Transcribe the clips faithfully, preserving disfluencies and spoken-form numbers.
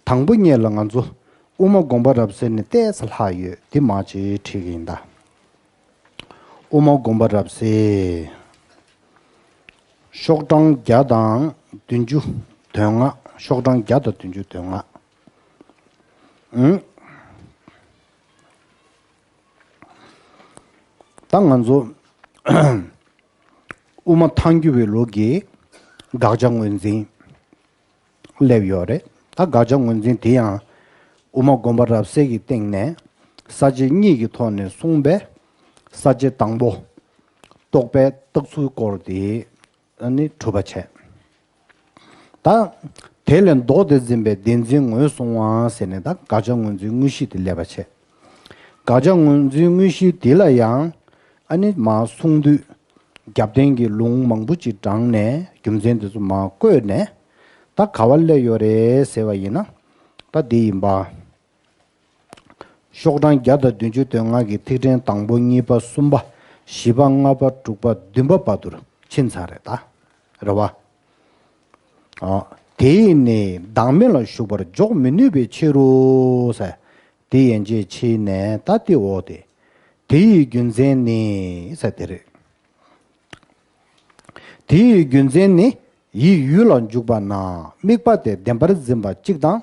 དང་པོ་ཉིད་ལ་ང་ཚོ་དབུ་མ་དགོངས་པ་རབ་གསལ་ནི་ཏོག་ཙམ་ལྷག་ཡོད་དེ་མར་ཅིག་ཁྲིད་ཀྱི་ཡིན་ད། དབུ་མ་དགོངས་པ་རབ་གསལ། ཤོག་གྲངས་བརྒྱ་དང་བདུན་ཅུ་དོན་ལྔ། ཤོག་གྲངས་བརྒྱ་དང་བདུན་ཅུ་དོན་ལྔ། ཨང་། ད་ང་ཚོ་དབུ་མ་ཐལ་འགྱུར་བའི་ལུགས་ཀྱི་དགག་བྱ་ངོས་འཛིན་སླེབས་ཡོད་རེད། ད་དགག་བྱ་ངོས་འཛིན་དེ་ཡང་དབུ་མ་དགོངས་པ་རབ་གསལ་གྱི་སྟེང་ནས་ས་བཅད་གཉིས་ཀྱི་ཐོག་ནས་གསུངས་པའི་ས་བཅད་དང་པོ། རྟོག་པས་བརྟགས་ཚུལ་སྐོར་དེ་ཨ་ནི་གྲུབ་པ་བྱས། ད་དེ་ལས་ལྡོག་སྟེ་འཛིན་པའི་བདེན་འཛིན་ངོས་བཟུང་བ་ཟེར་ནས་ད་དགག་བྱ་ངོས་འཛིན་དངོས་གཞི་དེ་སླེབས་པ་བྱས། དགག་བྱ་ངོས་འཛིན་དངོས་གཞི་དེ་ལ་ཡང་ཨ་ནི་མར་གསུང་དུས་རྒྱབ་རྟེན་གྱི་ལུང་མང་པོ་ཅིག་དྲངས་ནས་རྒྱུ་མཚན་དེ་ཚོ་མར་བཀོད་ནས་ད་ག་བ་སླེབས་ཡོད་རེད་ཟེར་བ་ཡིན་ན་ད་འདི་ཡིན་པ། ཤོག་གྲངས་བརྒྱ་དང་བདུན་ཅུ་དོན་ལྔ་གི་ཐིག་ཕྲེང་དང་པོ་གཉིས་པ་གསུམ་པ་བཞི་པ་ལྔ་པ་དྲུག་པ་བདུན་པ་བར་དུ་ཕྱིན་ཚར་རེད་ད། རེད་བ། ཨ། དེ་ཡིས་ནི་བདག་མེད་ལ་ཞུགས་པར་འཇོག་མི་ནུས་པའི་ཕྱིར་རོ་ཟེར། དེ་ཡན་ཆད་ཕྱིན་ནས་ད་དེ་འོ་དེ། དེ་ཡི་རྒྱུ་མཚན་ནི་ཟེར་དེ་རེད། དེ་ཡི་རྒྱུ་མཚན་ནི་ཡིད་ཡུལ་ལ་འཇུག་པ་ན་དམིགས་པ་དེ་བདེན་པར་འཛིན་པ་གཅིག་དང་།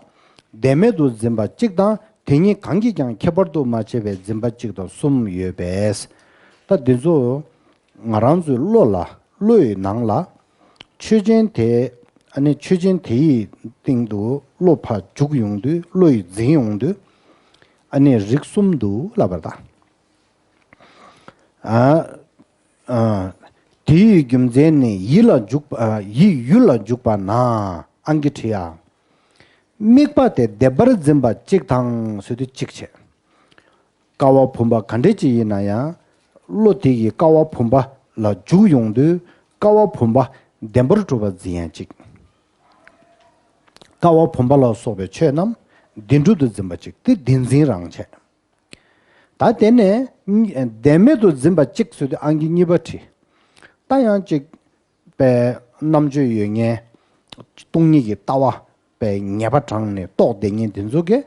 བདེན་མེད་དུ་འཛིན་པ་གཅིག་དང་དེ་གཉིས་གང་གིས་ཀྱང་ཁྱད་པར་དུ་མ་ཕྱེ་བའི་འཛིན་པ་གཅིག་དང་གསུམ་ཡོད་པས། ད་འདི་ཚོ་ང་རང་ཚོའི་བློ་ལ་བློ་ཡི་ནང་ལ་ཆོས་ཅན་དེ་ཨ་ནི་ཆོས་ཅན་དེ་ཡི་སྟེང་དུ་བློ་ཕར་འཇུག་ཡོང་དུས་བློ་ཡི་འཛིན་ཡོང་དུས་ཨ་ནི་རིགས་གསུམ་དུ་བསླབ་པར་ད། ཨ། ཨ། དེའི་རྒྱུ་མཚན་ནི་ཡིད་ལ་འཇུག་པ་ཨ། ཡིད་ཡུལ་ལ་འཇུག་པ་ན་ཨང་ཀི་བྲིས་ཨ། དམིགས་པ་དེ་བདེན་པར་འཛིན་པ་གཅིག་དང་ཟེར་དུས་གཅིག་བྱས། ཀ་བ་བུམ་པ་ག་འདྲ་ཅིག་ཡིན་ན་ཡང་བློ་དེ་གི་ཀ་བ་བུམ་པ་ལ་འཇུག་ཡོང་དུས་ཀ་བ་བུམ་པ་བདེན་པར་གྲུབ་པར་འཛིན་ཡང་གཅིག་ཀ་བ་བུམ་པ་ལ་སོགས་པའི་ཆོས་རྣམས་བདེན་གྲུབ་ཏུ་འཛིན་པ་གཅིག་དེ་བདེན་འཛིན་རང་བྱས། ད་དེ་ནས་བདེན་མེད་དུ་འཛིན་པ་གཅིག་ཟེར་དུས་ཨང་ཀི་གཉིས་པ་བྲིས། ད་ཡང་གཅིག་པའི་རྣམ་དཔྱོད་ཡོད་མཁན་སྟོང་ཉིད་ཀྱི་ལྟ་བ་པའི་ངེས་པ་དྲངས་ནས་རྟོགས་བསྡད་མཁན་དེ་ཚོ་གིས་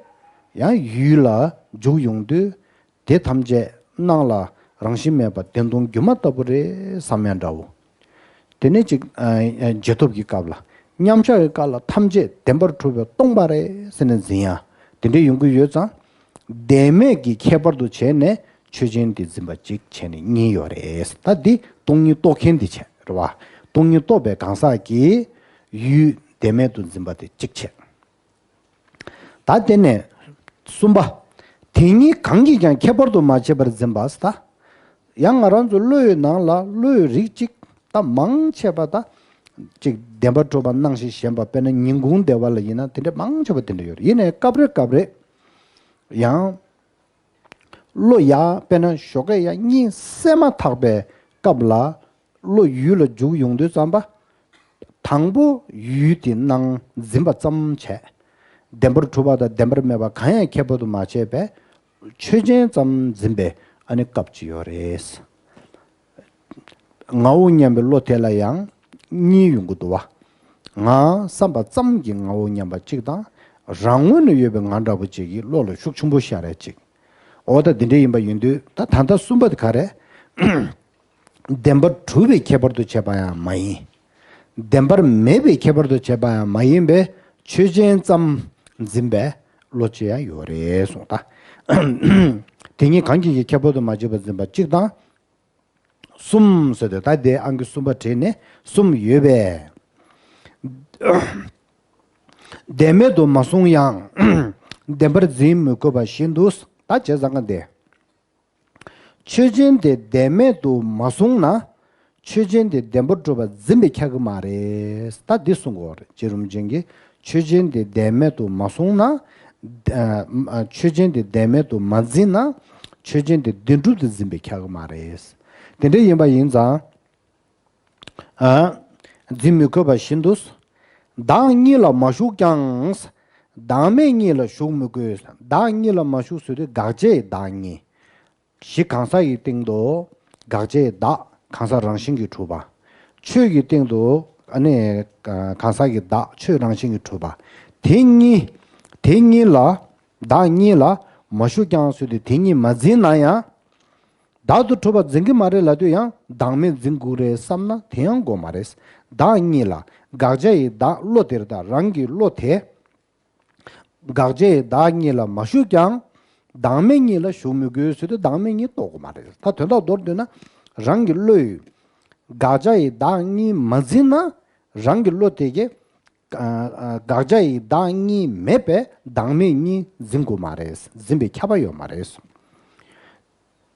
ཡང་ཡུལ་ལ་འཇུག་ཡོང་དུས་དེ་ཐམས་ཅད་སྣང་ལ་རང་བཞིན་མེད་པ་བདེན་སྟོང་སྒྱུ་མ་ལྟ་བུ་རེད་བསམ་ཡང་འདྲ་བོ། དེ་ནས་ཅིག་ཨ། ཨ། རྗེས་ཐོབ་ཀྱི་སྐབས་ལ་མཉམ་གཞག་གི་སྐབས་ལ་ཐམས་ཅད་བདེན་པར་གྲུབ་པས་སྟོང་པ་རེད་ཟེར་ནས་འཛིན་ཡ་དེ་འདྲ་ཡོང་གི་ཡོད་ཙང་། བདེན་མེད་ཀྱི་ཁྱད་པར་དུ་བྱས་ནས་ཆོས་ཅན་དེ་འཛིན་པ་གཅིག་བྱས་ནས་གཉིས་ཡོད་རེད། ད་འདི་སྟོང་ཉིད་རྟོགས་མཁན་དེ་བྱས་རེད་བ། སྟོང་ཉིད་རྟོགས་པའི་གང་ཟག་གིས་ཡུལ་བདེན་མེད་དུ་འཛིན་པ་དེ་གཅིག་བྱས། ད་དེ་ནས་གསུམ་པ། དེ་གཉིས་གང་གིས་ཀྱང་ཁྱད་པར་དུ་མ་ཕྱེ་བར་འཛིན་པ་ཟེར་ད། ཡང་ང་རང་ཚོའི་བློ་ཡི་ནང་ལ་བློ་ཡི་རིགས་གཅིག་ད་མང་ཆེ་བ་ད་ཅིག་བདེན་པར་གྲུབ་པ་སྣང་ཞིང་ཞེན་པ་དཔེར་ན་ཉིན་གུང་བདེ་བ་ལ་ཡིན་ན་དེ་འདྲ་མང་ཆེ་བ་དེ་འདྲ་ཡོད་རེད། ཡིན་ནའི་སྐབས་རེ་སྐབས་རེ་ཡང་བློ་ཡ་དཔེར་ན་ཞོགས་ཀས་ཡ་གཉིད་སད་མ་ཐག་པའི་སྐབས་ལ་བློ་ཡུལ་ལ་འཇུག་ཡོང་དུས་ཙམ་པ། དང་པོ་ཡུལ་དེ་སྣང་འཛིན་པ་ཙམ་བྱས། བདེན་པར་གྲུབ་པ་དང་བདེན་པར་མེད་པ་གང་ཡང་ཁྱད་པར་དུ་མ་བྱས་པའི་ཆོས་ཅན་ཙམ་འཛིན་པའི་ཨ་ནི་སྐབས་ཅིག་ཡོད་རེད། ངའོ་སྙམ་པའི་བློ་དེ་ལ་ཡང་གཉིས་ཡོང་གི་འདུག་བ། ང་བསམ་པ་ཙམ་གྱི་ངའོ་སྙམ་པ་གཅིག་དང་རང་ངོས་ནས་ཡོད་པའི་ང་འདྲ་པོ་གཅིག་གི་བློ་ལ་ཤུགས་ཆེན་པོ་ཤར་རེ་གཅིག་འོ་ད་འདི་འདྲ་ཡིན་པ་ཡིན་དུས་ད་ད་ལྟ་གསུམ་པ་དེ་ག་རེ། བདེན་པར་གྲུབ་པའི་ཁྱད་པར་དུ་བྱས་པ་ཡང་མ་ཡིན། བདེན་པར་མེད་པའི་ཁྱད་པར་དུ་བྱས་པ་ཡང་མ་ཡིན་པའི་ཆོས་ཅན་ཙམ་འཛིན་པའི་བློ་ཅིག་ཡང་ཡོད་རེད་གསུངས་ད། དེ་གཉིས་གང་གིས་ཀྱང་ཁྱད་པར་དུ་མ་བྱས་པར་འཛིན་པ་གཅིག་དང་། གསུམ་ཟེར་ཏེ་ད་དེ་ཨང་ཀི་གསུམ་པ་བྲིས་ནས་གསུམ་ཡོད་པས། བདེན་མེད་དུ་མ་བཟུང་ཡང་། བདེན་པར་འཛིན་མི་དགོས་པ་བཞིན་དུ། ད་བྱས་ཙང་ཀ་འདི། ཆོས་ཅན་དེ་བདེན་མེད་དུ་མ་བཟུང་ན། ཆོས་ཅན་དེ་བདེན་པར་གྲུབ་པར་འཛིན་པས་ཁྱབ་ཀྱི་མ་རེད། ད་འདི་གསུང་གི་ཡོད་རེད། རྗེ་རིན་པོ་ཆེ་གིས་ཆོས་ཅན་དེ་བདེན་མེད་དུ་མ་བཟུང་ན། ཨ། ཆོས་ཅན་དེ་བདེན་མེད་དུ་མ་འཛིན་ན། ཆོས་ཅན་དེ་བདེན་གྲུབ་ཏུ་འཛིན་པས་ཁྱབ་ཀྱི་མ་རེད། དེ་འདྲ་ཡིན་པ་ཡིན་ཙང་། ཨ། འཛིན་མི་དགོས་པ་བཞིན་དུ། བདག་གཉིས་ལ་མ་ཞུགས་ཀྱང་། བདག་མེད་གཉིས་ལ་ཞུགས་མི་དགོས། བདག་གཉིས་ལ་མ་ཞུགས་ཟེར་དུས་དགག་བྱའི་བདག་གཉིས། གཞི་གང་ཟག་གི་སྟེང་དུ་དགག་བྱའི་བདག་གང་ཟག་རང་བཞིན་གྱིས་གྲུབ་པ། ཆོས་ཀྱི་སྟེང་དུ་ཨ་ནི་གང་ཟག་གི་བདག་ཆོས་རང་བཞིན་གྱིས་གྲུབ་པ། དེ་གཉིས་ དེ་གཉིས་ལ། བདག་གཉིས་ལ་མ་ཞུགས་ཀྱང་ཟེར་དུས་དེ་གཉིས་མ་འཛིན་ན་ཡང་། བདག་ཏུ་གྲུབ་པ་འཛིན་གྱི་མ་རེད་ལབ་དུས་ཡང་བདག་མེད་འཛིན་དགོས་རེད་བསམ་ན་དེ་ཡང་དགོས་མ་རེད། བདག་གཉིས་ལ། དགག་བྱ་ཡི་བདག་བློ་དེར་དང་རང་གི་བློ་དེ། དགག་བྱ་ཡི་བདག་གཉིས་ལ་མ་ཞུགས་ཀྱང་། བདག་མེད་གཉིས་ལ་ཞུགས་མི་དགོས་ཟེར་དུས་བདག་མེད་གཉིས་རྟོགས་དགོས་མ་རེད། ད་དོན་དག་མདོར་བསྡུས་ན། རང་གི་བློ་ཡིས་དགག་བྱ་ཡི་བདག་གཉིས་མ་འཛིན་ན། རང་གི་བློ་དེ་གས། ཨ་ཨ་དགག་བྱ་ཡི་བདག་གཉིས་མེད་པས་བདག་མེད་གཉིས་འཛིན་དགོས་མ་རེད། འཛིན་པའི་ཁྱབ་པ་ཡོད་མ་རེད།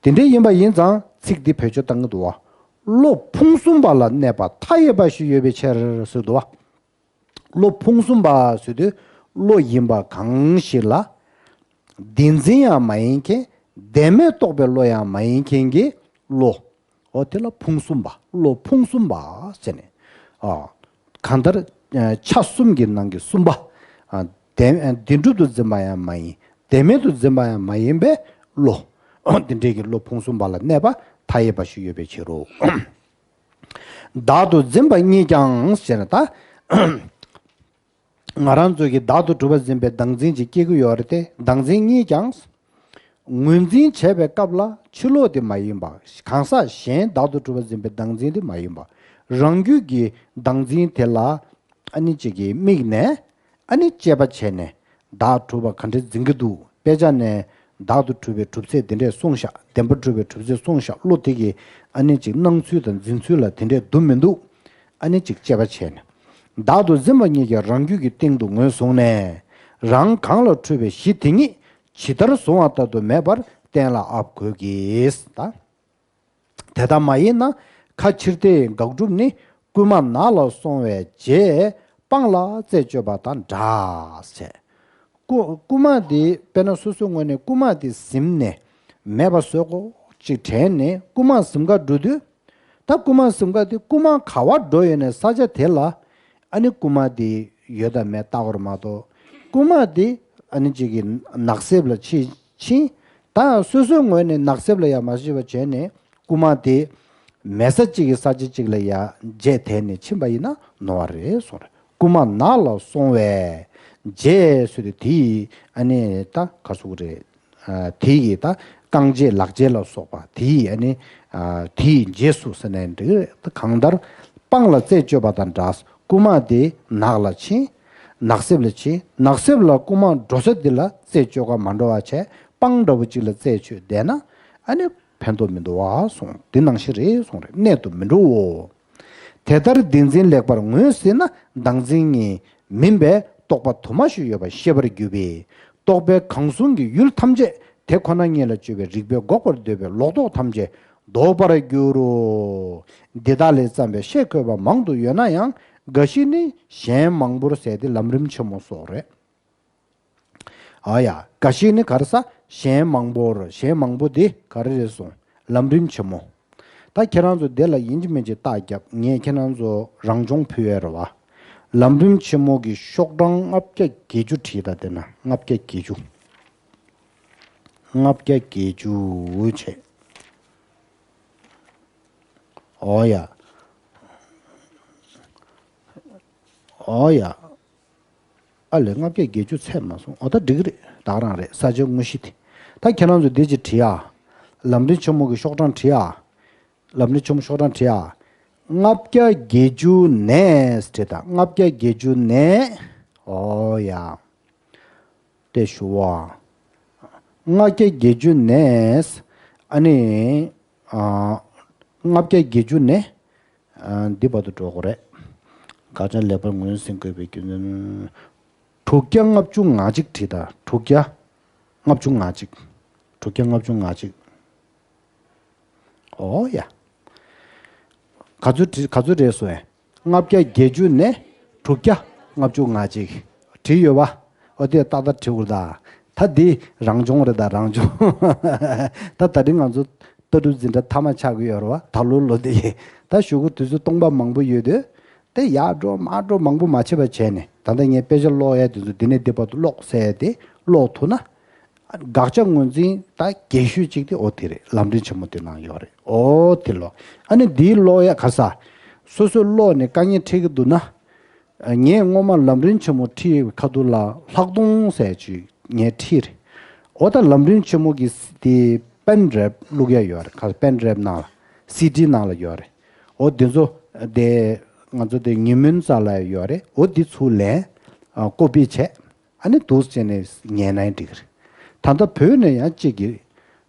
དེ་འདྲ་ཡིན་པ་ཡིན་ཙང་ཚིག་འདི་བེད་སྤྱོད་བཏང་གི་འདུག་བ། བློ་ཕུང་གསུམ་པ་ལ་གནས་པ་མཐའ་ཡས་པ་ཞིག་ཡོད་པའི་ཕྱིར་ཟེར་འདུག་བ། བློ་ཕུང་གསུམ་པ་ཟེར་དུས་བློ་ཡིན་པ་གང་ཞིག་ལ། བདེན་འཛིན་ཡང་མ་ཡིན་མཁན། བདེན་མེད་རྟོགས་པའི་བློ་ཡང་མ་ཡིན་མཁན་གྱི་བློ། འོ་དེ་ལ་ཕུང་གསུམ་པ། བློ་ཕུང་གསུམ་པ་ཟེར་ནས། ཨ། གང་ལྟར། ཨ། ཆ་གསུམ་གྱི་ནང་གི་གསུམ་པ། ཨ། བདེན་བདེན་གྲུབ་ཏུ་འཛིན་པ་ཡང་མ་ཡིན། བདེན་མེད་དུ་འཛིན་པ་ཡང་མ་ཡིན་པའི་བློ། འོ་དེ་འདྲའི་གི་བློ་ཕུང་གསུམ་པ་ལ་གནས་པ་མཐའ་ཡས་པ་ཞིག་ཡོད་པའི་ཕྱིར་རོ། བདག་ཏུ་འཛིན་པ་གཉིས་ཀྱང་ཟེར་ན་ད། ང་རང་ཚོ་གིས་བདག་ཏུ་གྲུབ་པ་འཛིན་པའི་བདག་འཛིན་ཅིག་སྐྱེ་གི་ཡོད་རེད་དེ། བདག་འཛིན་གཉིས་ཀྱང་། ངོས་འཛིན་བྱས་པའི་སྐབས་ལ་ཕྱི་ལོགས་དེ་མ་ཡིན་པ། གང་ཟག་གཞན་བདག་ཏུ་གྲུབ་པ་འཛིན་པའི་བདག་འཛིན་དེ་མ་ཡིན་པ། རང་རྒྱུད་ཀྱི་བདག་འཛིན་དེ་ལ་ཨ་ནི་གཅིག་གིས་དམིགས་ནས། ཨ་ནི་དཔྱད་པ་བྱས་ནས། བདག་གྲུབ་པ་ག་འདྲས་འཛིན་གྱི་འདུག་དཔེ་ཆ་ནས་བདག་ཏུ་གྲུབ་པའི་གྲུབ་ཚད་དེ་འདྲས་གསུངས་ཤག་བདེན་པར་གྲུབ་པའི་གྲུབ་ཚད་གསུངས་ཤག་བློ་དེ་གི་ཨ་ནི་གཅིག་སྣང་ཚུལ་དང་འཛིན་ཚུལ་ལ་དེ་འདྲས་འདུག་མི་འདུག་ཨ་ནི་གཅིག་དཔྱད་པ་བྱས་ནས། བདག་ཏུ་འཛིན་པ་གཉིས་ཀྱང་རང་རྒྱུད་ཀྱི་སྟེང་དུ་ངོས་བཟུང་ནས། རང་གང་ལ་འཁྲུལ་བའི་གཞི་དེ་ཉིད་ཇི་ལྟར་བཟུང་བ་ལྟར་དུ་མེད་པར་གཏན་ལ་དབབ་དགོས་ཀྱི། ད། དེ་ལྟ་མ་ཡིན་ན་ཁ་ཕྱིར་ལྟའི་དགག་སྒྲུབ་ནི། རྐུན་མ་ནགས་ལ་སོང་བའི་རྗེས། སྤང་ལ་རྩད་གཅོད་པ་དང་འདྲ། ཟེར། རྐུ་རྐུན་མ་དེ་དཔེར་ན་སོ་སོའི་ངོས་ནས་རྐུན་མ་དེ་ཟིན་ནས་མེད་པ་བཟོ་དགོས་ཅིག་དྲན་ནས་རྐུན་མ་ཟིན་ག་འགྲོ་དུས། ད་རྐུན་མ་ཟིན་ག་དེ་རྐུན་མ་ག་བ་འགྲོ་ཡོད་ནས་ས་ཆ་དེ་ལ་ཨ་ནི་རྐུན་མ་དེ་ཡོད་དང་མེད་བལྟ་བར་མ་གཏོགས། རྐུན་མ་དེ་ཨ་ནི་གཅིག་གི་ནགས་གསེབ་ལ་ཕྱིན་ཕྱིན། ད་སོ་སོའི་ངོས་ནས་ནགས་གསེབ་ལ་ཡང་མ་ཤེས་པ་བྱས་ནས་རྐུན་མ་དེ་མེད་ས་གཅིག་གི་ས་ཆ་གཅིག་ལ་ཡང་རྗེས་དེད་ནས་ཕྱིན་པ་ཡིན་ན་ནོར་བ་རེད་གསུངས་རེད། རྐུན་མ་ནགས་ལ་སོང་བའི་རྗེས་ཟེར་དུས་དེ་ཡིས་ཨ་ནི་ད་ག་ཟེར་དགོས་རེད། ཨ། དེ་ཡི་ད་རྐང་རྗེས་ལག་རྗེས་ལ་སོགས་པ་དེ་ཡི་ཨ་ནི། ཨ། དེ་ཡི་རྗེས་སུ་ཟེར་ནའི་འགྲིག་གི་རེད། ད་གང་ལྟར་སྤང་ལ་རྩད་གཅོད་པ་དང་འདྲ། རྐུན་མ་དེ་ནགས་ལ་ཕྱིན། ནགས་གསེབ་ལ་ཕྱིན། ནགས་གསེབ་ལ་རྐུན་མ་འགྲོ་ས་འདི་ལ་རྩད་གཅོད་ག་མ་འགྲོ་བ་བྱས་སྤང་འདྲ་བོ་ཅིག་ལ་རྩད་གཅོད་བསྡད་ན་ཨ་ནི་ཕན་ཐོགས་མི་འདུག་བ་གསུངས། འདི་ནང་བཞིན་རེད་གསུངས་རེད། གནད་དུ་མི་འགྲོའོ། དེ་ལྟར་བདེན་འཛིན་ལེགས་པར་ངོས་ཟིན་ན་བདག་འཛིན་གཉིས་མིན་པའི་རྟོག་པ་དུ་མ་ཞིག་ཡོད་པ་ཤེས་པར་འགྱུར་བས། རྟོག་པའི་གང་གཟུང་གི་ཡུལ་ཐམས་ཅད་དེ་ཁོ་ན་ཉིད་ལ་དཔྱོད་པའི་རིག་པས་འགོག་པར་འདོད་པའི་ལོག་རྟོག་ཐམས་ཅད་ལྡོག་པར་འགྱུར་རོ། འདི་དག་ལས་བརྩམས་པའི་ཤད་བཀོད་པ་མང་དུ་ཡོད་ན་ཡང་འགའ་ཞིག་ནི་གཞན་མང་པོར་ཟད་དེ་ལམ་རིམ་ཆེན་མོ་སོགས་རེད། ཨ་ཡ། འགའ་ཞིག་ནི་ག་རེ་ཟ། གཞན་མང་པོར། གཞན་མང་པོ་འདི་ག་རེ་རེད་གསུངས། ལམ་རིམ་ཆེན་མོ། ད་ཁྱེད་རང་ཚོ་འདི་ལ་ཡིན་གཅིག་མིན་གཅིག་རྟགས་བརྒྱབ། ངས་ཁྱེད་རང་ཚོ་རང་སྦྱོང་ཕུལ་ཡས་རེད་བ། ལམ་རིམ་ཆེན་མོ་གི་ཤོག་གྲངས་ལྔ་བརྒྱ་བརྒྱད་ཅུ་བྲིས། ད་དེ་ན་ལྔ་བརྒྱ་བརྒྱད་ཅུ། ལྔ་བརྒྱ་བརྒྱད་ཅུ་བྱས། ཨོ་ཡ། ཨོ་ཡ། ཨ་ལས། ལྔ་བརྒྱ་བརྒྱད་ཅུ་ཚད་མ་སོང་། ཨོ་ད་འགྲིག་གི་རེད། ད་ག་རང་རེད། ས་ཆའི་དངོས་གཞི་དེ། ད་ཁྱེད་རང་ཚོ་འདི་ཅིག་བྲིས་ཨ། ལམ་རིམ་ཆེན་མོ་གི་ཤོག་གྲངས་བྲིས་ཨ། ལམ་རིམ་ཆེན་མོ་ཤོག་གྲངས་བྲིས་ཨ། ལྔ་བརྒྱ་བརྒྱད་ཅུ་ནས་བྲིས། ད་ལྔ་བརྒྱ་བརྒྱད་ཅུ་ནས། ཨོ་ཡ། དེ་ཞུ་བ། ལྔ་བརྒྱ་བརྒྱད་ཅུ་ནས། ཨ་ནི། ཨ། ལྔ་བརྒྱ་བརྒྱད་ཅུ་ནས། ཨ། འདི་བར་དུ་འགྲོ་དགོས་རེད། དགག་བྱ་ལེགས་པར་ངོས་ཟིན་དགོས་པའི་རྒྱུ་མཚན། དྲུག་བརྒྱ་ལྔ་བཅུ་ང་གཅིག་བྲིས། ད་དྲུག་བརྒྱ་ལྔ་བཅུ་ང་གཅིག་དྲུག་བརྒྱ་ལྔ་བཅུ་ང་གཅིག་ཨོ་ཡ། ག་ཚོད་བྲིས། ག་ཚོད་རེད་སོང་ཨེ། ལྔ་བརྒྱ་བརྒྱད་ཅུ་ནས་དྲུག་བརྒྱ་ལྔ་བཅུ་ང་གཅིག་བྲིས་ཡོད་པ། ཨོ་དེ་ཏག་ཏག་བྲིས་འུར་ད། ད་འདི་རང་སྦྱོང་རེད། ད་རང་སྦྱོང་། ད་ད་རིང་ང་ཚོ་ལྟ་གྲུབ་འཛིན་གྲྭ་མཐའ་མ་ཆགས་ཀྱི་ཡོད་རེད་བ། ད་ལོ་ལོ་དེ་ཡིན། ད་གཞུག་གུ་དུས་ཚོད་སྟོང་པ་མང་པོ་ཡོད་དུས། དེ་ཡར་འགྲོ་མར་འགྲོ་མང་པོ་མ་བྱེད་པ་བྱས་ནས། ད་ལྟ་ངས་དཔེ་ཆ་ཀློག་ཡ་དེ་ཚོ་འདི་ནས་འདི་བར་དུ་ཀློག་ཟེར་ཡ་དེ་ཀློག་ཐུབ་ན། དགག་བྱ་ངོས་འཛིན་ད་རྒྱས་ཤོས་གཅིག་དེ་ཨོ་དེ་རེད། ལམ་རིམ་ཆེན་མོ་དེ་ནང་ཡོད་རེད། ཨོ་དེ་ཀློག་ཨ་ནི་འདིའི་ཀློག་ཡ་ག་ས། སོ་སོས་ཀློག་ནས་དཀའ་ངལ་འཕྲད་ཀྱི་འདུག་ན། ངས་སྔོན་མ་ལམ་རིམ་ཆེན་མོ་ཁྲིད་ཁ་ཐུག་ལ་ལྷག་མཐོང་ཟེར་ཅིག་ངས་ཁྲིད་རེད། འོ་ད་ལམ་རིམ་ཆེན་མོ་གི་དེ་པེན་ཌྲའིབ་བླུག་ཡ་ཡོད་རེད། ཁ་པེན་ཌྲའིབ་ནང་ལ་སི་ཌི་ནང་ལ་ཡོད་རེད། འོ་དེ་ཚོ་དེ་ང་ཚོ་དེ་ཉིན་མོའི་རྩ་ལ་ཡོད་རེད། འོ་དེ་ཚུར་ལེན་ཀོ་པི་བྱས། ཨ་ནི་འདུག་སེ་བྱས་ནས་ཉན་ན་འགྲིག་གི་རེད། ད་ལྟ་བོད་ནས་ཡང་གཅིག་གིས་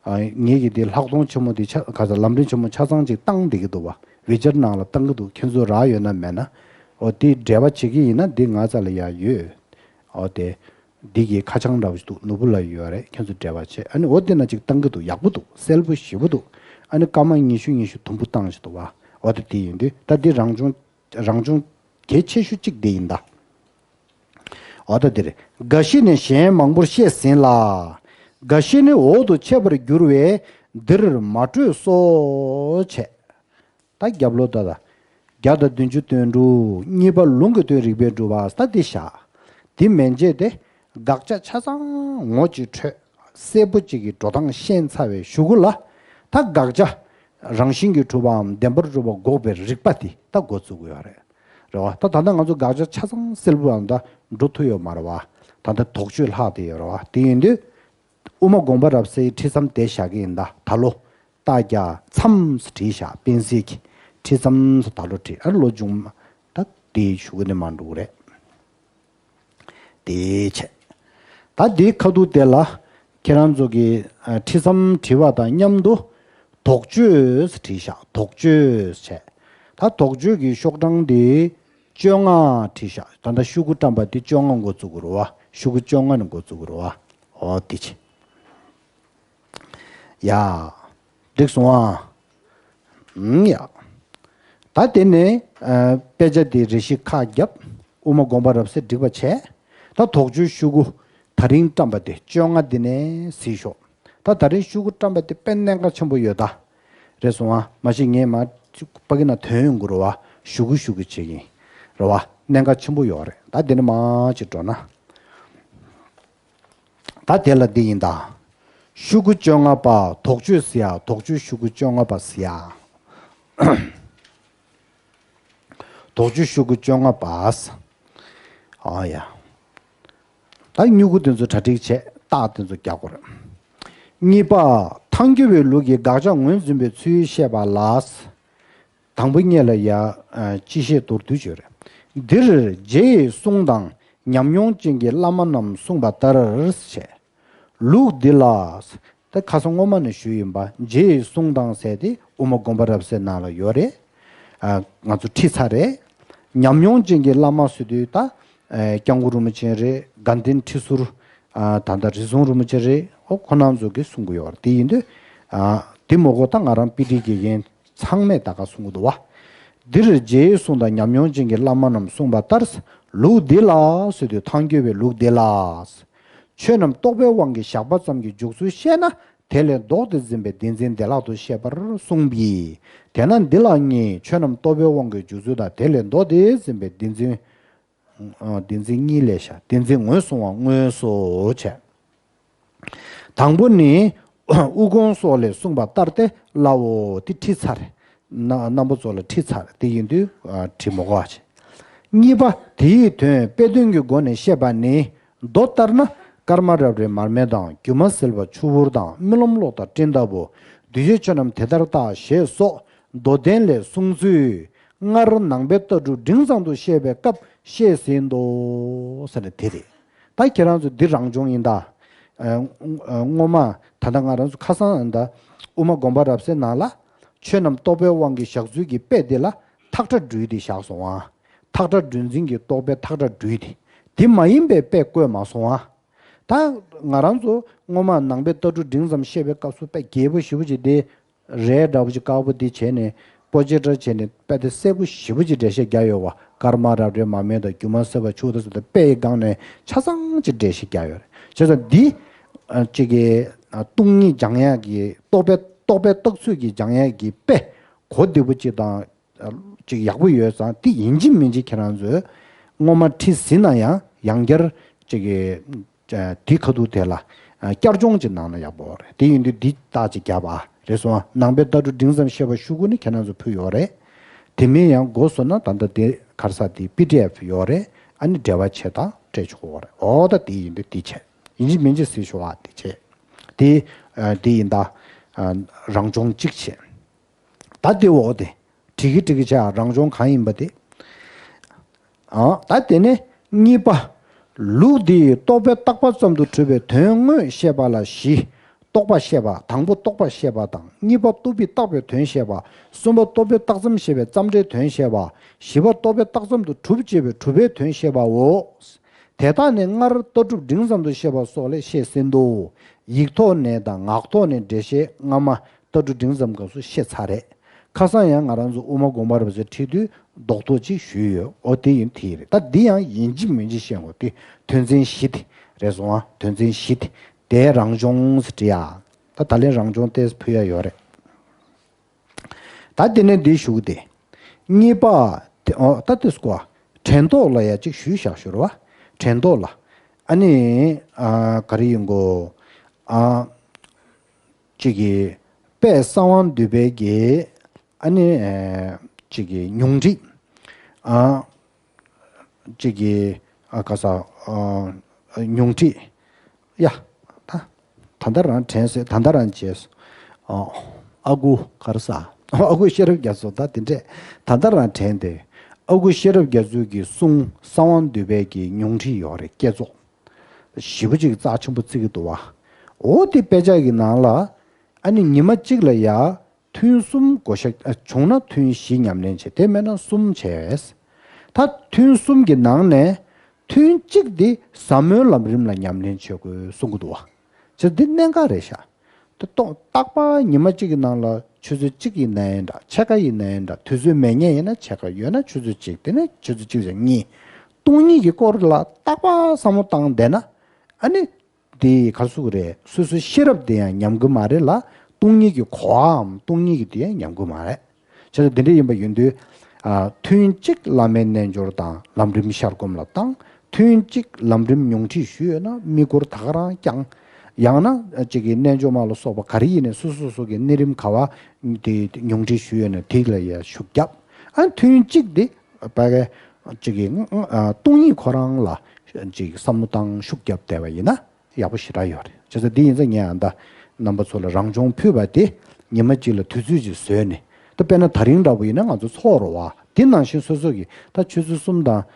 ཨ་ངེད་ཀྱི་འདི་ལྷག་མཐོང་ཆེན་མོ་འདི་ཆ་ག་ས་ལམ་རིམ་ཆེན་མོ་ཆ་ཚང་ཅིག་བཏང་བསྡད་ཀྱི་འདུག་བ། ཝི་ཅེཊ་ནང་ལ་བཏང་གི་འདུག་ཁྱེད་ཚོ་རག་ཡོད་ན་མེད་ན། འོ་དེ་འབྲེལ་བ་བྱེད་ཀྱི་ཡིན་ན་འདི་ང་རྩ་ལ་ཡ་ཡོད། འོ་དེ་འདི་གི་ཁ་བྱང་འདྲ་བོ་ཞིག་འདུག་ནོར་བུ་ལ་ཡོད་རེད། ཁྱེད་ཚོ་འབྲེལ་བ་བྱེད། ཨ་ནི་འོ་དེ་ན་ཅིག་བཏང་གི་འདུག་ཡག་པོ་འདུག་གསལ་པོ་ཞེ་པོ་འདུག་ཨ་ནི་སྐར་མ་ཉི་ཤུ་ཉི་ཤུ་དུམ་བུ་བཏང་བཞིན་འདུག་བ། འོ་དེ་དེ་ཡིན་དུས་ད་འདི་རང་བྱུང་རང་བྱུང་གལ་ཆེ་ཤོས་གཅིག་དེ་ཡིན་ད། འོ་ད་འདིར་འགའ་ཞིག་ནི་གཞན་མང་པོར་བཤད་ཟིན་ལ། འགའ་ཞིག་ནི་འོག་ཏུ་འཆད་པར་འགྱུར་བས་འདིར་མ་སྤྲོས་སོ་བྱས། ད་རྒྱབ་ལོགས་ད་ད། བརྒྱ་དང་བདུན་ཅུ་དོན་དྲུག་གཉིས་པ་ལུང་གི་དོན་རིགས་པས་སྒྲུབ་པ་ད་འདི་བཞག་དེ་མན་ཆད་དེ་དགག་བྱ་ཆ་ཚང་ངོ་གཅིག་འཕྲོད་གསལ་པོ་གཅིག་གི་འགྲོ་སྟངས་ཤེས་ཚར་བའི་གཞུག་གུ་ལ་ད་དགག་བྱ་རང་བཞིན་གྱིས་གྲུབ་པའམ་བདེན་པར་གྲུབ་པ་འགོག་པའི་རིགས་པ་དེ་ད་འགོ་བཙུགས་ཀྱི་ཡོད་རེད། རེད་བ། ད་ད་ལྟ་ང་ཚོ་དགག་བྱ་ཆ་ཚང་གསལ་པོའམ་ད་འགྲོ་ཐུབ་ཡོད་མ་རེད་བ། ད་ལྟ་དོགས་གཅོད་ལྷག་བསྡད་ཡོད་རེད་བ། དེ་ཡིན་དུས་དབུ་མ་དགོངས་པ་རབ་གསལ་ཁྲིད་མཚམས་དེ་བཞག་གི་ཡིན་ད། ད་ལོ་རྟགས་བརྒྱ་མཚམས་བྲིས་བཞག་པེན་སིལ་གྱིས་ཁྲིད་མཚམས་ད་ལོ་བྲིས། ཨ་ལོ་མཇུག་མ་ད་དེ་ཞུ་གི་ནི་མ་འགྲོ་གི་རེད། དེའི་ཆེད། ད་དེའི་ཁ་ཐུག་དེ་ལ་ཁྱེད་རང་ཚོ་གི་ཨ་ཁྲིད་མཚམས་བྲིས་པ་དང་མཉམ་དུ་དོགས་གཅོད་བྲིས་བཞག་དོགས་གཅོད་བྱས། ད་དོགས་གཅོད་ཀྱི་ཤོག་གྲངས་དེ་བཅོ་ལྔ་བྲིས་བཞག་ད་ལྟ་ཤོག་གུ་བཀྲམ་པ་དེ་བཅོ་ལྔ་འགོ་བཙུགས་དགོས་རེད་བ། ཤོག་གུ་བཅོ་ལྔ་ནས་འགོ་བཙུགས་དགོས་རེད་བ། འོ་དེ་བྱས། ཡ། འགྲིག་སོང་ཨ། ཨུམ་ཡ། ད་དེ་ནས་ཨ་དཔེ་ཆ་དེ་རེ་ཞིག་ཁ་བརྒྱབ། དབུ་མ་དགོངས་པ་རབ་གསལ་འགྲིག་པ་བྱས། ད་དོགས་གཅོད་ཤོག་གུ་ད་རིང་བཀྲམ་པ་དེ་བཅོ་ལྔ་འདི་ནས་གཟིགས་ཤོག་ད་ད་རིང་ཤོག་གུ་བཀྲམ་པ་དེ་དཔེ་གནད་འགག་ཆེན་པོ་ཡོད་ད། རེད་སོང་ཨ། མ་གཞི་ངས་མ་ཕ་གི་ན་དོན་ཡོང་གི་རེད་བ། ཤོག་གུ་ཤོག་གུ་བྱེད་ཀྱིན། རེད་བ། གནད་འགག་ཆེན་པོ་ཡོད་རེད། ད་དེ་ནས་མ་ཅིག་འགྲོ་ན། ད་དེ་ལ་འདི་ཡིན་ད། ཤོག་གུ་བཅོ་ལྔ་པ་དོགས་གཅོད་ཟེར་ཡ། དོགས་གཅོད་ཤོག་གུ་བཅོ་ལྔ་པ་ཟེར་ཡ། དོགས་གཅོད་ཤོག་གུ་བཅོ་ལྔ་པ། ཨ་ཡ། ད་སྨྱུ་གུ་དེ་ཚོ་གྲ་སྒྲིག་བྱས། རྟགས་དེ་ཚོ་རྒྱག་དགོས་རེད། གཉིས་པ། ཐལ་འགྱུར་བའི་ལུགས་ཀྱི་དགག་བྱ་ངོས་འཛིན་པའི་ཚུལ་བཤད་པ་ལ། དང་པོ་གཉིས་ལ་ཡ། ཨ་སྤྱི་བཤད་མདོར་བསྡུས་བརྗོད་རེད། འདིར་རྗེ་ཡི་གསུང་དང་ཉམས་མྱོང་ཅན་གྱི་བླ་མ་རྣམས་གསུངས་པ་ལྟར་བྱས། ལུགས་འདི་ལ། ད་ཁ་སང་སྔོན་མ་ནས་ཞུས་ཡིན་པ། རྗེ་ཡི་གསུང་དང་ཟེར་དེ་དབུ་མ་དགོངས་པ་རབ་གསལ་ནང་ལ་ཡོད་རེད། ཨ་ང་ཚོ་ཁྲིད་ཚར་རེད། ཉམས་མྱོང་ཅན་གྱི་བླ་མ་ཟེར་དུས་ད། ཨ་སྐྱབས་མགོན་རིན་པོ་ཆེ་རེད། དགའ་ལྡན་ཁྲི་ཟུར། ཨ་ད་ལྟ་རི་ཟུང་རིན་པོ་ཆེ་རེད། ཨོ་ཁོ་རྣམ་ཚོ་གིས་གསུང་གི་ཡོད་རེད། དེ་ཡིན་དུས། ཨ་དེ་མ་གཏོགས་ད་ང་རང་དཔེ་ཁྲིད་དགེ་རྒན་ཚང་མས་ད་ག་གསུང་གི་འདུག་བ། འདིར་རྗེའི་གསུང་དང་ཉམས་མྱོང་ཅན་གྱི་བླ་མ་རྣམས་གསུངས་པ་ལྟར། ལུགས་འདི་ལ་ཟེར་དུས་ཐལ་འགྱུར་བའི་ལུགས་འདི་ལ། ཆོས་རྣམས་རྟོག་པའི་དབང་གིས་བཞག་པ་ཙམ་གྱི་འཇུག་ཚུལ་བཤད་ན། དེ་ལས་ལྡོག་སྟེ་འཛིན་པའི་བདེན་འཛིན་བདེ་བླག་ཏུ་བཤད་པར་གསུངས་པས། དེས་ན་འདི་ལ་ནི་ཆོས་རྣམས་རྟོག་པའི་དབང་གིས་འཇུག་ཚུལ་དང་། དེ་ལས་ལྡོག་སྟེ་འཛིན་པའི་བདེན་འཛིན། ཨ་བདེན་འཛིན་གཉིས་ལས་བཞག་བདེན་འཛིན་ངོས་བཟུང་བ་དངོས་སུ་བྱས། དང་པོ་ནི་དབུ་དགོངས་སོགས་ལས་གསུངས་པ་ལྟར་ཏེ་སླའོ། དེ་ཁྲིད་ཚར། རྣམ་རྣམ་པ་ཚོ་ལ་ཁྲིད་ཚར། དེ་ཡིན་དུས་ཨ་ཁྲིད་མི་དགོས་པ་བྱས། གཉིས་པ། དེ་ཡི་དོན་དཔེ་དོན་གྱི་སྒོ་ནས་བཤད་པ་ནི། མདོ་ལྟར་ན་ཀརྨ་རབ་རིབ་མར་མེ་དང་། སྒྱུ་མ་སིལ་བ་ཆུ་བུར་དང་། རྨི་ལམ་གློག་དང་སྤྲིན་ལྟ་བུ། གདུལ་བྱའི་ཆོས་རྣམས་དེ་ལྟར་བརྟག་ཞེས་སོགས་མདོ་བསྟན་ལས་གསུངས་ཚུལ། སྔར་ནང་པའི་ལྟ་གྲུབ་འབྲིང་ཙམ་དུ་བཤད་པའི་སྐབས་བཤད་ཟིན་ཏོ། ཟེར་ནས་དེ་རེད། ད་ཁྱེད་རང་ཚོ་འདི་རང་སྦྱོང་ཡིན་ད། ཨ་ཨ་སྔོན་མ་ད་ལྟ་ང་རང་ཚོ་ཁ་སང་ད་དབུ་མ་དགོངས་པ་རབ་གསལ་ནང་ལ། ཆོས་རྣམས་རྟོག་པའི་དབང་གིས་བཞག་ཚུལ་གྱི་དཔེ་འདི་ལ་ཐག་ཁྲ་སྦྲུལ་དེ་བཞག་སོང་ཨ། ཐག་ཁྲ་སྦྲུལ་འཛིན་གྱི་རྟོག་པའི་ཐག་ཁྲ་སྦྲུལ་དེ། དེ་མ་ཡིན་པའི་དཔེ་བཀོད་མ་སོང་ཨ། ད་ང་རང་ཚོ་སྔོན་མ་ནང་པའི་ལྟ་གྲུབ་འབྲིང་ཙམ་བཤད་པའི་སྐབས་སུ་དཔེ་རྒྱས་པོ་ཞེ་པོ་ཅིག་དེ། རས་འདྲ་པོ་ཅིག་དཀར་པོ་འདི་བྱས་ནས་པོ་ཆེ་འདྲ་བྱས་ནས་དཔེ་དེ་གསལ་པོ་ཞེ་པོ་ཅིག་འགྲེལ་བཤད་རྒྱག་ཡོད་བ། ཀརྨ་རབ་རིབ་མར་མེ་དང་། སྒྱུ་མ་སིལ་བ་ཆུ་བུར་དང་ཟེར་ཏེ་དཔེ་ཡི་སྒང་ནས་ཆ་ཚང་ཅིག་འགྲེལ་བཤད་རྒྱག་ཡོད་རེད། བྱས་ཙང་འདི་ཨ་ཅིག་གི་ཨ་སྟོང་ཉིད་སྦྱང་ཡག་གི་རྟོག་པའི་རྟོག་པའི་རྟོག་ཚུལ་གྱི་སྦྱང་ཡག་གི་དཔེ་གོ་བདེ་པོ་ཅིག་དང་ཨ་ཅིག་ཡག་པོ་ཡོད་ཙང་། དེ་ཡིན་གཅིག་མིན་གཅིག་ཁྱེད་རང་ཚོས་སྔོན་མ་ཁྲིད་ཟིན་ན་ཡང་ཡང་བསྐྱར་ཅིག་གི་ཨ་དེའི་ཁ་ཐུག་དེ་ལ་ཨ་བསྐྱར་སྦྱོང་ཅིག་གནང་ན་ཡག་པོ་རེད། དེ་ཡིན་དུས་འདི་རྟགས་ཅིག་བརྒྱབ་པ་རེད་སོང་ཨ། ནང་པའི་ལྟ་གྲུབ་འབྲིང་ཙམ་བཤད་པ་ཤོག་གུ་ནི་ཁྱེད་རང་ཚོ་ཕུལ་ཡོད་རེད། དེ་མིན་ཡང་དགོས་སོང་ན་ད་ལྟ་དེ་ ག་རེ་ཟེར་དེ་པི་ཌི་ཨེཕ་ཡོད་རེད། ཨ་ནི་འབྲེལ་བ་བྱེད་དང་སྤྲད་ཆོག་གི་རེད། འོ་ད་དེ་ཡིན་དུས་དེ་བྱས། ཡིན་གཅིག་མིན་གཅིག་ཟེར་ཞུ་བ་དེ་བྱས། དེ་ཨ་དེ་ཡིན་ད་ཨ་རང་སྦྱོང་གཅིག་བྱས། ད་དེ་འོ་དེ་འགྲིག་གི་འགྲིག་གི་བྱས། རང་སྦྱོང་གང་ཡིན་པ་དེ། ཨ་ད་དེ་ནས་གཉིས་པ། ལུགས་འདི་རྟོག་པས་བཏགས་པ་ཙམ་དུ་གྲུབ་པའི་དོན་དངོས་བཤད་པ་ལ་བཞི། རྟོག་པ་བཤད་པ། དང་པོ་རྟོག་པ་བཤད་པ་དང་། གཉིས་པ་རྟོག་པས་བཏགས་པའི་དོན་བཤད་པ། གསུམ་པ་རྟོག་པས་བཏགས་ཙམ་བཤད་པའི་ཙམ་སྒྲའི་དོན་བཤད་པ། བཞི་པ་རྟོག་པས་བཏགས་ཙམ་དུ་གྲུབ་ཅེས་པའི་གྲུབ་པའི་དོན་བཤད་པའོ། དེ་དག་ནི་སྔར་ལྟ་གྲུབ་འབྲིང་ཙམ་དུ་བཤད་པ་སོགས་ལས་བཤད་ཟིན་ཏོ། ཡིག་ཐོག་ནས་དང་ངག་ཐོག་ནས་འགྲེལ་བཤད་སྔ་མ་ལྟ་གྲུབ་འབྲིང་ཙམ་སྐབས་སུ་བཤད་ཚར་རེད། ཁ་སང་ཡང་ང་རང་ཚོ་དབུ་མ་དགོངས་པ་རབ་གསལ་ཁྲིད་དུས་རྡོག་རྡོག་ཅིག་ཞུས་ཡོད། འོ་དེ་ཡིན་དེ་རེད། ད་འདི་ཡང་ཡིན་གཅིག་མིན་གཅིག་བཤད་དགོས། དེ་དོན་ཚན་བཞི་དེ་རེད་སོང་ཨ། དོན་ཚན་བཞི་དེ། དེའི་རང་སྦྱོང་ཟེར་བྲིས་ཡ། ད་ད་ལན་རང་སྦྱོང་ཏོག་ཙམ་ཕུལ་ཡ་ཡོད་རེད། ད་དེ་ནས་འདི་ཞུ་གི་དེ། གཉིས་པ། དེ་ཨོ་ད་དེ་སྐོར། དྲན་རྟོག་ལ་ཡ་གཅིག་ཞུས་བཞག་ཞུ་རེད་བ། དྲན་རྟོག་ལ། ཨ་ནི་ཨ་ག་རེ་ཡིན་གོ། ཨ་གཅིག་གི་དཔལ་གསང་བ་འདུས་པའི་གི་ཨ་ནི་ཨ་གཅིག་གི་ཉུང་འཕྲི། ཨ་གཅིག་གི་ཨ་ག་ས་ཨ་ཉུང་འཕྲི། ཡ། ད་ད་ལྟ་རང་དྲན་སོང་། ད་ལྟ་རང་བརྗེད་སོང་། ཨ་ཨ་ཁུ་ག་རེ་ཟ། ཨ་ཁུ་ཤེས་རབ་རྒྱ་མཚོ། ད་དེ་འདྲས་ད་ལྟ་རང་དྲན་ཏེ། ཨ་ཁུ་ཤེས་རབ་རྒྱ་མཚོ་གི་གསུང་གསང་བ་འདུས་པའི་གི་ཉུང་འཕྲི་ཡོད་རེད། བསྐྱེད་རྫོགས་ཞེ་པོ་ཅིག་རྩ་ཆེན་པོ་བརྩི་གི་འདུག་བ། འོ་དེ་དཔེ་ཆ་གི་ནང་ལ་ཨ་ནི་ཉི་མ་གཅིག་ལ་ཡ་ཐུན་གསུམ་བགོ་བཤའ། ཨ་བྱུང་ན་ཐུན་བཞི་ཉམས་ལེན་བྱེད། དེ་མེད་ན་གསུམ་བྱས། ད་ཐུན་གསུམ་གྱི་ནང་ནས་ཐུན་གཅིག་དེ་ཟབ་མོའི་ལམ་རིམ་ལ་ཉམས་ལེན་བྱེད་དགོས་གསུང་གི་འདུག་བ། བྱས་ཙང་འདི་གནད་འགག་རེད་ཤག་དེ་རྟོགས་རྟག་པར་ཉི་མ་གཅིག་གི་ནང་ལ་ཆུ་ཚོད་གཅིག་ཡིན་ན་ཡང་འདྲ། ཕྱེད་ཀ་ཡིན་ན་ཡང་འདྲ། དུས་ཚོད་མེད་མཁན་ཡིན་ན་ཕྱེད་ཀ། ཡོད་ན་ཆུ་ཚོད་གཅིག་དེ་ནས་ཆུ་ཚོད་གཅིག་ཙམ་གཉིས། སྟོང་ཉིད་ཀྱི་སྐོར་ལ་རྟག་པར་བསམ་བློ་བཏང་བསྡད་ན། ཨ་ནི་དེ་ག་རེ་ཟེར་དགོས་རེད། སོ་སོའི་ཤེས་རབ་དེ་ཡང་ཉམས་ཀྱི་མ་རེད་ལ། སྟོང་ཉིད་ཀྱི་གོ་བའམ་སྟོང་ཉིད་ཀྱི་དེ་ཡང་ཉམས་ཀྱི་མ་རེད། བྱས་ཙང་དེ་འདྲ་ཡིན་པ་ཡིན་དུས། ཨ་ཐུན་གཅིག་བླ་མའི་རྣལ་འབྱོར་དང་ལམ་རིམ་ཤར་སྒོམ་ལ་བཏང་། ཐུན་གཅིག་ལམ་རིམ་ཉུང་འཕྲི་ཞུས་ཡོད་ན་དམིགས་སྐོར་ད་ག་རང་བསྐྱང་། ཡང་ན་གཅིག་གི་རྣལ་འབྱོར་མ་ལ་སོགས་པ་ག་རེ་ཡིན་ནའི་སོ་སོ་སོ་གི་གནས་རིམ་ག་བ་དེ་ཉུང་འཕྲི་ཞུས་ཡོད་ན་དེ་ལ་ཡ་ཤུགས་རྒྱབ། ཨ་ཐུན་གཅིག་དེ་ཕ་གི་གཅིག་གི་ཨ་སྟོང་ཉིད་ཁོ་རང་ལ་གཅིག་བསམ་བློ་བཏང་ཤུགས་རྒྱབ་བསྡད་པ་ཡིན་ན། ཡག་པོ་ཞེ་དྲག་ཡོད་རེད། བྱས་ཙང་འདི་ཡིན་ཙང་ངས་ཨ་ད་རྣམ་པ་ཚོ་ལ་རང་སྦྱོང་ཕུལ་བ་དེ་ཉི་མ་གཅིག་ལ་དུས་ཚོད་ཅིག་བཟོས་ནས། ད་དཔེར་ན་དེ་རིང་འདྲ་པོ་ཡིན་ན་ང་ཚོ་ཚོགས་རེད་བ། དེ་ནང་བཞིན་སོ་སོ་གིས་ད་ཆུ་ཚོད་གསུམ་དང་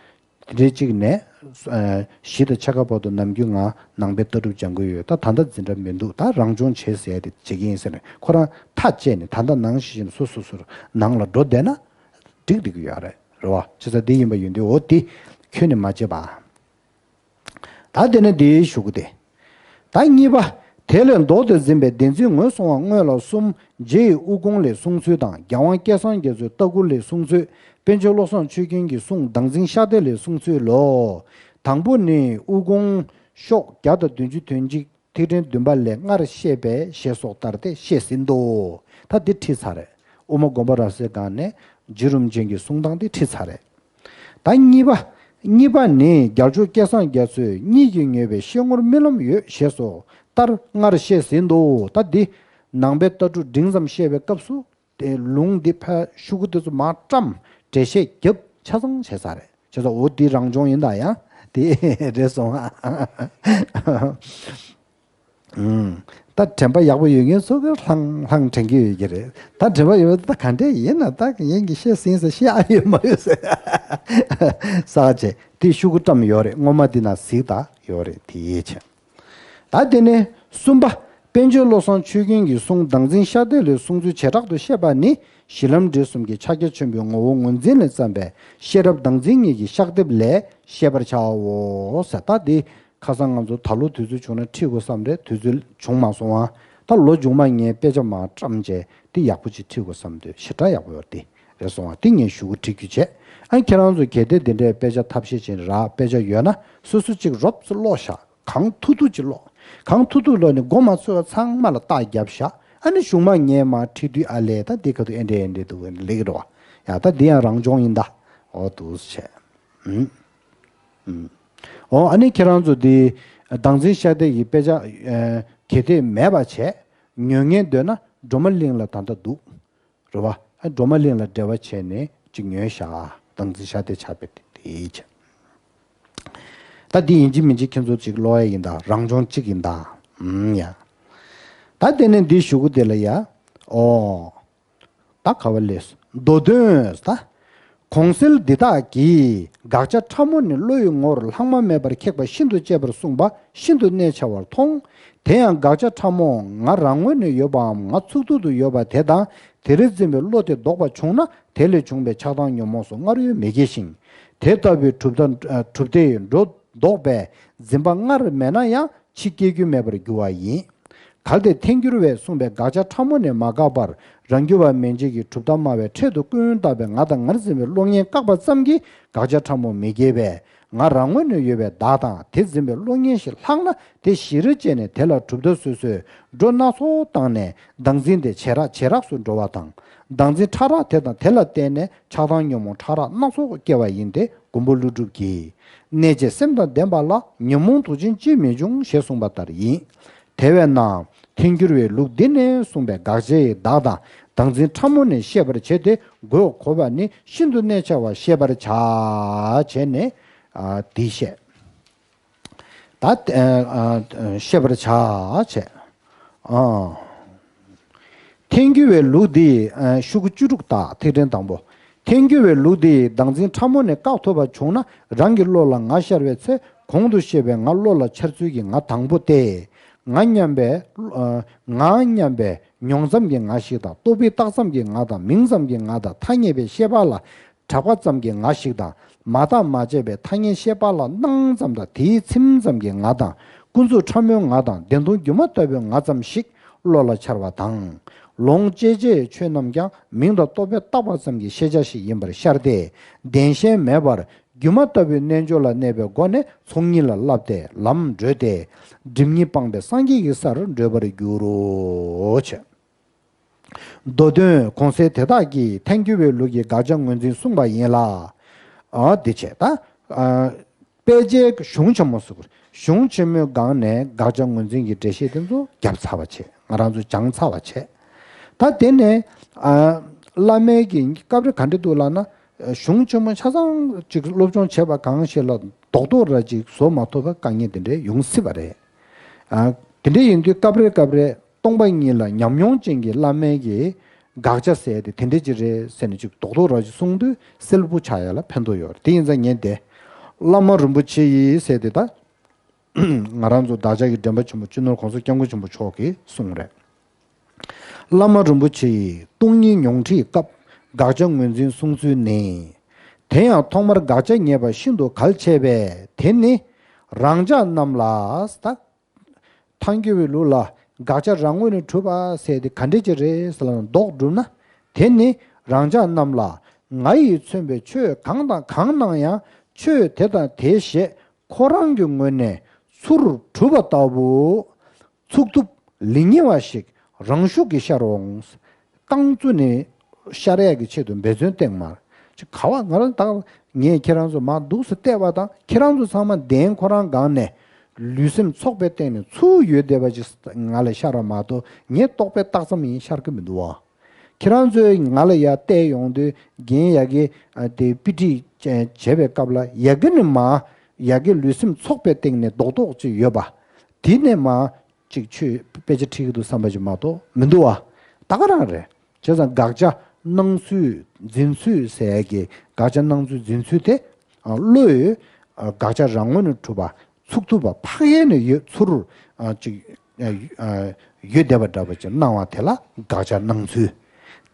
དེ་འདྲའི་གཅིག་ནས་ཨ་བཞི་དང་ཕྱེད་ཀ་བར་དུ་ནམ་རྒྱུན་ང་ནང་པའི་ལྟ་གྲུབ་སྦྱང་གི་ཡོད། ད་ད་ལྟ་འཛིན་གྲྭ་མི་འདུག་ད་རང་སྦྱོང་བྱེད་ཟེར་ཡ་དེ་བྱེད་ཀྱི་ཡིན་ཟེར་ནས་ཁོ་རང་ཐག་བཅད་ནས་ད་ལྟ་ནང་བཞིན་སོ་སོ་སོ་ནང་ལ་འགྲོ་བསྡད་ན་འགྲིག་འགྲིག་གི་ཡོད་རེད། རེད་བ། བྱས་ཙང་འདི་ཡིན་པ་ཡིན་དུས་འོ་དེ་ཁྱོན་ནས་མ་བྱེད་པ། ད་དེ་ནས་འདིའི་གཞུག་གུ་དེ། ད་གཉིས་པ། དེ་ལས་ལྡོག་སྟེ་འཛིན་པའི་བདེན་འཛིན་ངོས་བཟུང་བ་སྔོན་ལ་གསུམ། རྗེ་ཡི་དབུ་དགོངས་ལས་གསུངས་ཚུལ་དང་། རྒྱལ་དབང་སྐལ་བཟང་རྒྱ་མཚོའི་ལྟ་མགུར་ལས་གསུངས་ཚུལ། པཎ་ཆེན་བློ་བཟང་ཆོས་ཀུན་གྱིས་གསུངས་བདག་འཛིན་ཤཱཀ་དེབ་ལས་གསུངས་ཚུལ་ལོ། དང་པོ་ནི་དབུ་དགོངས་ཤོག་བརྒྱ་དང་བདུན་ཅུ་དོན་གཅིག་ཐིག་ཕྲེང་བདུན་པ་ལས་སྔར་བཤད་པའི་ཞེས་སོགས་ལྟར་ཏེ་བཤད་ཟིན་ཏོ། ད་འདི་ཁྲིད་ཚར་རེད། དབུ་མ་དགོངས་པ་རབ་གསལ་སྒང་ནས་རྗེ་རིན་པོ་ཆེ་གི་གསུང་སྟངས་འདི་ཁྲིད་ཚར་རེད། ད་གཉིས་པ། གཉིས་པ་ནི་རྒྱལ་མཆོག་སྐལ་བཟང་རྒྱ་མཚོས་གཉིད་ཀྱིས་མྱོས་པའི་ཤེས་ངོར་རྨི་ལམ་ཡོད་ཞེས་སོགས་ལྟར་སྔར་བཤད་ཟིན་ཏོ། ད་འདི་ནང་པའི་ལྟ་གྲུབ་འབྲིང་ཙམ་བཤད་པའི་སྐབས་སུ་དེ་ལུང་འདི་ཕར་ཤོག་གུ་དེ་ཚོ་མར་བཀྲམ། འགྲེལ་བཤད་བརྒྱབ་ཆ་ཚང་བྱས་ཚར་རེད། བྱས་ཙང་འོ་འདི་རང་སྦྱོང་ཡིན་ད་ཡང་དེ་རེད་སོང་ཨ། ཨུམ། ད་དྲན་པ་ཡག་པོ་ཡོད་མཁན་ཚོ་གི་ལྷང་ལྷང་དྲན་གྱི་ཡོད་ཀྱི་རེད། ད་དྲན་པ་ཡོད་པ་ད་ག་འདྲས་ཡིན་ན་ད་ངེད་ཀྱི་བཤད་ཟིན་ཟེར་བཤད་ཨ་ཡོད་མ་ཡོད་ཟེར་ས་བྱས་དེ་ཤོག་གུ་བཀྲམ་ཡོད་རེད། སྔོན་མ་དེ་ན་གཟིགས་ད་ཡོད་རེད། དེ་ཡས་བྱས། ད་དེ་ནས་གསུམ་པ། པཎ་ཆེན་བློ་བཟང་ཆོས་ཀུན་གྱིས་གསུངས་བདག་འཛིན་ཤཱཀ་དེབ་ལས་གསུངས་ཚུལ་བྱེ་བྲག་ཏུ་བཤད་པ་ནི་གཞི་ལམ་འབྲས་གསུམ་གྱི་ཕྱག་རྒྱ་ཆེན་པོའི་ངོ་བོ་ངོས་འཛིན་ལས་བརྩམས་པའི་ཤེས་རབ་བདག་འཛིན་གཉིས་ཀྱི་ཤཱཀ་དེབ་ལས་ཤེས་པར་བྱའོ་ཟེར། ད་འདི་ཁ་སང་ང་ཚོ་ད་ལོ་དུས་ཚོད་བྱུང་ན་ཁྲིད་དགོས་བསམ་རེད། དུས་ཚོད་བྱུང་མ་སོང་ཨ། ད་ལོ་མཇུག་མ་ངས་དཔེ་ཆ་མར་བཀྲམ་བྱས་འདི་ཡག་པོ་ཅིག་ཁྲིད་དགོས་བསམ་འདོད། ཞེ་དྲག་ཡག་པོ་ཡོད་རེད། དེ་རེད་སོང་ཨ། འདི་ངས་ཞུ་གུ་ཁྲིད་རྒྱུ་བྱས། ཨ་ཁྱེད་རང་ཚོ་གལ་ཏེ་འདི་འདྲའི་དཔེ་ཆ་ཐབས་ཤེས་བྱས་རག་དཔེ་ཆ་ཡོད་ན་སོ་སོ་གཅིག་རོབ་ཙམ་ཀློག་ཤག་གང་ཐུབ་ཐུབ་ཅིག་ཀློག་གང་ཐུབ་ཐུབ་ཀློག་ནས་མགོ་མ་ཚོས་པ་ཚང་མ་ལ་རྟགས་བརྒྱབ་ཤག་ཨ་ནི་གཞུག་མ་ངས་མར་ཁྲིད་དུས་ཨ་ལས་ད་འདི་ག་དུས་ཨེ་འདྲས་ཨེ་འདྲས་འདུག་ལེགས་རེད་བ། ཡ་ད་འདི་ཡང་རང་སྦྱོང་ཡིན་ད། འོ་འདུག་སེ་བྱས། ཨུམ། ཨུམ། འོ་ཨ་ནི་ཁྱེད་རང་ཚོ་འདི་བདག་འཛིན་ཤཱཀ་དེབ་ཀྱི་དཔེ་ཆ་ཨ་གལ་ཏེ་མེད་པ་བྱས་ཉོ་མཁན་འདོད་ན་སྒྲོལ་མ་གླིང་ལ་ད་ལྟ་འདུག་རེད་བ། ཨ་སྒྲོལ་མ་གླིང་ལ་འབྲེལ་བ་བྱས་ནས་ཅིག་ཉོས་ཤག་བདག་འཛིན་བྱ་དེ་ཆགས་པའི་དེ་དེའི་ཆ། ད་འདི་ཡིན་གཅིག་མིན་གཅིག་ཁྱེད་ཚོ་གཅིག་ཀློག་ཡ་ཡིན་ད། རང་བྱུང་གཅིག་ཡིན་ད། ཨུམ་ཡ། ད་དེ་ནས་འདི་གཞུག་གུ་དེ་ལ་ཡ། ཨོ། ད་ག་བ་ལས། མདོ་དོན་ད། གོང་གསལ་འདི་དག་གིས་དགག་བྱ་ཕྲ་མོ་ནི་བློ་ཡི་ངོར་ལྷག་མ་མེད་པར་ཁེགས་པ་ཤིན་ཏུ་གཅེས་པར་གསུངས་པ་ཤིན་ཏུ་གནད་ཆེ་བར་མཐོང་། དེ་ཡང་དགག་བྱ་ཕྲ་མོ་ང་རང་ངོས་ནས་ཡོད་པའམ་ང་ཚུགས་ཐུབ་ཏུ་ཡོད་པ་དེ་དང་དེ་རེ་འཛིན་པའི་བློ་དེ་ལྡོག་པ་བྱུང་ན་དེ་ལས་བྱུང་བའི་ཆགས་སྡང་ཉོན་མོངས་སོགས་སྔར་ཡོད་མི་སྐྱེ་ཞིང་། དེ་ལྟ་བུའི་གྲུབ་མཐའ་གྲུབ་མཐས་སྒྲོ་འདོགས་པའི་འཛིན་པ་སྔར་མེད་ན་ཡང་ཕྱིས་སྐྱེ་རྒྱུ་མེད་པར་འགྱུར་བ་ཡིན། གལ་ཏེ་ཐལ་འགྱུར་བས་གསུངས་པའི་དགག་བྱ་ཕྲ་མོ་ནི་མ་བཀག་པར་རང་རྒྱུད་པ་མན་ཆད་ཀྱི་གྲུབ་མཐའ་སྨྲ་བའི་ཕྲད་དུ་ཀུན་ལྟ་བའི་ང་དང་ངར་འཛིན་པའི་བློ་ངན་བཀག་པ་ཙམ་གྱིས་དགག་བྱ་ཕྲ་མོ་མི་སྐྱེ་བས། ང་རང་ངོས་ནས་ཡོད་པའི་བདག་དང་དེ་འཛིན་པའི་བློ་ངན་ཞིག་ལྷག་ན་དེ་གཞི་རུ་བཅད་ནས་དེ་ལ་གྲུབ་མཐའ་སོ་སོས་སྒྲོ་སྣ་ཚོགས་བཏང་ནས་བདག་འཛིན་དེ་ཇེ་རགས་ཇེ་རགས་སུ་འགྲོ་བ་དང་། བདག་འཛིན་ཕྲ་རགས་དེ་དང་དེ་ལ་བརྟེན་ནས་ཆགས་སྡང་ཉོན་མོངས་ཕྲ་རགས་སྣ་ཚོགས་སྐྱེ་བ་ཡིན་ཏེ་མགོན་པོ་ཀླུ་སྒྲུབ་ཀྱིས། གནས་བཅས་སེམས་དང་ལྡན་པ་ལ་ཉོན་མོངས་དུག་ཅན་ཅིས་མི་འབྱུང་ཞེས་གསུངས་པ་ལྟར་ཡིན། དེ་བས་ན་ཐལ་འགྱུར་བའི་ལུགས་འདི་ནས་གསུངས་པའི་དགག་བྱའི་བདག་དང་བདག་འཛིན་ཕྲ་མོ་ནས་ཤེས་པར་བྱེད་དེ་དགོས་དགོས་པ་ནི་ཤིན་ཏུ་གནད་ཆེ་བ་ཤེས་པར་བྱ། བྱས་ནས་ཨ་འདི་བཤད། ད་ཨ་ཨ་ཤེས་པར་བྱ་བྱས། ཨ། ཐལ་འགྱུར་བའི་ལུགས་འདི་ཨ་ཤོག་གུ་བཅུ་དྲུག་དག་ཐིག་ཕྲེང་དང་པོ། ཐལ་འགྱུར་བའི་ལུགས་འདི་བདག་འཛིན་ཕྲ་མོ་ནས་བཀག་ཐུབ་པ་བྱུང་ན་རང་གི་བློ་ལ་ང་ཤར་བའི་ཚེ་གོང་དུ་བཤད་པའི་ང་བློ་ལ་འཆར་ཚུལ་གྱི་ང་དང་པོ་སྟེ། ང་སྙམ་པའི་ཨ་ང་སྙམ་པའི་མྱོང་ཙམ་གྱི་ང་ཞིག་དང་རྟོག་པས་བཏགས་ཙམ་གྱི་ང་དང་མིང་ཙམ་གྱི་ང་དང་ཐ་སྙད་པའི་ཤེས་པ་ལ་གྲགས་པ་ཙམ་གྱི་ང་ཞིག་དང་མ་བརྟགས་མ་དཔྱད་པའི་ཐ་སྙད་ཤེས་པ་ལ་སྣང་ཙམ་དང་དེའི་ཚིམ་ཙམ་གྱི་ང་དང་ཀུན་རྫོབ་ཕྲ་མོའི་ང་དང་བདེན་སྟོང་སྒྱུ་མ་ལྟ་བུའི་ང་ཙམ་ཞིག་བློ་ལ་འཆར་བ་དང་། ལོངས་སྤྱོད་བྱའི་ཆོས་རྣམས་ཀྱང་མིང་དང་རྟོག་པས་བཏགས་པ་ཙམ་གྱི་ཤེས་བྱ་ཞིག་ཡིན་པར་ཤར་ཏེ། བདེན་ཞེན་མེད་པར་སྒྱུ་མ་ལྟ་བུའི་རྣལ་འབྱོར་ལ་གནས་པའི་སྒོ་ནས་ཚོགས་གཉིས་ལ་བསླབས་ཏེ་ལམ་བགྲོད་དེ། སྒྲིབ་གཉིས་སྤངས་པའི་སངས་རྒྱས་ཀྱི་སར་བགྲོད་པར་འགྱུར་རོ། བྱས། མདོ་དོན་གོང་གསལ་དེ་དག་གིས་ཐལ་འགྱུར་བའི་ལུགས་ཀྱི་དགག་བྱ་ངོས་འཛིན་གསུངས་པ་ཡིན་ལ། ཨ་འདི་བྱས་ད། ཨ་དཔེ་ཆའི་གཞུང་ཆེན་མོ་ཟེར། གཞུང་ཆེན་མོའི་སྒང་ནས་དགག་བྱ་ངོས་འཛིན་གྱི་འགྲེལ་བཤད་དེ་ཚོ་བརྒྱབ་ཚར་བ་བྱས། ང་རང་ཚོ་སྦྱངས་ཚར་བ་བྱས། ད་དེ་ནས་ཨ་བླ་མའི་གི་སྐབས་རེ་ག་འདྲ་འདུག་ལབ་ན། གཞུང་ཆེན་མོ་ཆ་ཚང་ཅིག་སློབ་སྦྱོང་བྱས་པ་གང་ཞིག་ལ་རྡོག་རྡོག་ར་ཅིག་བཟོ་མ་ཐུབ་པ་དཀའ་ངལ་དེ་འདྲ་ཡོང་སྲིད་པ་རེད། ཨ་དེ་འདྲ་ཡིན་དུས་སྐབས་རེ་སྐབས་རེ་སྟོང་པ་ཉིད་ལ་ཉམས་མྱོང་ཅན་གྱི་བླ་མའི་གི་དགག་བྱ་ཟེར་དེ་དེ་འདྲ་ཅིག་རེད་ཟེར་ནས་ཅིག་རྡོག་རྡོག་ར་ཅིག་གསུངས་དུས་གསལ་པོ་ཆགས་ཡ་ལ་ཕན་ཐོགས་ཡོད་རེད། དེ་ཡིན་ཙང་ངས་དེ་བླ་མ་རིན་པོ་ཆེ་ཡིས་ཟེར་དེ་ད་ང་རང་ཚོ་བདག་ཅག་གི་འདྲེན་པ་ཆེན་པོ་སྤྱི་ནོར་༸གོང་ས་༸སྐྱབས་མགོན་ཆེན་པོ་མཆོག་གིས་གསུངས་རེད། བླ་མ་རིན་པོ་ཆེ་ཡིས་སྟོང་ཉིད་མྱོང་ཁྲིད་སྐབས་དགག་བྱ་ངོས་འཛིན་གསུངས་ཚུལ་ནི། དེ་ཡང་ཐོག་མར་དགག་བྱ་ངེས་པ་ཤིན་ཏུ་གལ་ཆེ་བས་དེ་ནི་རང་ཅག་རྣམས་ལ་ད། ཐལ་འགྱུར་བའི་ལུགས་ལ་དགག་བྱ་རང་ངོས་ནས་གྲུབ་པ་ཟེར་དེ་ག་འདྲ་ཅིག་རེད་ཟེར་ལབ་ན་ལྡོག་གྲུབ་ན། དེ་ནི་རང་ཅག་རྣམས་ལ་ང་ཡིས་མཚོན་པའི་ཆོས་གང་དང་གང་སྣང་ཡང་ཆོས་དེ་དང་དེ་ཞེས་ཁོ་རང་གི་ངོས་ནས་ཚུར་གྲུབ་པ་ལྟ་བུ། ཚུགས་ཐུབ་ལེགས་ཉེས་པ་ཞིག་རང་ཤུགས་ཀྱིས་ཤར་འོང་། རྐང་བཙུགས་ནས་ཤར་ཡག་གི་ཆེད་དུ་འབད་བརྩོན་བསྟེན་མར། ཅིག་ག་བ་ང་རང་ད་ངས་ཁྱེད་རང་ཚོ་མར་འདུག་སེ་བལྟས་པ་དང་ཁྱེད་རང་ཚོ་ཚང་མ་གདན་ཁོ་རང་སྒང་ནས་ལུས་སེམས་ཚོགས་པའི་སྟེང་ནས་ཚུར་ཡོད་བསྡད་པ་ཅིག་ང་ལ་ཤར་བ་མ་གཏོགས་ངས་རྟོག་པས་བཏགས་ཙམ་ཡིན་ཤར་གི་མི་འདུག་བ། ཁྱེད་རང་ཚོས་ང་ལ་ཡར་བལྟས་ཡོང་དུས་རྒན་ཡ་གི་ཨ་དེ་དཔེ་ཁྲིད་བྱས་བྱས་པའི་སྐབས་ལ་ཡ་གི་ནི་མ་ཡ་གི་ལུས་སེམས་ཚོགས་པའི་སྟེང་ནས་རྡོག་རྡོག་ཅིག་ཡོད་པ། དེ་ནས་མ་ཅིག་ཆོས་དཔེ་ཆ་ཁྲིད་ཀྱི་འདུག་བསམ་པ་ཅིག་མ་གཏོགས་མི་འདུག་བ། ད་ག་རང་རེད། བྱས་ཙང་དགག་བྱ་སྣང་ཚུལ་འཛིན་ཚུལ་ཟེར་ཡ་གི་དགག་བྱ་སྣང་ཚུལ་འཛིན་ཚུལ་དེ་ཨ་བློས་ཨ་དགག་བྱ་རང་ངོས་ནས་གྲུབ་པ་ཚུགས་ཐུབ་པ་ཕ་གིར་ནས་ཡོད་ཚུར་ཨ་ཅིག་ཨ་ཡོད་བསྡད་པ་འདྲ་པོ་ཅིག་སྣང་བ་དེ་ལ་དགག་བྱ་སྣང་ཚུལ།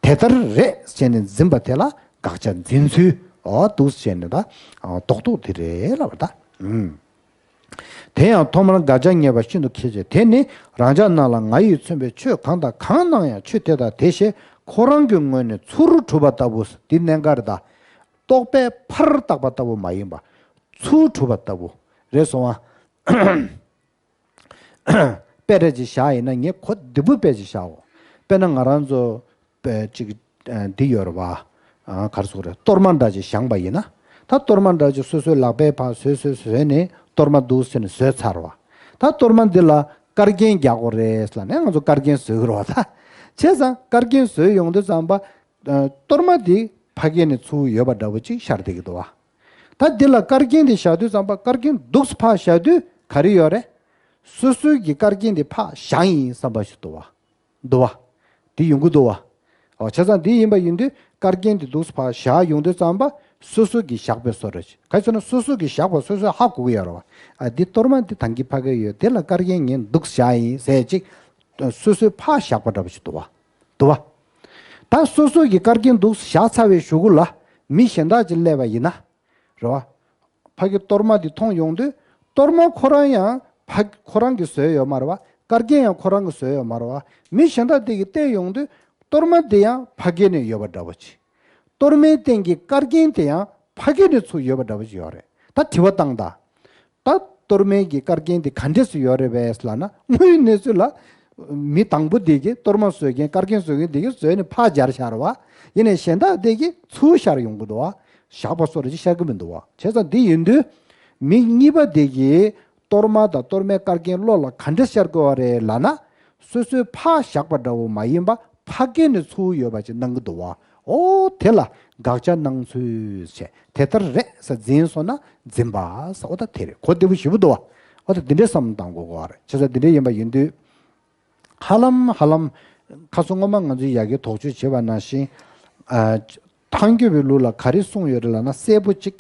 དེ་ལྟར་རེད་ཟེར་ནས་འཛིན་པ་དེ་ལ་དགག་བྱ་འཛིན་ཚུལ། འོ་འདུག་ཟེར་ནས་ད་ཨ་རྡོག་རྡོག་དེ་རེད་ལབ་པ་ད། ཨུམ། དེ་ཡང་ཐོག་མར་དགག་བྱ་ངེས་པ་ཤིན་ཏུ་གལ་ཆེ། དེ་ནི་རང་ཅག་རྣམས་ལ་ང་ཡིས་མཚོན་པའི་ཆོས་གང་དང་གང་སྣང་ཡང་ཆོས་དེ་དང་དེ་ཞེས་ཁོ་རང་གི་ངོས་ནས་ཚུར་གྲུབ་པ་ལྟ་བུ། འདི་གནད་འགག་རེད་ད། རྟོག་པས་ཕར་བཏགས་པ་ལྟ་བུ་མ་ཡིན་པ། ཚུར་གྲུབ་པ་ལྟ་བུ། རེད་སོང་ཨ། དཔེ་རེ་ཅིག་བཞག་ཡིན་ན་ངས་གོ་བདེ་པོ་དཔེ་ཅིག་བཞག་འོ། དཔེར་ན་ང་རང་ཚོ་དཔེ་ཅིག་ཨ་འདི་ཡོད་རེད་བ། ཨ་ག་རེ་ཟེར་དགོས་རེད། གཏོར་མ་འདྲ་ཅིག་བཞེངས་པ་ཡིན་ན། ད་གཏོར་མ་འདྲ་ཅིག་སོ་སོའི་ལག་པའི་ཕར་བཟོས་བཟོས་བཟོས་ནས་གཏོར་མ་འདུག་ཟེར་ནས་བཟོས་ཚར་བ། ད་གཏོར་མ་འདི་ལ་དཀར་རྒྱན་རྒྱག་དགོས་རེད་ལབ་ནས་ང་ཚོ་དཀར་རྒྱན་བཟོས་ཀྱི་རེད་བ་ད། བྱས་ཙང་དཀར་རྒྱན་བཟོས་ཡོང་དུས་ཙམ་པ། ཨ་གཏོར་མ་འདི་ ཕ་གི་ནས་ཚུར་ཡོད་པ་འདྲ་པོ་ཅིག་ཤར་བསྡད་ཀྱི་འདུག་བ། ད་འདི་ལ་བཀར་རྐྱེན་དེ་བཞག་དུས་ཙམ་པ་བཀར་རྐྱེན་འདུག་སེ་ཕར་བཞག་དུས་ག་རེ་ཡོད་རེད། སོ་སོའི་གི་བཀར་རྐྱེན་དེ་ཕར་བཞག་ཡིན་བསམ་པ་ཞིག་འདུག་བ། འདུག་བ། དེ་ཡོང་གི་འདུག་བ། ཨོ་བྱས་ཙང་འདི་ཡིན་པ་ཡིན་དུས་བཀར་རྐྱེན་དེ་འདུག་སེ་ཕར་བཞག་ཡོང་དུས་ཙམ་པ་སོ་སོ་གི་བཞག་པའི་བཟོ་འདྲ་ཅིག་ག་རེ་ཟེར་ན་སོ་སོ་གི་བཞག་པ་སོ་སོས་ཧ་གོ་གི་ཡོད་རེད་བ། ཨ་འདི་གཏོར་མ་འདི་ད་གིན་ཕ་གི་ཡོད་དེ་ལ་བཀར་རྐྱེན་ངས་འདུག་སེ་བཞག་ཡིན་ཟེར་ཅིག་སོ་སོས་ཕར་བཞག་པ་འདྲ་པོ་ཞིག་འདུག་བ། འདུག་བ། ད་སོ་སོ་གི་བཀར་རྐྱེན་འདུག་སེ་བཞག་ཚར་བའི་གཞུག་གུ་ལ་མི་གཞན་དག་ཅིག་སླེབས་པ་ཡིན་ན། རེད་བ། ཕ་གི་གཏོར་མ་འདི་མཐོང་ཡོང་དུས་གཏོར་མ་ཁོ་རང་ཡང་ཕ་ཁོ་རང་གིས་བཟོས་ཡོད་མ་རེད་བ། བཀར་རྐྱེན་ཡང་ཁོ་རང་གིས་བཟོས་ཡོད་མ་རེད་བ། མི་གཞན་དག་དེ་གིས་བལྟས་ཡོང་དུས་གཏོར་མ་འདི་ཡང་ཕ་གི་ནས་ཡོད་པ་འདྲ་པོ་ཅིག་གཏོར་མའི་སྟེང་གི་བཀར་རྐྱེན་དེ་ཡང་ཕ་གི་ནས་ཚུར་ཡོད་པ་འདྲ་པོ་ཅིག་ཡོད་རེད། ད་དྲི་བ་བཏང་དང་། ད་གཏོར་མའི་གི་བཀར་རྐྱེན་དེ་ག་འདྲས་སུ་ཡོད་རེད་པས་ལབ་ན། དངོས་ཡོད་གནས་ཚུལ་ལ་མི་དང་པོ་དེ་གིས་གཏོར་མ་བཟོ་མཁན་བཀར་རྐྱེན་བཟོ་མཁན་དེ་གིས་བཟོས་ནས་ཕར་སྦྱར་བཞག་རེད་བ། ཡིན་ནའི་གཞན་དག་དེ་གིས་ཚུར་ཤར་ཡོང་གི་འདུག་བ། བཞག་པ་བཟོ་འདྲ་ཅིག་ཤར་གི་མི་འདུག་བ། བྱས་ཙང་འདི་ཡིན་དུས་མི་གཉིས་པ་དེ་གིས་གཏོར་མ་དང་གཏོར་མའི་བཀར་རྐྱེན་བློ་ལ་ག་འདྲས་ཤར་དགོས་བ་རེད་ལབ་ན། སོ་སོའི་ཕར་བཞག་པ་འདྲ་བོ་མ་ཡིན་པ་ཕ་གི་ནས་ཚུར་ཡོད་པ་ཅིག་སྣང་གི་འདུག་བ། ཨོ་དེ་ལ་དགག་བྱ་སྣང་ཚུལ་བྱས་དེ་ལྟར་རེད་ཟེར་འཛིན་སོང་ན་འཛིན་པ་ཟེར། ཨོ་ད་དེ་རེད། གོ་བདེ་པོ་ཞེ་པོ་འདུག་བ། ཨོ་ད་འདི་འདྲའི་བསམ་བློ་བཏང་དགོས་གོ་བ་རེད། བྱས་ཙང་འདི་འདྲའི་ཡིན་པ་ཡིན་དུས། ཧ་ལམ་ཧ་ལམ། ཁ་སང་སྔོན་མ་ང་ཚོའི་ཡ་གིའི་དོགས་གཅོད་བྱས་པ་ནང་བཞིན། ཨ། ཐལ་འགྱུར་བའི་ལུགས་ལ་ག་རེ་གསུངས་ཡོད་རེད་ལབ་ན་གསལ་པོ་གཅིག་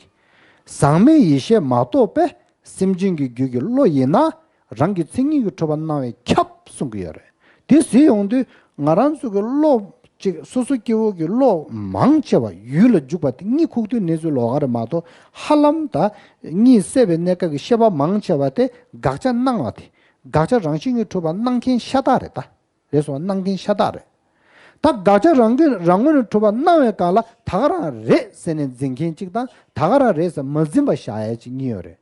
ཟག་མེད་ཡེ་ཤེས་མ་གཏོགས་པའི་སེམས་ཅན་གྱི་རྒྱུད་ཀྱི་བློ་ཡིན་ན། རང་གི་མཚན་ཉིད་ཀྱིས་གྲུབ་པ་སྣང་བས་ཁྱབ་གསུང་གི་ཡོད་རེད། དེ་ཟེར་ཡོང་དུས་ང་རང་ཚོ་གི་བློ་གཅིག་སོ་སོ་སྐྱེ་བོ་གི་བློ་མང་ཆེ་བ་ཡུལ་ལ་འཇུག་པ་དེ་གཉིད་ཁུག་དུས་གནས་ཚུལ་ལོགས་ཀ་རེད་མ་གཏོགས། ཧ་ལམ་ད་གཉིད་སད་པའི་གནས་སྐབས་ཀྱི་ཤེས་པ་མང་ཆེ་བ་དེ་དགག་བྱ་སྣང་བ་དེ། དགག་བྱ་རང་བཞིན་གྱིས་གྲུབ་པ་སྣང་མཁན་ཤ་སྟག་རེད་ད། རེད་སོང་སྣང་མཁན་ཤ་སྟག་རེད། ད་དགག་བྱ་རང་གི་རང་ངོས་ནས་གྲུབ་པ་སྣང་བའི་སྒང་ལ་ད་ག་རང་རེད་ཟེར་ནས་འཛིན་མཁན་གཅིག་དང་ད་ག་རང་རེད་ཟེར་མ་འཛིན་པ་བཞག་ཡ་གཅིག་གཉིས་ཡོད་རེད།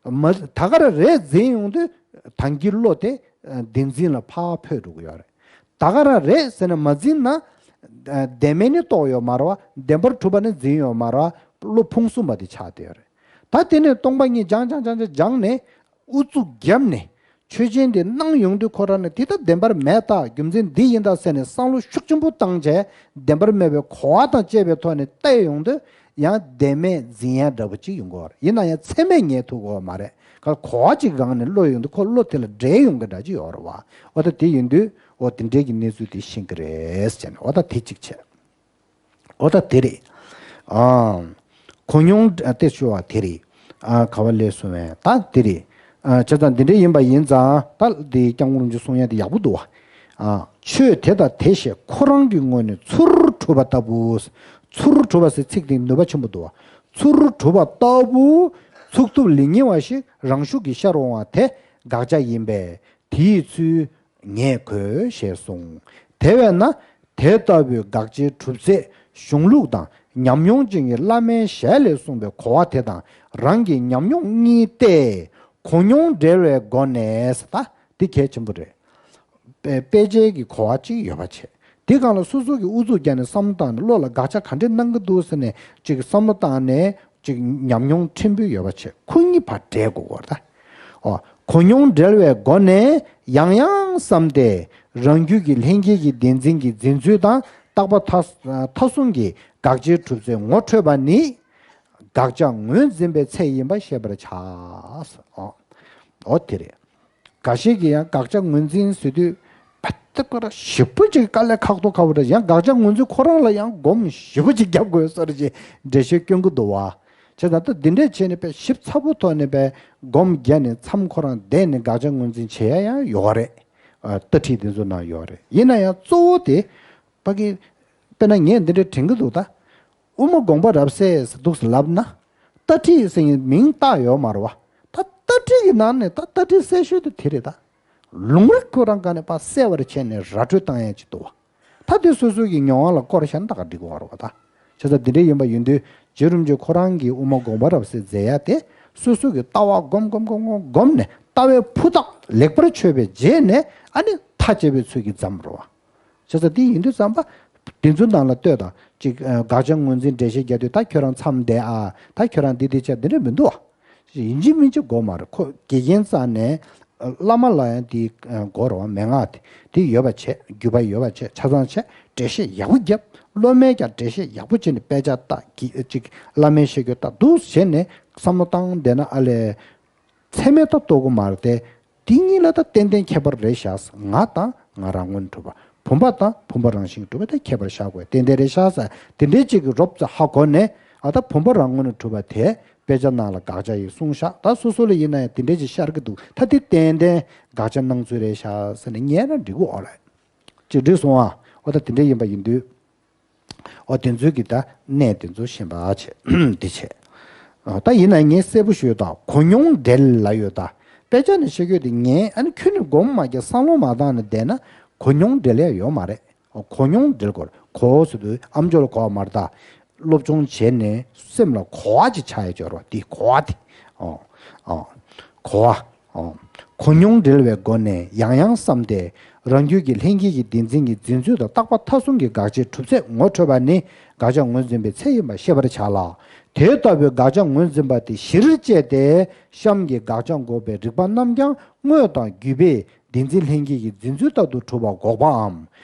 མ་ད་ག་རང་རེད་འཛིན་ཡོང་དུས་ད་གིན་བློ་དེ་བདེན་འཛིན་ལ་ཕར་འཕོས་འགྲོ་གི་ཡོད་རེད། ད་ག་རང་རེད་ཟེར་ནས་མ་འཛིན་ན། བདེན་མེད་ནི་རྟོགས་ཡོད་མ་རེད་བ། བདེན་པར་གྲུབ་པ་ནི་འཛིན་ཡོད་མ་རེད་བ། བློ་ཕུང་གསུམ་པ་དེ་ཆགས་བསྡད་ཡོད་རེད། ད་དེ་ནས་སྟོང་པ་ཉིད་སྦྱང་སྦྱང་སྦྱང་སྦྱང་སྦྱངས་ནས། ཨུ་ཚུགས་བརྒྱབ་ནས་ཆོས་ཅན་དེ་སྣང་ཡོང་དུས་ཁོ་རང་ནས་དེ་ལྟར་བདེན་པར་མེད་ད། རྒྱུ་མཚན་འདི་ཡིན་ད་ཟེར་ནས་བསམ་བློ་ཤུགས་ཆེན་པོ་བཏང་བྱས་བདེན་པར་མེད་པའི་གོ་བ་དང་བཅས་པའི་ཐོག་ནས་བལྟས་ཡོང་དུས་ཡང་བདེན་མེད་འཛིན་ཡ་འདྲ་པོ་ཅིག་ཡོང་གི་ཡོད་རེད། ཡིན་ན་ཡང་ཚད་མས་ངེས་ཐུབ་ཀྱི་ཡོད་མ་རེད། ག་གོ་བ་ཅིག་སྒང་ནས་བློ་ཡོང་དུས་ཁོ་བློ་དེ་ལ་འདྲེས་ཡོང་གི་འདྲ་ཅིག་ཡོད་རེད་བ། འོ་ད་དེ་ཡིན་དུས་འོ་དེ་འདྲའི་གི་གནས་ཚུལ་དེ་ཤེས་ཀྱི་རེད་ཟེར་ནས་འོ་ད་དེ་གཅིག་བྱས། འོ་ད་དེ་རེད། ཨ། གོ་མྱོང་ཨ་དེ་ཞུ་བ་དེ་རེད། ཨ་ག་བ་ལས་གསུང་བས་ད་དེ་རེད། ཨ་བྱས་ཙང་འདི་འདྲ་ཡིན་པ་ཡིན་ཙང་ད་འདི་སྐྱབས་མགོན་རིན་པོ་ཆེ་གསུང་ཡ་དེ་ཡག་པོ་འདུག་བ། ཨ་ཆོས་དེ་དང་དེ་ཞེས་ཁོ་རང་གི་ངོས་ནས་ཚུར་གྲུབ་པ་ལྟ་བུ། ཚུར་གྲུབ་པ་ཟེར་ཚིག་དེ་ནུས་པ་ཆེན་པོ་འདུག་བ། ཚུར་གྲུབ་པ་ལྟ་བུ། ཚུགས་ཐུབ་ལེགས་ཉེས་པ་ཞིག་རང་ཤུགས་ཀྱིས་ཤར་འོང་བ་དེ་དགག་བྱ་ཡིན་པས་དེའི་ཚུལ། ངས་གོ་ཞེས་གསུངས། དེ་བས་ན་དེ་ལྟ་བུའི་དགག་བྱའི་གྲུབ་ཚད་གཞུང་ལུགས་དང་ཉམས་མྱོང་ཅན་གྱི་བླ་མའི་ཞལ་ལས་གསུངས་པའི་གོ་བ་དེ་དང་རང་གི་ཉམས་མྱོང་གཉིས་ཏེ་གོ་མྱོང་འབྲེལ་བའི་སྒོ་ནས་ད་འདི་གལ་ཆེན་པོ་རེད། དཔེ་དཔེ་ཆའི་གི་གོ་བ་གཅིག་ཡོད་པ་བྱས། དེ་སྒང་ལ་སོ་སོ་གི་ཨུ་ཚུགས་བརྒྱབ་ནས་བསམ་བློ་བཏང་ནས་བློ་ལ་དགག་བྱ་ག་འདྲས་གནང་གི་འདུག་ཟེར་ནས་ཅིག་བསམ་བློ་བཏང་ནས། ཅིག་ཉམས་མྱོང་ཕྲན་བུ་ཡོད་པ་བྱས་ཁོ་གཉིས་བར་འབྲེལ་དགོས་ཀྱི་ཡོད་རེད་ད། ཨོ། གོ་མྱོང་འབྲེལ་བའི་སྒོ་ནས་ཡང་ཡང་བསམས་ཏེ་རང་རྒྱུད་ཀྱི་ལྷན་སྐྱེས་ཀྱི་བདེན་འཛིན་གྱི་འཛིན་ཚུལ་དང་རྟག་པ་མཐའ་མཐའ་གསུམ་གྱི་དགག་བྱའི་གྲུབ་ཚུལ་ངོ་འཕྲོད་པ་ནི་དགག་བྱ་ངོས་འཛིན་པའི་ཚད་ཡིན་པ་ཤེས་པར་བྱ། ཨོ། ཨོ་དེ་རེད། འགའ་ཞིག་གིས་ཡང་དགག་བྱ་ངོས་འཛིན་ཟེར་དུས་ཕ་ཏི་ཀོ་ར་ཞེ་པོ་ཅིག་དཀའ་ལས་ཁག་ཏོ་ཁག་པོ་རེད། ཡང་དགག་བྱ་ངོས་འཛིན་ཁོ་རང་ལ་ཡང་སྒོམ་ཞེ་པོ་ཅིག་རྒྱབ་དགོས་བཟོ་འདྲ་ཅིག་འགྲེལ་བཤད་སྐྱོན་གྱི་འདུག་བ། བྱས་ཙང་ད་འདི་འདྲས་བྱས་ནས་དཔེ་ཞིབ་ཚགས་པོ་ཐོག་ནས་དཔེ་སྒོམ་བརྒྱབ་ནས་མཚམས་ཁོ་རང་བསྡད་ནས་དགག་བྱ་ངོས་འཛིན་བྱེད་ཡ་ཡང་ཡོད་རེད། ཨ་ལྟ་ཁྲིད་དེ་ཚོ་ནང་ཡོད་རེད། ཡིན་ན་ཡང་གཙོ་བོ་དེ་ཕ་གི་དཔེར་ན་ངས་འདི་འདྲས་དྲན་གྱི་འདུག་ད། དབུ་མ་དགོངས་པ་རབ་གསལ་ཟེར་འདུག་ཟེར་ལབ་ན། ལྟ་ཁྲིད་ཟེར་མཁན་མིང་བཏགས་ཡོད་མ་རེད་བ། ད་ལྟ་ཁྲིད་ཀྱི་ནང་ནས་ད་ལྟ་ཁྲིད་གསལ་ཤོས་དེ་དེ་རེད་ད། ལུང་རིགས་ཁོ་རང་སྒང་ནས་ཕར་གསལ་བར་བྱས་ནས་ར་སྤྲོད་བཏང་ཡ་ཅིག་འདུག་བ། ད་དེ་སོ་སོ་གི་མྱོང་བ་ལ་བསྐོར་བཞག་ན་ད་ག་འགྲིག་གི་མ་རེད་བ་ད། བྱས་ཙང་འདི་འདྲ་ཡིན་པ་ཡིན་དུས་རྗེ་རིན་པོ་ཆེ་ཁོ་རང་གིས་དབུ་མ་དགོངས་པ་རབ་གསལ་མཛད་ཡ་དེ་སོ་སོ་གི་ལྟ་བ་སྒོམ་སྒོམ་སྒོམ་སྒོམ་སྒོམ་ནས་ལྟ་བའི་ཕུ་ཐག་ལེགས་པར་ཆོད་པའི་རྗེས་ནས་ཨ་ནི་མཐའ་དཔྱད་པའི་ཚུལ་གྱིས་བརྩམས་རེད་བ། བྱས་ཙང་དེ་ཡིན་དུས་ཙམ་པ། དེ་ཚོའི་ནང་ལ་ལྟོས་དང་ཅིག་དགག་བྱ་ངོས་འཛིན་འགྲེལ་བཤད་རྒྱག་དུས་ད་ཁྱོད་རང་མཚམས་བསྡད་ཨ། ད་ཁྱོད་རང་འདི་འདི་བྱས་འདི་འདྲ་མི་འདུག་ཨ། ཡིན་གཅིག་མིན་གཅིག་དགོས་མ་རེད། ཁོ་དགེ་རྒན་རྩ་ནས་ བླ་མ་ལ་ཡང་དེའི་སྒོ་རུ་མན་ངག་དེ་དེ་ཡོད་པ་བྱས། བརྒྱུད་པ་ཡོད་པ་བྱས། ཆ་ཚང་བྱས། འགྲེལ་བཤད་ཡག་པོ་བརྒྱབ། སློབ་མས་ཀྱང་འགྲེལ་བཤད་ཡག་པོ་བྱས་ནས་དཔེ་ཆ་ལྟ་གི་ཅིག་བླ་མའི་བཤད་རྒྱུད་ལྟ་འདུག་བྱས་ནས་བསམ་བློ་བཏང་བསྡད་ན་ཨ་ལས། ཚད་མས་ད་རྟོགས་ཀྱི་མ་རེད་དེ། དེ་གཉིས་ལ་ད་ཏན་ཏན་ཁྱད་པར་རེད་ཤག་ང་དང་ང་རང་ངོས་ནས་གྲུབ་པ། བུམ་པ་དང་བུམ་པ་རང་བཞིན་གྱིས་གྲུབ་པ་དེ་ཁྱད་པར་ཤར་དགོས། ཏན་ཏན་རེད་ཤག་ཟེར་དེ་འདྲའི་ཅིག་གི་རོབ་ཙམ་ཧ་གོ་ནས། ཨ་ད་བུམ་པ་རང་ངོས་ནས་གྲུབ་པ་དེ་དཔེ་ཆ་ནང་ལ་དགག་བྱ་ཡིན་གསུངས་ཤག་ད་སོ་སོ་ལ་ཡིན་ན་ཡང་དེ་འདྲའི་ཅིག་ཤར་གྱི་འདུག་ད་དེ་ཏན་ཏན་དགག་བྱ་གནང་ཚུལ་རེད་ཤག་ཟེར་ནས་ཉན་ན་འགྲིག་གི་ཨོ་ལ། ཅིག་འགྲིག་སོང་ཨ། ཨོ་ད་དེ་འདྲ་ཡིན་པ་ཡིན་དུས། ཨོ་དེ་ཚོའི་གི་ད་གནས་དེ་ཚོ་ཤེས་པ་བྱེད་འདི་བྱེད། ཨོ་ད་ཡིན་ན་ངས་གསལ་པོ་ཞུས་ད་གོ་མྱོང་འབྲེལ་ལ་ཡོད་ད། དཔེ་ཆ་ནས་བཤད་རྒྱུ་དེ་ངས་ཨ་ནི་ཁྱོན་ནས་སྒོམ་མ་རྒྱག་བསམ་བློ་མ་བཏང་ནས་བསྡད་ན་གོ་མྱོང་འབྲེལ་ཡ་ཡོད་མ་རེད། ཨོ་གོ་མྱོང་འབྲེལ་སྐོར་གོ་ཟེར་དུས་ཨམ་ཅོག་ལ་གོ་བ་མ་རེད་ད། སློབ་སྦྱོང་བྱས་ནས་སེམས་ལ་གོ་བ་ཅིག་ཆགས་ཡ་སྦྱོར་བ་དེ་གོ་བ་དེ། ཨོ་ཨོ་གོ་བ། ཨོ་གོ་མྱོང་འབྲེལ་བའི་སྒོ་ནས་ཡང་ཡང་བསམས་ཏེ། རང་རྒྱུད་ཀྱི་ལྷན་སྐྱེས་ཀྱི་བདེན་འཛིན་གྱི་འཛིན་ཚུལ་དང་རྟག་པ་མཐའ་གསུམ་གྱི་དགག་བྱའི་གྲུབ་ཚད་ངོ་འཕྲོད་པ་ནི་དགག་བྱ་ངོས་འཛིན་པའི་ཚད་ཡིན་པ་ཤེས་པར་བྱ་ལ། དེ་ལྟ་བུའི་དགག་བྱ་ངོས་འཛིན་པ་དེ་གཞིར་བཅས་ཏེ་གཤམ་གྱི་དགག་བྱ་འགོག་པའི་རིགས་པ་རྣམས་ཀྱང་དངོས་དང་བརྒྱུད་པས་བདེན་འཛིན་ལྷན་སྐྱེས་ཀྱི་འཛིན་ཚུལ་ལྟར་དུ་གྲུབ་པ་འགོག་པའམ།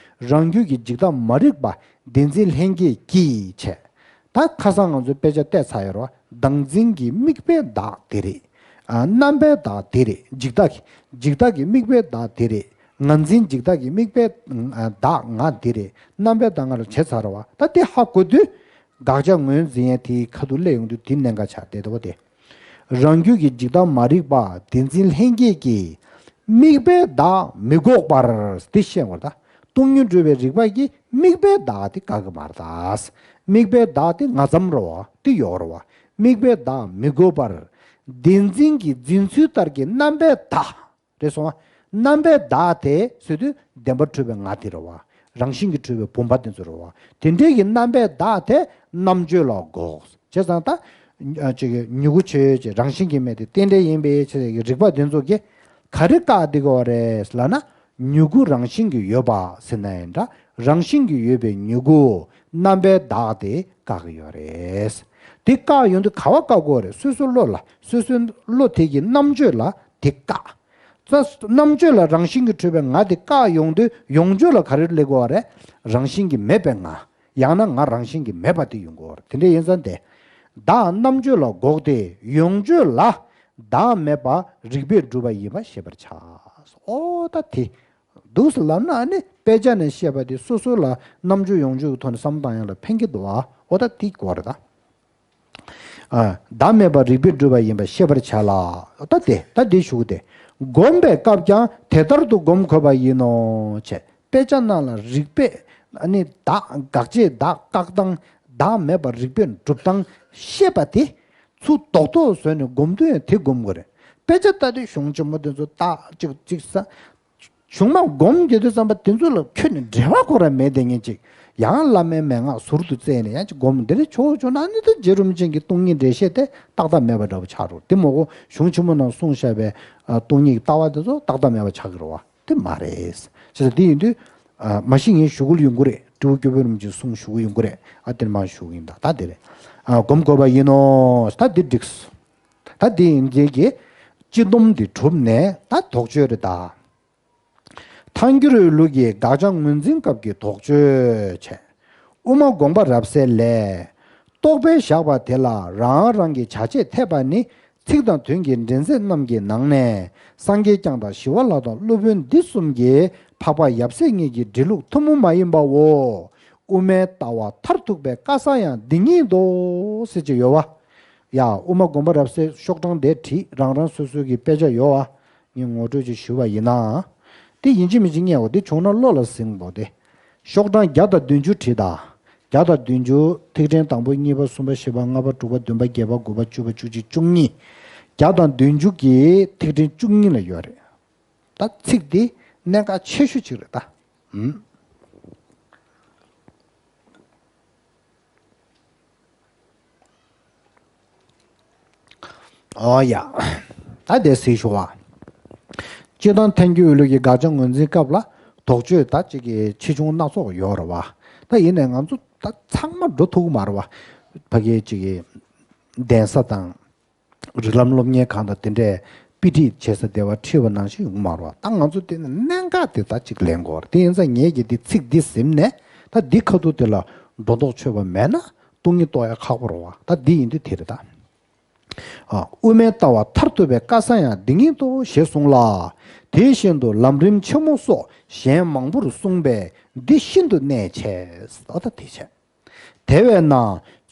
རང་རྒྱུད་ཀྱི་འཇིག་ལྟ་མ་རིག་པ་བདེན་འཛིན་ལྷན་སྐྱེས་ཀྱིས་བྱས། ད་ཁ་སང་ང་ཚོའི་དཔེ་ཆ་བལྟས་ཚར་ཡོད་རེད་བ། བདག་འཛིན་གྱི་དམིགས་པའི་བདག་དེ་རེད། ཨ་རྣམ་པའི་བདག་དེ་རེད། འཇིག་ལྟ་གི་འཇིག་ལྟ་གི་དམིགས་པའི་བདག་དེ་རེད། ང་འཛིན་འཇིག་ལྟ་གི་དམིགས་པའི་ཨ་བདག་ང་དེ་རེད། རྣམ་པའི་བདག་ང་རེད་བྱས་ཚར་རེད་བ། ད་དེ་ཧ་གོ་དུས་དགག་བྱ་ངོས་འཛིན་ཡས་དེའི་ཁ་ཐུག་སླེབས་ཡོང་དུས་དེ་གནད་འགག་ཆགས་བསྡད་འདུག་བ་དེ། རང་རྒྱུད་ཀྱི་འཇིག་ལྟ་མ་རིག་པ་བདེན་འཛིན་ལྷན་སྐྱེས་ཀྱིས་དམིགས་པའི་བདག་མི་འགོག་པར་དེ་བཤད་དགོས་ད། སྟོང་ཉིད་སྒྲུབ་པའི་རིགས་པ་གིས་དམིགས་པའི་བདག་དེ་དགག་གི་མ་རེད་ད། དམིགས་པའི་བདག་དེ་ང་ཙམ་རེད་བ། དེ་ཡོད་རེད་བ། དམིགས་པའི་བདག་མི་འགོག་པར། བདེན་འཛིན་གྱི་འཛིན་ཚུལ་ལྟར་གྱི་རྣམ་པའི་བདག་རེད་སོང་བ། རྣམ་པའི་བདག་དེ་ཟེར་དུས་བདེན་པར་གྲུབ་པའི་ང་དེ་རེད་བ། རང་བཞིན་གྱིས་གྲུབ་པའི་བུམ་པ་དེ་ཚོ་རེད་བ། དེ་འདྲའི་གི་རྣམ་པའི་བདག་དེ་རྣམ་དཔྱོད་ལ་འགོག་བྱས་ཙང་ད། ཅིག་མྱུ་གུ་ཆོས་ཅན་རང་བཞིན་གྱིས་མེད་དེ་རྟེན་འབྲེལ་ཡིན་པའི་ཕྱིར་གྱི་རིགས་པ་དེ་ཚོ་གིས་ག་རེ་བཀག་བསྡད་ཀྱི་ཡོད་རེད་ལབ་ན། མྱུ་གུ་རང་བཞིན་གྱིས་ཡོད་པ་ཟེར་ན་ཡང་འདྲ། རང་བཞིན་གྱིས་ཡོད་པའི་མྱུ་གུ་རྣམ་པའི་བདག་དེ་བཀག་གི་ཡོད་རེད། དེ་བཀག་ཡོང་དུས་ག་བ་བཀག་དགོས་རེད། སོ་སོའི་བློ་ལ། སོ་སོའི་བློ་དེ་གི་རྣམ་དཔྱོད་ལ་དེ་བཀག་ཙ། རྣམ་དཔྱོད་ལ་རང་བཞིན་གྱིས་གྲུབ་པའི་ང་དེ་བཀག་ཡོང་དུས་ཡོངས་གཅོད་ལ་ག་རེ་སླེབས་དགོས་རེད། རང་བཞིན་གྱིས་མེད་པའི་ང་། ཡང་ན་ང་རང་བཞིན་གྱིས་མེད་པ་དེ་ཡོང་གི་ཡོད་རེད། དེ་འདྲ་ཡིན་ཙང་དེ། བདག་རྣམ་དཔྱོད་ལ་འགོག་སྟེ་ཡོངས་གཅོད་ལ་བདག་མེད་པ་རིགས་པས་གྲུབ་པ་ཡིན་པ་ཤེས་པར་བྱ། ཨོ་ད་དེ། འདུག་སེ་ལབ་ན་ཨ་ནི་དཔེ་ཆ་ནས་བཤད་པ་དེ་སོ་སོ་ལ་རྣམ་དཔྱོད་ཡོངས་གཅོད་ཀྱི་ཐོག་ནས་བསམ་བློ་བཏང་ཡག་ལ་ཕན་གྱི་འདུག་ཨ། ཨོ་ད་དེ་དགོས་རེད་ད། ཨ། བདག་མེད་པ་རིགས་པས་གྲུབ་པ་ཡིན་པ་ཤེས་པར་བྱ་ལ། ད་དེ་ད་དེ་ཞུ་གི་དེ། སྒོམ་པའི་སྐབས་ཀྱང་དེ་ལྟར་དུ་སྒོམ་དགོས་པ་ཡིན་ནོ། བྱས། དཔེ་ཆ་ནང་ལ་རིགས་པས་ཨ་ནི་བདག་དགག་བྱའི་བདག་བཀག་སྟངས། བདག་མེད་པ་རིགས་པས་སྒྲུབ་སྟངས་བཤད་པ་དེ་ཚུར་རྡོག་རྡོག་བཟོས་ནས་སྒོམ་དུས་ཡང་དེ་སྒོམ་དགོས་རེད། དཔེ་ཆ་ལྟ་དུས་གཞུང་ཆེན་མོ་དེ་ཚོ་ལྟ་ཅིག་ཅིག་ས། གཞུང་མ་སྒོམ་རྒྱག་དུས་ཙམ་པ་དེ་ཚོ་ལ་ཁྱོན་ནས་འབྲེལ་བ་ཁོ་རང་མེད་དེ་ངེས་ཅིག་ཡང་བླ་མའི་མན་ངག་ཟུར་དུ་བཙལ་ནས་ཡང་ཅིག་སྒོམ་འདི་རེད་ཆོག་ཆོག་ན་ནི་ད་རྗེ་རིན་པོ་ཆེ་གི་སྟོང་ཉིད་འགྲེལ་བཤད་དེ་ཏག་ཏག་མེད་པ་འདྲ་པོ་ཆགས་འགྲོ། དེ་མ་གོ་གཞུང་ཆེན་མོ་ནང་གསུངས་བཞག་པའི་ཨ་སྟོང་ཉིད་ཀྱི་ལྟ་བ་དེ་ཚོ་ཏག་ཏག་མེད་པ་ཆགས་ཀྱི་རེད་བ། དེ་མ་རེད། བྱས་ཙང་དེ་ཡིན་དུས་ཨ་མ་གཞི་ངས་ཞུ་དགོས་ཡོང་གི་རེད། སྤྲེའུ་སྐྱོ་བོའི་རིན་པོ་ཆེས་གསུངས་ཞུ་གི་ཡོང་གི་རེད། ཨ་དེ་ནས་མར་ཞུ་གི་ཡིན་ད། ད་དེ་རེད། ཨ་སྒོམ་དགོས་པ་ཡིན་ནོ། ད་འདི་འགྲིགས། ད་འདི་ཡིན་འདི་གི་སྤྱི་སྡོམ་འདི་གྲུབ་ནས་ད་དོགས་གཅོད་རེད་ད། ཐལ་འགྱུར་འོས་ལུགས་ཀྱི་དགག་བྱ་ངོས་འཛིན་སྐབས་ཀྱི་དོགས་གཅོད་བྱས། དབུ་མ་དགོངས་པ་རབ་གསལ་ལས། རྟོག་པས་བཞག་པ་དེ་ལ་རང་རང་གི་བྱ་བྱེད་འཐད་པ་ནི་ཚིག་དང་དོན་གྱི་འདྲེན་ཚད་རྣམས་ཀྱི་ནང་ནས་སངས་རྒྱས་བསྐྱངས་དང་ཞི་བ་ལྷ་དང་སློབ་དཔོན་འདི་གསུམ་གྱི་འཕགས་པ་ཡབ་སྲས་གཉིས་ཀྱི་འབྲི་ལུགས་ཐུན་མོང་མ་ཡིན་པའོ། དབུ་མའི་ལྟ་བ་མཐར་ཐུག་པའི་བཀའ་གསང་ཡང་འདི་ཉིད་དོ་ཟེར་གྱི་ཡོད་བ། ཡ་དབུ་མ་དགོངས་པ་རབ་གསལ་ཤོག་གྲངས་དེ་བྲིས། རང་རང་སོ་སོའི་གི་དཔེ་ཆ་ཡོད་བ། ངས་ངོ་སྤྲོད་ཅིག་ཞུ་བ་ཡིན་ན། དེ་ཡིན་གཅིག་མིན་གཅིག་རྙེད་འོ། དེ་བྱུང་ན་བློ་ལ་ཟིན་འོ་དེ། ཤོག་གྲངས་བརྒྱ་དང་བདུན་ཅུ་བྲིས་དང་། བརྒྱ་དང་བདུན་ཅུ་ཐིག་ཕྲེང་དང་པོ་གཉིས་པ་གསུམ་པ་བཞི་པ་ལྔ་པ་དྲུག་པ་བདུན་པ་བརྒྱད་པ་དགུ་པ་བཅུ་པ་བཅུ་གཅིག་བཅུ་གཉིས། བརྒྱ་དང་བདུན་ཅུ་གི་ཐིག་ཕྲེང་བཅུ་གཉིས་ལ་ཡོད་རེད། ད་ཚིག་འདི་གནད་འགག་ཆེ་ཤོས་ཅིག་རེད་ད། ཨུམ། ཨོ་ཡ། ད་དེ་སྲིད་ཞུ་བ། སྤྱིར་བཏང་ཐལ་འགྱུར་འོས་ལུགས་ཀྱི་དགག་བྱ་ངོས་འཛིན་སྐབས་ལ་དོགས་གཅོད་ད་ཅིག་གི་ཆེ་ཆུང་སྣ་ཚོགས་ཡོད་རེད་བ། ད་ཡིན་ནའི་ང་ཚོ་ད་ཚང་མ་འགྲོ་ཐུབ་ཀྱི་མ་རེད་བ། ཕ་གིའི་ཅིག་གི་གདན་ས་དང་། རིགས་ལམ་སློབ་གཉེར་ཁང་དང་དེ་འདྲས་ དཔེ་ཁྲིད་བྱེད་ས་དེ་བ་ཁྲིད་པ་ནང་བཞིན་ཡོང་མ་རེད་བ། ད་ང་ཚོ་དེ་ནི་གནད་འགག་དེ་ད་ཅིག་ལེན་དགོས་རེད། དེ་ཡིན་ཙང་ངེད་ཀྱིས་འདི་ཚིག་འདི་ཟིན་ནས་ད་འདི་ཁ་ཐུག་དེ་ལ་སྒྲོ་འདོགས་ཆོད་པ་མེད་ན་སྟོང་ཉིད་རྟོགས་ཡ་ཁག་པོ་རེད་བ། ད་འདི་ཡིན་དུས་དེ་རེད་ད། ཨ། དབུ་མའི་ལྟ་བ་མཐར་ཐུག་པའི་བཀའ་གསང་ཡང་འདི་ཉིད་དོ་ཞེས་གསུངས་ལ། དེ་བཞིན་དུ་ལམ་རིམ་ཆེན་མོ་སོགས་གཞན་མང་པོར་གསུངས་པས་འདི་ཤིན་ཏུ་གནད་ཆེ། ཨོ་ད་དེ་བྱས། དེ་བས་ན་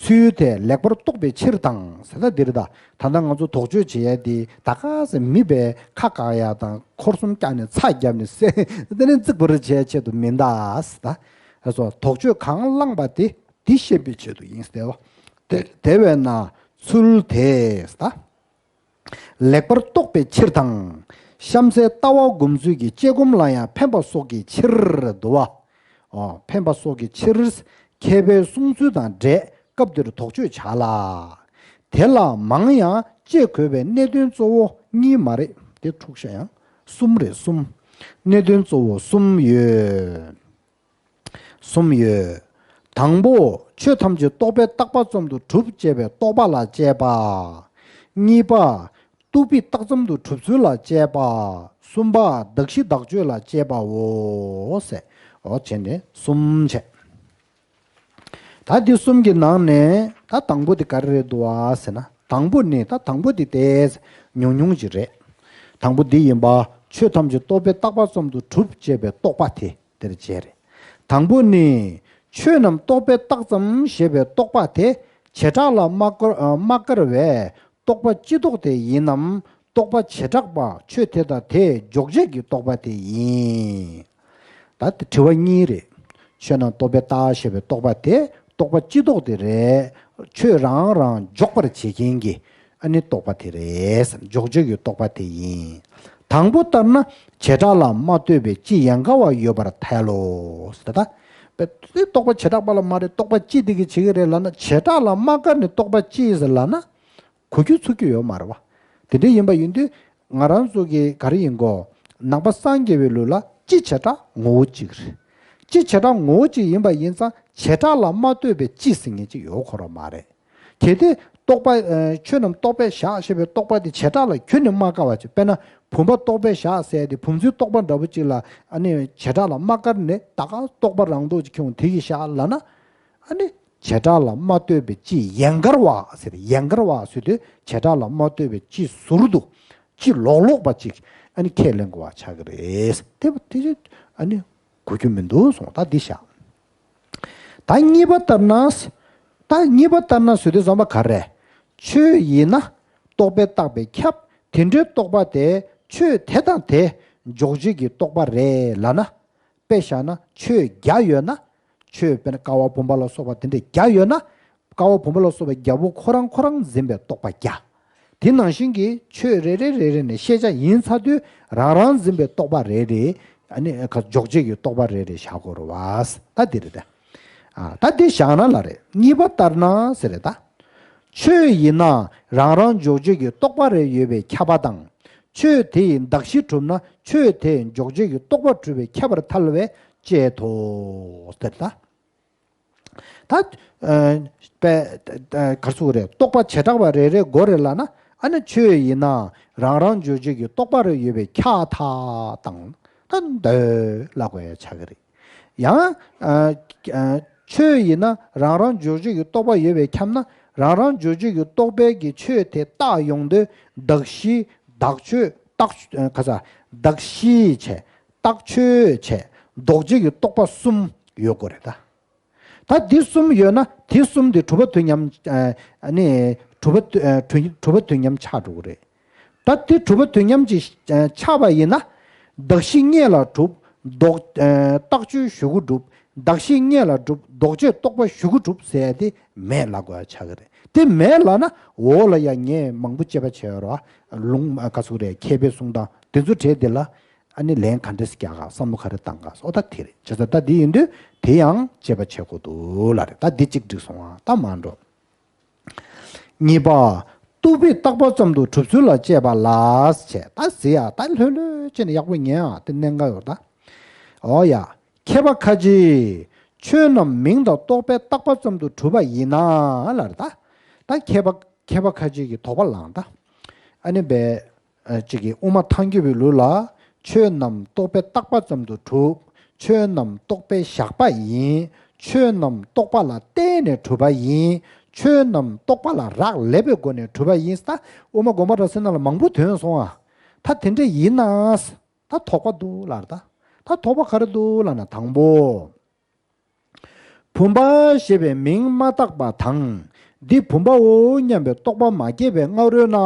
ཚུལ་དེ་ལེགས་པར་རྟོགས་པའི་ཕྱིར་དང་ཟེར། ད་འདིར་ད་ད་ལྟ་ང་ཚོ་དོགས་གཅོད་བྱེད་ཡ་དེ་ད་ག་ཟེ་མི་བས་ཁ་བཀག་ཡ་དང་འཁོར་གསུམ་བཀྱགས་ནས་ཚ་བརྒྱབ་ནས་སེ་དེ་ནས་རྩིག་པར་བྱེད་ཡ་ཆེད་དུ་མིན་ད་ཟེར། ད་སོ་དོགས་གཅོད་གང་བསླངས་པ་དེ་འདི་ཤེས་པའི་ཆེད་དུ་ཡིན་ཟེར་བ། དེ་དེ་བས་ན་ཚུལ་དེ་ཟེར་ད། ལེགས་པར་རྟོགས་པའི་ཕྱིར་དང་། གཤམ་གསལ་ལྟ་བ་སྒོམ་ཚུལ་གྱི་དཔྱད་སྒོམ་ལ་ཡང་ཕན་པ་སོགས་ཀྱི་ཕྱིར་དུ་བ། ཨོ། ཕན་པ་སོགས་ཀྱི་ཕྱིར། མཁས་པའི་གསུང་ཚུལ་དང་འབྲེལ་སྐབས་འདིར་དོགས་གཅོད་བྱ་ལ། དེ་ལ་མང་ཡང་དཔྱད་དགོས་པའི་གནད་དོན་གཙོ་བོ་གཉིས་མ་རེད་དེ། འཁྲུག་ཤ་ཡང་གསུམ་རེད། གསུམ། གནད་དོན་གཙོ་བོ་གསུམ་ཡོད། གསུམ་ཡོད། དང་པོ། ཆོས་ཐམས་ཅད་རྟོག་པས་བཏགས་པ་ཙམ་དུ་གྲུབ་ཅེས་པའི་རྟོག་པ་ལ་དཔྱད་པ། གཉིས་པ། རྟོག་པས་བཏགས་ཙམ་དུ་གྲུབ་ཚུལ་ལ་དཔྱད་པ། གསུམ་པ། གདགས་གཞི་དག་བཅོས་ལ་དཔྱད་པའོ། ཟེར། འོ་བྱས་ནས་གསུམ་བྱས། ད་འདི་གསུམ་གྱི་ནང་ནས་ད་དང་པོ་དེ་ག་རེ་རེད་འདུག་ཨ་ཟེར་ན། དང་པོ་ནི་ད་དང་པོ་དེ་ཏོག་ཙམ་ཉུང་ཉུང་ཅིག་རེད། དང་པོ་འདི་ཡིན་པ། ཆོས་ཐམས་ཅད་རྟོག་པས་བཏགས་པ་ཙམ་དུ་གྲུབ་ཅེས་པའི་རྟོག་པ་དེ། དེར་བྱས་རེད། དང་པོ་ནི། ཆོས་རྣམས་རྟོག་པས་བཏགས་ཙམ་ཞེས་པའི་རྟོག་པ་དེ་བྱེ་བྲག་ལ་མ་བཀར་མ་བཀར་བས་རྟོག་པ་སྤྱི་ལྡོག་དེ་ཡིན་ནམ། རྟོག་པ་བྱེ་བྲག་པ་ཆོས་དེ་དང་དེའི་འཇོག་བྱེད་ཀྱི་རྟོག་པ་དེ་ཡིན། ད་དེ་དྲི་བ་གཉིས་རེད། ཆོས་རྣམས་རྟོག་པས་བཏགས་ཞེས་པའི་རྟོག་པ་དེ་རྟོག་པ་སྤྱི་ལྡོག་དེ་རེད། ཆོས་རང་རང་འཇོག་པར་བྱེད་མཁན་གྱི། ཨ་ནི་རྟོག་པ་དེ་རེད། འཇོག་བྱེད་ཀྱི་རྟོག་པ་དེ་ཡིན། དང་པོ་ལྟར་ན་བྱེ་བྲག་ལ་མ་ལྟོས་པའི་སྤྱི་ཡན་གར་བ་ཡོད་པར་ཐལ་ལོ། ཟེར་ད། པའི་རྟོག་པ་བྱེ་བྲག་པ་ལ་མ་རེད། རྟོག་པ་སྤྱི་དེ་གི་བྱེད་ཀྱི་རེད་ལབ་ན་བྱེ་བྲག་ལ་མ་བཀར་ནས་རྟོག་པ་སྤྱི་ཟེར་ལབ་ན་གོ་རྒྱུ་ཚོར་རྒྱུ་ཡོད་མ་རེད་བ། དེ་འདྲ་ཡིན་པ་ཡིན་དུས་ང་རང་ཚོ་གི་ག་རེ་ཡིན་གོ། ནང་པ་སངས་རྒྱས་པའི་ལུགས་ལ་སྤྱི་བྱེ་བྲག་ངོ་བོ་གཅིག་རེད། སྤྱི་བྱེ་བྲག་ངོ་བོ་གཅིག་ཡིན་པ་ཡིན་ཙང་བྱེ་བྲག་ལ་མ་ལྟོས་པའི་སྤྱི་ཟེར་མཁན་གཅིག་ཡོད་ཁོ་རང་མ་རེད། གལ་ཏེ་རྟོག་པ། ཨ། ཆོས་རྣམས་རྟོག་པས་བཞག་ཞེས་པའི་རྟོག་པ་དེ་བྱེ་བྲག་ལ་ཁྱོན་ནས་མ་བཀར་བ་ཅིག་དཔེར་ན་བུམ་པ་རྟོག་པས་བཞག་ཟེར་ཏེ་བུམ་ཚུལ་རྟོག་པ་འདྲ་པོ་ཅིག་ལ་ཨ་ནི་བྱེ་བྲག་ལ་མ་བཀར་ནས་ད་ག་རྟོག་པ་རང་ལྡོག་ཅིག་ཁྱོད་དེ་གིས་བཞག་ལབ་ན། ཨ་ནི་བྱེ་བྲག་ལ་མ་ལྟོས་པའི་སྤྱི་ཡན་གར་བ་ཟེར། ཡན་གར་བ་ཟེར་དུས་བྱེ་བྲག་ལ་མ་ལྟོས་པའི་སྤྱི་ཟུར་དུ་སྤྱི་ལོག་ལོག་པ་ཅིག་ཨ་ནི་ཁས་ལེན་དགོས་པ་ཆགས་ཀྱི་རེད། དེ་དེ་ཨ་ནི་གོ་རྒྱུ་མི་འདུག་གསུངས། ད་འདི་བཞག་ད་གཉིས་པ་ལྟར་ན། ད་གཉིས་པ་ལྟར་ན་ཟེར་དུས་ཙམ་པ་ག་རེ། ཆོས་ཡིན་ན་རྟོག་པས་བཏགས་པས་ཁྱབ། དེ་འདྲའི་རྟོག་པ་དེ་ཆོས་དེ་དང་དེ་འཇོག་བྱེད་ཀྱི་རྟོག་པ་རེད་ལབ་ན། དཔེ་བཞག་ན་ཆོས་བརྒྱ་ཡོད་ན། ཆོས་དཔེར་ན་ཀ་བ་བུམ་པ་ལ་སོགས་པ་དེ་འདྲ་བརྒྱ་ཡོད་ན། ཀ་བ་བུམ་པ་ལ་སོགས་པ་བརྒྱ་པོ་ཁོ་རང་ཁོ་རང་འཛིན་པའི་རྟོག་པ་བརྒྱ། དེ་ནང་བཞིན་གྱི་ཆོས་རེ་རེ་རེ་རེ་ནས་ཤེས་བྱ་ཡིན་ཚར་དུས་རང་རང་འཛིན་པའི་རྟོག་པ་རེ་རེ། ཨ་ནི་ཁ་འཇོག་བྱེད་ཀྱི་རྟོག་པ་རེ་རེ་བཞག་དགོས་རེད་བ། ད་འདི་རེད་ད། ཨ། ད་འདི་བཞག་ན་ལ་རེད། གཉིས་པ་ལྟར་ན་ཟེར་རེད་ད། ཆོས་ཡིན་ན་རང་རང་འཇོག་བྱེད་ཀྱི་རྟོག་པ་རེ་ཡོད་པས་ཁྱབ་པ་དང་། ཆོས་དེ་ཡི་གདགས་གཞི་གྲུབ་ན་ཆོས་དེ་འཇོག་བྱེད་ཀྱི་རྟོག་པ་གྲུབ་པས་ཁྱབ་པར་ཐལ་བས་དཔྱད་དོ། ཟེར་ད། ད། ཨ། པའི། ཨ། ག་རེ་ཟེར་དགོས་རེད། རྟོག་པ་བྱེ་བྲག་པ་རེ་རེ་དགོས་རེད་ལབ་ན། ཨ་ནི་ཆོས་ཡིན་ན་རང་རང་འཇོག་བྱེད་ཀྱི་རྟོག་པ་རེ་ཡོད་པས་ཁྱབ་པར་ཐལ་དང་། ད་འདོད་ལབ་དགོས་ཡ་ཆགས་ཀྱི་རེད། ཡང་། ཨ། ཨ། ཆོས་ཡིན་ན་རང་རང་འཇོག་བྱེད་ཀྱི་རྟོག་པ་ཡོད་པས་ཁྱབ་ན། རང་རང་འཇོག་བྱེད་ཀྱི་རྟོག་པའི་གི་ཆོས་དེ་བཏགས་ཡོང་དུས་གདགས་གཞི། བཏགས་ཆོས། བཏགས། ཨ། ག་ས། གདགས་གཞི་བྱས། བཏགས་ཆོས་བྱས། ལྡོག་བྱེད་ཀྱི་རྟོག་པ་གསུམ་ཡོད་དགོས་རེད་ད། ད་འདི་གསུམ་ཡོད་ན་དེ་གསུམ་དེ་གྲུབ་པ་དུས་མཉམ། ཨ་ནི་གྲུབ་པ། ཨ། གྲུབ། གྲུབ་པ་དུས་མཉམ་ཆགས་འགྲོ་གི་རེད། ད་དེ་གྲུབ་པ་དུས་མཉམ་གྱི། ཨ། ཆགས་པ་ཡིན་ན། གདགས་གཞི་སྔོན་ལ་གྲུབ། ལྡོག་ཨ། བཏགས་ཆོས་གཞུག་གུ་གྲུབ། གདགས་གཞི་སྔོན་ལ་གྲུབ། ལྡོག་བྱེད་རྟོག་པ་གཞུག་གུ་གྲུབ་ཟེར་ཡ་དེ་མེད་ལབ་དགོས་ཡ་ཆགས་ཀྱི་རེད། དེ་མེད་ལབ་ན་འོག་ལ་ཡ་ངས་མང་པོ་དཔྱད་པ་བྱས་ཡོད་རེད་བ། ལུང་། ཨ། ག་ཟེར་དགོས་རེད། མཁས་པའི་གསུང་སྟངས་དེ་ཚོ་གྲས་དེ་ལ། ཨ་ནི་ལན་ག་འདྲས་རྒྱག་ག་བསམ་བློ་ག་རེ་བཏང་ག་ཨོ་ད་དེ་རེད། བྱས་ཙང་ད་འདི་ཡིན་དུས་དེ་ཡང་དཔྱད་པ་བྱེད་དགོས་འདུག་ལབ་རེད། ད་འདི་གཅིག་འགྲིག་སོང་ཨ། ད་མར་འགྲོ། གཉིས་པ། རྟོག་པས་བཏགས་པ་ཙམ་དུ་གྲུབ་ཚུལ་ལ་དཔྱད་པ་ལ་བྱས། ད་ཟེར་ཡ་ད་ལྷོད་ལྷོད་བྱས་ནས་ཡག་པོ་ཉན་ཨ། དེ་གནད་འགག་ཡོད་ད། ཨོ་ཡ། མཁས་པ་ཁ་ཅིག་ཆོས་རྣམས་མིང་དང་རྟོག་པས་བཏགས་པ་ཙམ་དུ་གྲུབ་པ་ཡིན་ན་ལབ་རེད་ད། ད་མཁས་པ། མཁས་པ་ཁ་ཅིག་གིས་དོགས་པ་ལངས་ད། ཨ་ནི་བས། ཨ་གཅིག་གིས་དབུ་མ་ཐལ་འགྱུར་བའི་ལུགས་ལ། ཆོས་རྣམས་རྟོག་པས་བཏགས་པ་ཙམ་དུ་གྲུབ། ཆོས་རྣམས་རྟོག་པས་བཞག་པ་ཡིན། ཆོས་རྣམས་རྟོག་པ་ལ་བརྟེན་ནས་གྲུབ་པ་ཡིན། ཆོས་རྣམས་རྟོག་པ་ལ་རག་ལས་པའི་སྒོ་ནས་གྲུབ་པ་ཡིན། ད་དབུ་མ་དགོངས་པ་རབ་གསལ་ནང་ལ་མང་པོ་ཐོན་སོང་ཨ། ད་དེ་འདྲ་ཡིན་ན། ད་དོགས་པ་འདུག་ལབ་རེད་ད། ད་དོགས་པ་ག་རེ་འདུག་ལབ་ན། དང་པོ། བུམ་པ་ཞེས་པའི་མིང་མ་བཏགས་པ་དང་། འདི་བུམ་པའོ་སྙམ་པའི་རྟོག་པ་མ་སྐྱེས་པའི་སྔ་རོལ་ན་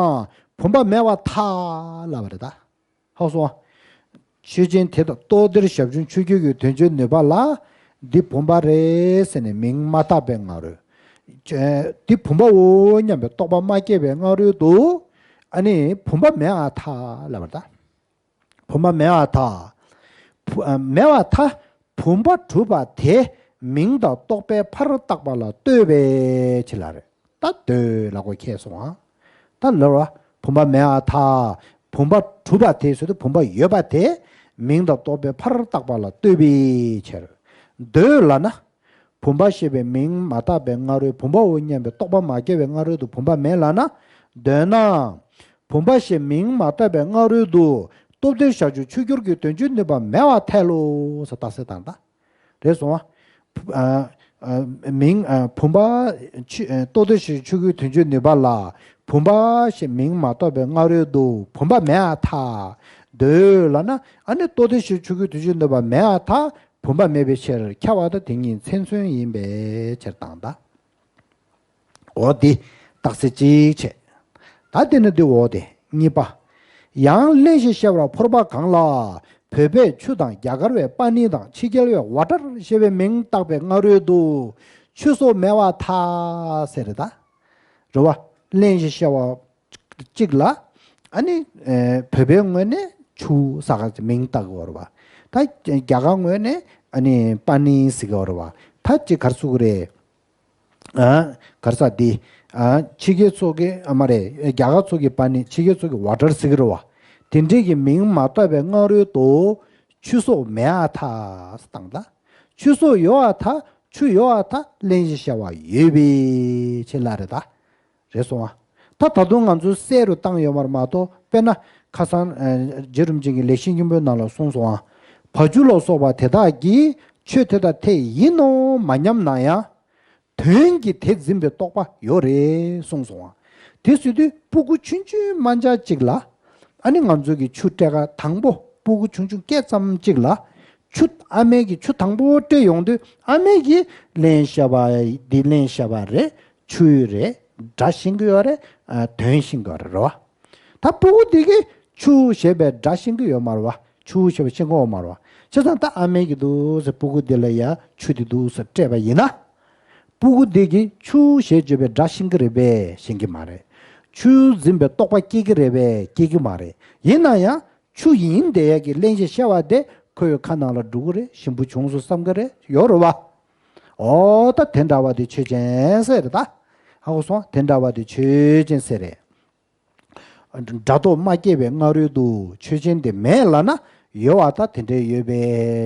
བུམ་པ་མེད་པར་ཐལ་ལབ་པ་རེད་ད། ཧ་གོ་སོང་ཨ། ཆོས་ཅན་དེ་དག་རྟོག་བདེར་ཞབས་ཞུམ་ཆུ་སྐྱོར་གྱི་དོན་བྱེད་ནུས་པ་ལ། འདི་བུམ་པ་རེད་ཟེར་ནས་མིང་མ་བཏགས་པའི་སྔ་རོལ། འདི་བུམ་པའོ་སྙམ་པའི་རྟོག་པ་མ་སྐྱེས་པའི་སྔ་རོལ་དུ། ཨ་ནི་བུམ་པ་མེད་པར་ཐལ་ལབ་པ་རེད་ད། བུམ་པ་མེད་པར་ཐལ། བུ་ཨ་མེད་པར་ཐལ། བུམ་པ་གྲུབ་པ་དེ་མིང་དང་རྟོག་པས་ཕར་བཏགས་པ་ལ་ལྟོས་པའི་ཕྱིར་ལ་རེད། ད་ལྟོས་ལ་གོ་ཁེལ་སོང་ཨ། ད་ལོར་བ་བུམ་པ་མེད་པར་ཐལ། བུམ་པ་གྲུབ་པ་དེ་ཟེར་དུས་བུམ་པ་ཡོད་པ་དེ་མིང་དང་རྟོག་པས་ཕར་བཏགས་པ་ལ་ལྟོས་པའི་ཕྱིར། འདོད་ལབ་ན། བུམ་པ་ཞེས་པའི་མིང་མ་བཏགས་པའི་སྔ་རོལ་བུམ་པའོ་སྙམ་པའི་རྟོག་པ་མ་སྐྱེས་པའི་སྔ་རོལ་དུ་བུམ་པ་མེད་ལབ་ན། འདོད་ན། བུམ་པ་ཞེས་མིང་མ་བཏགས་པའི་སྔ་རོལ་དུ་རྟོག་བདེར་ཞབས་ཞུམ་ཆུ་སྐྱོར་གྱི་དོན་བྱེད་ནུས་པ་མེད་པར་ཐལ་ལོ་ཟེར་རྟགས་གསལ་བཏང་ད། རེད་སོང་ཨ། བུ་ཨ་ཨ་མིང་ཨ་བུམ་པ་ཆུ་ཨ་རྟོག་བདེར་ཞབས་ཞུམ་ཆུ་སྐྱོར་གྱི་དོན་བྱེད་ནུས་པ་ལ། བུམ་པ་ཞེས་མིང་མ་བཏགས་པའི་སྔ་རོལ་དུ་བུམ་པ་མེད་པར་ཐལ། འདོད་ལབ་ན། ཨ་ནི་རྟོག་བདེར་ཞབས་ཞུམ་ཆུ་སྐྱོར་གྱི་དོན་བྱེད་ནུས་པ་མེད་པར་ཐལ། བུམ་པ་མེད་པའི་ཕྱིར། ཁྱབ་པ་དང་དེ་ཉིད་མཚན་མཚོན་ཡིན་པའི་ཕྱིར་དང་ད། འོ་དེ་རྟགས་གསལ་གཅིག་བྱས། ད་དེ་ནི་དེ་འོ་དེ་གཉིས་པ། ཡང་གླེན་ཞེས་བཤད་པ་ཕོར་པ་གང་ལ་བོད་པས་ཆུ་དང་རྒྱ་གར་བས་པ་ཎི་དང་ཕྱི་རྒྱལ་བས་ཝ་ཊར་ཞེས་པའི་མིང་བཏགས་པའི་སྔ་རོལ་དུ་ཆུ་སོགས་མེད་པར་ཐལ་ཟེར་རེད་ད། རེད་བ། གླེན་ཞེས་བཤད་པ་གཅིག་ལ། ཨ་ནི་ཨེ་བོད་པའི་ངོས་ནས་ཆུ་ཟེར་ག་མིང་བཏགས་ཀྱི་ཡོད་རེད་བ། ད་རྒྱ་གར་ངོས་ནས་ཨ་ནི་པ་ཎི་ཟེར་གྱི་ཡོད་རེད་བ། ད་ཅིག་ག་རེ་ཟེར་གྱི་རེད། ཨ་ག་རེ་ཟེར་འདི། ཨ་ཕྱི་རྒྱལ་ཚོ་གི་ཨ་མ་རེད། རྒྱ་གར་ཚོ་གི་པ་ཎི། ཕྱི་རྒྱལ་ཚོ་གི་ཝ་ཊར་ཟེར་གྱི་རེད་བ། དེ་འདྲས་ཀྱི་མིང་མ་བཏགས་པའི་སྔ་རོལ་དུ་ཆུ་སོགས་མེད་པར་ཐལ་བཏང་ད། ཆུ་སོགས་ཡོད་པར་ཐལ། ཆུ་ཡོད་པར་ཐལ། གླེན་ཞེས་བཤད་པ་ཡོད་པའི་ཕྱིར་ལ་རེད་ད། རེད་སོང་ཨ། ད་ད་དུང་ང་ཚོ་གསལ་རུ་བཏང་ཡོད་མ་རེད་མ་གཏོགས། དཔེར་ན་ཁ་སང་ཨ་རྗེ་རིན་པོ་ཆེ་གིས་ལེགས་བཤད་སྙིང་པོའི་ནང་ལ་གསུངས་སོང་ཨ། བ་ཕྱུགས་ལ་སོགས་པ་དེ་དག་གིས་ཆོས་དེ་དག་དེ་ཡིན་ནོ་མ་སྙམ་ན་ཡང་། དོན་གྱིས་དེ་འཛིན་པའི་རྟོག་པ་ཡོད་རེད་གསུངས་སོང་ཨ། དེ་ཟེར་དུས་སྤུ་གུ་ཆུང་ཆུང་དམར་འབྱར་གཅིག་ལ། ཨ་ནི་ང་ཚོ་གི་ཆུ་སྤྲད་ག་དང་པོ་སྤུ་གུ་ཆུང་ཆུང་སྐྱེས་ཙམ་གཅིག་ལ། ཆུ་ཨ་མས་ཀྱིས་ཆུ་དང་པོ་སྤྲད་ཡོང་དུས་ཨ་མས་ཀྱིས་གླེན་ཞེས་པ་འདི་གླེན་ཞེས་པ་རེད། ཆུ་རེད། སྒྲ་ཤེས་ཀྱི་ཡོད་རེད། ཨ་དོན་ཤེས་ཀྱི་ཡོད་རེད་རེད་བ། ད་སྤུ་གུ་འདི་གིས་ཆུ་ཞེས་པའི་སྒྲ་ཤེས་ཀྱི་ཡོད་མ་རེད་བ། ཆུ་ཞེས་པ་ཤེས་ཀྱི་ཡོད་མ་རེད་བ། བྱས་ཙང་ད་ཨ་མས་ཀྱིས་འདུག་ཟེར་སྤུ་གུ་འདི་ལ་ཡ་ཆུ་འདི་འདུག་ཟེར་སྤྲད་པ་ཡིན་ན། སྤུ་གུ་འདི་གིས་ཆུ་ཞེས་བརྗོད་པའི་སྒྲ་ཤེས་ཀྱི་རེད་པས། ཤེས་ཀྱི་མ་རེད། ཆུ་འཛིན་པའི་རྟོག་པ་སྐྱེ་གི་རེད་པས། སྐྱེ་གི་མ་རེད། ཡིན་ན་ཡང་ཆུ་ཡིན་བསྡད་ཡ་གི་གླེན་ཞེས་བཤད་པ་དེ་ཁོའི་ཁ་ནང་ལ་འགྲོ་གི་རེད། ཞིམ་པོ་བྱུང་སོང་བསམ་གི་རེད། ཡོད་རེད་བ། འོ་ད་དེ་འདྲ་བ་དེ་ཆོས་ཅན་ཟེར་རེད་ད། ཧ་གོ་སོང་། དེ་འདྲ་བ་དེ་ཆོས་ཅན་ཟེར་རེད། སྒྲ་རྟོག་མ་སྐྱེས་པའི་སྔ་རོལ་དུ་ཆོས་ཅན་དེ་མེད་ལབ་ན། ཡོད་པ་ད་དེ་འདྲའི་ཡོད་པའི་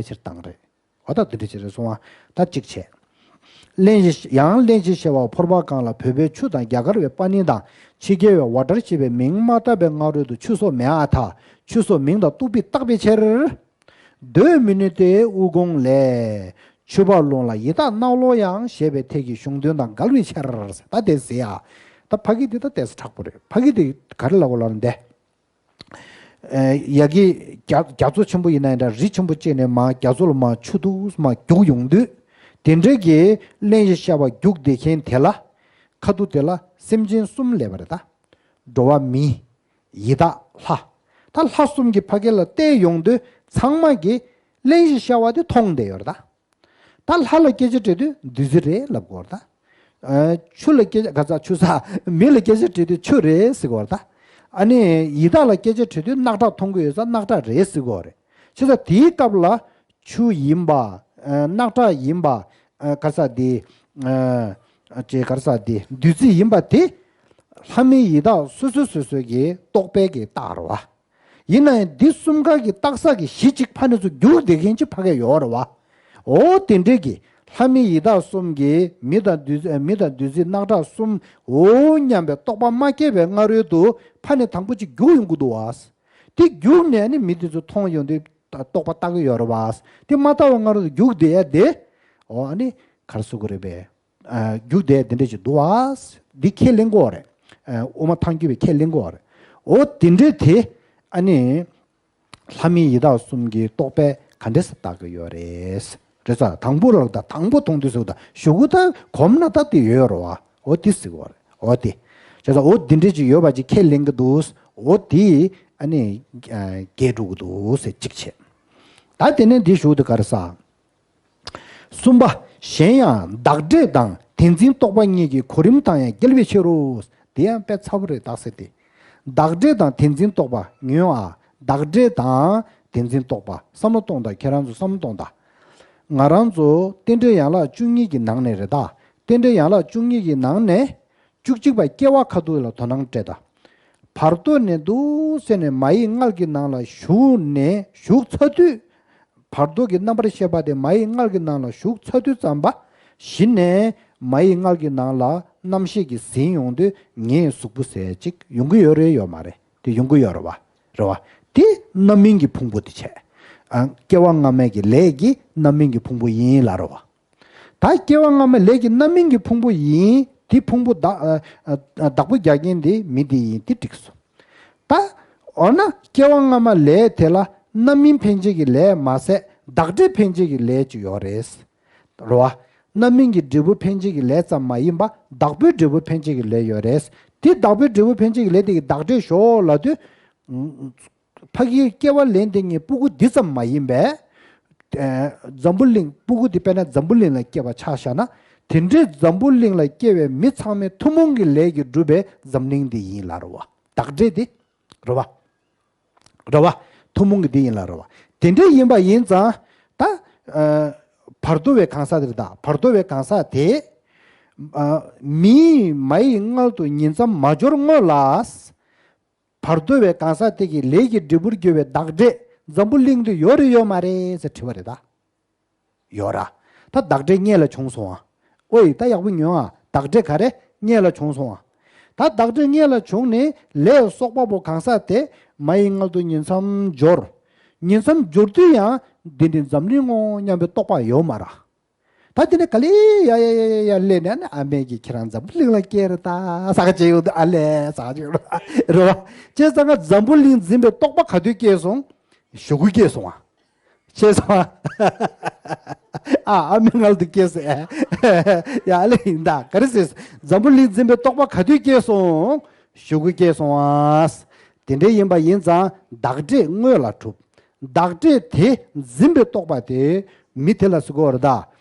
ཕྱིར་བཏང་རེད། འོ་ད་དེ་འདྲ་ཅིག་རེད་སོང་བ། ད་གཅིག་བྱས། གླེན་ཞེས་ཡང་གླེན་ཞེས་བཤད་པ་ཕོར་པ་གང་ལ་བོད་པས་ཆུ་དང་རྒྱ་གར་བས་པ་ཎི་དང་ཕྱི་རྒྱལ་བས་ཝ་ཊར་ཞེས་པའི་མིང་མ་བཏགས་པའི་སྔ་རོལ་དུ་ཆུ་སོགས་མེད་པར་ཐལ། ཆུ་སོགས་མིང་དང་རྟོག་པས་བཏགས་པའི་ཕྱིར། འདོད་མི་ནུས་ཏེ་དབུགས་དགོངས་ལས། ཆུ་བར་ལོངས་ལ་ཡི་དྭགས་ནག་ལོ་ཡང་ཞེས་པའི་ཐད་ཀྱི་གཞུང་དོན་དང་འགལ་བའི་ཕྱིར། ད་དེ་ཟེར་ཡ། ད་ཕ་གི་འདི་ད་ཏོག་ཙམ་དྲག་པོ་རེད། ཕ་གི་འདི་ག་རེ་ལབ་དགོས་ལབ་ན་འདི། ཨེ་ཡ་གི་རྒྱ་རྒྱ་མཚོ་ཆེན་པོ་ཡིན་ན་ཡང་འདྲ། རི་ཆེན་པོ་གཅིག་ནས་མར་རྒྱ་མཚོ་ལ་མར་ཆུ་འདུག་མར་རྒྱུག་ཡོང་དུས། དེ་འདྲའི་གི་གླེན་ཞེས་བཤད་པ་རྒྱུག་བསྡད་མཁན་དེ་ལ། ཁ་ཐུག་དེ་ལ་སེམས་ཅན་གསུམ་སླེབས་པ་རེད་ད། འགྲོ་བ་མི། ཡི་དྭགས་ལྷ། ད་ལྷ་གསུམ་གྱི་ཕ་གི་ལ་བལྟས་ཡོང་དུས་ཚང་མ་གིས་གླེན་ཞེས་བཤད་པ་དེ་མཐོང་བསྡད་ཡོད་རེད་ད། ད་ལྷ་ལ་སྐད་ཆ་དྲིས་དུས་བདུད་རྩི་རེད་ལབ་དགོས་རེད་ད། ཨ་ཆུ་ལ་སྐད་ཆ་ག་ཚ་ཆུ་ས། མི་ལ་སྐད་ཆ་དྲིས་དུས་ཆུ་རེད་ཟེར་དགོས་རེད་ད། ཨ་ནི་ཡི་དྭགས་ལ་སྐད་ཆ་དྲིས་དུས་རྣག་ཁྲག་འཐུང་གི་ཡོད་ཙང་རྣག་ཁྲག་རེད་ཟེར་དགོས་རེད། བྱས་ཙང་དེའི་སྐབས་ལ་ཆུ་ཡིན་པ། ཨ་རྣག་ཁྲག་ཡིན་པ། ཨ་ག་ས་དེ། ཨ་ཅེ་ག་ས་དེ་བདུད་རྩི་ཡིན་པ་དེ། ལྷ་མི་ཡི་དྭགས་སོ་སོ་སོ་སོ་གི་རྟོག་པའི་གི་རྟགས་རེད་བ། ཡིན་ན་ཡང་འདི་གསུམ་ཀ་གི་རྟགས་གསལ་གྱི་གཞི་གཅིག་ཕ་ནས་ཚུར་རྒྱུག་བསྡད་མཁན་གཅིག་ཕ་གི་ཡོད་རེད་བ། འོ་དེ་འདྲས་ཀྱི་ ལྷ་མི་ཡི་དྭགས་གསུམ་གྱིས་མི་དང་བདུད་རྩི་མི་དང་བདུད་རྩི་རྣག་ཁྲག་གསུམ་འོ་སྙམ་པའི་རྟོག་པ་མ་སྐྱེས་པའི་སྔ་རོལ་དུ་ཕར་ནས་དང་པོ་ཅིག་རྒྱུག་ཡོང་གི་འདུག་བ། དེ་རྒྱུག་ནས་ནི་མི་དེ་ཚོ་མཐོང་ཡོང་དུས་རྟོག་པ་བཏགས་ཀྱི་ཡོད་རེད་བ། དེ་མ་བཏགས་པའི་སྔ་རོལ་དུ་རྒྱུག་བསྡད་ཡ་དེ་འོ་ཨ་ནི་ག་རེ་ཟེར་དགོས་རེད་པས། རྒྱུག་བསྡད་དེ་འདྲ་ཞིག་འདུག་བ། འདི་ཁས་ལེན་དགོས་རེད། དབུ་མ་ཐལ་འགྱུར་བས་ཁས་ལེན་དགོས་རེད། འོ་དེ་འདྲ་དེ་ཨ་ནི། ལྷ་མི་ཡི་དྭགས་གསུམ་གྱི་རྟོག་པས་ག་འདྲས་སེ་བཏགས་ཀྱི་ཡོད་རེད། རེད་ཙང་དང་པོ་ལ་ད་དང་པོ་མཐོང་དུས་སུ་ད་གཞུག་གུ་ད་གོམས་ན་ད་དེ་ཡོད་རེད་བ། འོ་དེ་ཟེར་གྱི་ཡོད་རེད། འོ་དེ། བྱས་ཙང་འོ་འདི་འདྲས་ཅིག་ཡོད་པ་ཅིག་ཁས་ལེན་གྱི་འདུག་འོ་དེ་ཨ་ནི་འགལ་འགྲོ་གི་འདུག་ཟེར་གཅིག་བྱས། ད་དེ་ནས་འདི་གཞུག་ཏུ་ག་རེ་ཟེར། གསུམ་པ། གཞན་ཡང་བདག་འབྲས་དང་དེ་འཛིན་རྟོག་པ་གཉིས་ཀྱི་གོ་རིམ་དང་ཡང་འགལ་བའི་ཕྱིར་རོ། དེ་ཡང་དཔེ་ཚ་པོ་རེད་རྟགས་གསལ་ཏེ། བདག་འབྲས་དང་དེ་འཛིན་རྟོག་པ་ཉོན་ཨ། བདག་འབྲས་དང་དེ་འཛིན་རྟོག་པ་བསམ་བློ་གཏོང་དང་ཁྱེད་རང་ཚོ་བསམ་བློ་གཏོང་དང་། ང་རང་ཚོ་རྟེན་འབྲེལ་ཡན་ལག་བཅུ་གཉིས་ཀྱི་ནང་ནས་རེད་ད། རྟེན་འབྲེལ་ཡན་ལག་བཅུ་གཉིས་ཀྱི་ནང་ནས། བཅུ་གཅིག་པ་སྐྱེ་བ་ཁ་ཐུག་ལ་དོ་སྣང་སྤྲད་དང་། བར་དོ་ནས་འདུག་སེ་ནས་མ་ཡི་མངལ་གྱི་ནང་ལ་ཞུགས་ནས་ཞུགས་ཚར་དུས། བར་དོ་གི་རྣམ་པར་ཤེས་པ་དེ་མ་ཡི་མངལ་གྱི་ནང་ལ་ཞུགས་ཚར་དུས་ཙམ་པ། གཞི་ནས་མ་ཡི་མངལ་གྱི་ནང་ལ་རྣམ་ཤེས་ཀྱིས་ཟིན་ཡོང་དུས་ངའི་གཟུགས་པོ་ཟེར་ཅིག་ཡོང་གི་ཡོད་རེད་ཡོད་མ་རེད། དེ་ཡོང་གི་ཡོད་རེད་བ། རེད་བ། དེ་རྣམ་སྨིན་གྱི་ཕུང་པོ་དེ་བྱས། ཨ། སྐྱེ་བ་སྔ་མའི་གི་ལས་ཀྱི་རྣམ་སྨིན་གྱི་ཕུང་པོ་ཡིན་ལ་རེད་བ། ད་སྐྱེ་བ་སྔ་མ་ལས་ཀྱི་རྣམ་སྨིན་གྱི་ཕུང་པོ་ཡིན། དེ་ཕུང་པོ་བདག་ཨ་ཨ་བདག་པོ་རྒྱག་མཁན་དེ་མི་དེ་ཡིན། དེ་འགྲིག་སོང་། ད་འོ་ན་སྐྱེ་བ་སྔ་མ་ལས་དེ་ལ་རྣམ་སྨིན་འཕེན་བྱེད་ཀྱི་ལས་མ་ཟད་བདག་འབྲས་འཕེན་བྱེད་ཀྱི་ལས་ཅིག་ཡོད་རེད། རེད་བ། རྣམ་སྨིན་གྱི་འབྲས་བུ་འཕེན་བྱེད་ཀྱི་ལས་ཙམ་མ་ཡིན་པ་བདག་པོའི་འབྲས་བུ་འཕེན་བྱེད་ཀྱི་ལས་ཡོད་རེད། དེ་བདག་པོའི་འབྲས་བུ་འཕེན་བྱེད་ཀྱི་ལས་དེ་གི་བདག་འབྲས་ཞོག་ལབ་དུས། ཕ་གིའི་སྐྱེ་བ་ལེན་དེ་ངའི་སྤུ་གུ་འདི་ཙམ་མ་ཡིན་པས། ཨ། འཛམ་བུ་གླིང་སྤུ་གུ་འདི་དཔེར་ན་འཛམ་བུ་གླིང་ལ་སྐྱེས་པ་ཆ་བཞག་ན། དེ་འདྲའི་འཛམ་བུ་གླིང་ལ་སྐྱེ་བའི་མི་ཚང་མའི་ཐུན་མོང་གི་ལས་ཀྱིས་གྲུབ་པའི་འཛམ་གླིང་འདི་ཡིན་ལ་རེད་བ། བདག་འབྲས་འདི། རེད་བ། རེད་བ། ཐུན་མོང་གི་འདི་ཡིན་ལ་རེད་བ། དེ་འདྲ་ཡིན་པ་ཡིན་ཙང་། ད། ཨ། བར་དོ་བའི་གང་ཟག་དེ་རེད་ད། བར་དོ་བའི་གང་ཟག་དེ། ཨ། མིའི་མ་ཡི་མངལ་དུ་ཉིང་མཚམས་མ་སྦྱོར་སྔོན་ལ། བར་དོ་བའི་གང་ཟག་དེ་གི་ལས་ཀྱི་འབྲས་བུར་གྱུར་པའི་བདག་འབྲས་འཛམ་བུ་གླིང་དུ་ཡོད་རེད་ཡོད་མ་རེད་ཟེར་དྲི་བ་རེད་ད། ཡོད་ར། ད་བདག་འབྲས་སྔོན་ལ་བྱུང་སོང་ཨ། ཨོའི་ད་ཡག་པོ་ཉོན་ཨ། བདག་འབྲས་ག་རེ་སྔོན་ལ་བྱུང་སོང་ཨ། ད་བདག་འབྲས་སྔོན་ལ་བྱུང་ནས་ལས་གསོག་པ་པོ་གང་ཟག་དེ་མ་ཡི་མངལ་དུ་ཉིང་མཚམས་སྦྱོར། ཉིང་མཚམས་སྦྱོར་དུས་ཡང་འདི་ནི་འཛམ་གླིང་ངོ་སྙམ་པའི་རྟོག་པ་ཡོད་མ་ར། ད་དེ་ནས་ག་ལེ་ཡ་ཡ་ཡ་ཡ་ཡ་སླེབས་ནས་ཨ་མས་ཀྱིས་ཁྱེད་རང་འཛམ་བུ་གླིང་ལ་སྐྱེས་རེད་ད་ཟེར་ག་བྱས་ཡོང་དུས་ཨ་ལས་ཟེར་ག་བྱས་ཡོང་དུས་རེད་བ། བྱས་ཙང་ང་འཛམ་བུ་གླིང་འཛིན་པའི་རྟོག་པ་ག་དུས་སྐྱེས་སོང་། གཞུག་གུ་སྐྱེས་སོང་ཨ། ཤེས་སོང་ཨ། ཨ་ཨ་མའི་མངལ་དུ་སྐྱེས་སོང་ཨ། ཡ་ཨ་ལས་ཡིན་ད་ག་རེ་ཟེར། འཛམ་བུ་གླིང་འཛིན་པའི་རྟོག་པ་ག་དུས་སྐྱེས་སོང་། གཞུག་གུ་སྐྱེས་སོང་ཨ། དེ་འདྲ་ཡིན་པ་ཡིན་ཙང་བདག་འབྲས་སྔོན་ལ་གྲུབ། བདག་འབྲས་དེ་འཛིན་པའི་རྟོག་པ་དེ་མི་དེ་ལ་ཟེར་གྱི་ཡོད་རེད་ད།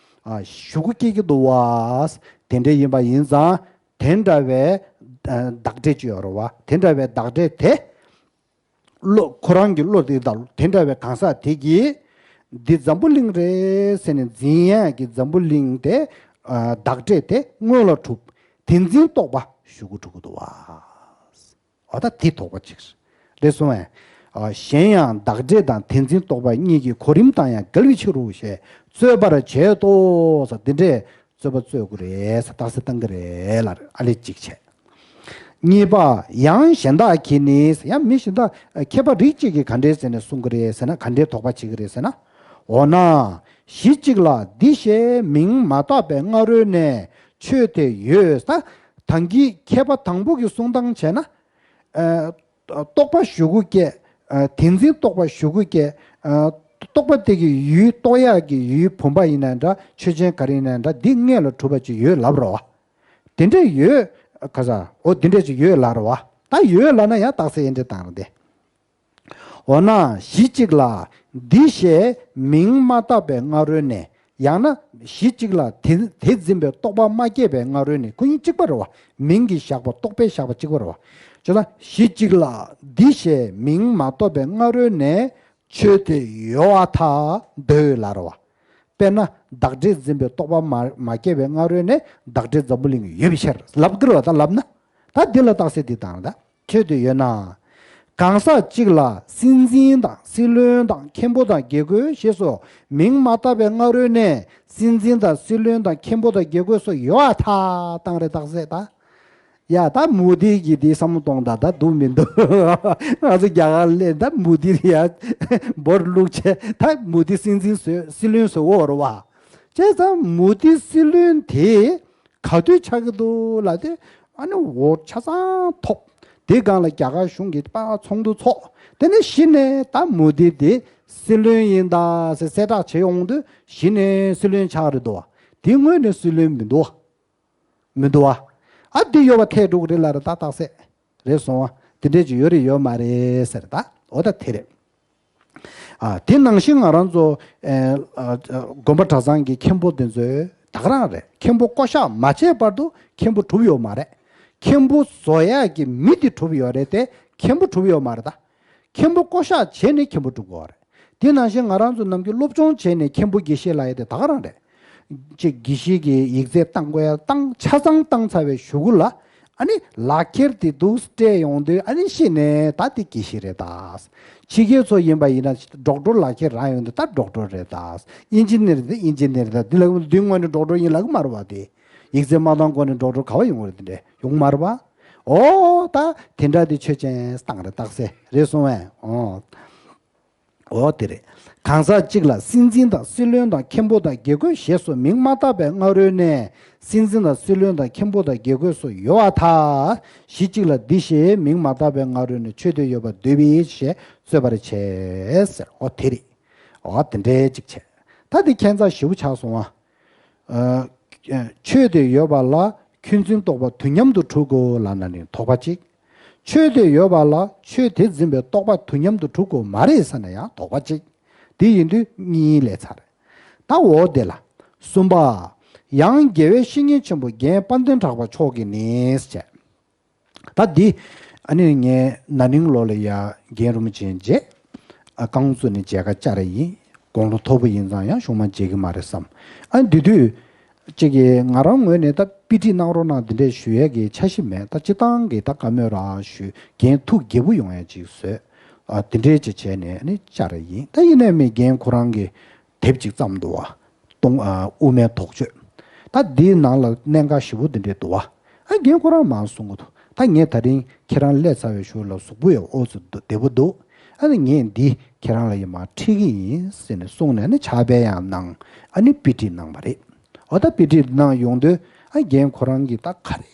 ཨ། གཞུག་གུ་སྐྱེ་གི་འདུག་བ། དེ་འདྲ་ཡིན་པ་ཡིན་ཙང་དེ་འདྲ་བའི་ཨ་བདག་འབྲས་ཅིག་ཡོད་རེད་བ། དེ་འདྲ་བའི་བདག་འབྲས་དེ། བློ་ཁོ་རང་གི་བློ་དེ་དང་དེ་འདྲ་བའི་གང་ཟག་དེ་གིས་འདི་འཛམ་བུ་གླིང་རེད་ཟེར་ནས་འཛིན་ཡག་གི་འཛམ་བུ་གླིང་དེ་ཨ་བདག་འབྲས་དེ་སྔོན་ལ་གྲུབ། དེ་འཛིན་རྟོག་པ་གཞུག་གུ་གྲུབ་ཀྱི་འདུག་བ། འོ་ད་དེ་དོགས་པ་ཅིག་རེད་སོང་བས། ཨ། གཞན་ཡང་བདག་འབྲས་དང་དེ་འཛིན་རྟོག་པ་གཉིས་ཀྱི་གོ་རིམ་དང་ཡང་འགལ་བའི་ཕྱིར་རོ་ཞེས་རྩོད་པར་བྱེད་དོ་ཟེར། འདི་འདྲས་རྩོད་པ་རྩོད་དགོས་རེད་ཟེར་རྟགས་གསལ་བཏང་གི་རེད་ལ་ཨ་ལས་ཅིག་བྱས། གཉིས་པ། ཡང་གཞན་དག་གིས་ནི་ཡང་མི་གཞན་དག་མཁས་པ་རིགས་གཅིག་གིས་ག་འདྲས་ཟེར་ནས་གསུང་གི་རེད་ཟེར་ན། ག་འདྲས་དོགས་པ་བྱེད་ཀྱི་རེད་ཟེར་ན། འོ་ན་གཞི་གཅིག་ལ་འདི་ཞེས་མིང་མ་བཏགས་པའི་སྔ་རོལ་ནས་ཆོས་དེ་ཡོད་ཟེར། ད་གིན་མཁས་པ་དང་པོ་གི་གསུང་སྟངས་བྱས་ན། ཨ། རྟོག་པ་གཞུག་གུ་སྐྱེ། ཨ། དེ་འཛིན་རྟོག་པ་གཞུག་གུ་སྐྱེ། ཨ། རྟོག་པ་དེ་གི་ཡུལ་རྟོགས་ཡག་གི་ཡུལ་བུམ་པ་ཡིན་ན་འདྲ་ཆོས་ཅན་ག་རེ་ཡིན་ན་འདྲ་འདི་སྔོན་ལ་གྲུབ་པ་ཅིག་ཡོད་ལབ་རོ། དེ་འདྲས་ཡོད། ག་ས། འོ་དེ་འདྲས་ཅིག་ཡོད་ལབ་རོ་བ། ད་ཡོད་ལབ་ན་ཡང་རྟགས་གསལ་ཡིན་འདྲས་བཏང་རོ་དེ། འོ་ན་གཞི་གཅིག་ལ་འདི་ཞེས་མིང་མ་བཏགས་པའི་སྔ་རོལ་ནས། ཡང་ན་གཞི་གཅིག་ལ་དེ་དེ་འཛིན་པའི་རྟོག་པ་མ་སྐྱེས་པའི་སྔ་རོལ་ནས། ཁོ་གཉིས་གཅིག་པ་རེད་བ། མིང་གི་བཞག་པ་རྟོག་པའི་བཞག་པ་གཅིག་པ་རེད་བ། བྱས་ཙང་གཞི་གཅིག་ལ་འདི་ཞེས་མིང་མ་བཏགས་པའི་སྔ་རོལ་ནས་ཆོས་དེ་ཡོད་པར་ཐལ་འདོད་ལབ་རེད་བ། དཔེར་ན་བདག་འབྲས་འཛིན་པའི་རྟོག་པ་མ་མ་སྐྱེས་པའི་སྔ་རོལ་ནས་བདག་འབྲས་འཛམ་བུ་གླིང་ཡོད་པའི་ཕྱིར་ལབ་ཀྱི་རེད་བ། ད་ལབ་ན། ད་འདི་ལ་རྟགས་གསལ་འདི་བཏང་ད། ཆོས་དེ་ཡོད་ན། གང་ཟག་གཅིག་ལ་སྲིད་འཛིན་དང་སྲིད་བློན་དང་མཁན་པོ་དང་དགེ་བསྐོས་ཞེས་སོགས་མིང་མ་བཏགས་པའི་སྔ་རོལ་ནས་སྲིད་འཛིན་དང་སྲིད་བློན་དང་མཁན་པོ་དང་དགེ་བསྐོས་སོགས་ཡོད་པར་ཐལ། བཏང་རེད་རྟགས་གསལ་ད། ཡ་ད་མུ་དྷི་གི་དེ་བསམ་བློ་གཏོང་ད་ད་འདུག་མི་འདུག་ང་ཚོ་རྒྱ་གར་ལས་ད་མུ་དྷི་རེད་ཡ། འབོར་བླུགས་བྱས་ད་མུ་དྷི་སྲིད་འཛིན་བཟོས་སྲིད་བློན་བཟོས་འོ་རེད་བ། བྱས་ཙང་མུ་དྷི་སྲིད་བློན་དེ་ག་དུས་ཆགས་ཀྱི་འདུག་ལ་དེ་ཨ་ནི་འོ་ཆ་ཚང་ཐོབ། དེ་སྒང་ལ་རྒྱ་གར་གཞུང་གིས་པ་ཚོགས་འདུ་ཚོགས། དེ་ནས་གཞི་ནས་ད་མུ་དྷི་དེ་སྲིད་བློན་ཡིན་ད་ཟེར་གསལ་བསྒྲགས་བྱེད་ཡོང་དུས་གཞི་ནས་སྲིད་བློན་ཆགས་རེད་འདུག་བ། དེ་སྔོན་ནས་སྲིད་བློན་མི་འདུག་བ། མི་འདུག་བ། ཨ་འདི་ཡོད་པ་ཐལ་འགྲོ་གི་རེད་ལ་རེད་ད་རྟགས་གསལ་རེད་སོང་བ། དེ་འདྲས་ཅིག་ཡོད་རེད་ཡོད་མ་རེད་ཟེར་ད་འོ་ད་དེ་རེད། ཨ་དེ་ནང་བཞིན་ང་རང་ཚོ་ཨ་ཨ་དགོན་པ་གྲྭ་ཚང་གི་མཁན་པོ་དེ་ཚོའི་ད་ག་རང་རེད། མཁན་པོ་བསྐོ་བཞག་མ་བྱས་བར་དུ་མཁན་པོ་གྲུབ་ཡོད་མ་རེད། མཁན་པོ་བཟོ་ཡག་གི་མི་དེ་གྲུབ་ཡོད་རེད་དེ་མཁན་པོ་གྲུབ་ཡོད་མ་རེད་ད། མཁན་པོ་བསྐོ་བཞག་བྱས་ནས་མཁན་པོ་སྒྲུབ་དགོས་པ་རེད། དེ་ནང་བཞིན་ང་རང་ཚོ་ནམ་རྒྱུན་སློབ་སྦྱོང་བྱས་ནས་མཁན་པོ་དགེ་བཤེས་ལབ་ཡ་དེ་ད་ག་རང་རེད། ཅིག་དགེ་བཤེས་ཀྱི་ཡིག་ཚད་བཏང་དགོས་ཡ་བཏང་ཆ་ཚང་བཏང་ཚར་བའི་གཞུག་གུ་ལ་ཨ་ནི་ལག་ཁྱེར་དེ་འདུག་སྤྲད་ཡོང་དུས་ཨ་ནི་ཤེས་ནས་ད་དེ་དགེ་བཤེས་རེད་ད། ཕྱི་རྒྱལ་ཚོ་ཡིན་པ་ཡིན་ན་ཌོག་ཊར་ལག་ཁྱེར་རག་ཡོང་དུས་ད་ཌོག་ཊར་རེད་ད། ཨིན་ཇི་ནིར་དེ་ཨིན་ཇི་ནིར་ད་འདི་ལ་འདི་དངོས་ནས་ཌོག་ཊར་ཡིན་ལབ་གི་མ་རེད་བ་དེ། ཡིག་ཚད་མ་བཏང་གོང་ནས་ཌོག་ཊར་ག་བ་ཡོང་བ་རེད་དེ་འདྲས་ཡོང་མ་རེད་བ། ཨོ་ད་དེ་འདྲ་དེ་ཆོས་ཅན་བཏང་རེད་རྟགས་གསལ་རེད་སོང་བས་ཨོ། ཨོ་དེ་རེད། གང་ཟག་གཅིག་ལ་སྲིད་འཛིན་དང་སྲིད་བློན་དང་མཁན་པོ་དང་དགེ་བསྐོས་ཞེས་སོགས་མིང་མ་བཏགས་པའི་སྔ་རོལ་ནས་སྲིད་འཛིན་དང་སྲིད་བློན་དང་མཁན་པོ་དང་དགེ་བསྐོས་སོགས་ཡོད་པར་ཐལ། གཞི་གཅིག་ལ་འདི་ཞེས་མིང་མ་བཏགས་པའི་སྔ་རོལ་ནས་ཆོས་དེ་ཡོད་པར་འདོད་པའི་ཞེས་རྩོད་པར་བྱེད་ཟེར་ཨོ་དེ་རེད། ཨོ་དེ་འདྲའི་གཅིག་བྱས། ད་དེ་ཁྱད་མཚར་ཞེ་པོ་ཆགས་སོང་ཨ། ཨ་ཆོས་དེ་ཡོད་པ་ལ་ཁྱོད་འཛིན་རྟོག་པ་དུས་མཉམ་དུ་གྲུབ་དགོས་ལབ་ན་ནི་དོགས་པ་གཅིག་ཆོས་དེ་ཡོད་པ་ལ་ཆོས་དེ་འཛིན་པའི་རྟོག་པ་དུས་མཉམ་དུ་གྲུབ་དགོས་མ་རེད་ཟེར་ན་ཡང་དོགས་པ་གཅིག་དེ་ཡིན་དུས་གཉིས་ལས་ཚར། ད་འོ་དེ་ལ། གསུམ་པ། ཡང་རྒྱལ་བའི་བཤེས་གཉེན་ཆེན་པོ་རྒན་དཔལ་ལྡན་གྲགས་པ་མཆོག་གིས་ནི་ཟེར། ད་འདི་ཨ་ནི་ངས་ན་ནིང་ལོ་ལ་ཡ་རྒན་རིན་པོ་ཆེ་མཇལ། ཨ་རྐང་བཙུགས་ནས་མཇལ་ཁ་བཅར་ཡིན། དགུང་ལོ་མཐོ་པོ་ཡིན་ཙང་ཡང་གཞུང་མ་མཇལ་གི་མ་རེད་བསམ། ཨ་འདི་དུས་ཅིག་གིས་ང་རང་ངོས་ནས་ད་དཔེ་ཁྲིད་གནང་རོགས་གནང་འདི་འདྲས་ཞུ་ཡས་ཀྱི་འཆར་གཞི་མེད། ད་སྤྱི་བཏང་གི་ད་བཀའ་མོལ་རང་ཞུ་རྒན་ཐུགས་དགྱེས་པོ་ཡོང་ཡས་ཅིག་བཟོས། ཨ་འདི་འདྲས་ཅིག་བྱས་ནས་ཨ་ནི་བཅར་ཡིན། ད་ཡིན་ནའི་མི་རྒན་ཁོ་རང་གི་དེབ་ཅིག་བརྩམས་འདུག་བ། སྟོང་ཨ་དབུ་མའི་དོགས་གཅོད། ད་འདིའི་ནང་ལ་གནད་འགག་ཞེ་པོ་འདི་འདྲས་འདུག་བ། ཨ་རྒན་ཁོ་རང་མར་གསུང་གི་འདུག་ད་ངས་ད་རིང་ཁྱེད་རང་སླེབས་ཚར་བའི་གཞུག་ལ་གཟུགས་པོ་ཡང་ཨོ་ཙི་བདེ་པོ་འདུག་ཨ་ནི་ངས་འདི་ཁྱེད་རང་ལ་ཡང་མར་ཁྲིད་ཀྱི་ཡིན་ཟེར་ནས་གསུངས་ནས་ཨ་ནི་ཕྱག་དཔེ་ཡང་གནང་ཨ་ནི་དཔེ་ཁྲིད་གནང་བ་རེད། འོ་ད་དཔེ་ཁྲིད་གནང་ཡོང་དུས་ཨ་རྒན་ཁོ་རང་གིས་ད་ག་རེ།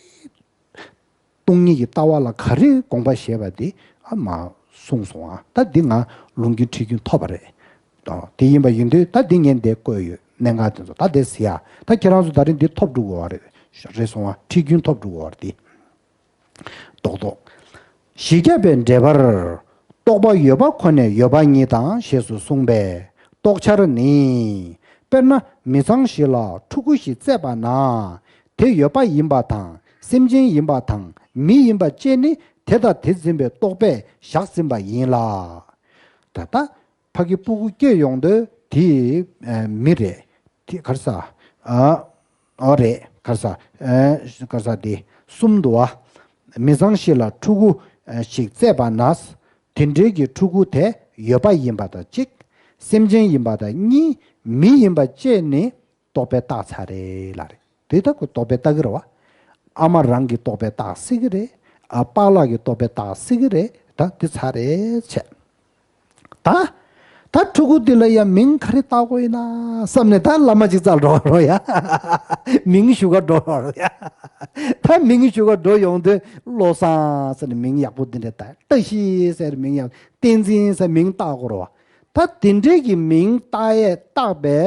སྟོང་ཉིད་ཀྱི་ལྟ་བ་ལ་ག་རེ་དགོངས་པ་བཞེས་པ་དེ་ཨ་མ་གསུངས་སོང་ཨ། ད་འདི་ང་ལུང་རྒྱུན་ཁྲིད་རྒྱུན་ཐོབ་པ་རེད། ཨ་དེ་ཡིན་པ་ཡིན་དུས་ད་འདི་ངས་འདིར་བཀོད་ཡོད། གནད་འགག་དེ་ཚོ་ད་དེ་ཟེར་ཡ། ད་ཁྱེད་རང་ཚོ་ད་རིང་འདི་ཐོབ་འགྲོ་དགོས་པ་རེད། རེད་སོང་ཨ། ཁྲིད་རྒྱུན་ཐོབ་འགྲོ་དགོས་པ་རེད་འདི། རྡོག་རྡོག་བཞི་བརྒྱ་པའི་འགྲེལ་པར། རྟོག་པ་ཡོད་པ་ཁོ་ནས་ཡོད་པ་ཉིད་དང་ཞེས་སུ་གསུངས་པས་རྟོགས་འཆར་ནི། དཔེར་ན་མི་ཚང་ཞིག་ལ་ཕྲུ་གུ་ཞིག་བཙས་པ་ན། དེ་ཡོད་པ་ཡིན་པ་དང་སེམས་ཅན་ཡིན་པ་དང་མི་ཡིན་པ་བཅས་ནི་དེ་དང་དེ་འཛིན་པའི་རྟོག་པས་བཞག་ཟིན་པ་ཡིན་ལ། ད་ལྟ་ཕ་གི་སྤུ་གུ་སྐྱེས་ཡོང་དུས་དེ་མི་རེད། དེ་ག་རེ་ཟ། ཨ། ཨོ་རེད་ག་རེ་ཟ། ཨེ་ག་རེ་ཟ་དེ་གསུམ་འདུག་བ། མི་ཚང་ཞིག་ལ་ཕྲུ་གུ་ཞིག་བཙས་པ་ན། དེ་འབྲེལ་གྱི་ཕྲུ་གུ་དེ་ཡོད་པ་ཡིན་པ་དང་གཅིག་སེམས་ཅན་ཡིན་པ་དང་གཉིས། མི་ཡིན་པ་བཅས་ནི་རྟོག་པས་བཏགས་ཚར་རེད་ལ་རེད། དེ་ལྟ་བུ་རྟོག་པས་བཏགས་ཀྱི་རེད་བ། ཨ་མ་རང་གི་རྟོག་པས་བཏགས་སྲིད་ཀྱི་རེད། ཨ་པཱ་ལགས་ཀྱི་རྟོག་པས་བཏགས་སྲིད་ཀྱི་རེད། ད་དེ་ཚར་རེད་བྱས། ད། ད་ཕྲུ་གུ་འདི་ལ་ཡང་མིང་ག་རེ་བཏགས་དགོས་ཡིན་ན་བསམ་ནས་ད་བླ་མ་ཅིག་རྩར་འགྲོ་རོགས་ཡ། མིང་ཞུ་ག་འགྲོ་རོགས་ཡ། ད་མིང་ཞུ་ག་འགྲོ་ཡོང་དུས་བློ་བཟང་ཟེར་ནས་མིང་ཡག་པོ་འདི་འདྲ་བཏགས། བཀྲ་ཤིས་ཟེར་མིང་ཡག་བསྟན་འཛིན་ཟེར་མིང་བཏགས་དགོས་རེད་བ། ད་དེ་འདྲའི་གི་མིང་བཏགས་ཡས་བཏགས་པའི་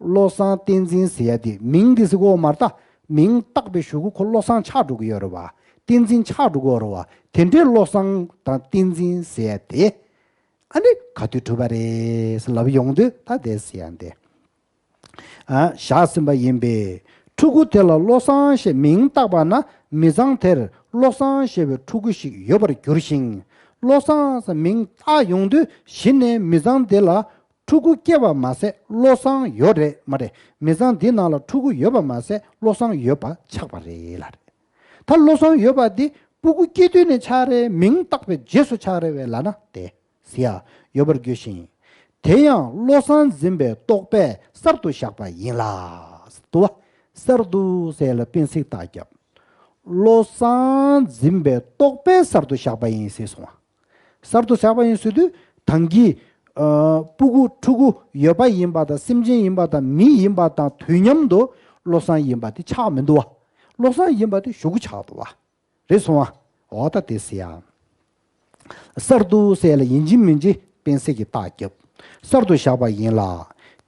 བློ་བཟང་བསྟན་འཛིན་ཟེར་ཡ་དེ་མིང་འདི་ཟེར་གོ་མ་རེད་ད། མིང་བཏགས་པའི་གཞུག་གུ་ཁོ་བློ་བཟང་ཆགས་འགྲོ་གི་ཡོད་རེད་བ། བསྟན་འཛིན་ཆགས་འགྲོ་གི་ཡོད་རེད་བ། དེ་འདྲའི་བློ་བཟང་དང་བསྟན་འཛིན་ཟེར་ཡ་དེ། ཨ་ནི་ག་དུས་གྲུབ་པ་རེད་ཟེར་ལབ་ཡོང་དུས་ད་དེ་ཟེར་ཡ་འདི། ཨ་བཞག་ཟིན་པ་ཡིན་པས་ཕྲུ་གུ་དེ་ལ་བློ་བཟང་ཞེས་མིང་བཏགས་པ་ན་མི་ཚང་དེར་བློ་བཟང་ཞེས་པའི་ཕྲུ་གུ་ཞིག་ཡོད་པར་འགྱུར་ཞིང་། བློ་བཟང་ཟེར་མིང་བཏགས་ཡོང་དུས་གཞི་ནས་མི་ཚང་དེ་ལ་ཕྲུ་གུ་སྐྱེས་པ་མ་ཟད་བློ་བཟང་ཡོད་རེད་མ་རེད། མི་ཚང་འདི་ནང་ལ་ཕྲུ་གུ་ཡོད་པ་མ་ཟད་བློ་བཟང་ཡོད་པ་ཆགས་པ་རེད་ལ་རེད། ད་བློ་བཟང་ཡོད་པ་འདི་ སྤུ་གུ་སྐྱེས་དུས་ནས་ཆགས་རེད། མིང་བཏགས་པའི་རྗེས་སུ་ཆགས་རེད་བས་ལབ་ན་དེ་ཟེར་ཡ་ཡོད་པར་འགྱུར་ཞིང་། དེ་ཡང་བློ་བཟང་འཛིན་པའི་རྟོག་པས་གསར་དུ་བཞག་པ་ཡིན་ལ། འདུག་བ། གསར་དུ་ཟེར་ལ་སྤེན་སྲེག་རྟགས་བརྒྱབ། བློ་བཟང་འཛིན་པའི་རྟོག་པས་གསར་དུ་བཞག་པ་ཡིན་ཟེར་སོང་བ། གསར་དུ་བཞག་པ་ཡིན་ཟེར་དུས་ད་གིན་ཨ་སྤུ་གུ་ཕྲུ་གུ་ཡོད་པ་ཡིན་པ་དང་སེམས་ཅན་ཡིན་པ་དང་མི་ཡིན་པ་དང་དུས་མཉམ་དུ་བློ་བཟང་ཡིན་པ་དེ་ཆགས་མི་འདུག་བ། བློ་བཟང་ཡིན་པ་དེ་གཞུག་གུ་ཆགས་འདུག་བ། རེད་སོང་བ། འོ་ད་དེ་ཟེར་ཡ། གསར་དུ་ཟེར་ལ་ཡིན་གཅིག་མིན་གཅིག་སྤེན་སྲེག་གི་རྟགས་བརྒྱབ། གསར་དུ་བཞག་པ་ཡིན་ལ།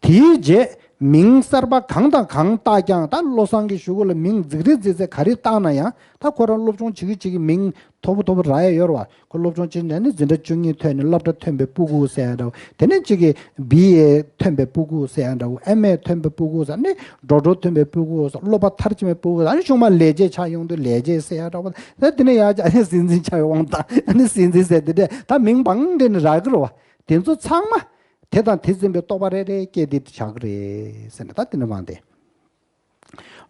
དེའི་རྗེས་མིང་གསར་པ་གང་དང་གང་བཏགས་ཀྱང་། ད་བློ་བཟང་གི་གཞུག་གུ་ལ་མིང་རྫིག་རྫིག་རྫིག་རྫིག་ག་རེ་བཏགས་ན་ཡང་། ད་ཁོ་རང་སློབ་སྦྱོང་བྱེད་ཀྱི་བྱེད་ཀྱི་མིང་མཐོ་པོ་མཐོ་པོ་རག་ཡ་ཡོད་རེད་བ། ཁོ་སློབ་སྦྱོང་བྱེད་ནས་ནི་འཛིན་གྲྭ་བཅུ་གཉིས་ཐོན་ནས་སློབ་གྲྭ་ཐོན་པའི་སྤུ་གུ་ཟེར་ཡ་འདྲ་བོ། དེ་ནས་གཅིག་གིས་བི་ཨེ་ཐོན་པའི་སྤུ་གུ་ཟེར་ཡ་འདྲ་བོ། ཨེམ་ཨེ་ཐོན་པའི་སྤུ་གུ་ཟེར་ནས་འགྲོ་གྲོན་ཐོན་པའི་སྤུ་གུ་ཟེར། སློབ་པ་མཐར་ཕྱིན་པའི་སྤུ་གུ་ཟེར། ཨ་ནི་གཞུག་མ་ལས་བྱེད་ཆགས་ཡོང་དུས་ལས་བྱེད་ཟེར་ཡ་འདྲ་བོ། ད་དེ་ནས་ཡར་ཨ་ནི་སྲིད་འཛིན་ཆགས་ཡོང་དང་ཨ་ནི་སྲིད་འཛིན་ཟེར་དེ་འདྲས་ད་མིང་བང་འདྲེན་ནས་རག་གི་རེད་བ། དེ་ཚོ་ཚང་མ་དེ་དང་དེ་འཛིན་པའི་རྟོག་པ་རེ་རེ་སྐྱེས་ཏེ་ཆགས་ཀྱི་རེད་ཟེར་ནས་ད་དེ་ནས་མང་སྟེ།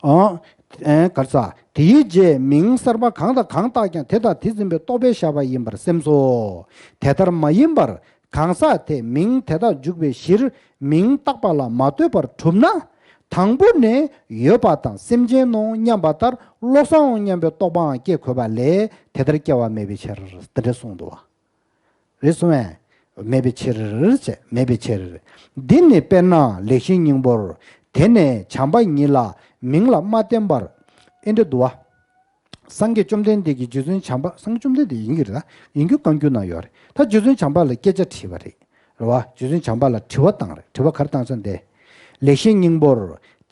ཨང་། ཨེ་གར་ས། དེའི་རྗེས་མིང་གསར་པ་གང་དང་གང་བཏགས་ཀྱང་དེ་དང་དེ་འཛིན་པའི་རྟོག་པས་བཞག་པ་ཡིན་པར་སེམས་སོ། དེ་ལྟར་མ་ཡིན་པར་གང་ཟག་དེ་མིང་དེ་དག་འཇུག་པའི་གཞིར་མིང་བཏགས་པ་ལ་མ་ལྟོས་པར་གྲུབ་ན། དང་པོ་ནས་ཡོད་པ་དང་སེམས་ཅན་ནོ་སྙམ་པ་ལྟར་བློ་བཟང་སྙམ་པའི་རྟོག་པའང་སྐྱེ་དགོས་པ་ལས་དེ་ལྟར་སྐྱེ་བ་མེད་པའི་ཕྱིར། དེ་འདྲ་གསུངས་འདུག་བ། རེད་སོང་བས། མེད་པའི་ཕྱིར་ཅེས་མེད་པའི་ཕྱིར། འདི་ནི་དཔེར་ན་ལེགས་བཤད་སྙིང་པོར། དེ་ནས་བྱམས་པ་ཉིད་ལ་མིང་ལ་མ་བརྟེན་པར། ཨེ་འདྲ་འདུག་བ། སངས་རྒྱས་བཅོམ་ལྡན་འདས་ཀྱིས་རྗེ་བཙུན་བྱམས་པ། སངས་རྒྱས་བཅོམ་ལྡན་འདས་ཡིན་གྱི་རེད་ད། ཡིན་རྒྱུ་བཀའ་འགྱུར་ན་ཡོད་རེད། ད་རྗེ་བཙུན་བྱམས་པ་ལ་སྐད་ཆ་དྲིས་པ་རེད། རེད་བ། རྗེ་བཙུན་བྱམས་པ་ལ་དྲི་བ་བཏང་རེད། དྲི་བ་ག་རེ་བཏང་ས་འདས། ལེགས་བཤད་སྙིང་པོར།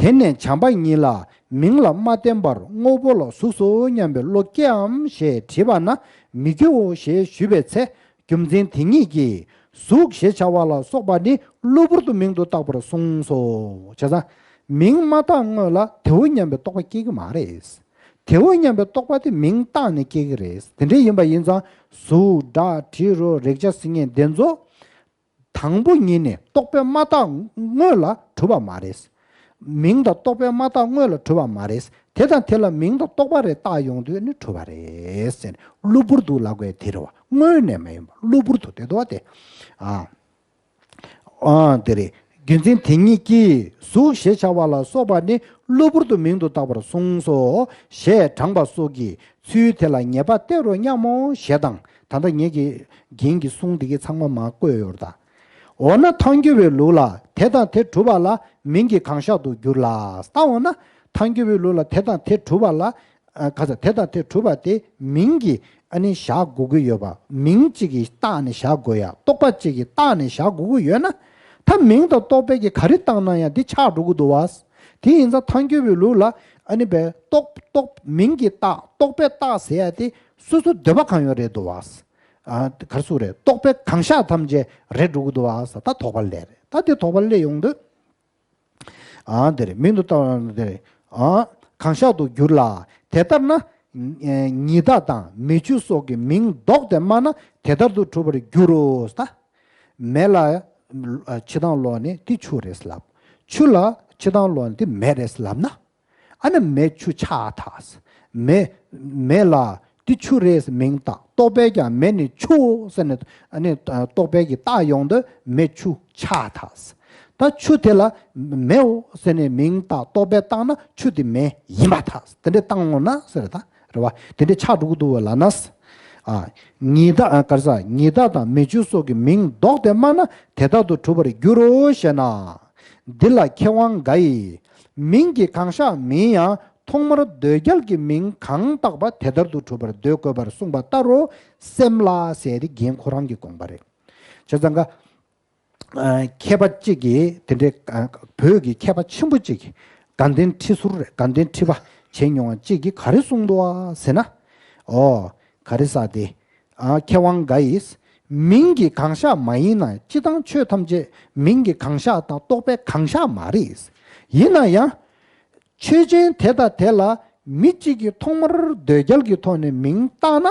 དེ་ནས་བྱམས་པ་ཉིད་ལ་མིང་ལ་མ་བརྟེན་པར་དངོས་པོ་ལ་གཟུགས་སོ་སྙམ་པའི་བློ་སྐྱེའམ་ཞེས་དྲིས་པ་ན། མི་སྐྱེའོ་ཞེས་ཞུས་པའི་ཚེ། རྒྱུ་མཚན་དེ་ཉིད་ཀྱིས་གཟུགས་ཞེས་བྱ་བ་ལ་སོགས་པ་ནི་གློ་བུར་དུ་མིང་དུ་བཏགས་པར་གསུངས་སོ། བྱས་ཙང་། མིང་མ་བཏགས་སྔོན་ལ་དེའོ་སྙམ་པའི་རྟོག་པ་སྐྱེ་གི་མ་རེད། དེའོ་སྙམ་པའི་རྟོག་པ་དེ་མིང་བཏགས་ནས་སྐྱེ་གི་རེད། དེ་འདྲ་ཡིན་པ་ཡིན་ཙང་གཟུགས་སྒྲ་དྲི་རོ་རེག་བྱ་ཟེར་མཁན་དེ་ཚོ། དང་པོ་ཉིད་ནས་རྟོག་པས་མ་བཏགས་སྔོན་ལ་གྲུབ་པ་མ་རེད། མིང་དང་རྟོག་པས་མ་བཏགས་སྔོན་ལ་གྲུབ་པ་མ་རེད། དེ་དང་དེ་ལ་མིང་དང་རྟོག་པ་རེ་བཏགས་ཡོང་དུས་ནི་གྲུབ་པ་རེད་ཟེར་ནས་གློ་བུར་དུ་ལབ་དགོས་དེ་རེད་བ། སྔོན་ནས་མ་ཡིན་པ་གློ་བུར་དུ་དེ་འདུག་བ་དེ། ཨ། ཨ་དེ་རེད། རྒྱུ་མཚན་དེ་ཉིད་ཀྱིས་གཟུགས་ཞེས་བྱ་བ་ལ་སོགས་པ་ནི་གློ་བུར་དུ་མིང་དུ་བཏགས་པར་གསུངས་སོ། ཞེས་དྲངས་པ་སོགས་ཀྱིས། ཚུལ་དེ་ལ་ངེས་པ་གཏད་རོ་སྙམ་མོ་ཞེས་དང་། ད་ལྟ་ངེད་ཀྱི་རྒན་གྱི་གསུང་འདི་གའི་ཚང་མ་མ་བཀོད་ཡོད་རེད་ད། འོ་ན་ཐལ་འགྱུར་བའི་ལུགས་ལ་དེ་དང་དེ་གྲུབ་པ་ལ་མིང་གིས་གང་ཤར་དུ་འགྱུར་ལ། ད་འོ་ན་ཐལ་འགྱུར་བའི་ལུགས་ལ་དེ་དང་དེ་གྲུབ་པ་ལ། ཨ་ག་ས་དེ་དང་དེ་གྲུབ་པ་དེ་མིང་གིས་ཨ་ནི་བཞག་དགོས་ཀྱི་ཡོད་པ། མིང་གཅིག་གིས་བཏགས་ནས་བཞག་དགོས་ཡ། རྟོག་པ་གཅིག་གིས་བཏགས་ནས་བཞག་དགོས་ཀྱི་ཡོད་ན། ད་མིང་དང་རྟོག་པས་ཀྱིས་ག་རེ་བཏགས་ན་ཡང་འདི་ཆགས་འགྲོ་གི་འདུག་བ། དེ་ཡིན་ཙང་ཐལ་འགྱུར་བའི་ལུགས་ལ་ཨ་ནི་བས་རྟོག་རྟོག་མིང་གིས་བཏགས་རྟོག་པས་བཏགས་ཟེར་ཡ་དེ་སོ་སོའི་འདོད་པ་གང་ཡོད་རེད་འདུག་བ། ཨ་ག་རེ་ཟེར་རེད། རྟོག་པས་གང་ཤར་ཐམས་ཅད་རེད་འགྲོ་གི་འདུག་བ་ཟེར་ད་དོགས་པ་སླེབས་རེད། ད་དེ་དོགས་པ་སླེབས་ཡོང་དུས། ཨ་དེ་རེད། མིང་དུ་བཏགས་དེ་རེད། ཨ་གང་ཤར་དུ་འགྱུར་ལ། དེ་ལྟར་ན། ཨེ་ཉི་ཟླ་དང་མེ་ཆུ་སོགས་ཀྱི་མིང་ལྡོག་སྟེ་སྨྲ་ན་དེ་ལྟར་དུ་གྲུབ་པར་འགྱུར་རོ། ད་མེ་ལ་ཨ་ཕྱི་དང་ལོགས་ནས་དེ་ཆུ་རེད་ལབ། ཆུ་ལ་ཕྱི་དང་ལོགས་ནས་དེ་མེ་རེད་ལབ་ན། ཨ་ནི་མེ་ཆུ་ཆགས་ཐལ། མེ་མེ་ལ་དེ་ཆུ་རེད་མིང་བཏགས། རྟོག་པས་ཀྱང་མེ་ནི་ཆུའོ་ཟེར་ནས་ཨ་ནི་རྟོག་པས་ཀྱིས་བཏགས་ཡོང་དུས་མེ་ཆུ་ཆགས་ཐལ། ད་ཆུ་དེ་ལ་མེའོ་ཟེར་ནས་མིང་བཏགས། རྟོག་པས་བཏགས་ན་ཆུ་དེ་མེ་ཡིན་པར་ཐལ། དེ་འདྲས་བཏང་ངོ་ན་ཟེར་ད་རེད་བ། དེ་འདྲས་ཆགས་འགྲོ་གི་འདུག་བ་ལབ་ན། ཨ་ཉི་ཟླ་ཨ་ག་རེ་ཟ། ཉི་ཟླ་དང་མེ་ཆུ་སོགས་ཀྱི་མིང་ལྡོག་སྟེ་སྨྲ་ན་དེ་ལྟར་དུ་གྲུབ་པར་འགྱུར་རོ་ཞེ་ན། འདི་ལ་མཁས་དབང་འགའ་ཡིས་མིང་གི་གང་ཤར་མིན་ཡང་ཐོག་མར་འདོད་རྒྱལ་གྱི་མིང་གང་བཏགས་པ་དེ་ལྟར་དུ་གྲུབ་པར་འདོད་དགོས་པར་གསུངས་པ་ལྟར་རོ་སེམས་ལ་ཟེར་ཏེ་རྒན་ཁོ་རང་གི་དགོངས་པ་རེད། བྱས་ཙང་ཀ་ཨ་མཁས་པ་གཅིག་གིས་དེ་འདྲའི་ཨ་བོད་ཀྱི་མཁས་པ་ཆེན་པོ་གཅིག་གིས་དགའ་ལྡན་ཁྲི་ཟུར་རེད། དགའ་ལྡན་ཁྲི་པ་བྱས་མྱོང་བ་གཅིག་གིས་ག་རེ་གསུངས་འདུག་ཨ་ཟེར་ན། ཨོ་ག་རེ་ཟ་དེ། ཨ་མཁས་དབང་འགའ་ཡིས། མིང་གི་གང་ཤར་མ་ཡིན་ན། སྤྱིར་བཏང་ཆོས་ཐམས་ཅད་མིང་གི་གང་ཤར་དང་རྟོག་པའི་གང་ཤར་མ་རེད། ཡིན་ན་ཡང་། ཆོས་ཅན་དེ་དང་དེ་ལ་མི་གཅིག་གིས་ཐོག་མར་འདོད་རྒྱལ་གྱི་ཐོག་ནས་མིང་བཏགས་ན།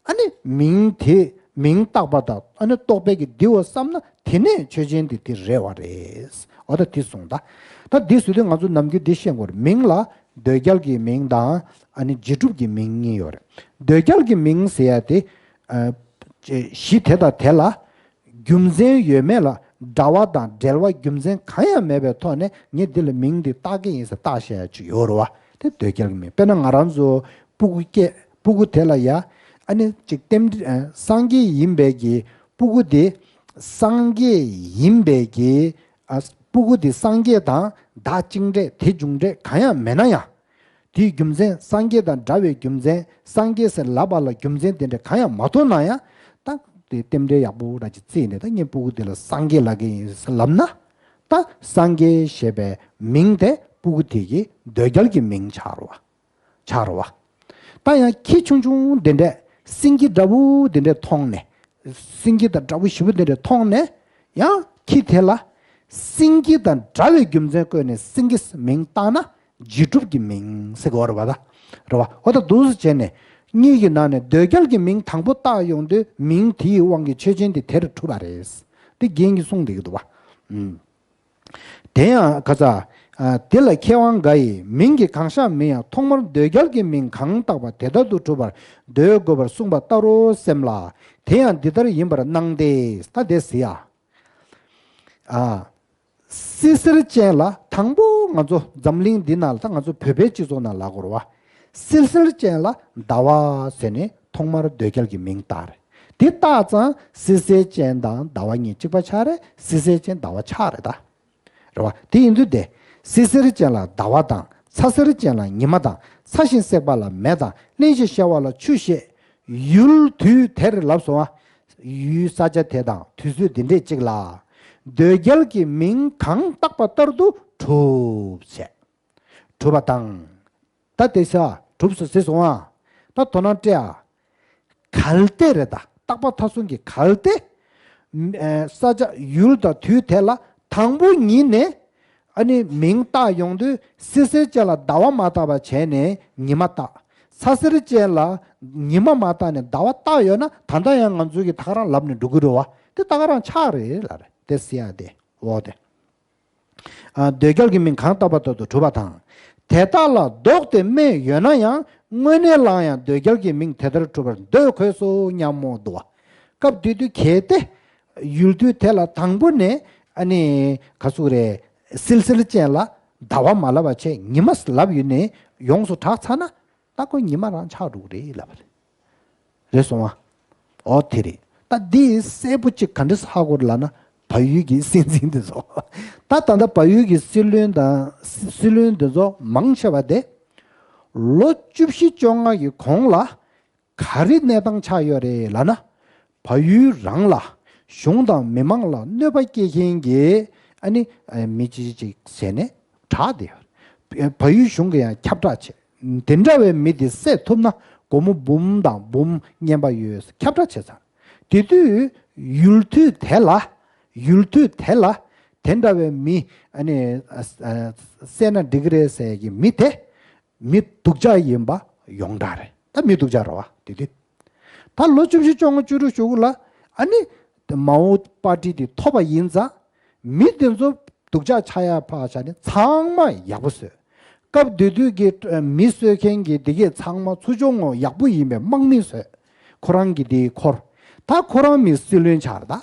ཨ་ནི་མིང་དེ་མིང་བཏགས་པ་དང་ཨ་ནི་རྟོག་པའི་གི་འདིའོ་བསམ་ན་དེ་ནས་ཆོས་ཅན་དེ་དེ་རེད་བ་རེད། འོ་ད་དེ་གསུངས་ད། ད་འདི་ཟེར་དུས་ང་ཚོ་ནམ་རྒྱུན་འདི་ཤེས་དགོས་རེད། མིང་ལ་ འདོད་རྒྱལ་གྱི་མིང་དང་ཨ་ནི་རྗེས་གྲུབ་ཀྱི་མིང་གཉིས་ཡོད་རེད། འདོད་རྒྱལ་གྱི་མིང་ཟེར་ཡ་དེ་ཨ་གཞི་དེ་དང་དེ་ལ་རྒྱུ་མཚན་ཡོད་མེད་ལ་འདྲ་བ་དང་འབྲེལ་བ་རྒྱུ་མཚན་གང་ཡང་མེད་པའི་ཐོག་ནས་ངས་འདི་ལ་མིང་འདི་བཏགས་ཀྱི་ཡིན་ཟེར་བཏགས་བཞག་ཡ་ཅིག་ཡོད་རེད་བ། དེ་འདོད་རྒྱལ་གྱི་མིང་། དཔེར་ན་ང་རང་ཚོ་སྤུ་གུ་སྐྱེས་སྤུ་གུ་དེ་ལ་ཡ་ཨ་ནི་ཅིག་རྟེན་འབྲེལ་ཨ་སངས་རྒྱས་ཡིན་པའི་གི་སྤུ་གུ་དེ་སངས་རྒྱས་ཡིན་པའི་གི་ཨ་སྤུ་གུ་དེ་སངས་རྒྱས་དང་བདག་གཅིག་འདྲེས་དེ་མཇུག་འབྲས་གང་ཡང་མེད་ན་ཡང་། དེའི་རྒྱུ་མཚན་སངས་རྒྱས་དང་འདྲ་བའི་རྒྱུ་མཚན་སངས་རྒྱས་ཟེར་ལབ་པ་ལ་རྒྱུ་མཚན་དེ་འདྲ་གང་ཡང་མ་མཐོང་ན་ཡང་། ད་དེ་རྟེན་འབྲེལ་ཡག་པོ་འདྲ་ཅིག་བརྩིས་ནས་ད་ངས་སྤུ་གུ་དེ་ལ་སངས་རྒྱས་ལབ་ཀྱི་ཡིན་ཟེར་ལབ་ན། ད་སངས་རྒྱས་ཞེས་པའི་མིང་དེ་སྤུ་གུ་དེ་གི་འདོད་རྒྱལ་གྱི་མིང་ཆགས་རེད་བ། ཆགས་རེད་བ། ད་ཡང་ཁྱི་ཆུང་ཆུང་དེ་འདྲས་སེང་གེ་འདྲ་བོ་དེ་འདྲས་མཐོང་ནས། སེང་གེ་དང་འདྲ་བོ་ཞེ་པོ་དེ་འདྲས་མཐོང་ནས། ཡང་ཁྱི་དེ་ལ་སེང་གེ་དང་འདྲ་བའི་རྒྱུ་མཚན་བཀོད་ནས་སེང་གེ་མིང་བཏགས་ན་རྗེས་གྲུབ་ཀྱི་མིང་ཟེར་གྱི་ཡོད་རེད་བ་ད། རེད་བ། འོ་ད་འདུག་སེ་བྱས་ནས་གཉིས་ཀྱི་ནང་ནས་འདོད་རྒྱལ་གྱི་མིང་དང་པོ་བཏགས་ཡོང་དུས་མིང་དེའི་དབང་གིས་ཆོས་ཅན་དེ་དེར་གྲུབ་པ་རེད། དེ་རྒན་གྱིས་གསུངས་བསྡད་ཀྱི་འདུག་བ། ཨུམ། དེ་ཡང་ཁ་ཚ། ཨ་དེ་ལ་མཁས་དབང་འགའ་ཡིས་མིང་གི་གང་ཤར་མིན་ཡང་ཐོག་མར་འདོད་རྒྱལ་གྱི་མིང་གང་བཏགས་པ་དེ་ལྟར་དུ་གྲུབ་པར་འདོད་དགོས་པར་གསུངས་པ་ལྟར་རོ་སེམས་ལ། དེ་ཡང་འདི་ལྟར་ཡིན་པར་སྣང་སྟེ། ད་དེ་ཟེར་ཡ། ཨ་སིལ་སིལ་ཅན་ལ་དང་པོ་ང་ཚོ་འཛམ་གླིང་འདི་ན་ལ་ད་ང་ཚོ་བོད་པའི་སྤྱི་ཚོགས་ནང་ལ་གོ་ར་བ། སིལ་སིལ་ཅན་ལ་ཟླ་བ་ཟེར་ནས་ཐོག་མར་འདོད་རྒྱལ་གྱི་མིང་བཏགས་རེད། དེ་བཏགས་ཙང་སིལ་སིལ་ཅན་དང་ཟླ་བ་གཉིས་གཅིག་པ་ཆགས་རེད། སིལ་སིལ་ཅན་ཟླ་བ་ཆགས་རེད་ད། རེད་བ། དེ་ཡིན་དུས་དེ། སིལ་སིལ་ཅན་ལ་ཟླ་བ་དང་ཚ་སིལ་ཅན་ལ་ཉི་མ་དང་ཚ་ཞིང་སྲེག་པ་ལ་མེ་དང་བརླན་ཞིང་གཤེར་བ་ལ་ཆུ་ཞེས། ཡུལ་དུས་དེར་ལབ་སོང་ང་། ཡུལ་ས་ཆ་དེ་དང་དུས་ཚོད་འདི་འདྲས་གཅིག་ལ། འདོད་རྒྱལ་གྱི་མིང་གང་བཏགས་པ་ལྟར་དུ་གྲུབ་བྱས། གྲུབ་པ་དང་། ད་དེ་ས་གྲུབ་སོ་ཟེར་སོང་ང་། ད་དོ་སྣང་སྤྲད་ཨ། གལ་ཏེ་རེད་ད། རྟག་པ་མཐའ་བཟུང་གི་གལ་ཏེ། ཨ་ས་ཆ་ཡུལ་དང་དུས་དེ་ལ་དང་པོ་ཉིད་ནས་ཨ་ནི་མིང་བཏགས་ཡོང་དུས་སིལ་སིལ་ཅན་ལ་ཟླ་བ་མ་བཏགས་པ་བྱས་ནས་ཉི་མ་བཏགས། ཚ་སིལ་ཅན་ལ་ཉི་མ་མ་བཏགས་ནས་ཟླ་བ་བཏགས་ཡོད་ན་ད་ལྟ་ཡང་ང་ཚོའི་གི་ད་ག་རང་ལབ་ནས་འགྲོ་གི་རེད་བ། དེ་ད་ག་རང་ཆགས་རེད་ལ་རེད་དེ་ཟེར་ཡ་དེ་འོ་དེ། ཨ་འདོད་རྒྱལ་གྱི་མིང་གང་བཏགས་པ་ལྟར་དུ་གྲུབ་པ་དང་། དེ་དག་ལ་ལྡོག་སྟེ་སྨྲས་ཡོད་ན་ཡང་དངོས་གནས་ལའང་ཡང་འདོད་རྒྱལ་གྱི་མིང་དེ་ལྟར་གྲུབ་པར་འདོད་དགོས་སོ་སྙམ་མོ་འདུག་བ། སྐབས་དེ་དུས་གལ་ཏེ། ཡུལ་དུས་དེ་ལ་དང་པོ་ནས་ཨ་ནི་ག་ཟེར་རེད། སིལ་སིལ་ཅན་ལ་ཟླ་བ་མ་ལབ་པ་བྱས་ཉི་མ་ལབ་ཡོད་ནས་ཡོངས་སུ་གྲགས་ཚར་ན། ད་ཁོ་ཉི་མ་རང་ཆགས་འགྲོ་གི་རེད་ལབ་པ་རེད། རེད་སོང་ང་། འོ་དེ་རེད། ད་འདི་གསལ་པོ་གཅིག་ག་འདྲས་ཧ་གོ་ལབ་ན་བལ་ཡུལ་གྱི་སྲིད་འཛིན་འདི་ཚོ། ད་ད་ལྟ་བལ་ཡུལ་གྱི་སྲིད་བློན་དང་སྲིད་བློན་འདི་ཚོ་མང་ཆེ་བ་དེ། ལོ་བཅུ་བཞི་བཅོ་ལྔ་གི་གོང་ལ་ག་རེ་གནས་སྟངས་ཆགས་ཡོད་རེད་ལབ་ན། བལ་ཡུལ་རང་ལ་གཞུང་དང་མི་མང་ལ་གནོད་པ་སྐྱེལ་མཁན་གྱི་ཨ་ནི་མི་ཅི་ཅིག་ཟེར་ནས་གྲགས་བསྡད་ཡོད་རེད། བལ་ཡུལ་གཞུང་གིས་ཡང་ཁྱབ་བསྒྲགས་བྱས། དེ་འདྲ་བའི་མི་དེ་བསད་ཐུབ་ན་སྒོར་མོ་འབུམ་དང་འབུམ་རྔན་པ་ཡོད་ཁྱབ་བསྒྲགས་བྱས་ཚར། དེ་དུས་ཡུལ་དུས་དེ་ལ་ཡུལ་དུས་དེ་ལ་དེ་འདྲ་བའི་མི་ཨ་ནི་བསད་ན་འགྲིག་གི་རེད་ཟེར་གྱི་མི་དེ་མི་སྡུག་ཅག་ཡིན་པ་ཡོངས་གྲགས་རེད། ད་མི་སྡུག་ཅག་རེད་བ་དེ་དུས། ད་ལོ་བཅུ་བཞི་བཅོ་ལྔ་བཅུ་དྲུག་བཅུ་དགུ་ལ་ཨ་ནི་མའོ་པར་ཊི་དེ་ཐོབ་པ་ཡིན་ཙང་། མི་དེ་ཚོ་སྡུག་ཅག་ཆགས་ཡ་ཕར་བཞག་ནས་ཚང་མ་ཡག་པོ་བཟོས། སྐབས་དེ་དུས་ཀྱི་མི་གསོད་མཁན་གྱི་དེ་གས་ཚང་མ་ཚུར་ཕྱོགས་ངོ་ཡག་པོ་ཡིན་པའི་དམག་མི་བཟོས། ཁོ་རང་གི་དེ་འཁོར། ད་ཁོ་རང་མི་སྲིད་བློན་ཆགས་རེད་ད།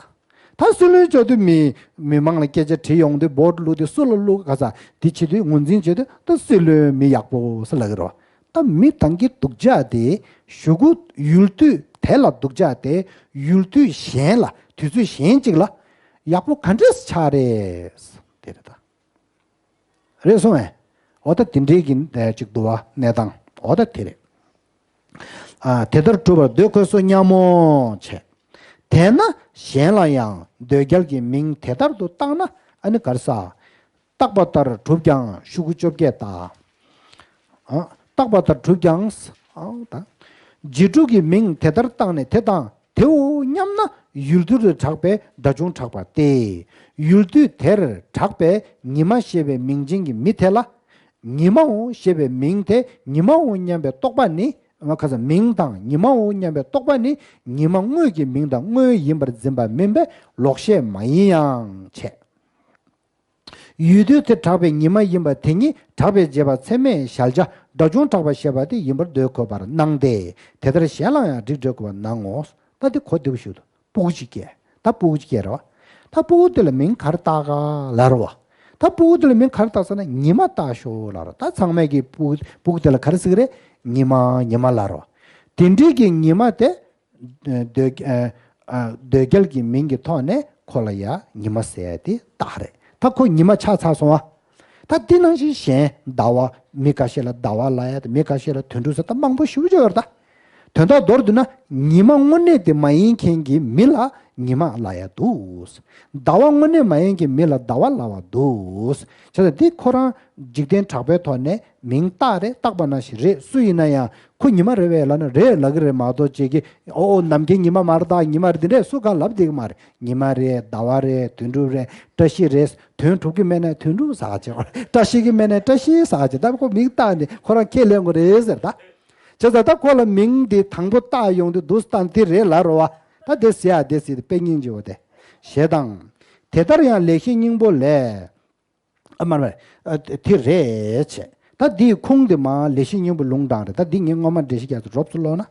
ད་སྲིད་བློན་བྱས་དུས་མི་མི་མང་ལ་སྐད་ཆ་དྲིས་ཡོང་དུས་བོ་ཊི་བླུགས་དུས་སུ་ལ་བླུགས་ག་ས་དེ་བྱེད་དུས་ངོས་འཛིན་བྱེད་དུས་ད་སྲིད་བློན་མི་ཡག་པོ་ཟེར་ལབ་ཀྱི་རེད་བ། ད་མི་དང་གི་སྡུག་ཅག་དེ་གཞུག་གུ་ཡུལ་དུས་དེ་ལ་སྡུག་ཅག་དེ་ཡུལ་དུས་གཞན་ལ་དུས་ཚོད་གཞན་གཅིག་ལ་ཡག་པོ་ག་འདྲས་ཆགས་རེད། དེ་རེད་ད། རེད་སོང་ངས། འོ་ད་དེ་འདྲའི་གི་ཅིག་འདུག་བ་གནས་སྟངས་འོ་ད་དེ་རེད། ཨ་དེ་ལྟར་གྲུབ་པར་འདོད་དགོས་སོ་སྙམ་མོ་བྱས། དེས་ན་གཞན་ལ་ཡང་འདོད་རྒྱལ་གྱི་མིང་དེ་ལྟར་དུ་བཏགས་ན་ཨ་ནི་ག་རེ་ཟ། བཏགས་པ་ལྟར་གྲུབ་ཀྱང་ཤོག་གུ་བཅོ་བརྒྱད་དང་། ཨ་བཏགས་པ་ལྟར་གྲུབ་ཀྱང་ཨ་ད། རྗེས་གྲུབ་ཀྱི་མིང་དེ་ལྟར་བཏགས་ནས་དེ་དང་དེའོ་སྙམ་ན་ཡུལ་དུས་ལ་གྲགས་པས་སྒྲ་བྱུང་གྲགས་པ་སྟེ། ཡུལ་དུས་དེར་གྲགས་པའི་ཉི་མ་ཞེས་པའི་མིང་ཅན་གྱི་མི་དེ་ལ། ཉི་མའོ་ཞེས་པའི་མིང་དེ་ཉི་མའོ་སྙམ་པའི་རྟོག་པ་ནི། མ་ཁ་ས་མིང་དང་ཉི་མའོ་སྙམ་པའི་རྟོག་པ་ནི་ཉི་མ་དངོས་ཀྱི་མིང་དང་དངོས་ཡིན་པར་འཛིན་པ་མིན་པས་ལོག་ཤེས་མ་ཡིན་ཡང་བྱས། ཡུལ་དུས་དེར་གྲགས་པའི་ཉི་མ་ཡིན་པ་དེ་ཉིད་གྲགས་པའི་རྗེས་དཔག་ཚད་མས་གཞལ་བྱ་སྒྲ་བྱུང་གྲགས་པ་ཞེས་པ་དེ་ཡིན་པར་འདོད་དགོས་པར་སྣང་སྟེ། དེ་ལྟར་གཞན་ལ་ཡང་རིགས་འགྲེ་དགོས་པར་སྣང་ངོ་། ད་དེ་གོ་བདེ་པོ་ཞིག་འདུག་སྤུ་གུ་གཅིག་སྐྱེས། ད་སྤུ་གུ་གཅིག་སྐྱེས་རེད་བ། ད་སྤུ་གུ་དེ་ལ་མིང་ག་རེ་བཏགས་ག་ལབ་རེད་བ། ད་སྤུ་གུ་དེ་ལ་མིང་ག་རེ་བཏགས་ཟེར་ན་ཉི་མ་བཏགས་ཤོག་ལབ་རེད། ད་ཚང་མས་ཀྱི་སྤུ་གུ་སྤུ་གུ་དེ་ལ་ག་རེ་ཟེར་གི་རེད། ཉི་མ་ཉི་མ་ལབ་རེད་བ། དེ་འདྲའི་གི་ཉི་མ་དེ། འདོད་ཨ་ཨ་འདོད་རྒྱལ་གྱི་མིང་གི་ཐོག་ནས་ཁོ་ལ་ཡ་ཉི་མ་ཟེར་ཡ་དེ་བཏགས་རེད། ད་ཁོ་ཉི་མ་ཆགས་ཚར་སོང་བ། ད་འདི་ནང་བཞིན་གཞན་ཟླ་བ། མི་འགའ་ཤས་ལ་ཟླ་བ་ལབ་ཡ་དང་མི་འགའ་ཤས་ལ་དོན་གྲུབ་ཟེར། ད་མང་པོ་ཞེ་པོ་ཅིག་ཡོད་རེད་ད། དོན་དག་མདོར་བསྡུས་ན་ཉི་མ་དངོས་གནས་དེ་མ་ཡིན་མཁན་གྱི་མི་ལ་ཉི་མ་ལབ་ཡ་འདུག་ཟླ་བ་དངོས་གནས་མ་ཡིན་གྱི་མི་ལ་ཟླ་བ་ལབ་པ་འདུག་བྱས་ཙང་འདི་ཁོ་རང་འཇིག་རྟེན་གྲགས་པའི་ཐོག་ནས་མིང་བཏགས་རེད། བཏགས་པ་ནང་བཞིན་རེད། སུ་ཡིན་ན་ཡང་ཁོ་ཉི་མ་རེད་པས་ལབ་ན་རེད་ལབ་ཀྱི་རེད་མ་གཏོགས་ཅིག་གིས་ཨོ་ནམ་རྒྱུན་ཉི་མ་མ་རེད་ད་ཉི་མ་རེད་འདི་འདྲས་སུ་གང་ལབ་བསྡད་ཀྱི་མ་རེད། ཉི་མ་རེད། ཟླ་བ་རེད། དོན་གྲུབ་རེད། བཀྲ་ཤིས་རེད། དོན་གྲུབ་ཀྱི་མེད་ན་དོན་གྲུབ་ཟེར་བྱས། བཀྲ་ཤིས་ཀྱི་མེད་ན་བཀྲ་ཤིས་ཟེར་བྱས། ད་ཁོ་མིང་བཏགས་ནས་ཁོ་རང་ཁས་ལེན་དགོས་རེད་ཟེར་ད། བྱས་ཙང་ད་ཁོ་ལ་མིང་འདི་དང་པོ་བཏགས་ཡོང་དུས་འདུག་སྟངས་འདི་རེད་ལབ་རེད་བ། ད་དེ་ཟེར་ཡ་དེ་ཟེར་དེ་དཔེ་སྙིང་རྗེ་བོ་དེ། ཞེས་དང་། དེ་ལྟར་ཡང་ལེགས་བཤད་སྙིང་པོ་ལས། ཨ་མ་རེད། ཨ་དེ་རེད་བྱས། ད་འདིའི་ཁུངས་དེ་མ་ལེགས་བཤད་སྙིང་པོ་ལུང་དྲངས་རེད། ད་འདི་ངས་སྔོན་མ་འགྲེལ་བཤད་རྒྱག་ཚུལ་རོབ་ཙམ་ཀློག་ན།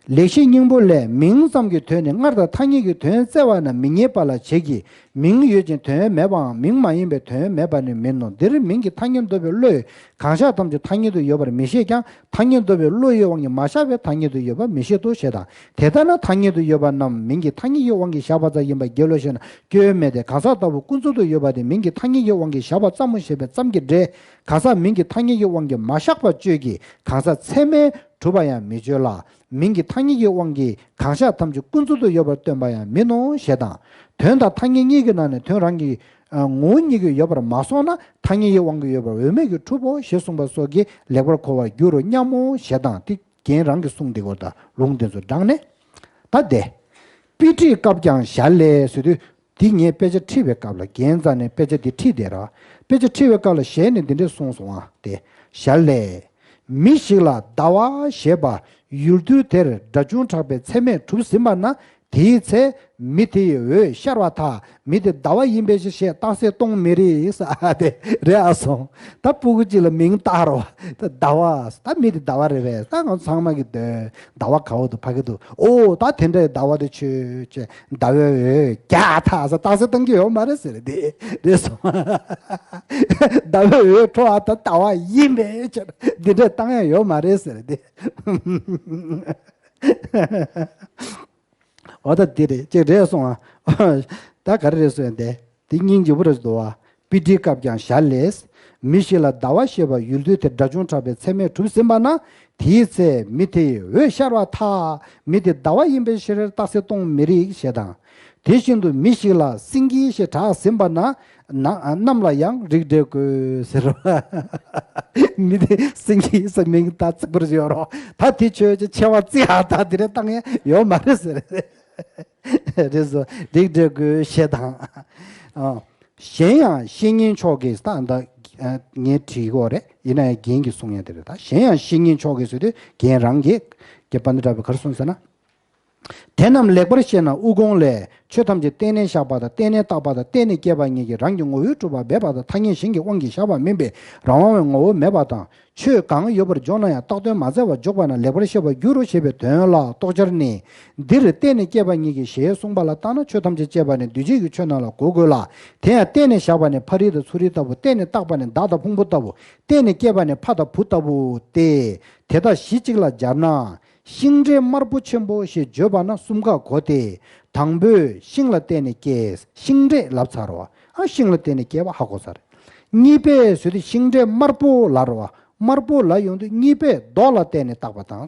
ལེགས་བཤད་སྙིང་པོ་ལས། མིང་ཙམ་གྱི་དོན་ནི་སྔར་དང་ཐ་སྙད་ཀྱི་དོན་བཙལ་བ་ན་མི་རྙེད་པ་ལ་བྱེད་ཀྱི། མིང་ཡོད་ཅིང་དོན་མེད་པའམ་མིང་མ་ཡིན་པའི་དོན་མེད་པ་ནི་མིན་ནོ། འདིར་མིང་གི་ཐ་སྙད་འདོད་པའི་བློས་གང་ཤར་ཐམས་ཅད་ཐ་སྙད་དུ་ཡོད་པར་མི་བཞེད་ཀྱང་། ཐ་སྙད་འདོད་པའི་བློ་ཡི་དབང་གིས་མ་ཤར་བའི་ཐ་སྙད་དུ་ཡོད་པ་མི་བཞེད་དོ་ཞེས་དང་། དེ་ལྟར་ན་ཐ་སྙད་དུ་ཡོད་པ་རྣམས་མིང་གི་ཐ་སྙད་ཀྱི་དབང་གིས་བཞག་པ་ཙམ་ཡིན་པར་འགལ་ལོ་ཞེ་ན། སྐྱོན་མེད་དེ། གང་ཟག་ལྟ་བུ་ཀུན་རྫོབ་ཏུ་ཡོད་པ་དེ་མིང་གི་ཐ་སྙད་ཀྱི་དབང་གིས་བཞག་པ་ཙམ་མོ་ཞེས་པའི་ཙམ་གྱི་སྒྲས་གང་ཟག་མིང་གི་ཐ་སྙད་ཀྱི་དབང་གིས་མ་བཞག་པ་གཅོད་ཀྱི། གང་ཟག་ཚད་མས་གྲུབ་པ་ཡང་མི་བརྗོད་ལ། མིང་གི་ཐ་སྙད་ཀྱི་དབང་གིས་གང་ཤར་ཐམས་ཅད་ཀུན་རྫོབ་ཏུ་ཡོད་པར་སྟོན་པ་ཡང་མིན་ནོ་ཞེས་དང་། དོན་དང་ཐ་སྙད་གཉིས་ཀྱི་ནང་ནས་དོན་རང་གི་ངོ་བོ་ཉིད་ཀྱིས་ཡོད་པར་མ་སོང་ན་ཐ་སྙད་ཀྱི་དབང་གིས་ཡོད་པར་འོས་མེད་ཀྱིས་གྲུབ་བོ་ཞེས་གསུངས་པ་སོགས་ཀྱིས་ལེགས་པར་གོ་བར་འགྱུར་རོ་སྙམ་མོ་ཞེས་དང་། དེ་རྒན་རང་གི་གསུང་དེ་གོ་ད་ལུང་དེ་ཚོ་དྲངས་ནས། ད་དེ། དཔེ་ཁྲིད་སྐབས་ཀྱང་ཞལ་ལས་ཟེར་དུས། འདི་ངས་དཔེ་ཆ་ཁྲིད་པའི་སྐབས་ལ་རྒན་རྩ་ནས་དཔེ་ཆ་འདི་ཁྲིད་བསྡད་ར། དཔེ་ཆ་ཁྲིད་པའི་སྐབས་ལ་ཞལ་ནས་འདི་འདྲས་གསུངས་སོང་ཨ། དེ་ཞལ་ལས། མི་ཞིག་ལ་ཟླ་བ་ཞེས་པ་ཡུལ་དུས་དེར་སྒྲ་བྱུང་གྲགས་པའི་ཚད་མས་གྲུབ་ཟིན་པ་ན། དེའི་ཚེ་མི་དེ་ཡི་འོད་ཤར་བ་ཐལ། མི་དེ་ཟླ་བ་ཡིན་པའི་ཕྱིར་ཞེས་རྟགས་གསལ་གཏོང་མི་རིགས་ས་དེ་རེད་ཨ་སོང་། ད་སྤུ་གུ་གཅིག་ལ་མིང་བཏགས་རོ། ད་ཟླ་བ། ད་མི་དེ་ཟླ་བ་རེད་པས། ད་ང་ཚང་མ་གི་འདོད་ཟླ་བ་ག་བ་འདུག་ཕ་གི་འདུག་ཨོ་ད་དེ་འདྲའི་ཟླ་བ་དེ་ཆོས་ཅེས་ཟླ་བའི་འོད་རྒྱག་ཐག་ས་རྟགས་གསལ་བཏང་གི་ཡོད་མ་རེད་ཟེར་དེ་རེད་སོང་། ཟླ་བའི་འོད་འཕྲོ་བ་ད་ཟླ་བ་ཡིན་པའི་ཕྱིར་འདི་འདྲ་བཏང་ཡ་ཡོད་མ་རེད་ཟེར་དེ། འོ་ད་འདི་རེད་ཅེས་རེད་སོང་ཨ། ད་ག་རེ་རེད་སོང་ཡང་དེ་འདི་སྙིང་རྗེ་པོ་རེད་འདུག་ཨ། དཔེ་ཁྲིད་སྐབས་ཀྱང་ཞལ་ལས། མི་ཞིག་ལ་ཟླ་བ་ཞེས་པ་ཡུལ་དུས་དེར་སྒྲ་བྱུང་གྲགས་པའི་ཚད་མས་གྲུབ་ཟིན་པ་ན། དེའི་ཚེ་མི་དེ་ཡི་འོད་ཤར་བ་ཐལ། མི་དེ་ཟླ་བ་ཡིན་པའི་ཕྱིར་རྟགས་གསལ་གཏོང་མི་རིགས་ཞེས་དང་། དེ་བཞིན་དུ་མི་ཞིག་ལ་སེང་གེ་ཞེས་གྲགས་ཟིན་པ་ན། ན་གནམ་ལ་ཡང་རིགས་འགྲེ་དགོས་ཟེར་བ། མི་དེ་སེང་གེ་ཟེར་མིང་ད་བརྩི་བར་ཡོད་རོགས། ད་དེ་ཆོས་ཅན་ཆེ་བ་བརྩི་ཨ། ད་དེ་རེ་བཏང་ཡ་ཡོད་མ་རེད་ཟེར། རེད་སོ། རིགས་འགྲེ་དགོས་ཞེས་དང་། ཨ། གཞན་ཡང་བཤེས་གཉེན་མཆོག་གིས་ད་ད་ངས་བྲིས་གོ་རེད། ཡིན་ན་ཡང་རྒན་གྱིས་གསུང་ཡ་དེ་རེད། ད་གཞན་ཡང་བཤེས་གཉེན་མཆོག་གིས་ཟེར་དུས་རྒན་རང་གིས་རྒྱ་པཎྜི་ཏ་བས་ག་རེ་གསུངས་ཟེར་ན། དེ་རྣམས་ལེགས་པར་ཤེས་ན་དབུ་དགོངས་ལས། ཆོས་ཐམས་ཅད་རྟེན་ནས་བཞག་པ་དང་རྟེན་ནས་བཏགས་པ་དང་རྟེན་ནས་སྐྱེས་པ་ཉིད་ཀྱིས་རང་གི་ངོ་བོས་གྲུབ་པ་མེད་པ་དང་ཐ་སྙད་གཞན་གྱི་དབང་གིས་བཞག་པ་མིན་པས་རང་དབང་བའི་ངོ་བོ་མེད་པ་དང་། ཆོས་གང་ཡོད་པར་འཇོག་ན་ཡང་བཏགས་དོན་མ་བཙལ་བར་འཇོག་པ་ན་ལེགས་པར་ཤེས་པར་འགྱུར་རོ་ཞེས་པའི་དོན་ལ་རྟོགས་འཆར་ནི། འདིར་རྟེན་ནས་སྐྱེས་པ་ཉིད་ཀྱིས་ཞེས་གསུངས་པ་ལ་བརྟགས་ན་ཆོས་ཐམས་ཅད་སྐྱེས་པ་ནི་འདུས་བྱས་ཀྱི་ཆོས་རྣམས་ལ་གོ་དགོས་ལ། དེ་ཡང་རྟེན་ནས་བཞག་པ་ནི་ཕ་རི་དང་ཚུ་རི་ལྟ་བུ། རྟེན་ནས་བཏགས་པ་ནི་མདའ་དང་ཕུང་པོ་ལྟ་བུ། རྟེན་ནས་སྐྱེས་པ་ནི་ཕ་དང་བུ་ལྟ་བུ་སྟེ། དེ་དག་གཞི་གཅིག་ལ་སྦྱར་ན། ཤིང་འབྲས་དམར་པོ་ཆེན་པོ་ཞེས་བརྗོད་པ་ན་གསུམ་ཀ་གོ་སྟེ། དང་པོས་ཤིང་ལ་བརྟེན་ནས་སྐྱེས། ཤིང་འབྲས་ལབ་ཚར་བ། ཨ་ཤིང་ལ་བརྟེན་ནས་སྐྱེས་པ་ཧ་གོ་ཚར། གཉིས་པས་ཟེར་དུས་ཤིང་འབྲས་དམར་པོ་ལབ་རེད་བ། དམར་པོ་ལབ་ཡོང་དུས་གཉིས་པས་རྡོ་ལ་བརྟེན་ནས་བཏགས་པ་དང་།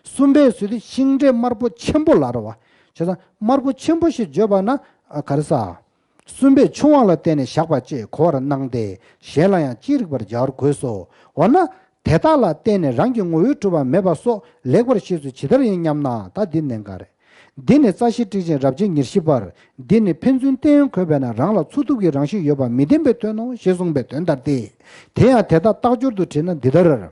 གསུམ་པས་ཟེར་དུས་ཤིང་འབྲས་དམར་པོ་ཆེན་པོ་ལབ་རེད་བ། བྱས་ཙང་དམར་པོ་ཆེན་པོ་ཞེས་བརྗོད་པ་ན་ཨ་ག་རེ་ཟ། གསུམ་པས་ཆུང་བ་ལ་བརྟེན་ནས་བཞག་པ་ཅེས་གོ་བར་སྣང་སྟེ་གཞན་ལ་ཡང་ཅི་རིགས་པར་སྦྱར་དགོས་སོ། འོ་ན། དེ་དག་ལ་བརྟེན་ནས་རང་གི་ངོ་བོས་གྲུབ་པ་མེད་པ་སོགས་ལེགས་པར་ཤེས་ཚུལ་ཇི་ལྟར་ཡིན་སྙམ་ན། ད་འདི་གནད་འགག་རེད། འདི་ནི་རྩ་ཤེ་ཊཱིཀ་ཆེན་རབ་བྱེད་ཉེར་བཞི་པར། འདི་ནི་ཕན་ཚུན་བརྟེན་འཁོད་པས་ན་རང་ལ་ཚུགས་ཐུབ་ཀྱི་རང་བཞིན་ཡོད་པ་མི་བདེན་པའི་དོན་ནོ་ཞེས་གསུངས་པའི་དོན་ལྟར་ཏེ། དེ་ཡང་དེ་དག་རྟགས་སྦྱོར་དུ་བྲིས་ན་འདི་ལྟར།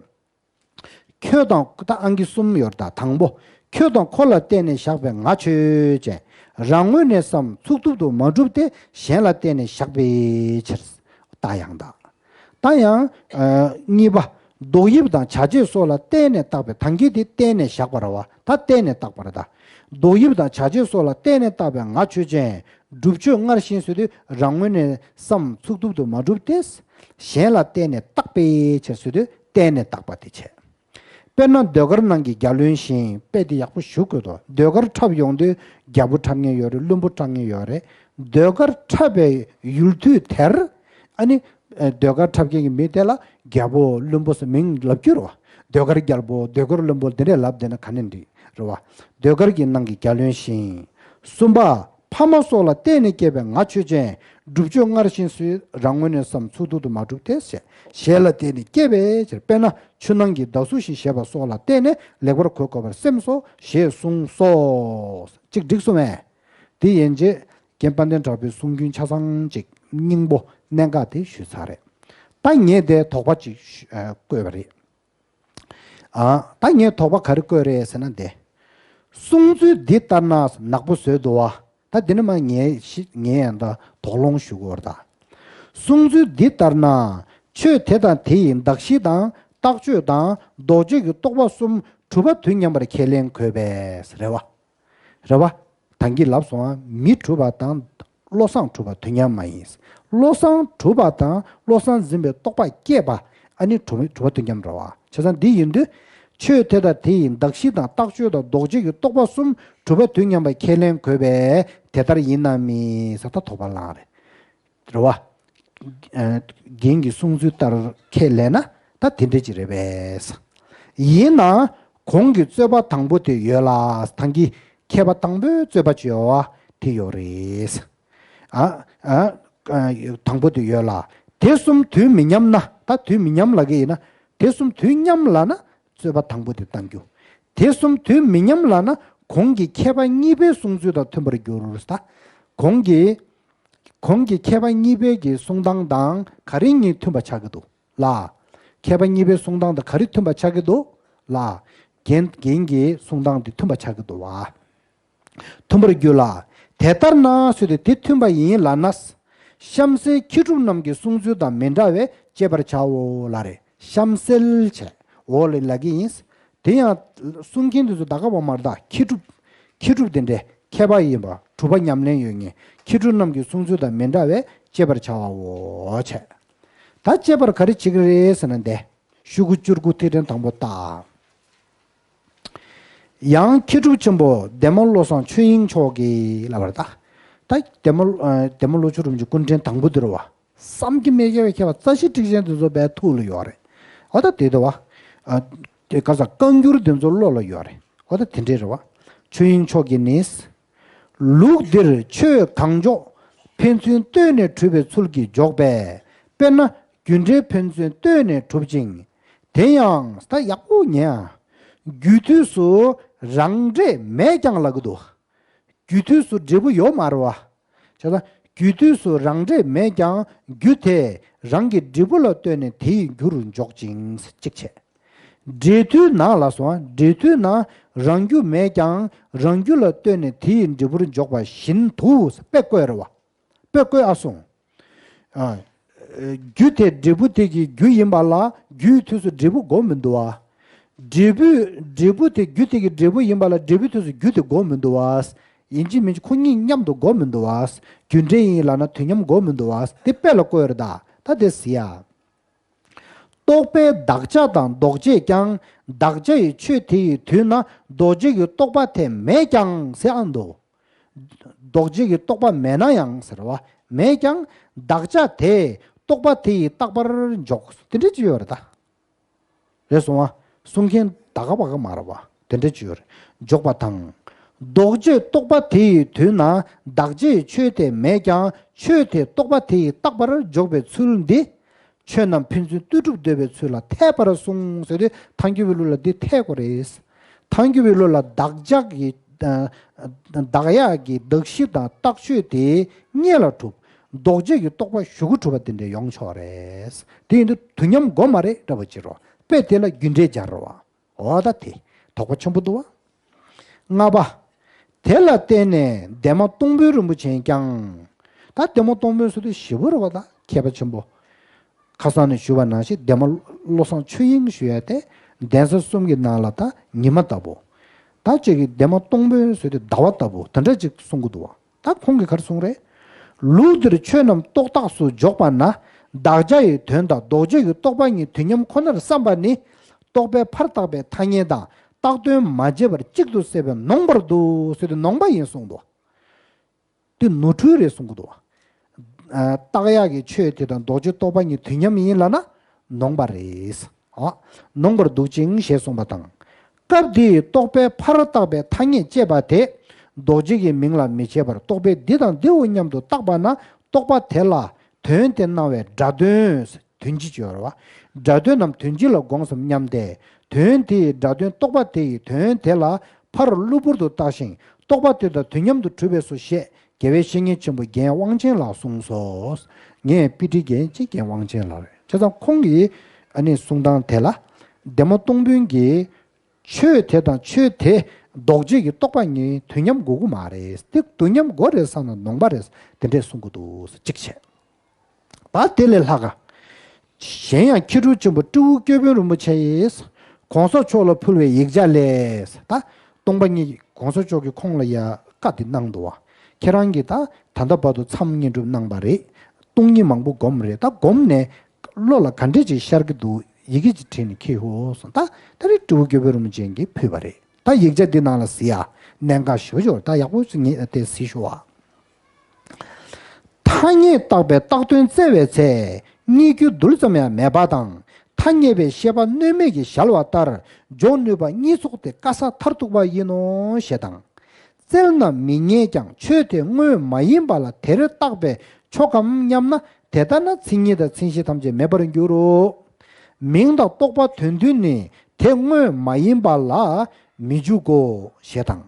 ཁྱོད་དང་ད་ཨང་ཀི་གསུམ་ཡོད་ད་དང་པོ། ཁྱོད་དང་ཁོ་ལ་བརྟེན་ནས་བཞག་པའི་ང་ཆོས་ཅན། རང་ངོས་ནས་སམ་ཚུགས་ཐུབ་ཏུ་མ་གྲུབ་སྟེ་གཞན་ལ་བརྟེན་ནས་བཞག་པའི་ཕྱིར། རྟགས་ཡང་དག་ད་ཡང་། ཨ། གཉིས་པ། ལྡོག་དབྱིབས་དང་བྱ་བྱེད་སོགས་ལ་བརྟེན་ནས་བཏགས་པའི། ད་གིན་དེ་བརྟེན་ནས་བཞག་པ་རེད་བ། ད་བརྟེན་ནས་བཏགས་པ་རེད་ད། ལྡོག་དབྱིབས་དང་བྱ་བྱེད་སོགས་ལ་བརྟེན་ནས་བཏགས་པའི་ང་ཆོས་ཅན། སྒྲུབ་ཆོས་སྔར་བཞིན་ཟེར་དུས་རང་ངོས་ནས་སམ་ཚུགས་ཐུབ་ཏུ་མ་གྲུབ་སྟེ། གཞན་ལ་བརྟེན་ནས་བཏགས་པའི་ཕྱིར་ཟེར་དུས་བརྟེན་ནས་བཏགས་པ་དེ་བྱས། དཔེར་ན་ཟློས་གར་ནང་གི་རྒྱ་བློན་བཞིན། དཔེ་དེ་ཡག་པོ་ཞུ་དགོས་དོ། ཟློས་གར་འཁྲབ་ཡོང་དུས་རྒྱལ་པོ་འཁྲབ་མཁན་ཡོད་རེད། བློན་པོ་འཁྲབ་མཁན་ཡོད་རེད། ཟློས་གར་འཁྲབ་པའི་ཡུལ་དུས་དེར། ཨ་ནི། ཨ། ཟློས་གར་འཁྲབ་མཁན་གྱི་མི་དེ་ལ་རྒྱལ་པོ་བློན་པོ་ཟེར་མིང་ལབ་རྒྱུ་རེད་བ། ཟློས་གར་རྒྱལ་པོ། ཟློས་གར་བློན་པོ་དེ་འདྲས་ལབ་བསྡད་ན་ག་ནས་འགྲིག་རེད་བ། ཟློས་གར་གྱི་ནང་གི་རྒྱལ་བློན་བཞིན། གསུམ་པ། ཕ་མ་སོགས་ལ་བརྟེན་ནས་སྐྱེས་པའི་ང་ཆོས་ཅན། སྒྲུབ་ཆོས་སྔར་བཞིན་སུ། རང་ངོས་ནས་སམ་ཚུགས་ཐུབ་ཏུ་མ་གྲུབ་སྟེ་ཞེས། གཞན་ལ་བརྟེན་ནས་སྐྱེས་པའི་ཕྱིར། དཔེར་ན་ཆུ་ནང་གི་མདའ་ཟུག་བཞིན་ཞེས་པ་སོགས་ལ་བརྟེན་ནས་ལེགས་པར་གོ་དགོས་པར་སེམས་སོ་ཞེས་གསུངས་སོ། གཅིག་འགྲིག་སོང་ངས། དེ་ཡན་ཆད་རྒན་དཔལ་ལྡན་གྲགས་པའི་གསུང་རྒྱུན་ཆ་ཚང་གཅིག་སྙིང་པོ་གནད་འགག་དེ་ཞུས་ཚར་རེད། ད་ངས་དེ་དོགས་པ་གཅིག་ཞུ། ཨ། བཀོད་པ་རེད། ཨ། ད་ངས་དོགས་པ་ག་རེ་བཀོད་རེད་ཟེར་ན་དེ། གསུང་ཚུལ་འདི་ལྟར་ན་ནག་པོ་བཟོས་འདུག་བ། ད་འདི་ནི་མ་ངས་ཤི། ངས་ཡང་ད་དོགས་སློང་ཞུ་དགོས་རེད་ད། གསུང་ཚུལ་འདི་ལྟར་ན། ཆོས་དེ་དང་དེ་ཡི་གདགས་གཞི་དང་རྟགས་ཆོས་དང་ལྡོག་ཆོས་ཀྱི་རྟོག་པ་གསུམ་གྲུབ་པ་དུས་མཉམ་པར་ཁས་ལེན་དགོས་པས། རེད་བ། རེད་བ། ད་གིན་ལབ་སོང་ང་། མི་གྲུབ་པ་དང་བློ་བཟང་གྲུབ་པ་དུས་མཉམ་མ་ཡིན། བློ་བཟང་གྲུབ་པ་དང་བློ་བཟང་འཛིན་པའི་རྟོག་པ་སྐྱེས་པ། ཨ་ནི་གྲུབ་པ་དུས་མཉམ་རེད་བ། བྱས་ཙང་འདི་ཡིན་དུས། ཆོས་དེ་དང་དེ་ཡི་གདགས་གཞི་དང་རྟགས་ཆོས་དང་ལྡོག་ཆོས་ཀྱི་རྟོག་པ་གསུམ་གྲུབ་པ་དུས་མཉམ་པར་ཁས་ལེན་དགོས་པས་དེ་ལྟར་ཡིན་ནམ་མིན་ཟེར། ད་དོགས་པ་ལངས་རེད། རེད་བ། ཨ། རྒན་གྱི་གསུང་ཚུལ་ལྟར་ཁས་ལེན་ན་ད་དེ་འདྲ་ཅིག་རེད་པས། ཡིན་ནའང་གོང་གི་རྩོད་པ་དང་པོ་དེ་ཡོད་ལ། ད་གིན་མཁས་པ་དང་པོའི་རྩོད་པ་ཅིག་ཡོད་བ་དེ་ཡོད་རེད། ཨ། ཨ། ཨ། དང་པོ་དེ་ཡོད་ལ། དེ་གསུམ་དུས་མི་མཉམ་ན། ད་དུས་མི་མཉམ་ལབ་ཀྱི་ཡིན་ན། དེ་གསུམ་དུས་མཉམ་ལབ་ན་རྩོད་པ་དང་པོ་དེ་གཏང་རྒྱུ། དེ་གསུམ་དུས་མི་མཉམ་ལབ་ན་གོང་གི་མཁས་པ་གཉིས་པའི་གསུང་ཚུལ་དང་མཐུན་པར་འགྱུར། ད་གོང་གི། གོང་གི་མཁས་པ་གཉིས་པའི་གི་གསུང་སྟངས་དང་ག་རེ་གཉིས་མཐུན་པ་ཆགས་ཀྱི་འདུག་ལ། མཁས་པ་གཉིས་པའི་གསུང་སྟངས་དང་ག་རེ་མཐུན་པ་ཆགས་ཀྱི་འདུག་ལ། རྒན། རྒན་གྱི་གསུང་སྟངས་དེ་མཐུན་པ་ཆགས་ཀྱི་འདུག་བ། མཐུན་པར་འགྱུར་ལ། དེ་ལྟར་ན་ཟེར་ཏེ་དེ་མཐུན་པ་ཡིན་ལབ་ན། གཤམ་གསལ་མཁས་གྲུབ་རྣམས་ཀྱི་གསུང་ཚུལ་དང་མི་འདྲ་བས་དཔྱད་པར་བྱའོ་ལབ་རེད། གཤམ་གསལ་བྱས། འོག་ལ་ལབ་ཀྱི་ཡིན། དེ་ཡང་གསུང་མཁན་དེ་ཚོ་ད་ག་བ་མ་རེད་ད། མཁས་གྲུབ། མཁས་གྲུབ་དེ་འདྲའི་མཁས་པ་ཡིན་པ། གྲུབ་པ་ཉམས་ལེན་ཡོད་མཁན་མཁས་གྲུབ་རྣམས་ཀྱི་གསུང་ཚུལ་དང་མི་འདྲ་བས་དཔྱད་པར་བྱའོ་བྱས། ད་དཔྱད་པར་ག་རེ་བྱེད་ཀྱི་རེད་ཟེར་ན་འདི། ཤོག་གུ་བཅུ་དགུ་ཐིག་ཕྲེང་དང་པོ་ལྟ། ཡང་མཁས་གྲུབ་ཆེན་པོ་འདན་མ་བློ་བཟང་ཆོས་དབྱིངས་མཆོག་གིས་ལབ་པ་རེད་ད། ད་འདན་མ། ཨ། འདན་མ་བློ་ཆོས་རིན་པོ་ཆེ་སྐུ་ཕྲེང་དང་པོ་དེ་རེད་བ། བསམ་གྱིས་མི་ཁྱབ་པའི་མཁས་པ་རྩ་ཤེ་ཊཱིཀ་ཆེན་དེ་ཚོ་དཔེ་ཐུགས་ལ་ཡོད་རེད། འོ་ད་དེ་དེ་བ། ཨ། དེ་ག་ས་བཀའ་འགྱུར་དེ་ཚོ་བློ་ལ་ཡོད་རེད། འོ་ད་དེ་འདྲས་རེད་བ། ཆོས་དབྱིངས་མཆོག་གིས་ནི། ལུགས་འདིར་ཆོས་གང་འཇོག་ཕན་ཚུན་ལྟོས་ནས་གྲུབ་པའི་ཚུལ་གྱིས་འཇོག་པས། དཔེར་ན་རྒྱུ་འབྲས་ཕན་ཚུན་ལྟོས་ནས་གྲུབ་ཅིང་། དེ་ཡང་། ད་ཡག་པོ་ཉན་ཨ། རྒྱུ་དུས་སུ་རང་འབྲས་མེད་ཀྱང་ལབ་ཀྱི་འདུག་རྒྱུ་དུས་སུ་འབྲས་བུ་ཡོད་མ་རེད་བ། བྱས་ཙང་རྒྱུ་དུས་སུ་རང་འབྲས་མེད་ཀྱང་རྒྱུ་དེ་རང་གི་འབྲས་བུ་ལ་ལྟོས་ནས་དེ་ཡི་རྒྱུར་འཇོག་ཅིང་གཅིག་བྱས། འབྲས་དུས་ན་ལ་སོང་། འབྲས་དུས་ན་རང་རྒྱུ་མེད་ཀྱང་རང་རྒྱུ་ལ་ལྟོས་ནས་དེ་ཡི་འབྲས་བུར་འཇོག་པ་བཞིན་དུ་དཔེ་བཀོད་རེད་བ། དཔེ་བཀོད་ཨ་སོང་། ཨ། རྒྱུ་དེ་འབྲས་བུ་དེ་གི་རྒྱུ་ཡིན་པ་ལ་རྒྱུའི་དུས་སུ་འབྲས་བུ་དགོས་མི་འདུག་བ། འབྲས་བུ། འབྲས་བུ་དེ། རྒྱུ་དེ་གི་འབྲས་བུ་ཡིན་པ་ལ་འབྲས་བུའི་དུས་སུ་རྒྱུ་དེ་དགོས་མི་འདུག་བ། ཡིན་གཅིག་མིན་གཅིག་ཁོ་གཉིས་མཉམ་དུ་དགོས་མི་འདུག་བ། རྒྱུ་འབྲས་ཡིན་ལབ་ན་དུས་མཉམ་དགོས་མི་འདུག་བ། དེ་དཔེ་ལ་བཀོད་རེད་ད། ད་དེ་ཟེར་ཡ། རྟོག་པའི་དག་བྱ་དང་ལྡོག་བྱེད་ཀྱང་། དག་བྱ་ཡི་ཆོས་དེ་ཡི་དུས་ན་ལྡོག་བྱེད་ཀྱི་རྟོག་པ་དེ་མེད་ཀྱང་ཟེར་ཨ་འདུག་ལྡོག་བྱེད་ཀྱི་རྟོག་པ་མེད་ན་ཡང་ཟེར་བ། མེད་ཀྱང་དག་བྱ་དེ་རྟོག་པ་དེ་ཡིས་རྟག་པར་འཇོག་དེ་འདྲ་ཅིག་ཡོད་རེད་ད། རེད་སོང་བ། གསུང་མཁན་ད་ག་བ་ག་མ་རེད་བ། དེ་འདྲ་ཅིག་ཡོད་རེད། འཇོག་པ་དང་། ལྡོག་བྱེད་རྟོག་པ་དེ་ཡི་དུས་ན་དག་བྱེད་ཆོས་དེ་མེད་ཀྱང་ཆོས་དེ་རྟོག་པ་དེ་ཡིས་རྟག་པར་འཇོག་པའི་ཚུལ་འདི། ཆོས་རྣམས་ཕན་ཚུན་ལྟོས་གྲུབ་འདོད་པའི་ཚུལ་ལ་འཐད་པར་གསུངས་ཟེར་དུས་ཐལ་འགྱུར་བའི་ལུགས་ལ་འདི་འཐད་དགོས་རེད། ཐལ་འགྱུར་བའི་ལུགས་ལ་དག་བྱ་གི། ཨ། དག་ཡ་གི་གདགས་གཞི་དང་རྟགས་ཆོས་དེ་སྔོན་ལ་གྲུབ། ལྡོག་བྱེད་ཀྱི་རྟོག་པ་གཞུག་གུ་གྲུབ་པ་དེ་འདྲ་ཡོང་ཆོག་རེད། དེ་ཡིན་དུས་དུས་མཉམ་དགོས་མ་རེད་འདྲ་བོ་ཅིག་རོ། དཔེ་དེ་ལ་རྒྱུ་འབྲས་སྦྱར་རོ། འོ་ད་དེ་དོགས་པ་ཆེན་པོ་འདུག་བ། ལྔ་པ། དེ་ལ་བརྟེན་ནས་འདན་མ་སྟོང་དཔོན་རིན་པོ་ཆེས་ཀྱང་། ད་འདན་མ་སྟོང་དཔོན་ཟེར་དུས་ཞེ་པོ་རེད་བ། ད་མཁས་པ་ཆེན་པོ། ཁ་སང་ནས་ཞུས་པ་ནང་བཞིན་ལྡན་མ་བློ་བཟང་ཆོས་དབྱིངས་ཞུ་ཡ་དེ་གདན་ས་གསུམ་གྱི་ནང་ལ་ད་ཉི་མ་ལྟ་བུ། ད་ཅིག་གིས་ལྡན་མ་སྟོང་དཔོན་ཟེར་དུས་ཟླ་བ་ལྟ་བུ་དེ་འདྲ་ཅིག་གསུང་གི་འདུག་བ། ད་ཁོང་གིས་ག་རེ་གསུངས་རེད། ལུགས་འདིར་ཆོས་རྣམས་རྟོག་བཏགས་སུ་འཇོག་པ་ན། བདག་ཅག་ཡི་དོན་དང་ལྡོག་ཆོས་ཀྱི་རྟོག་པ་གཉིས་དུས་མཉམ་ཁོ་ནར་བསམ་པ་ནི། རྟོག་པས་ཕར་བཏགས་པའི་ཐ་སྙད་དང་རྟགས་དོན་མ་བརྗེད་པར་གཅིག་ཏུ་བསྲེས་པས་ནོངས་པར་འདུག་ཟེར་དུས་ནོངས་པ་ཡིན་གསུངས་འདུག་བ། དེ་ནོར་འཁྲུལ་རེད་གསུང་གི་འདུག་བ། ཨ། བཏགས་ཡག་གི་ཆོས་དེ་དང་ལྡོག་ཆོས་རྟོག་པ་གཉིས་དུས་མཉམ་ཡིན་ལབ་ན་ནོངས་པ་རེད། ཨ། ནོངས་པར་འདུག་ཅིང་ཞེས་གསུངས་པ་དང་། སྐབས་འདིའི་རྟོག་པས་ཕར་བཏགས་པའི་ཐ་སྙད་ཅེས་པ་དེ། ལྡོག་ཆོས་ཀྱི་མིང་ལ་མི་བྱེད་པར་རྟོག་པས་འདི་དང་འདིའོ་སྙམ་དུ་བཏགས་པ་ན་རྟོག་པ་དེ་ལ་དོན་དེ་སྣང་བའི་སྒྲ་དོན། དོན་སྤྱི་ཅེས་པ། སྒྲ་དོན་ནམ་དོན་སྤྱི་ལ་དགོངས་སམ་སྙམ་སྟེ། དོན་དེའི་སྒྲ་དོན་རྟོག་པ་དེ་ཡི་དོན་དེ་ལ་ཕར་གློ་བུར་དུ་བཏགས་ཤིང་རྟོག་པ་དེ་དང་དུས་མཉམ་དུ་གྲུབ་པས་སོ་ཞེས་དགེ་བའི་བཤེས་གཉེན་ཆེན་པོ་རྒན་དབང་ཆེན་ལགས་གསུངས་སོ། ངས་དཔེ་ཁྲིད་རྒན་གཅིག་རྒན་དབང་ཆེན་ལགས་རེད། བྱས་ཙང་ཁོང་གིས་ཨ་ནི་གསུང་སྟངས་དེ་ལ་ལྡན་མ་སྟོང་དཔོན་གྱིས་ཆོས་དེ་དང་ཆོས་དེ་ལྡོག་ཆོས་ཀྱི་རྟོག་པ་གཉིས་དུས་མཉམ་དགོས་ཀྱི་མ་རེད། དེ་དུས་མཉམ་དགོས་རེད་བསམ་ན་ནོངས་པ་རེད། དེ་འདྲས་གསུང་གི་འདུག་གཅིག་བྱས། ད་དེ་ལས་ལྷག་ག་གཞན་ཡང་མཁས་གྲུབ་ཆེན་པོ་སྤྲེའུ་སྐྱོབ་དཔོན་རིན་པོ་ཆེ་ཡིས་གོང་ས་མཆོག་ལ་ཕུལ་བའི་ཡིག་ཆ་ལས། ད་སྟོང་པ་ཉིད་ཀྱི་གོང་ས་མཆོག་གིས་ཁོང་ལ་ཡ་བཀའ་འདི་གནང་འདུག་བ། ཁྱེད་རང་གིས་ད་ད་ལྟ་བར་དུ་མཚམས་བསྙེན་སྒྲུབ་གནང་པ་རེད། སྟོང་ཉིད་མང་པོ་བསྒོམས་རེད། ད་བསྒོམས་ནས་བློ་ལ་ག་འདྲས་ཅིག་ཤར་གྱི་འདུག་ཡི་གེ་ཅིག་བྲིས་ནས་འཁྱེར་ཤོག་གསུངས། ད་ད་རེས་སྤྲེའུ་སྐྱོབ་དཔོན་རིན་པོ་ཆེ་གིས་ཕུལ་བ་རེད། ད་ཡིག་ཆ་འདི་ནང་ལ་གཟིགས་ཡ། གནད་འགག་ཞེ་པོ་ཅིག་ཡོད་རེད། ད་ཡག་པོ་ཅིག་ངས་དེ་གཟིགས་ཤོག་ཨ། ཐ་སྙད་བཏགས་པའི་བཏགས་དོན་བཙལ་བའི་ཚེ། རྙེད་རྒྱུ་རྡུལ་ཙམ་ཡང་མེད་པ་དང་། ཐ་སྙད་པའི་ཤེས་པ་སྣོད་མེད་ཀྱིས་གཞལ་བ་ལྟར་འཇོག་ནུས་པ་གཉིས་ཚོགས་ཏེ་དཀའ་ས་མཐར་ཐུག་པ་ཡིན་ནོ་ཞེས་དང་། བཙལ་ན་མི་རྙེད་ཀྱང་ཆོས་དེ་དངོས་མ་ཡིན་པ་ལ་དེར་བཏགས་པས་ཆོག་གམ་སྙམ་ན། དེ་ལྟ་ན་མཚན་ཉིད་དང་མཚན་གཞི་ཐམས་ཅད་མེད་པར་འགྱུར་རོ། མིང་དང་རྟོག་པ་དོན་མཐུན་ནི་དེ་དངོས་མ་ཡིན་པ་ལ་མི་འཇུག་གོ་ཞེས་དང་།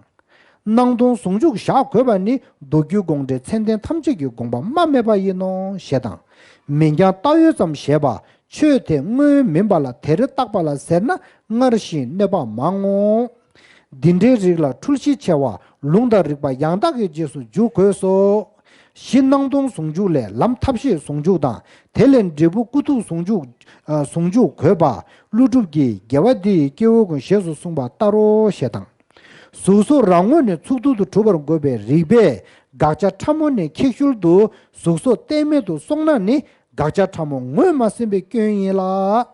སྣང་སྟོང་ཟུང་འཇུག་བཞག་དགོས་པ་ནི་མདོ་རྒྱུད་དགོངས་འགྲེལ་ཚད་ལྡན་ཐམས་ཅད་ཀྱི་དགོངས་པ་མ་སྨྲས་པ་ཡིན་ནོ་ཞེས་དང་། མིང་རྐྱང་བཏགས་ཡོད་ཙམ་ཞེས་པ་ཆོས་དེ་དངོས་མིན་པ་ལ་དེར་བཏགས་པ་ལ་ཟེར་ན་སྔར་བཞིན་གནོད་པ་མང་ངོ་། འདི་འདྲའི་རིགས་ལ་འཁྲུལ་གཞི་ཆེ་བ་ལུང་དང་རིགས་པ་ཡང་དག་གི་རྗེས་སུ་འཇུག་དགོས་སོ། གཞི་སྣང་སྟོང་ཟུང་འཇུག་ལས་ལམ་ཐབས་ཤེས་ཟུང་འཇུག་དང་དེ་ལས་འབྲས་བུ་ཀུན་ཐུབ་ཟུང་འཇུག་ཨ་ཟུང་འཇུག་དགོས་པ་ཀླུ་སྒྲུབ་ཀྱིས་དགེ་བ་འདི་ཡི་སྐྱེ་བོ་ཀུན་ཞེས་སུ་གསུངས་པ་ལྟར་རོ་ཞེས་དང་། གཟུགས་སོགས་རང་ངོས་ནས་ཚུགས་ཐུབ་ཏུ་གྲུབ་པར་འགོད་པའི་རིགས་པས་དགག་བྱ་ཕྲ་མོ་ནས་ཁྱད་ཞུགས་སུ་གཟུགས་སོགས་གཏན་མེད་དུ་སོང་ན་ནི་དགག་བྱ་ཕྲ་མོ་ངོས་མ་ཟིན་པའི་སྐྱོན་ཡིན་ལ།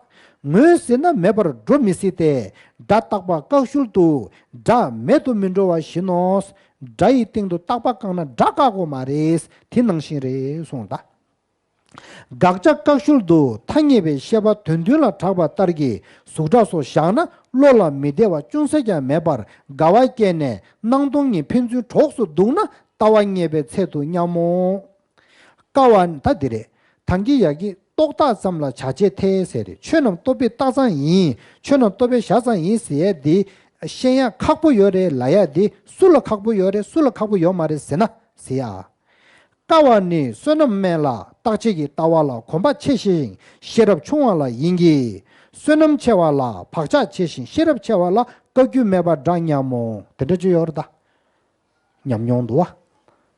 ངོས་ཟིན་ན་མེད་པར་འགྲོ་མི་སྲིད་དེ། སྒྲ་རྟག་པ་བཀག་ཤུལ་དུ་སྒྲ་མེད་དུ་མི་འགྲོ་བ་བཞིན་ནོ། སྒྲ་ཡི་སྟེང་དུ་རྟག་པ་བཀག་ན་སྒྲ་བཀག་དགོས་མ་རེད། དེ་ནང་བཞིན་རེད་གསུངས་ད། དགག་བྱ་བཀག་ཤུལ་དུ་ཐ་སྙད་པའི་ཤེས་པ་དོན་མཐུན་ལ་གྲགས་པ་ལྟར་གྱི་གཟུགས་སྒྲ་སོགས་བཞག་ན་བློ་ལ་མི་བདེ་བ་ཅུང་ཟད་ཀྱང་མེད་པར་དགའ་བ་སྐྱེས་ནས་སྣང་སྟོང་གཉིས་ཕན་ཚུན་གྲོགས་སུ་འདུག་ན་ལྟ་བ་རྙེད་པའི་ཚད་དུ་སྙམ་མོ། དཀའ་བ་ད་འདི་རེད། ཐང་གི་ཡ་གི་རྟོག་བཏགས་ཙམ་ལ་བྱ་བྱེད་ཐལ་ཟེར་རེད། ཆོས་རྣམས་རྟོག་པས་བཏགས་ཙམ་ཡིན། ཆོས་རྣམས་རྟོག་པས་བཞག་ཙམ་ཡིན་ཟེར་ཡས་འདི་ཤེས་ཡ་ཁག་པོ་ཡོད་རེད་ལབ་ཡ་འདི་སུ་ལ་ཁག་པོ་ཡོད་རེད། སུ་ལ་ཁག་པོ་ཡོད་མ་རེད་ཟེར་ན་ཟེར་ཡ། དཀའ་བ་ནི་བསོད་ནམས་དམན་ལ་བརྟག་དཔྱད་ཀྱི་ལྟ་བ་ལ་གོམས་པ་ཆེ་ཞིང་ཤེས་རབ་ཆུང་བ་ལ་ཡིན་གྱི། བསོད་ནམས་ཆེ་བ་ལ་བག་ཆགས་ཆེ་ཞིང་ཤེས་རབ་ཆེ་བ་ལ་བཀའ་བཀྱོན་མེད་པ་འདྲ་སྙམ་མོ། དེ་འདྲ་ཅིག་ཡོད་རེད་ད། ཉམས་མྱོང་འདུག་བ།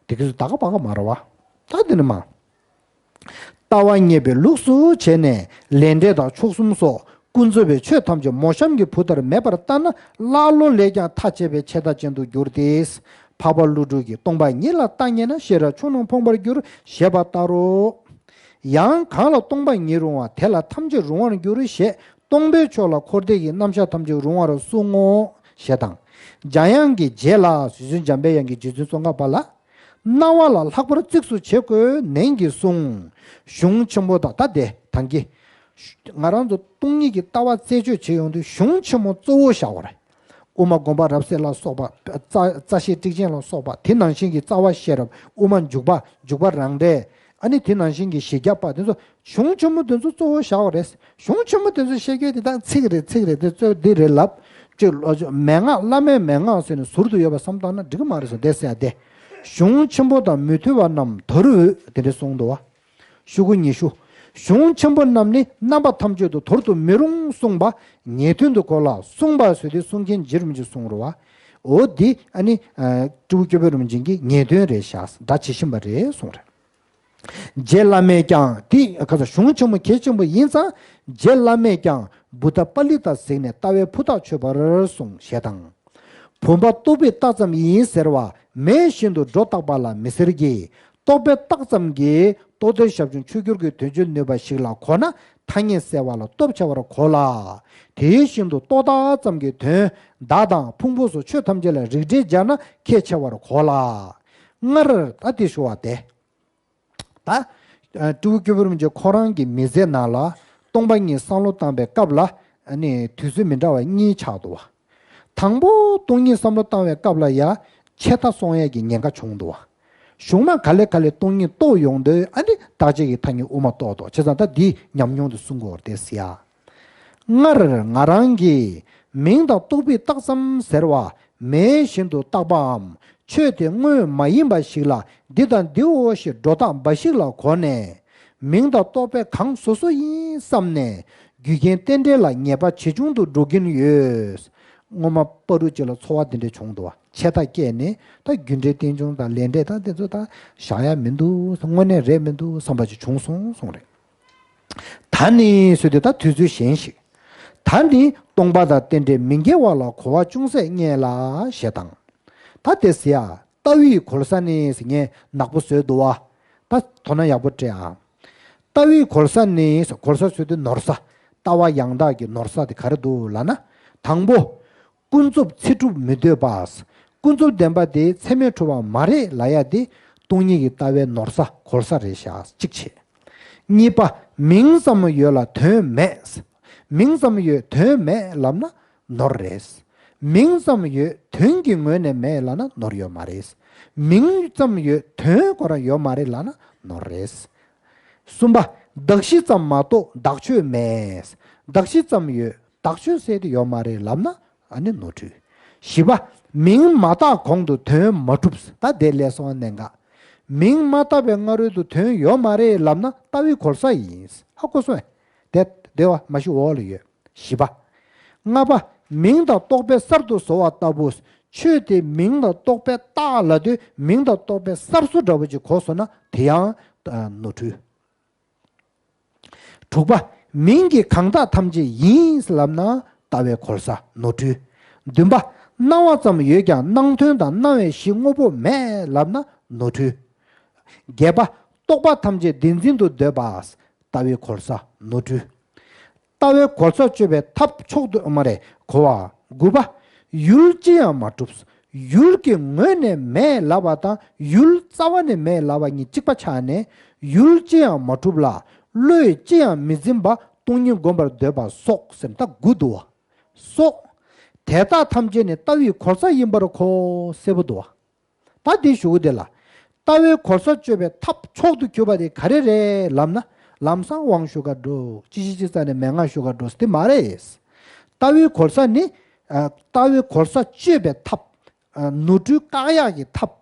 དེ་གི་སུ་ད་ག་བ་ག་མ་རེད་བ། ད་དེ་ནི་མ། ལྟ་བ་རྙེད་པའི་ལུགས་སུ་བྱས་ནས་ལས་འབྲས་དང་མཆོག་གསུམ་སོགས་ཀུན་རྫོབ་པའི་ཆོས་ཐམས་ཅད་མོ་གཤམ་གྱི་བུ་ལྟར་མེད་པར་ལྟ་ན་ཀླ་ཀློ་ལས་ཀྱང་ཐ་ཆད་པའི་ཆད་ལྟ་ཅན་དུ་འགྱུར་ཏེ། འཕགས་པ་ཀླུ་སྒྲུབ་ཀྱིས་སྟོང་པ་ཉིད་ལ་ལྟ་ཉེས་ན་ཤེས་རབ་ཆུང་རྣམས་ཕོངས་པར་འགྱུར་ཞེས་པ་ལྟར་རོ། ཡང་གང་ལ་སྟོང་པ་ཉིད་རུང་བ་དེ་ལ་ཐམས་ཅད་རུང་བར་འགྱུར་ཞེས་སྟོང་པའི་ཕྱོགས་ལ་འཁོར་འདས་ཀྱི་རྣམ་གཞག་ཐམས་ཅད་རུང་བར་གསུང་ངོ་ཞེས་དང་། འཇམ་དབྱངས་ཀྱི་རྗེ་ལ་རྗེ་བཙུན་འཇམ་པའི་དབྱངས་ཀྱི་རྗེ་བཙུན་ཙོང་ཁ་པ་ལ། སྣང་བ་ལ་ལྷག་པར་གཙིགས་སུ་བྱེད་དགོས་ནན་གྱིས་གསུངས། གཞུང་ཆེན་པོ་དང་ད་དེ་ཐང་གི། ང་རང་ཚོ་སྟོང་ཉིད་ཀྱི་ལྟ་བ་རྩད་གཅོད་བྱེད་ཡོང་དུས་གཞུང་ཆེན་མོ་གཙོ་བོ་བཞག་པ་རེད། དབུ་མ་དགོངས་པ་རབ་གསལ་ལ་སོགས་པ། རྩ་རྩ་ཤེ་ཊཱིཀ་ཆེན་ལ་སོགས་པ། དེ་ནང་བཞིན་གྱི་རྩ་བ་ཤེས་རབ། དབུ་མ་འཇུག་པ། འཇུག་པ་རང་འགྲེལ། ཨ་ནི་དེ་ནང་བཞིན་གྱི་བཞི་བརྒྱ་པ་དེ་ཚོ་གཞུང་ཆེན་མོ་དེ་ཚོ་གཙོ་བོ་བཞག་པ་རེད། གཞུང་ཆེན་མོ་དེ་ཚོ་བཤད་རྒྱུ་དེ་དག་ཚིག་རེད་ཚིག་རེད། དེ་ཚོ་འདི་རེད་ལབ། ཅིག་ལོ་མན་ངག་བླ་མའི་མན་ངག་ཟེར་ནས་ཟུར་དུ་ཡོད་པ་བསམ་བཏང་ན་འགྲིག་གི་མ་རེད་ཟེར་དེ་ཟེར་ཡ་དེ། གཞུང་ཆེན་པོ་དང་མི་མཐུན་པ་རྣམས་དོར་འོས་དེ་འདྲ་གསུངས་འདུག་བ། ཤོག་གུ་ཉི་ཤུ། གཞུང་ཆེན་པོ་རྣམས་ནི་རྣམ་པ་ཐམས་ཅད་དུ་དོར་དུ་མི་རུང་གསུངས་པ། ངེས་དོན་དུ་གོ་ལ་གསུངས་པ་ཟེར་དུས་གསུང་མཁན་རྗེ་རིན་པོ་ཆེས་གསུངས་རེད་བ། འོ་འདི་ཨ་ནི་སྤྲེའུ་སྐྱོབ་པའི་རིན་པོ་ཆེ་གིས་ངེས་དོན་རེད་བཞག་སྒྲ་ཇི་བཞིན་པ་རེད་གསུངས་རེད། རྗེ་བླ་མས་ཀྱང་། དེ་ག་ས་གཞུང་ཆེན་མོ་གལ་ཆེན་པོ་ཡིན་ཙང་། རྗེ་བླ་མས་ཀྱང་བུདྡྷ་པཱ་ལི་ཏ་གཟིགས་ནས་ལྟ་བའི་ཕུ་ཐག་ཆོད་པར་གསུངས་ཞེས་དང་། བུམ་པ་རྟོག་པས་བཏགས་ཙམ་ཡིན་ཟེར་བ། མེད་བཞིན་དུ་སྒྲོ་བཏགས་པ་ལ་མི་ཟེར་གྱི། རྟོག་པས་བཏགས་ཙམ་གྱིས་རྟོག་བདེ་ཞབས་ཀྱུ་མཆོད་འགྱུར་གྱི་དོན་བཅུ་ནུས་པ་ཞིག་ལ་གོ་ན། ཐ་སྙད་གསལ་བ་ལ་སྟོབས་ཆེ་བར་གོ་ལ། དེ་བཞིན་དུ་རྟོག་བཏགས་ཙམ་གྱི་དོན། མདའ་དང་ཕུང་པོ་སོགས་ཆོས་ཐམས་ཅད་ལ་རིགས་འགྲེ་སྦྱར་ན་ཁས་ཆེ་བར་གོ་ལ། སྔར་ད་དེ་ཞུ་བ་སྟེ། ད་སྤྲུལ་སྐུ་སྐྱོབ་པ་རིན་པོ་ཆེ་ཁོ་རང་གི་མི་ཚེ་ནང་ལ་སྟོང་པ་ཉིད་བསམ་བློ་བཏང་བའི་སྐབས་ལ་ནི་དུས་ཚོད་མི་འདྲ་བ་གཉིས་ཆགས་འདུག་བ། དང་པོ་སྟོང་ཉིད་བསམ་བློ་བཏང་བའི་སྐབས་ལ་ཡ་ཆད་ལྟ་སོང་ཡས་ཀྱི་ཉེན་ཁ་བྱུང་འདུག་བ། གཞུང་ན་ག་ལེ་ག་ལེ་སྟོང་ཉིད་རྟོགས་ཡོང་དུས་ཨ་ནི་བརྟག་དཔྱད་ཀྱི་ཐ་སྙད་དབུ་མ་རྟོགས་འདུག་བྱས་ཙང་ད་འདི་ཉམས་མྱོང་དུ་གསུང་དགོས་རེད་ཟེར་ཡ། སྔར་ང་རང་གིས་མིང་དང་རྟོག་པས་བཏགས་ཙམ་ཟེར་བ་མེད་བཞིན་དུ་བཏགས་པའམ། ཆོས་དེ་དངོས་མ་ཡིན་པ་ཞིག་ལ་འདི་དང་འདིའོ་ཞེས་སྒྲོ་བཏགས་འབའ་ཞིག་ལ་གོ་ནས། མིང་དང་རྟོག་པས་གང་བཟོ་བཟོ་ཡིན་བསམ་ནས་རྒྱུ་རྐྱེན་རྟེན་འབྲེལ་ལ་ཉེས་པ་ཇེ་ཆུང་དུ་འགྲོ་གིན་ཡོད། སྔོན་མ་བར་དུ་ཅིག་ལ་ཚོར་བ་འདི་འདྲ་བྱུང་འདུག་བ། ཆད་ལྟ་སྐྱེས་ནས་ད་རྒྱུ་འབྲས་རྟེན་འབྱུང་དང་ལས་འབྲས་དང་དེ་ཚོ་ད་བཞག་ཡ་མི་འདུག་དངོས་གནས་རེད་མི་འདུག་བསམ་པ་ཅིག་བྱུང་སོང་གསུངས་རེད། ད་ནི་ཟེར་དུས་ད་དུས་ཚོད་གཞན་ཞིག་ད་ནི་སྟོང་པ་དང་རྟེན་འབྲེལ་མི་འགལ་བ་ལ་གོ་བ་ཅུང་ཟད་རྙེད་ལ་ཞེས་དང་། ད་དེ་ཟེར་ཡ་ལྟ་བའི་གོལ་ས་ནི་ཟེར་ངས་ནག་པོ་བཟོས་འདུག་བ། ད་དོ་སྣང་ཡག་པོ་སྤྲད་ཨ། ལྟ་བའི་གོལ་ས་ནི་གོལ་ས་ཟེར་དུས་ནོར་ས། ལྟ་བ་ཡང་དག་གི་ནོར་ས་དེ་ག་རེ་འདུག་ལབ་ན། དང་པོ། ཀུན་རྫོབ་ཚེ་སྒྲུབ་མི་འདོད་པ། ཀུན་རྫོབ་བདེན་པ་དེ་ཚད་མས་གྲུབ་པ་མ་རེད་ལབ་ཡ་དེ་སྟོང་ཉིད་ཀྱི་ལྟ་བའི་ནོར་ས་གོལ་ས་རེད་ཤག་གཅིག་བྱས། གཉིས་པ། མིང་ཙམ་ཡོད་ལ་དོན་མེད། མིང་ཙམ་ཡོད་དོན་མེད་ལབ་ན་ནོར་རེད། མིང་ཙམ་ཡོད་དོན་གྱི་ངོས་ནས་མེད་ལབ་ན་ནོར་ཡོད་མ་རེད། མིང་ཙམ་ཡོད་དོན་ཁོ་རང་ཡོད་མ་རེད་ལབ་ན་ནོར་རེད། གསུམ་པ། གདགས་གཞི་ཙམ་མ་གཏོགས་བདག་ཆོས་མེད། གདགས་གཞི་ཙམ་ཡོད་བདག་ཆོས་ཟེར་དེ་ཡོད་མ་རེད་ལབ་ན་ཨ་ནི་ནོར་འཁྲུལ། བཞི་པ། མིང་མ་བཏགས་གོང་དུ་དོན་མ་གྲུབ། ད་དེ་ལས་སོང་བ་གནད་འགག་མིང་མ་བཏགས་པའི་སྔ་རོལ་དུ་དོན་ཡོད་མ་རེད་ལབ་ན་ལྟ་བའི་གོལ་ས་ཡིན། ཧ་གོ་སོང་ངས། དེ་དེ་བ་མ་གཞི་འོག་ལ་ཡོད། བཞི་པ། ལྔ་པ། མིང་དང་རྟོག་པས་གསར་དུ་བཟོ་བ་ལྟ་བུ། ཆོས་དེ་མིང་དང་རྟོག་པས་བཏགས་ལབ་དུས་མིང་དང་རྟོག་པས་གསར་བཟོ་འདྲ་བོ་ཅིག་གོ་སོང་ན་དེ་ཡང་ནོར་འཁྲུལ། དྲུག་པ། མིང་གིས་གང་དག་ཐམས་ཅད་ཡིན་ལབ་ན་ལྟ་བའི་གོལ་ས་ནོར་འཁྲུལ། བདུན་པ། སྣང་བ་ཙམ་ཡོད་ཀྱང་སྣང་དོན་དང་སྣང་བའི་གཞི་དངོས་པོ་མེད་ལབ་ན་ནོར་འཁྲུལ། བརྒྱད་པ། རྟོག་པ་ཐམས་ཅད་བདེན་འཛིན་དུ་འདོད་པ། ལྟ་བའི་གོལ་ས་ནོར་འཁྲུལ། ལྟ་བའི་གོལ་ས་གཅོད་པའི་ཐབས་མཆོག་ཏུ་མ་རེད་གོ་བ། དགུ་པ། ཡུལ་ཅི་ཡང་མ་གྲུབ། ཡུལ་གྱི་ངོས་ནས་མེད་ལབ་པ་དང་ཡུལ་རྩ་བ་ནས་མེད་ལབ་པ་གཉིས་གཅིག་པ་ཆགས་ནས་ཡུལ་ཅི་ཡང་མ་གྲུབ་ལ་བློས་ཅི་ཡང་མི་འཛིན་པ་སྟོང་ཉིད་བསྒོམ་པར་འདོད་པ་སོགས་ཟེར་ན་ད་དགུ་འདུག་བ། སོགས། དེ་དག་ཐམས་ཅད་ནི་ལྟ་བའི་གོལ་ས་ཡིན་པར་གོ་གསལ་པོ་འདུག་བ། ད་འདི་ཞུ་གི་དེ་ལ། ལྟ་བའི་གོལ་ས་གཅོད་པའི་ཐབས་མཆོག་ཏུ་གྱུར་པ་དེ་ག་རེ་རེད་ལབ་ན། ལམ་སང་དབང་ཞུ་ག་འགྲོ། ཅི་ཞིག་ཅི་རྩ་ནས་མན་ངག་ཞུ་ག་འགྲོ་དེ་མ་རེད། ལྟ་བའི་གོལ་ས་ནི། ལྟ་བའི་གོལ་ས་གཅོད་པའི་ཐབས། ནོར་འཁྲུལ་བཀག་ཡག་གི་ཐབས།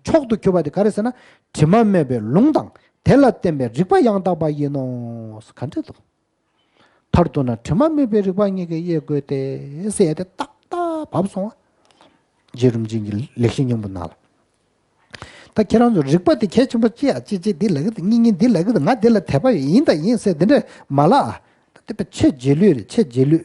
མཆོག་ཏུ་གྱུར་པ་དེ་ག་རེ་ཟེར་ན། དྲི་མ་མེད་པའི་ལུང་དང་དེ་ལ་བརྟེན་པའི་རིགས་པ་ཡང་དག་པ་ཡིན་ནོ། ག་འདྲ་འདུག་མཐར་གཏུགས་ན་དྲི་མ་མེད་པའི་རིགས་པ་གཉིས་ཀྱིས་དབྱེ་དགོས་ཏེ་ཟེར་ཏེ་ཏག་ཏག་བབས་སོང་བ། རྗེ་རིན་པོ་ཆེ་གི་ལེགས་བཤད་སྙིང་པོ་ནང་ལ། ད་ཁྱེད་རང་ཚོ་རིགས་པ་དེ་གལ་ཆེན་པོ་ཅི་ཡ་ཅི་ཅི་འདི་ལབ་ཀྱི་འདུག་གཉིས་གཉིས་འདི་ལབ་ཀྱི་འདུག་ང་འདི་ལ་དད་པ་ཡོད་ཡིན་དང་ཡིན་ཟེར་འདི་འདྲ་མ་ལབ་ཨ། ད་དེ་པ་ཆེས་རྗེས་ལུས་རེད་ཆེས་རྗེས་ལུས་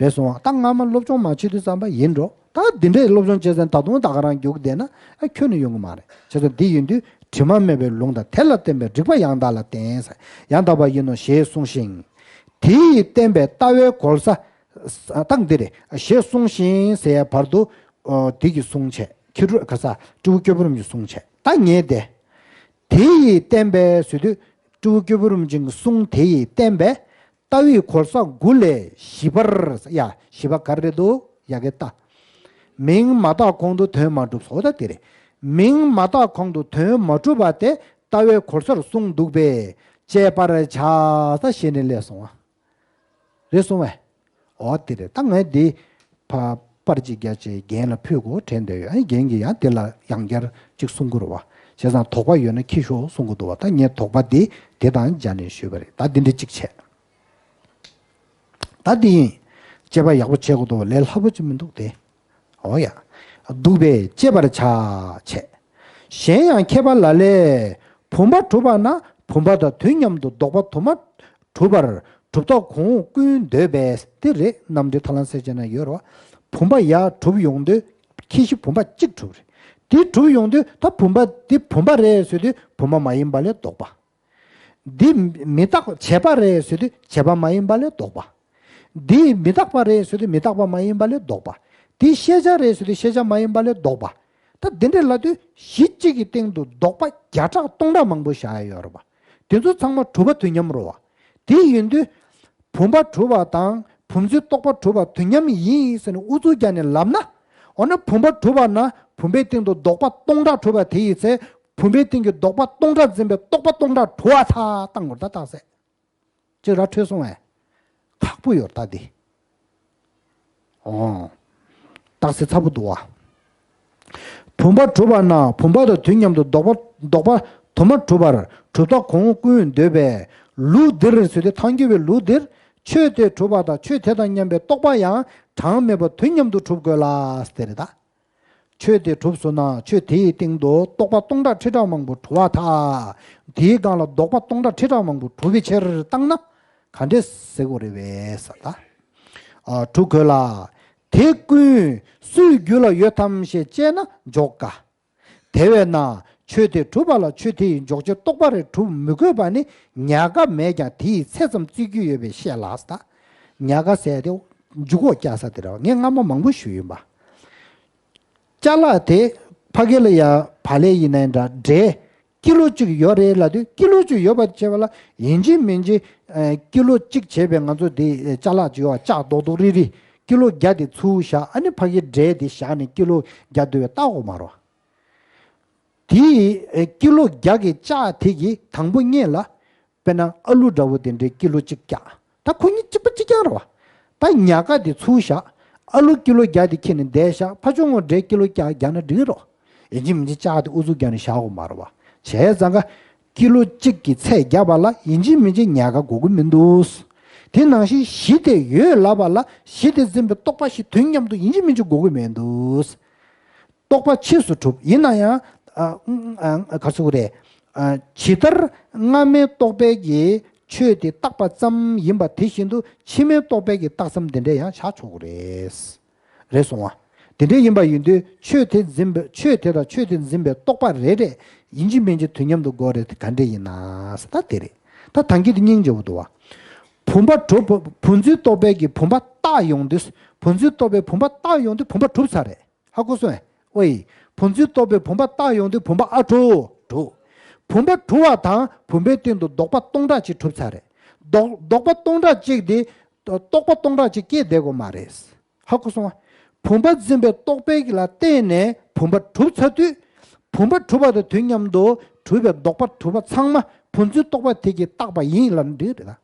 རེད་སོང་བ། ད་སྔ་མ་སློབ་སྦྱོང་མ་བྱེད་དུས་ཙམ་པ་ཡིན་འགྲོ། ད་འདི་འདྲའི་སློབ་སྦྱོང་བྱས་ཙང་ད་དུང་ད་ག་རང་རྒྱུགས་བསྡད་ན་ཨ་ཁྱོན་ནས་ཡོང་གི་མ་རེད། བྱས་ཙང་འདི་ཡིན་དུས་དྲི་མ་མེད་པའི་ལུང་དང་དེ་ལ་བརྟེན་པའི་རིགས་པ་ཡང་དག་ལ་བརྟེན་ཡང་དག་པ་ཡིན་ནོ་ཞེས་གསུངས་ཤིང་། དེ་ཡིས་བསྟན་པའི་ལྟ་བའི་གོལ་ས། ད་འདི་རེད། ཞེས་གསུངས་ཤིང་ཟེར་ཡ་བར་དུ། དེ་གི་གསུང་བྱས། ཁྱི་རུ་ག་ས་སྤྲུལ་སྐུ་སྐྱོབ་པ་རིན་པོ་ཆེའི་གསུང་བྱས། ད་ངས་དེ། དེ་ཡིས་བསྟན་པའི་ཟེར་དུས་སྤྲུལ་སྐུ་སྐྱོབ་པ་རིན་པོ་ཆེའི་གསུང་དེ་ཡིས་བསྟན་པའི། ལྟ་བའི་གོལ་ས་དགུ་ལས་བཞི་པར་ཡ་བཞི་པ་ག་རེ་འདུག་ཡ་གི་ལྟ། མིང་མ་བཏགས་གོང་དུ་དོན་མ་གྲུབ་སོ་ད་དེ་རེད། མིང་མ་བཏགས་གོང་དུ་དོན་མ་གྲུབ་པ་དེ་ལྟ་བའི་གོལ་སར་གསུངས་འདུག་པས་དཔྱད་པར་བྱ་ས་ཞེས་ནས་ལས་སོང་བ། རེད་སོང་བས། འོ་དེ་རེད། ད་ངས་འདི་ཕ་པར་གཅིག་རྒྱག་བྱས་རྒན་ལ་ཕུལ་དགོས་དྲན་འདོད་ཡོད། ཨ་རྒན་གྱིས་ཡང་དེ་ལ་ཡང་བསྐྱར་གཅིག་གསུང་གི་རེད་བ། བྱས་ཙང་དོགས་པ་ཡོད་ན་ཁྱི་ཤོག་གསུང་གི་འདུག་བ། ད་ངས་དོགས་པ་འདི་དེ་དང་སྦྱར་ནས་ཞུས་པ་རེད། ད་འདི་འདྲ་གཅིག་བྱས། ད་འདི་ཡིན། དཔྱད་པ་ཡག་པོ་བྱེད་དགོས་འདུག་བ། ལས་སླ་པོ་ཅིག་མི་འདུག་སྟེ། འོ་ཡ། འདུག་པས་དཔྱད་པར་བྱ། བྱས། གཞན་ཡང་མཁས་པ་ལ་ལས། བུམ་པ་གྲུབ་པ་ན་བུམ་པ་དང་དུས་མཉམ་དུ་ལྡོག་པ་དུ་མ་གྲུབ་པར་གྲུབ་མཐའ་གོང་འོག་ཀུན་འདོད་པས། དེ་རེད། རྣམ་འགྲེལ་ཐར་ལམ་གསལ་བྱེད་ན་ཡོད་རེད་བ། བུམ་པ་ཡར་གྲུབ་ཡོང་དུས་ཁྱད་གཞི་བུམ་པ་གཅིག་གྲུབ་རེད། དེ་གྲུབ་ཡོང་དུས་ད་བུམ་པ་འདི་བུམ་པ་རེད་ཟེར་དུས་བུམ་པ་མ་ཡིན་པ་ལས་ལྡོག་པ། འདི་མི་རྟག་པ་བྱས་པ་རེད་ཟེར་དུས་བྱས་པ་མ་ཡིན་པ་ལས་ལྡོག་པ། འདི་མི་རྟག་པ་རེད་ཟེར་དུས་མི་རྟག་པ་མ་ཡིན་པ་ལས་ལྡོག་པ། འདི་ཤེས་བྱ་རེད་ཟེར་དུས་ཤེས་བྱ་མ་ཡིན་པ་ལས་ལྡོག་པ། ད་འདི་འདྲ་ལབ་དུས་གཞི་གཅིག་གི་སྟེང་དུ་ལྡོག་པ་བརྒྱ་ཕྲག་སྟོང་ཕྲག་མང་པོ་བཞག་ཡ་ཡོད་རེད་པ། དེ་ཚོ་ཚང་མ་གྲུབ་པ་དུས་མཉམ་རེད་བ། དེ་ཡིན་དུས་བུམ་པ་གྲུབ་པ་དང་བུམ་འཛིན་རྟོག་པ་གྲུབ་པ་དུས་མཉམ་ཡིན་ཟེར་ནས་ཨུ་ཚུགས་རྒྱག་ནས་ལབ་ན། འོ་ན་བུམ་པ་གྲུབ་པ་ན་བུམ་པའི་སྟེང་དུ་ལྡོག་པ་སྟོང་ཕྲག་གྲུབ་པ་དེ་ཡིན་ཚེ། བུམ་པའི་སྟེང་གི་ལྡོག་པ་སྟོང་ཕྲག་འཛིན་པའི་རྟོག་པ་སྟོང་ཕྲག་གྲུབ་པ་ད་བཏང་དགོས། ད་རྟགས་གསལ། ཅིག་ར་འཕྲོད་སོང་བས། ཁག་པོ་ཡོད་ད་འདི། ཨོ། རྟགས་གསལ་ཚ་པོ་འདུག་བ། བུམ་པ་གྲུབ་པ་ན་བུམ་པ་དང་དུས་མཉམ་དུ་ལྡོག་པ་ལྡོག་པ་དུ་མ་གྲུབ་པར་གྲུབ་མཐའ་གོང་འོག་ཀུན་འདོད་པས། ལུགས་འདིར་ཟེར་དུས་ཐལ་འགྱུར་བའི་ལུགས་འདིར་ཆོས་དེ་གྲུབ་པ་དང་ཆོས་དེ་དང་མཉམ་པའི་རྟོག་པ་ཡང་གྲངས་མེད་པ་དུས་མཉམ་དུ་གྲུབ་དགོས་ལ་ཟེར་རེད་ད། ཆོས་དེ་གྲུབ་སོང་ན་ཆོས་དེའི་སྟེང་དུ་རྟོག་པ་སྟོང་ཕྲག་ཁྲི་ཕྲག་མང་པོ་གྲུབ་པ་ཐལ། དེའི་སྒང་ལ་ལྡོག་པ་སྟོང་ཕྲག་ཁྲི་ཕྲག་མང་པོ་གྲུབ་པའི་ཕྱིར་བཏང་ན་ག་འདྲས་ཟེར་དགོས་རེད་བས་ཟེར་ད། ཨ། གྲུབ་དགོས་ལ། དེ་ཀུན་སུའི་རྒྱུད་ལ་ཡོད་དམ་ཞེས་དཔྱད་ན་འཇོག་དཀའ། དེ་བས་ན་ཆོས་དེ་གྲུབ་པ་ལ་ཆོས་དེ་ཡི་འཇོག་བྱེད་རྟོག་པ་རེ་གྲུབ་མི་དགོས་པ་ནི་ཉག་ག་མེད་ཀྱང་དེ་ཡི་ཚད་ཙམ་བརྩི་རྒྱུ་ཡོད་པས་ཤེས་ལ་ཟེར་ད། ཉག་ག་ཟེར་དེ་འཇུག་གོ་རྒྱག་ས་དེ་རེད་བ། ངས་སྔ་མ་མང་པོ་ཞུས་ཡིན་པ། ཅ་ལག་དེ་ཕ་གི་ལ་ཡ་བག་ལེབ་ཡིན་ནའི་འདྲ་འབྲས་ཀི་ལོ་གཅིག་ཡོད་རེད་ལབ་དུས་ཀི་ལོ་གཅིག་ཡོད་པ་བྱས་པ་ལ་ཡིན་གཅིག་མིན་གཅིག་ཨ། ཀི་ལོ་གཅིག་བྱས་པའི་ང་ཚོ་དེ་ཅ་ལག་ཅིག་ཡོད་པ་ལྕགས་རྡོག་རྡོག་རིལ་རིལ་ཀི་ལོ་བརྒྱ་དེ་ཚུར་བཞག་ཨ་ནི་ཕ་གིའི་འབྲས་དེ་བཞག་ནས་ཀི་ལོ་བརྒྱ་བསྡུ་བའི་རྟགས་འོ་མ་རོ། དེ་ཨ། ཀི་ལོ་བརྒྱ་གི་ལྕགས་དེ་གི་དང་པོ་ཉིད་ལ། དཔེར་ན་ཨ་ལུ་འདྲ་བོ་དེ་འདྲའི་ཀི་ལོ་གཅིག་བརྒྱ། ད་ཁོ་གཉིས་གཅིག་པ་གཅིག་རྐྱང་རེད་བ། ད་ཉག་ག་དེ་ཚུར་བཞག་ཨ་ལུ་ཀི་ལོ་བརྒྱ་དེ་ཁྱེར་ནས་བསྡད་བཞག་ཕར་ཕྱོགས་ངོས་འབྲས་ཀི་ལོ་བརྒྱ་བརྒྱབ་ན་འགྲིག་རོ། ཡིན་གཅིག་མིན་གཅིག་ལྕགས་དེ་ཨུ་ཚུགས་རྒྱག་ནས་བཞག་དགོས་མ་རེད་བ། བྱས་ཙང་ཀ་ཀི་ལོ་གཅིག་གི་ཚད་བརྒྱབ་པ་ལ་ཡིན་གཅིག་མིན་གཅིག་ཉག་ག་དགོས་ཀྱི་མི་འདུག་དེ་ནང་བཞིན་གཞི་དེ་ཡོད་ལབ་པ་ལ་གཞི་དེ་འཛིན་པའི་རྟོག་པ་ཞིག་དུས་མཉམ་དུ་ཡིན་གཅིག་མིན་གཅིག་དགོས་ཀྱི་མི་འདུག་རྟོག་པ་ཕྱིས་སུ་གྲུབ་ཡིན་ན་ཡང་། ཨ། ཨ། ག་རེ་ཟེར་དགོས་རེད། ཨ། ཇི་ལྟར་སྔ་མའི་རྟོག་པའི་གི་ཆོས་དེ་བཏགས་པ་ཙམ་ཡིན་པ་དེ་བཞིན་དུ་ཕྱི་མའི་རྟོག་པའི་གི་རྟགས་ཙམ་དེ་འདྲས་ཡང་བཞག་ཆོག་གི་རེད། རེད་སོང་བ། དེ་འདྲས་ཡིན་པ་ཡིན་དུས་ཆོས་དེ་འཛིན་པའི་ཆོས་དེ་དང་ཆོས་དེ་འཛིན་པའི་རྟོག་པ་རེ་རེ་ཡིན་གཅིག་མིན་གཅིག་དུས་མཉམ་དུ་དགོས་རེད་དེ་ག་འདྲས་ཡིན་ན་ཟེར་ད་དེ་རེད། ད་ཐང་གི་དེ་སྙིང་རྗེ་བོ་འདུག་བ། བུམ་པ་གྲུབ་བུམ་འཛིན་རྟོག་པའི་གི་བུམ་པ་བཏགས་ཡོང་དུས་བུམ་འཛིན་རྟོག་པའི་བུམ་པ་བཏགས་ཡོང་དུས་བུམ་པ་གྲུབ་ཚར་རེད། ཧ་གོ་སོང་ངས། ཨོ་ཡི། བུམ་འཛིན་རྟོག་པའི་བུམ་པ་བཏགས་ཡོང་དུས་བུམ་པ་ཨ་གྲུབ་གྲུབ། བུམ་པ་གྲུབ་པ་དང་བུམ་པའི་སྟེང་དུ་ལྡོག་པ་སྟོང་ཕྲག་གཅིག་གྲུབ་ཚར་རེད། ལྡོག་ལྡོག་པ་སྟོང་ཕྲག་གཅིག་དེ། རྟོག་པ་སྟོང་ཕྲག་གཅིག་སྐྱེས་བསྡད་དགོས་མ་རེད། ཧ་གོ་སོང་ངས། བུམ་པ་འཛིན་པའི་རྟོག་པའི་ལ་བརྟེན་ནས་བུམ་པ་གྲུབ་ཚར་དུས། བུམ་པ་གྲུབ་པ་དང་དུས་མཉམ་དུ་གྲུབ་པའི་ལྡོག་པ་གྲུབ་པ་ཚང་མ་བུམ་འཛིན་རྟོག་པ་དེ་གིས་བཏགས་པ་ཡིན་ལབ་ན་འགྲིག་རེད་ད།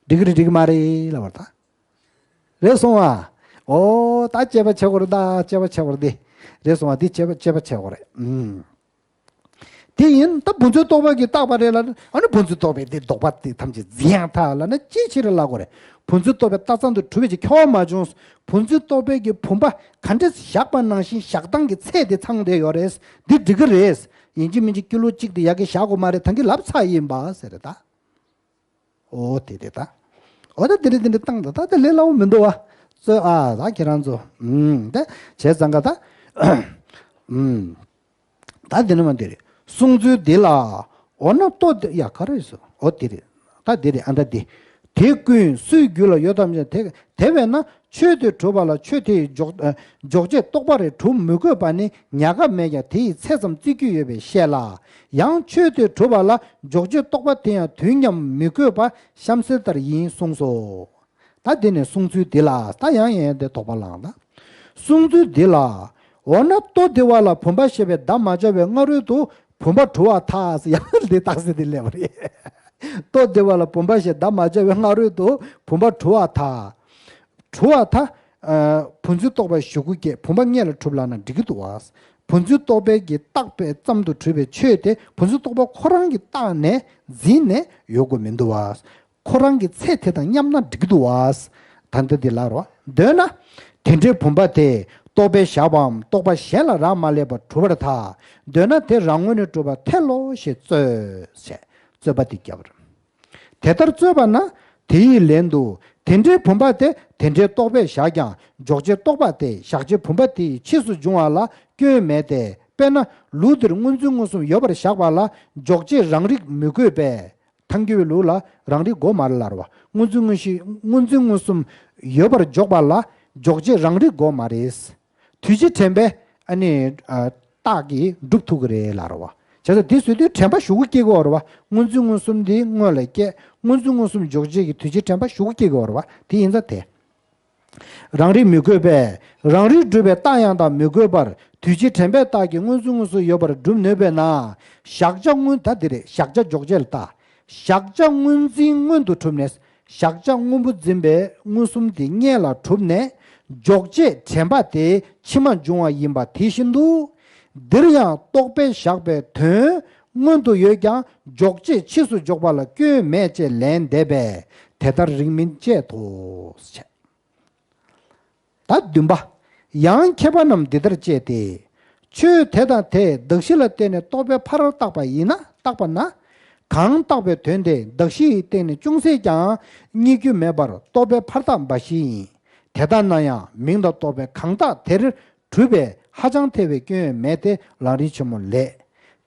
འགྲིག་གི་རེད་འགྲིག་གི་མ་རེད་ལབ་པ་རེད་ད། རེད་སོང་ཨ། ཨོ་ད་དཔྱད་པ་བྱེད་དགོས་རེད་ད་དཔྱད་པ་བྱེད་དགོས་རེད་དེ། རེད་སོང་ཨ་དེ་དཔྱད་པ་དཔྱད་པ་བྱེད་དགོས་རེད། ཨུམ། དེ་ཡིན་ད་བུམ་འཛིན་རྟོག་པ་གིས་བཏགས་པ་རེད་ལབ་ན་ཨ་ནི་བུམ་འཛིན་རྟོག་པའི་དེ་ལྡོག་པ་དེ་ཐམས་ཅད་འཛིན་ཡང་ཐལ་ལབ་ན་ཅི་ཕྱིར་ལབ་དགོས་རེད། བུམ་འཛིན་རྟོག་པའི་རྟགས་ཙམ་དུ་གྲུབ་པའི་ཅིག་ཁྱབ་པ་མ་བྱུང་། བུམ་འཛིན་རྟོག་པའི་གི་བུམ་པ་ག་འདྲས་བཞག་པ་ནང་བཞིན་བཞག་སྟངས་ཀྱི་ཚད་དེ་ཚང་བསྡད་ཡོད་རེད། འདི་འགྲིག་གི་རེད། ཡིན་གཅིག་མིན་གཅིག་ཀི་ལོ་གཅིག་དེ་ཡ་གི་བཞག་དགོས་མ་རེད་ད་གི་ལབ་ཚར་ཡིན་པ་ཟེར་རེད་ད། ཨོ་དེ་རེད་ད། ཨོ་ད་དེ་རེད་དེ་རེད་བཏང་ད་ད་དེ་ལས་སླ་བོ་མི་འདུག་བ། ཚོད་ཨ་ད་ཁྱེད་རང་ཚོ་ཨུམ་ད་བྱས་ཙང་ཀ་ད་ཨུམ་ད་དེ་ནི་མ་དེ་རེད། གསུང་ཚུལ་འདི་ལ་འོ་ན་ལྟོ་དེ་ཡ་ག་རེ་ཟེར་ཨོ་དེ་རེད་ད་དེ་རེད་ཨ་ད་དེ། དེ་ཀུན་སུའི་རྒྱུད་ལ་ཡོད་དམ་ཞེ་ན་དེ་དེ་བས་ན། ཆོས་དེ་གྲུབ་པ་ལ་ཆོས་དེ་ཡི་འཇོག་ཨ་འཇོག་བྱེད་རྟོག་པ་རེ་གྲུབ་མི་དགོས་པ་ནི་ཉག་ག་མེད་ཀྱང་དེ་ཡི་ཚད་ཙམ་བརྩི་རྒྱུ་ཡོད་པས་ཤེས་ལ། ཡང་ཆོས་དེ་གྲུབ་པ་ལ་འཇོག་བྱེད་རྟོག་པ་དེ་ཡང་དུས་མཉམ་མི་དགོས་པ་གཤམ་གསལ་ལྟར་ཡིན་གསུངས་སོ། ད་དེ་ནས་གསུང་ཚུལ་འདི་ལ་ད་ཡང་ཡང་དེ་དོགས་པ་ལངས་ད། གསུང་ཚུལ་འདི་ལ། འོ་ན་ལྟོ་བདེ་བ་ལ་བུམ་པ་ཞེས་པའི་བརྡ་མ་སྦྱར་བའི་སྔ་རོལ་དུ་བུམ་པ་གྲུབ་པར་ཐལ་ཟེར་ཡང་འདི་རྟགས་གསལ་འདི་སླེབས་པ་རེད། ལྟོ་བདེ་བ་ལ་བུམ་པ་ཞེས་བརྡ་མ་སྦྱར་བའི་སྔ་རོལ་དུ་བུམ་པ་གྲུབ་པར་ཐལ། གྲུབ་པར་ཐལ། ཨ་བུམ་འཛིན་རྟོག་པའི་གཞུག་གུ་སྐྱེ་བུམ་པ་སྔོན་ལ་གྲུབ་ལབ་ན་འགྲིག་གི་འདུག་བ། བུམ་འཛིན་རྟོག་པའི་གི་བཏགས་པའི་ཙམ་དུ་གྲུབ་པའི་ཆོས་དེ་བུམ་འཛིན་རྟོག་པ་ཁོ་རང་གིས་བཏགས་ནས་འཛིན་ནས་ཡོད་དགོས་མི་འདུག་བ། ཁོ་རང་གི་ཚད་དེ་དང་མཉམ་ན་འགྲིག་གི་འདུག་བ། ད་ལྟ་འདི་ལ་རོ་འདོད་ན། དེ་འདྲའི་བུམ་པ་དེ་ རྟོག་པས་བཞག་པའམ་རྟོག་པ་གཞན་ལ་རག་མ་ལས་པར་གྲུབ་པར་ཐལ། འདོད་ན་དེ་རང་ངོས་ནས་གྲུབ་པར་ཐལ་ལོ་ཞེས་རྩོད་ཟེར། རྩོད་པ་འདི་བརྒྱབ་པ་རེད། དེ་ལྟར་རྩོད་པ་ན་དེ་ཡི་ལན་དུ། དེ་འདྲའི་བུམ་པ་དེ་དེ་འདྲའི་རྟོག་པས་བཞག་ཀྱང་འཇོག་བྱེད་རྟོག་པ་དེས་བཞག་བྱའི་བུམ་པ་དེ་ཡི་ཕྱིས་སུ་འབྱུང་བ་ལ་སྐྱོན་མེད་དེ། དཔེར་ན་ལུགས་འདིར་སྔོ་འཛིན་མངོན་སུམ་ཡོད་པར་བཞག་པ་ལ་འཇོག་བྱེད་རང་རིག་མི་དགོས་པས། ཐལ་འགྱུར་བའི་ལུགས་ལ་རང་རིག་དགོས་མ་རེད་ལབ་རེད་བ། སྔོ་འཛིན་མངོན་ཤེས་སྔོ་འཛིན་མངོན་སུམ་ཡོད་པར་འཇོག་པ་ལ་འཇོག་བྱེད་རང་རིག་དགོས་མ་རེད། དུས་བྱེད་དྲན་པས་ཨ་ནི་ཨ་རྟགས་ཀྱིས་སྒྲུབ་ཐུབ་ཀྱི་རེད་ལབ་རེད་བ། བྱས་ཙང་འདི་བཟོས་དུས་དྲན་པ་ཞུ་གི་སྐྱེ་དགོས་རེད་བ། སྔོ་འཛིན་མངོན་སུམ་འདི་སྔོན་ལ་སྐྱེ། སྔོ་འཛིན་མངོན་སུམ་འཇོག་བྱེད་ཀྱི་དུས་བྱེད་དྲན་པ་ཞུ་གི་སྐྱེ་དགོས་རེད་བ། དེ་ཡིན་ཙང་དེ། རང་རིག་མི་དགོས་པས། རང་རིག་སྒྲུབ་པའི་རྟགས་ཡང་དག་མི་དགོས་པར་དུས་བྱེད་དྲན་པའི་རྟགས་ཀྱིས་སྔོ་འཛིན་མངོན་སུམ་ཡོད་པར་སྒྲུབ་ནུས་པས་ན། བཞག་བྱ་སྔོན་ད་འདི་རེད། བཞག་བྱ་འཇོག་བྱེད་ལ་ལྟ། བཞག་བྱ་སྔོ་འཛིན་སྔོན་དུ་གྲུབ་ནས། བཞག་བྱ་སྔོན་པོ་འཛིན་པའི་མངོན་སུམ་དེ་སྔོན་ལ་གྲུབ་ནས། འཇོག་བྱེད་དྲན་པ་དེ་ཕྱི་མ་འབྱུང་བ་ཡིན་པ་དེ་བཞིན་དུ། འདིར་ཡང་རྟོག་པས་བཞག་པའི་དོན་སྔོན་དུ་ཡོད་ཀྱང་འཇོག་བྱེད་ཕྱིས་སུ་འཇོག་པ་ལ་སྐྱོན་མེད་ཅེས་ལན་འདེབས་པས་དེ་ལྟར་རིགས་མིན་དཔྱད་དོ། ད་བདུན་པ། ཡང་མཁས་པ་རྣམས་འདི་ལྟར་དཔྱད་དེ། ཆོས་དེ་དང་དེས་གདགས་གཞི་ལ་བརྟེན་ནས་རྟོག་པས་ཕར་བཏགས་པ་ཡིན་ན་བཏགས་པ་ན། གང་བཏགས་པའི་དོན་དེ་གདགས་གཞི་ཡི་སྟེང་ནས་ཅུང་ཟད་ཀྱང་རྙེད་རྒྱུ་མེད་པར་རྟོག་པས་ཕར་བཏགས་འབའ་ཞིག་ཡིན། དེ་ལྟ་ན་ཡང་མིང་དང་རྟོག་པས་གང་བཏགས་དེར་གྲུབ་པས་ཧ་ཅང་ཐལ་བའི་སྐྱོན་མེད་དེ་ལམ་རིམ་ཆེན་མོ་ལས།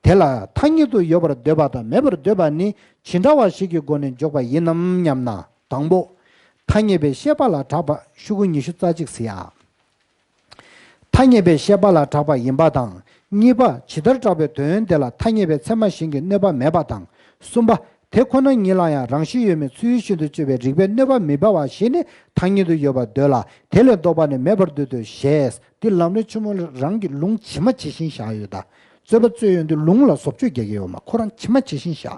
དེ་ལ་ཐ་སྙད་དུ་ཡོད་པར་འདོད་པ་དང་མེད་པར་འདོད་པ་ནི་ཇི་འདྲ་བ་ཞིག་གི་སྒོ་ནས་འཇོག་པ་ཡིན་ནམ་སྙམ་ན། དང་པོ། ཐ་སྙད་པའི་ཤེས་པ་ལ་གྲགས་པ། ཤོག་གུ་ཉི་ཤུ་རྩ་གཅིག་ཟེར་ཡ། ཐ་སྙད་པའི་ཤེས་པ་ལ་གྲགས་པ་ཡིན་པ་དང་། གཉིས་པ། ཇི་ལྟར་གྲགས་པའི་དོན་དེ་ལ་ཐ་སྙད་པའི་ཚད་མ་གཞན་གྱི་གནོད་པ་མེད་པ་དང་། གསུམ་པ། དེ་ཁོ་ན་ཉིད་ལ་ཡང་རང་བཞིན་ཡོད་མེད་ཚུལ་བཞིན་དུ་དཔྱོད་པའི་རིགས་པས་གནོད་པ་མི་འབའ་བ་ཞིག་ནི་ཐ་སྙད་དུ་ཡོད་པར་འདོད་ལ་དེ་ལས་ལྡོག་པ་ནི་མེད་པར་འདོད་དོ་ཞེས། འདི་ལམ་རིམ་ཆེན་མོ་རང་གི་ལུང་ཇི་མ་ཇི་བཞིན་བཞག་ཡོད་ད། རྩོད་པ་རྩོད་ཡོང་དུས་ལུང་ལ་བཟོ་བཅོས་རྒྱག་གི་ཡོད་མ། ཁོ་རང་ཇི་མ་ཇི་བཞིན་བཞག་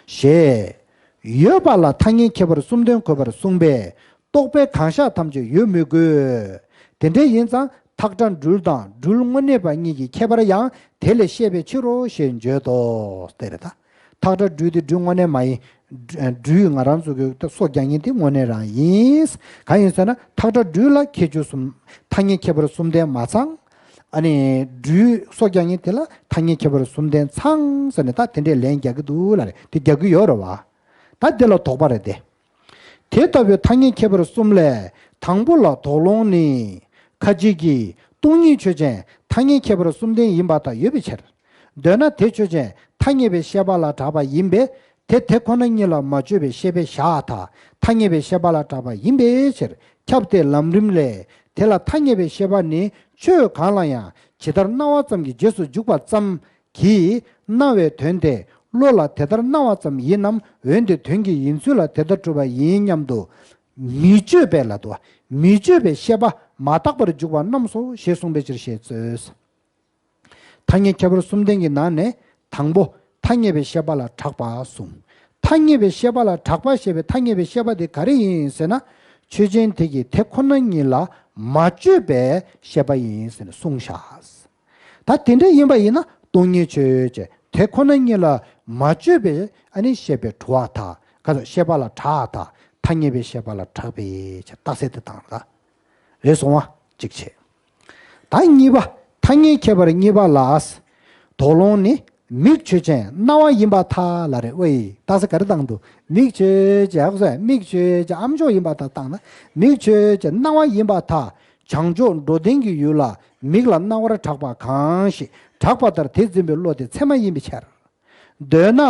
ཞེས། ཡོད་པ་ལ་ཐ་སྙད་ཁྱད་པར་གསུམ་ལྡན་དགོས་པར་གསུངས་པས་རྟོག་པས་གང་ཤར་ཐམས་ཅད་ཡོད་མི་དགོས། དེ་འདྲ་ཡིན་ཙང་ཐག་ཁྲ་སྦྲུལ་དང་སྦྲུལ་དངོས་གནས་པ་གཉིས་ཀྱི་ཁྱད་པར་ཡང་དེ་ལས་ཤེས་པའི་ཕྱིར་རོ་ཞེས་བརྗོད་དོ། དེ་རེད་ད། ཐག་ཁྲ་སྦྲུལ་དེ་སྦྲུལ་དངོས་གནས་མ་ཡིན། སྦྲུལ་ང་རང་ཚོ་གི་སྲོག་རྒྱག་མཁན་དེ་དངོས་གནས་རང་ཡིན། གང་ཡིན་ཟེར་ན་ཐག་ཁྲ་སྦྲུལ་ལ་ཁྱད་ཆོས་གསུམ། ཐ་སྙད་ཁྱད་པར་གསུམ་ལྡན་མ་ཚང་། ཨ་ནི་སྦྲུལ་སྲོག་རྒྱག་མཁན་དེ་ལ་ཐ་སྙད་ཁྱད་པར་གསུམ་ལྡན་ཚང་ཟེར་ནས་ད་དེ་འདྲའི་ལན་རྒྱག་གི་འདུག་ལ་རེད། དེ་རྒྱག་གི་ཡོད་རེད་བ། ད་དེ་ལ་དོགས་པ་རེད་དེ། དེ་ལྟ་བུའི་ཐ་སྙད་ཁྱད་པར་གསུམ་ལས་དང་པོ་ལ་དོགས་སློང་ནི། ཁ་ཅིག་གིས་སྟོང་ཉིད་ཆོས་ཅན་ཐ་སྙད་ཁྱད་པར་གསུམ་ལྡན་ཡིན་པ་དག་ཡོད་པའི་ཕྱིར། འདོད་ན་དེ་ཆོས་ཅན་ཐ་སྙད་པའི་ཤེས་པ་ལ་གྲགས་པ་ཡིན་པས་དེ་དེ་ཁོ་ན་ཉིད་ལ་མ་དཔྱོད་པའི་ཤེས་པས་བཞག་ཐལ། ཐ་སྙད་པའི་ཤེས་པ་ལ་གྲགས་པ་ཡིན་པའི་ཕྱིར། ཁྱབ་སྟེ་ལམ་རིམ་ལས་དེ་ལ་ཐ་སྙད་པའི་ཤེས་པ་ནི་ཆོས་གང་ལ་ཡང་ཇི་ལྟར་སྣང་བ་ཙམ་གྱི་རྗེས་སུ་འཇུག་པ་ཙམ་གྱིས་སྣང་བའི་དོན་དེ་བློ་ལ་དེ་ལྟར་སྣང་བ་ཙམ་ཡིན་ནམ། འོན་ཏེ་དོན་གྱི་ཡིན་ཚུལ་ལ་དེ་ལྟར་གྲུབ་པ་ཡིན་སྙམ་དུ་མི་དཔྱོད་པས་ལ་དོ། མི་དཔྱོད་པའི་ཤེས་པ་མ་དག་པར་འཇུག་པ་རྣམས་སོ་ཞེས་གསུངས་པའི་ཕྱིར་ཞེས་རྩོད། ཐ་སྙད་ཁྱད་པར་གསུམ་ལྡན་གྱི་ནང་ནས་དང་པོ་ཐ་སྙད་པའི་ཤེས་པ་ལ་གྲགས་པ་གསུངས། ཐ་སྙད་པའི་ཤེས་པ་ལ་གྲགས་པ་ཞེས་པའི་ཐ་སྙད་པའི་ཤེས་པ་དེ་ག་རེ་ཡིན་ཟེར་ན། ཆོས་ཅན་དེ་གི་དེ་ཁོ་ན་ཉིད་ལ་མ་དཔྱོད་པའི་ཤེས་པ་ཡིན་ཟེར་ནས་གསུངས་བཞག་ད་དེ་འདྲ་ཡིན་པ་ཡིན་ན་སྟོང་ཉིད་ཆོས་ཅན་དེ་ཁོ་ན་ཉིད་ལ་མ་དཔྱོད་པའི་ཨ་ནི་ཤེས་པས་གྲུབ་པར་ཐལ། ག་ཚོད་ཤེས་པ་ལ་གྲགས་ཐལ། ཐ་སྙད་པའི་ཤེས་པ་ལ་གྲགས་པའི་ཕྱིར་རྟགས་གསལ་དེ་དང་ར། རེད་སོང་བ། གཅིག་བྱས། ད་གཉིས་པ། ཐ་སྙད་ཁྱད་པར་གཉིས་པ་ལ། དོགས་སློང་ནི། མིག་ཆོས་ཅན་སྣང་བ་ཡིན་པར་ཐལ་ལབ་རེད། ཨོ་ཡི། རྟགས་གསལ་ག་རེ་བཏང་འདུག་མིག་ཆོས་ཅན་ཧ་གོ་སོང་། མིག་ཆོས་ཅན་ཨ་མཆོག་ཡིན་པར་ཐལ་བཏང་ན། མིག་ཆོས་ཅན་སྣང་བ་ཡིན་པར་ཐལ། བྱང་ཕྱོགས་འགྲོ་ལྡན་གྱི་ཡུལ་ལ་མིག་ལ་སྣང་བར་གྲགས་པ་གང་ཞིག་གྲགས་པ་ལྟར་དེ་འཛིན་པའི་བློ་དེ་ཚད་མ་ཡིན་པའི་ཕྱིར། འདོད་ན་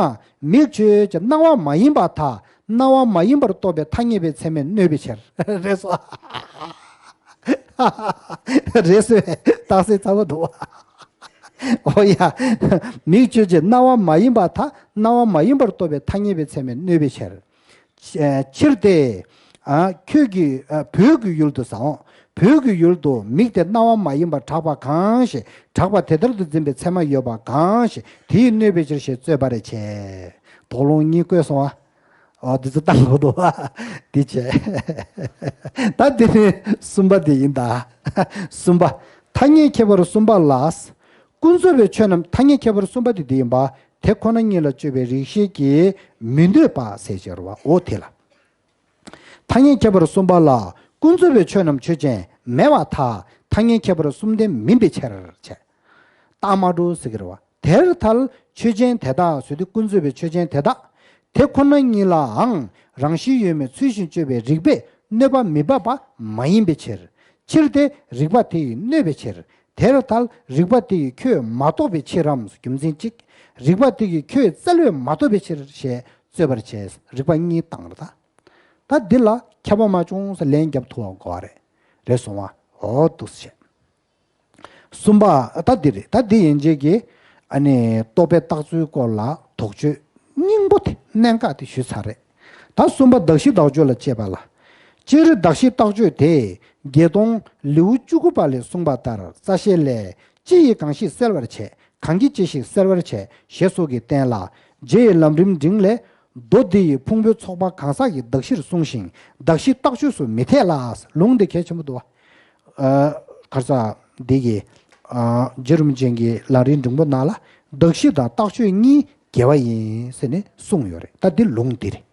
མིག་ཆོས་ཅན་སྣང་བ་མ་ཡིན་པར་ཐལ། སྣང་བ་མ་ཡིན་པར་རྟོགས་པའི་ཐ་སྙད་པའི་ཚད་མས་གནོད་པའི་ཕྱིར། རེད་སོ། རེད་སོ། རྟགས་གསལ་ཚ་བོ་འདུག་ཨོ་ཡ། མིག་ཆོས་ཅན་སྣང་བ་མ་ཡིན་པར་ཐལ། སྣང་བ་མ་ཡིན་པར་རྟོགས་པའི་ཐ་སྙད་པའི་ཚད་མས་གནོད་པའི་ཕྱིར། ཕྱིར་ཏེ། ཨ། ཁྱོད་ཀྱི་ཨ། བོད་ཀྱི་ཡུལ་དུ་ཟ་འོང་། བོད་ཀྱི་ཡུལ་དུ་མིག་དེ་སྣང་བ་མ་ཡིན་པར་གྲགས་པ་གང་ཞིག་གྲགས་པ་དེ་ལྟར་དུ་འཛིན་པའི་ཚད་མ་ཡོད་པ་གང་ཞིག་དེ་ཡིས་གནོད་པའི་ཕྱིར་ཞེས་རྩོད་པ་རེ་བྱེད། དོགས་སློང་གཉིས་བཀོད་སོང་ཨ། ཨོ་འདི་ཚོ་བཏང་དགོས་འདུག་ཨ། འདི་བྱས། ད་འདི་ནི་གསུམ་པ་འདི་ཡིན་ད། གསུམ་པ། ཐ་སྙད་ཁྱད་པར་གསུམ་པ་ལ། ཀུན་རྫོབ་པའི་ཆོས་རྣམས་ཐ་སྙད་ཁྱད་པར་གསུམ་པ་དེ་འདི་ཡིན་པ། དེ་ཁོ་ན་ཉིད་ལ་དཔྱོད་པའི་རིགས་ཤེས་ཀྱིས་མི་འདོད་པ་ཟེར་བྱས་རེད་བ། འོ་དེ་ལ། ཐ་སྙད་ཁྱད་པར་གསུམ་པ་ལ་ཀུན་རྫོབ་པའི་ཆོས་རྣམས་ཆོས་ཅན་མེད་པར་ཐལ། ཐ་སྙད་ཁྱད་པར་གསུམ་ལྡན་མིན་པའི་ཕྱིར་བྱས། རྟགས་མ་གྲུབ་ཟེར་གྱི་རེད་བ། དེར་ཐལ་ཆོས་ཅན་དེ་དག་ཟེར་དུས་ཀུན་རྫོབ་པའི་ཆོས་ཅན་དེ་དག་དེ་ཁོ་ན་ཉིད་ལའང་རང་བཞིན་ཡོད་མེད་ཚུལ་བཞིན་དཔྱོད་པའི་རིགས་པས་གནོད་པ་མི་འབབ་པ་མ་ཡིན་པའི་ཕྱིར། ཕྱིར་ཏེ་རིགས་པ་དེ་ཡིས་གནོད་པའི་ཕྱིར། དེར་ཐལ་རིགས་པ་དེ་ཡིས་ཁྱོད་མ་རྟོགས་པའི་ཕྱིར་རམ། རྒྱུ་མཚན་གཅིག་རིགས་པ་དེ་ཡིས་ཁྱོད་བཙལ་བས་མ་རྟོགས་པའི་ཕྱིར་ཞེས་རྩོད་པར་བྱས། རིགས་པ་གཉིས་བཏང་རེད་ད། ད་འདི་ལ་ཁྱབ་པ་མ་བྱུང་ཟེར་ལན་རྒྱབ་ཐུབ་པ་དགོས་པ་རེད། རེད་སོང་བ། འོ་འདུག་སེ་བྱས། གསུམ་པ་ད་འདི་རེད། ད་འདི་ཡན་ཆད་ཀྱི་ཨ་ནི་རྟོག་པའི་རྟགས་ཚུལ་སྐོར་ལ་དོགས་གཅོད་སྙིང་པོ་དེ་གནད་འགག་དེ་ཞུས་ཚར་རེད། ད་གསུམ་པ་གདགས་གཞི་བདག་ཆོས་ལ་དཔྱད་པ་ལ། སྤྱིར་གདགས་གཞི་བཏགས་ཆོས་དེ་བརྒྱད་སྟོང་ལེའུ་བཅུ་དགུ་པ་ལས་གསུངས་པ་ལྟར་རྩ་ཤེ་ལས་ཅི་ཡིས་གང་ཞིག་གསལ་བར་བྱེད། གང་གིས་ཅི་ཞིག་གསལ་བར་བྱེད་ཞེས་སོགས་ཀྱིས་བསྟན་ལ། རྗེ་ཡི་ལམ་རིམ་འབྲིང་ལས། མདོ་འདི་ཡི་ཕུང་པོའི་ཚོགས་པ་གང་ཟག་གི་གདགས་གཞིར་གསུངས་ཤིང་གདགས་གཞི་བཏགས་ཆོས་སུ་མི་འཐད་ལ། ལུང་འདི་གལ་ཆེན་པོ་འདུག་བ། ཨ་གར་ས་འདི་གི་ཨ་རྗེ་རིན་པོ་ཆེ་གི་ལམ་རིམ་འབྲིང་པོ་ནང་ལ་གདགས་གཞི་དང་བཏགས་ཆོས་གཉིས་འགལ་བ་ཡིན་ཟེར་ནས་གསུངས་ཡོད་རེད། ད་འདི་ལུང་འདི་རེད།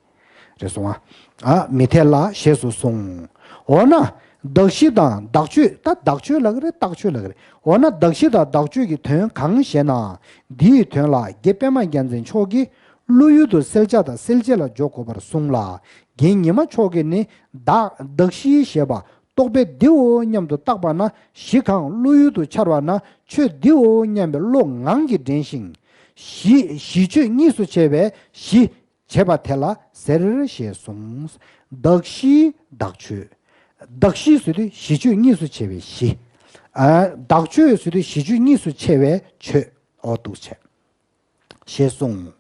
རེད་སོང་ཨ། ཨ་མི་འཐད་ལ་ཞེས་སུ་གསུངས། འོ་ན་གདགས་གཞི་དང་བདག་ཆོས། ད་བདག་ཆོས་ལབ་ཀྱི་རེད། བཏགས་ཆོས་ལབ་ཀྱི་རེད། འོ་ན་གདགས་གཞི་དང་བདག་ཆོས་ཀྱི་དོན་གང་ཞེ་ན། འདིའི་དོན་ལ་རྒྱལ་པདྨ་རྒྱལ་མཚན་མཆོག་གིས་བློ་ཡུལ་དུ་གསལ་བྱ་དང་གསལ་བྱེད་ལ་འཇོག་དགོས་པར་གསུངས་ལ། རྒན་ཉི་མ་མཆོག་གིས་ནི་བདག་གདགས་གཞི་ཞེས་པ་རྟོག་པས་འདིའོ་སྙམ་དུ་བཏགས་པ་ན་གཞི་གང་བློ་ཡུལ་དུ་འཆར་བ་ན་ཆོས་འདིའོ་སྙམ་པའི་བློ་ངང་གིས་འདྲེན་ཞིང་། གཞི་གཞི་ཆོས་གཉིས་སུ་ཕྱེ་བའི་གཞི་བྱེད་པ་དེ་ལ་ཟེར་ཞེས་གསུངས། གདགས་གཞི་བདག་ཆོས། གདགས་གཞི་ཟེར་དུས་གཞི་ཆོས་གཉིས་སུ་ཕྱེ་བའི་གཞི། ཨ་བདག་ཆོས་ཟེར་དུས་གཞི་ཆོས་གཉིས་སུ་ཕྱེ་བའི་ཆོས། འོ་འདུག་བྱས། ཞེས་གསུངས།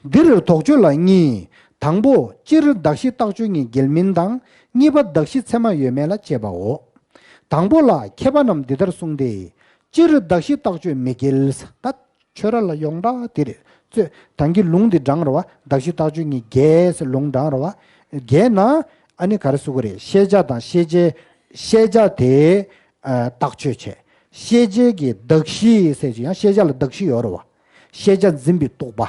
འདིར་དོགས་གཅོད་ལ་གཉིས། དང་པོ་སྤྱིར་གདགས་གཞི་བཏགས་ཆོས་གཉིས་འགལ་མིན་དང་། གཉིས་པ་གདགས་གཞི་ཚད་མ་ཡོད་མེད་ལ་དཔྱད་པའོ། དང་པོ་ལ་མཁས་པ་རྣམས་འདི་ལྟར་གསུངས་ཏེ། སྤྱིར་གདགས་གཞི་བཏགས་ཆོས་མི་འགལ། ད་ཆོས་ར་ལ་ཡོངས་གྲགས་དེ་རེད། ཚོས་ད་གིན་ལུང་འདི་དྲངས་རེད་བ། གདགས་གཞི་བཏགས་ཆོས་གཉིས་འགལ་ཟེར་ལུང་དྲངས་རེད་བ། འགལ་ན་ཨ་ནི་ག་རེ་ཟེར་དགོས་རེད། ཤེས་བྱ་དང་ཤེས་བྱའི་ཤེས་བྱ་དེ་ཨ་བཏགས་ཆོས་བྱས། ཤེས་བྱའི་གི་གདགས་གཞི་ཟེར་གྱི་ཡང་ཤེས་བྱ་ལ་གདགས་གཞི་ཡོད་རེད་བ། ཤེས་བྱ་འཛིན་པའི་རྟོག་པ།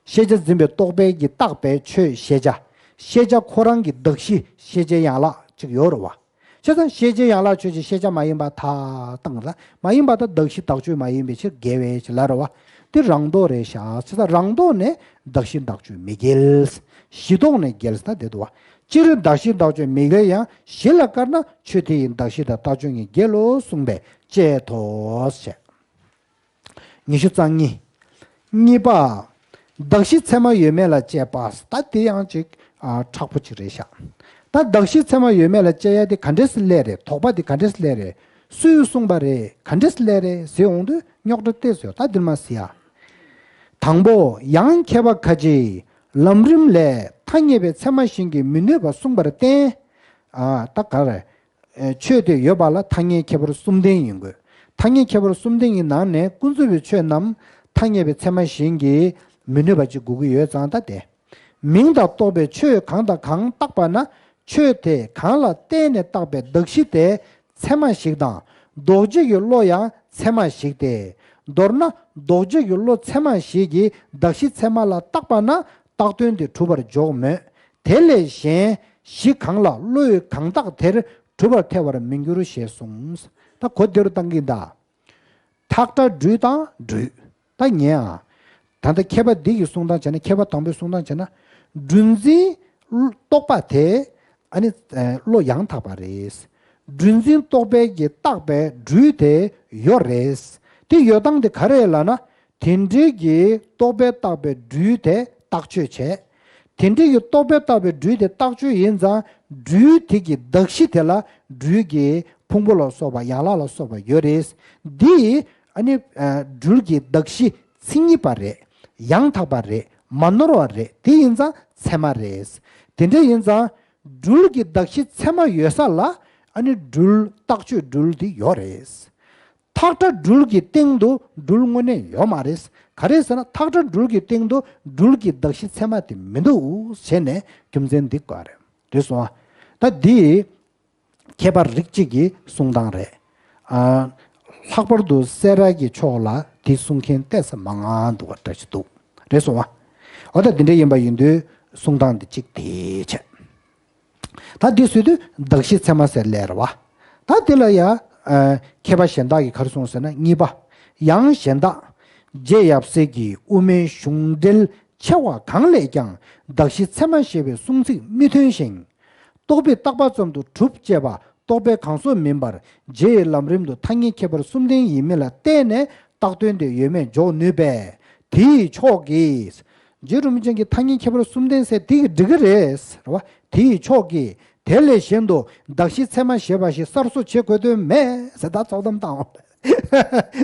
ཤེས་བྱ་འཛིན་པའི་རྟོག་པའི་གི་བཏགས་པའི་ཆོས་ཤེས་བྱ། ཤེས་བྱ་ཁོ་རང་གི་གདགས་གཞི་ཤེས་བྱའི་ཡན་ལག་ཅིག་ཡོད་རེད་བ། བྱས་ཙང་ཤེས་བྱའི་ཡན་ལག་ཆོས་ཅན་ཤེས་བྱ་མ་ཡིན་པ་ཐལ་བཏང་ལ། མ་ཡིན་པ་ད་གདགས་གཞི་བཏགས་ཆོས་མ་ཡིན་པའི་ཕྱིར་འགལ་བའི་ཕྱིར་ལ་རེད་བ། དེ་རང་ལྡོག་རེད་ཤག། བྱས་ཙང་རང་ལྡོག་ནས་གདགས་གཞི་བཏགས་ཆོས་མི་འགལ། གཞི་ལྡོག་ནས་འགལ་ཟེར་ན་དེ་འདུག་བ། སྤྱིར་གདགས་གཞི་བཏགས་ཆོས་མི་འགལ་ཡང་གཞི་ལ་བཀར་ན་ཆོས་དེ་ཡི་གདགས་གཞི་དང་བཏགས་ཆོས་གཉིས་འགལ་ལོ་གསུངས་པས་དཔྱད་དོ་ཞེས། ཉི་ཤུ་རྩ་གཉིས། གཉིས་པ། གདགས་གཞི་ཚད་མ་ཡོད་མེད་ལ་དཔྱད་པ། ད་དེ་ཡང་ཅིག་ཨ་མཁྲེགས་པོ་ཅིག་རེད་ཤག། ད་གདགས་གཞི་ཚད་མ་ཡོད་མེད་ལ་དཔྱད་ཡ་དེ་ག་འདྲས་སེ་སླེབས་རེད། དོགས་པ་དེ་ག་འདྲས་སེ་སླེབས་རེད། སུས་གསུངས་པ་རེད། ག་འདྲས་སེ་སླེབས་རེད་ཟེར་འོང་དུས་རྙོག་དྲ་ཏོག་ཙམ་ཡོད། ད་འདིར་མ་ཟེར་ཡ། དང་པོ་ཡང་མཁས་པ་ཁ་ཅིག་ལམ་རིམ་ལས་ཐ་སྙད་པའི་ཚད་མ་གཞན་གྱིས་མི་གནོད་པ་གསུངས་པར་བརྟེན། ཨ་ད་ག་རེ། ཨེ་ཆོས་དེ་ཡོད་པ་ལ་ཐ་སྙད་ཁྱད་པར་གསུམ་ལྡན་ཡིན་དགོས། ཐ་སྙད་ཁྱད་པར་གསུམ་ལྡན་གྱི་ནང་ནས་ཀུན་རྫོབ་པའི་ཆོས་རྣམས་ཐ་སྙད་པའི་ཚད་མ་གཞན་གྱིས་མི་གནོད་པ་ཅིག་དགོས་ཀྱི་ཡོད་ཙང་ད་དེ། མིང་དང་རྟོགས་པའི་ཆོས་གང་དང་གང་བཏགས་པ་ན་ཆོས་དེ་གང་ལ་བརྟེན་ནས་བཏགས་པའི་གདགས་གཞི་དེ་ཚད་མ་ཞིག་དང་ལྡོག་བྱེད་ཀྱི་བློ་ཡང་ཚད་མ་ཞིག་སྟེ། མདོར་ན་ལྡོག་བྱེད་ཀྱི་བློ་ཚད་མ་ཞིག་གིས་གདགས་གཞི་ཚད་མ་ལ་བཏགས་པ་ན་བཏགས་དོན་དེ་གྲུབ་པར་འཇོག་མོད། དེ་ལས་གཞན་གཞི་གང་ལ་བློས་གང་བཏགས་དེར་གྲུབ་པར་ཐལ་བར་མི་འགྱུར་ཞེས་གསུངས། ད་གོ་བདེ་རུ་བཏང་གི་ཡིན་ད། ཐག་ཁྲ་སྦྲུལ་དང་སྦྲུལ། ད་ཉན་ཨ། ད་ལྟ་མཁས་པ་འདི་གི་གསུང་སྟངས་བྱས་ན། མཁས་པ་དང་པོའི་གསུང་སྟངས་བྱས་ན། སྦྲུལ་འཛིན་རྟོག་པ་དེ་ཨ་ནི་བློ་ཡང་དག་པ་རེད། སྦྲུལ་འཛིན་རྟོག་པའི་གི་བཏགས་པའི་སྦྲུལ་དེ་ཡོད་རེད། དེ་ཡོད་སྟངས་དེ་ག་རེ་ལབ་ན། དེ་འདྲའི་གི་རྟོག་པས་བཏགས་པའི་སྦྲུལ་དེ་བཏགས་ཆོས་བྱས། དེ་འདྲའི་གི་རྟོག་པས་བཏགས་པའི་སྦྲུལ་དེ་བཏགས་ཆོས་ཡིན་ཙང་། སྦྲུལ་དེ་གི་གདགས་གཞི་དེ་ལ་སྦྲུལ་གྱི་ཕུང་པོ་ལ་སོགས་པ་ཡན་ལག་ལ་སོགས་པ་ཡོད་རེད། འདི་ཨ་ནི་སྦྲུལ་གྱི་གདགས་གཞི་མཚན་ཉིད་པ་རེད། ཡང་དག་པ་རེད། མ་ནོར་བ་རེད། དེ་ཡིན་ཙང་ཚད་མ་རེད། དེ་འདྲ་ཡིན་ཙང་སྦྲུལ་གྱི་གདགས་གཞི་ཚད་མ་ཡོད་ས་ལ་ཨ་ནི་སྦྲུལ་བཏགས་ཆོས་སྦྲུལ་དེ་ཡོད་རེད། ཐག་ཁྲ་སྦྲུལ་གྱི་སྟེང་དུ་སྦྲུལ་དངོས་གནས་ཡོད་མ་རེད། ག་རེ་ཟེར་ན་ཐག་ཁྲ་སྦྲུལ་གྱི་སྟེང་དུ་སྦྲུལ་གྱི་གདགས་གཞི་ཚད་མ་དེ་མི་འདུག་ཟེར་ནས་རྒྱུ་མཚན་འདི་བཀོད་རེད། རེད་སོང་ཨ། ད་འདི་མཁས་པ་རིགས་གཅིག་གི་གསུང་སྟངས་རེད། ཨ། ལྷག་པར་དུ་སེ་ར་གི་ཕྱོགས་ལ་འདི་གསུང་མཁན་ཏོག་ཙམ་མང་ང་འདུག་པ་འདྲ་ཞིག་འདུག། རེད་སོང་ཨ། འོ་ད་འདི་འདྲ་ཡིན་པ་ཡིན་དུས་གསུང་སྟངས་འདི་གཅིག་དེ་བྱས། ད་འདི་བཟོས་དུས་གདགས་གཞི་ཚད་མ་ཟེར་ལབ་རེད་བ། ད་འདི་ལ་ཡ་ ཨ། མཁས་པ་གཞན་དག་གིས་ག་རེ་གསུངས་ཟེར་ན། གཉིས་པ། ཡང་གཞན་དག་རྗེ་ཡབ་སྲས་ཀྱིས་དབུ་མའི་གཞུང་འགྲེལ་ཆེ་བ་གང་ལས་ཀྱང་གདགས་གཞི་ཚད་མ་ཞེས་པའི་གསུང་ཚིག་མི་མཐུན་ཞིང་། རྟོག་པས་བཏགས་པ་ཙམ་དུ་གྲུབ་ཅེས་པ་རྟོག་པའི་གང་ཟག་མིན་པར་རྗེ་ཡི་ལམ་རིམ་དུ་ཐ་སྙད་ཁྱད་པར་གསུམ་ལྡན་ཡིན་མིན་ལ་བལྟས་ནས་བཏགས་དོན་དེ་ཡོད་མེད་འཇོག་ནུས་པས། དེ་ཡི་ཕྱོགས་ཀྱིས། རྗེ་རིན་པོ་ཆེ་གིས་ཐ་སྙད་ཁྱད་པར་གསུམ་ལྡན་ཟེར་དེ་གིས་འགྲིག་གི་རེད་ཟེར་བ། དེ་ཡི་ཕྱོགས་ཀྱིས་དེ་ལས་གཞན་དུ་གདགས་གཞི་ཚད་མ་ཞེས་པ་ཞིག་གསར་བཟོ་བྱེད་དགོས་དོན་མེད་ཟེར། ད་ཚོགས་གཏམ་བཏང་བ།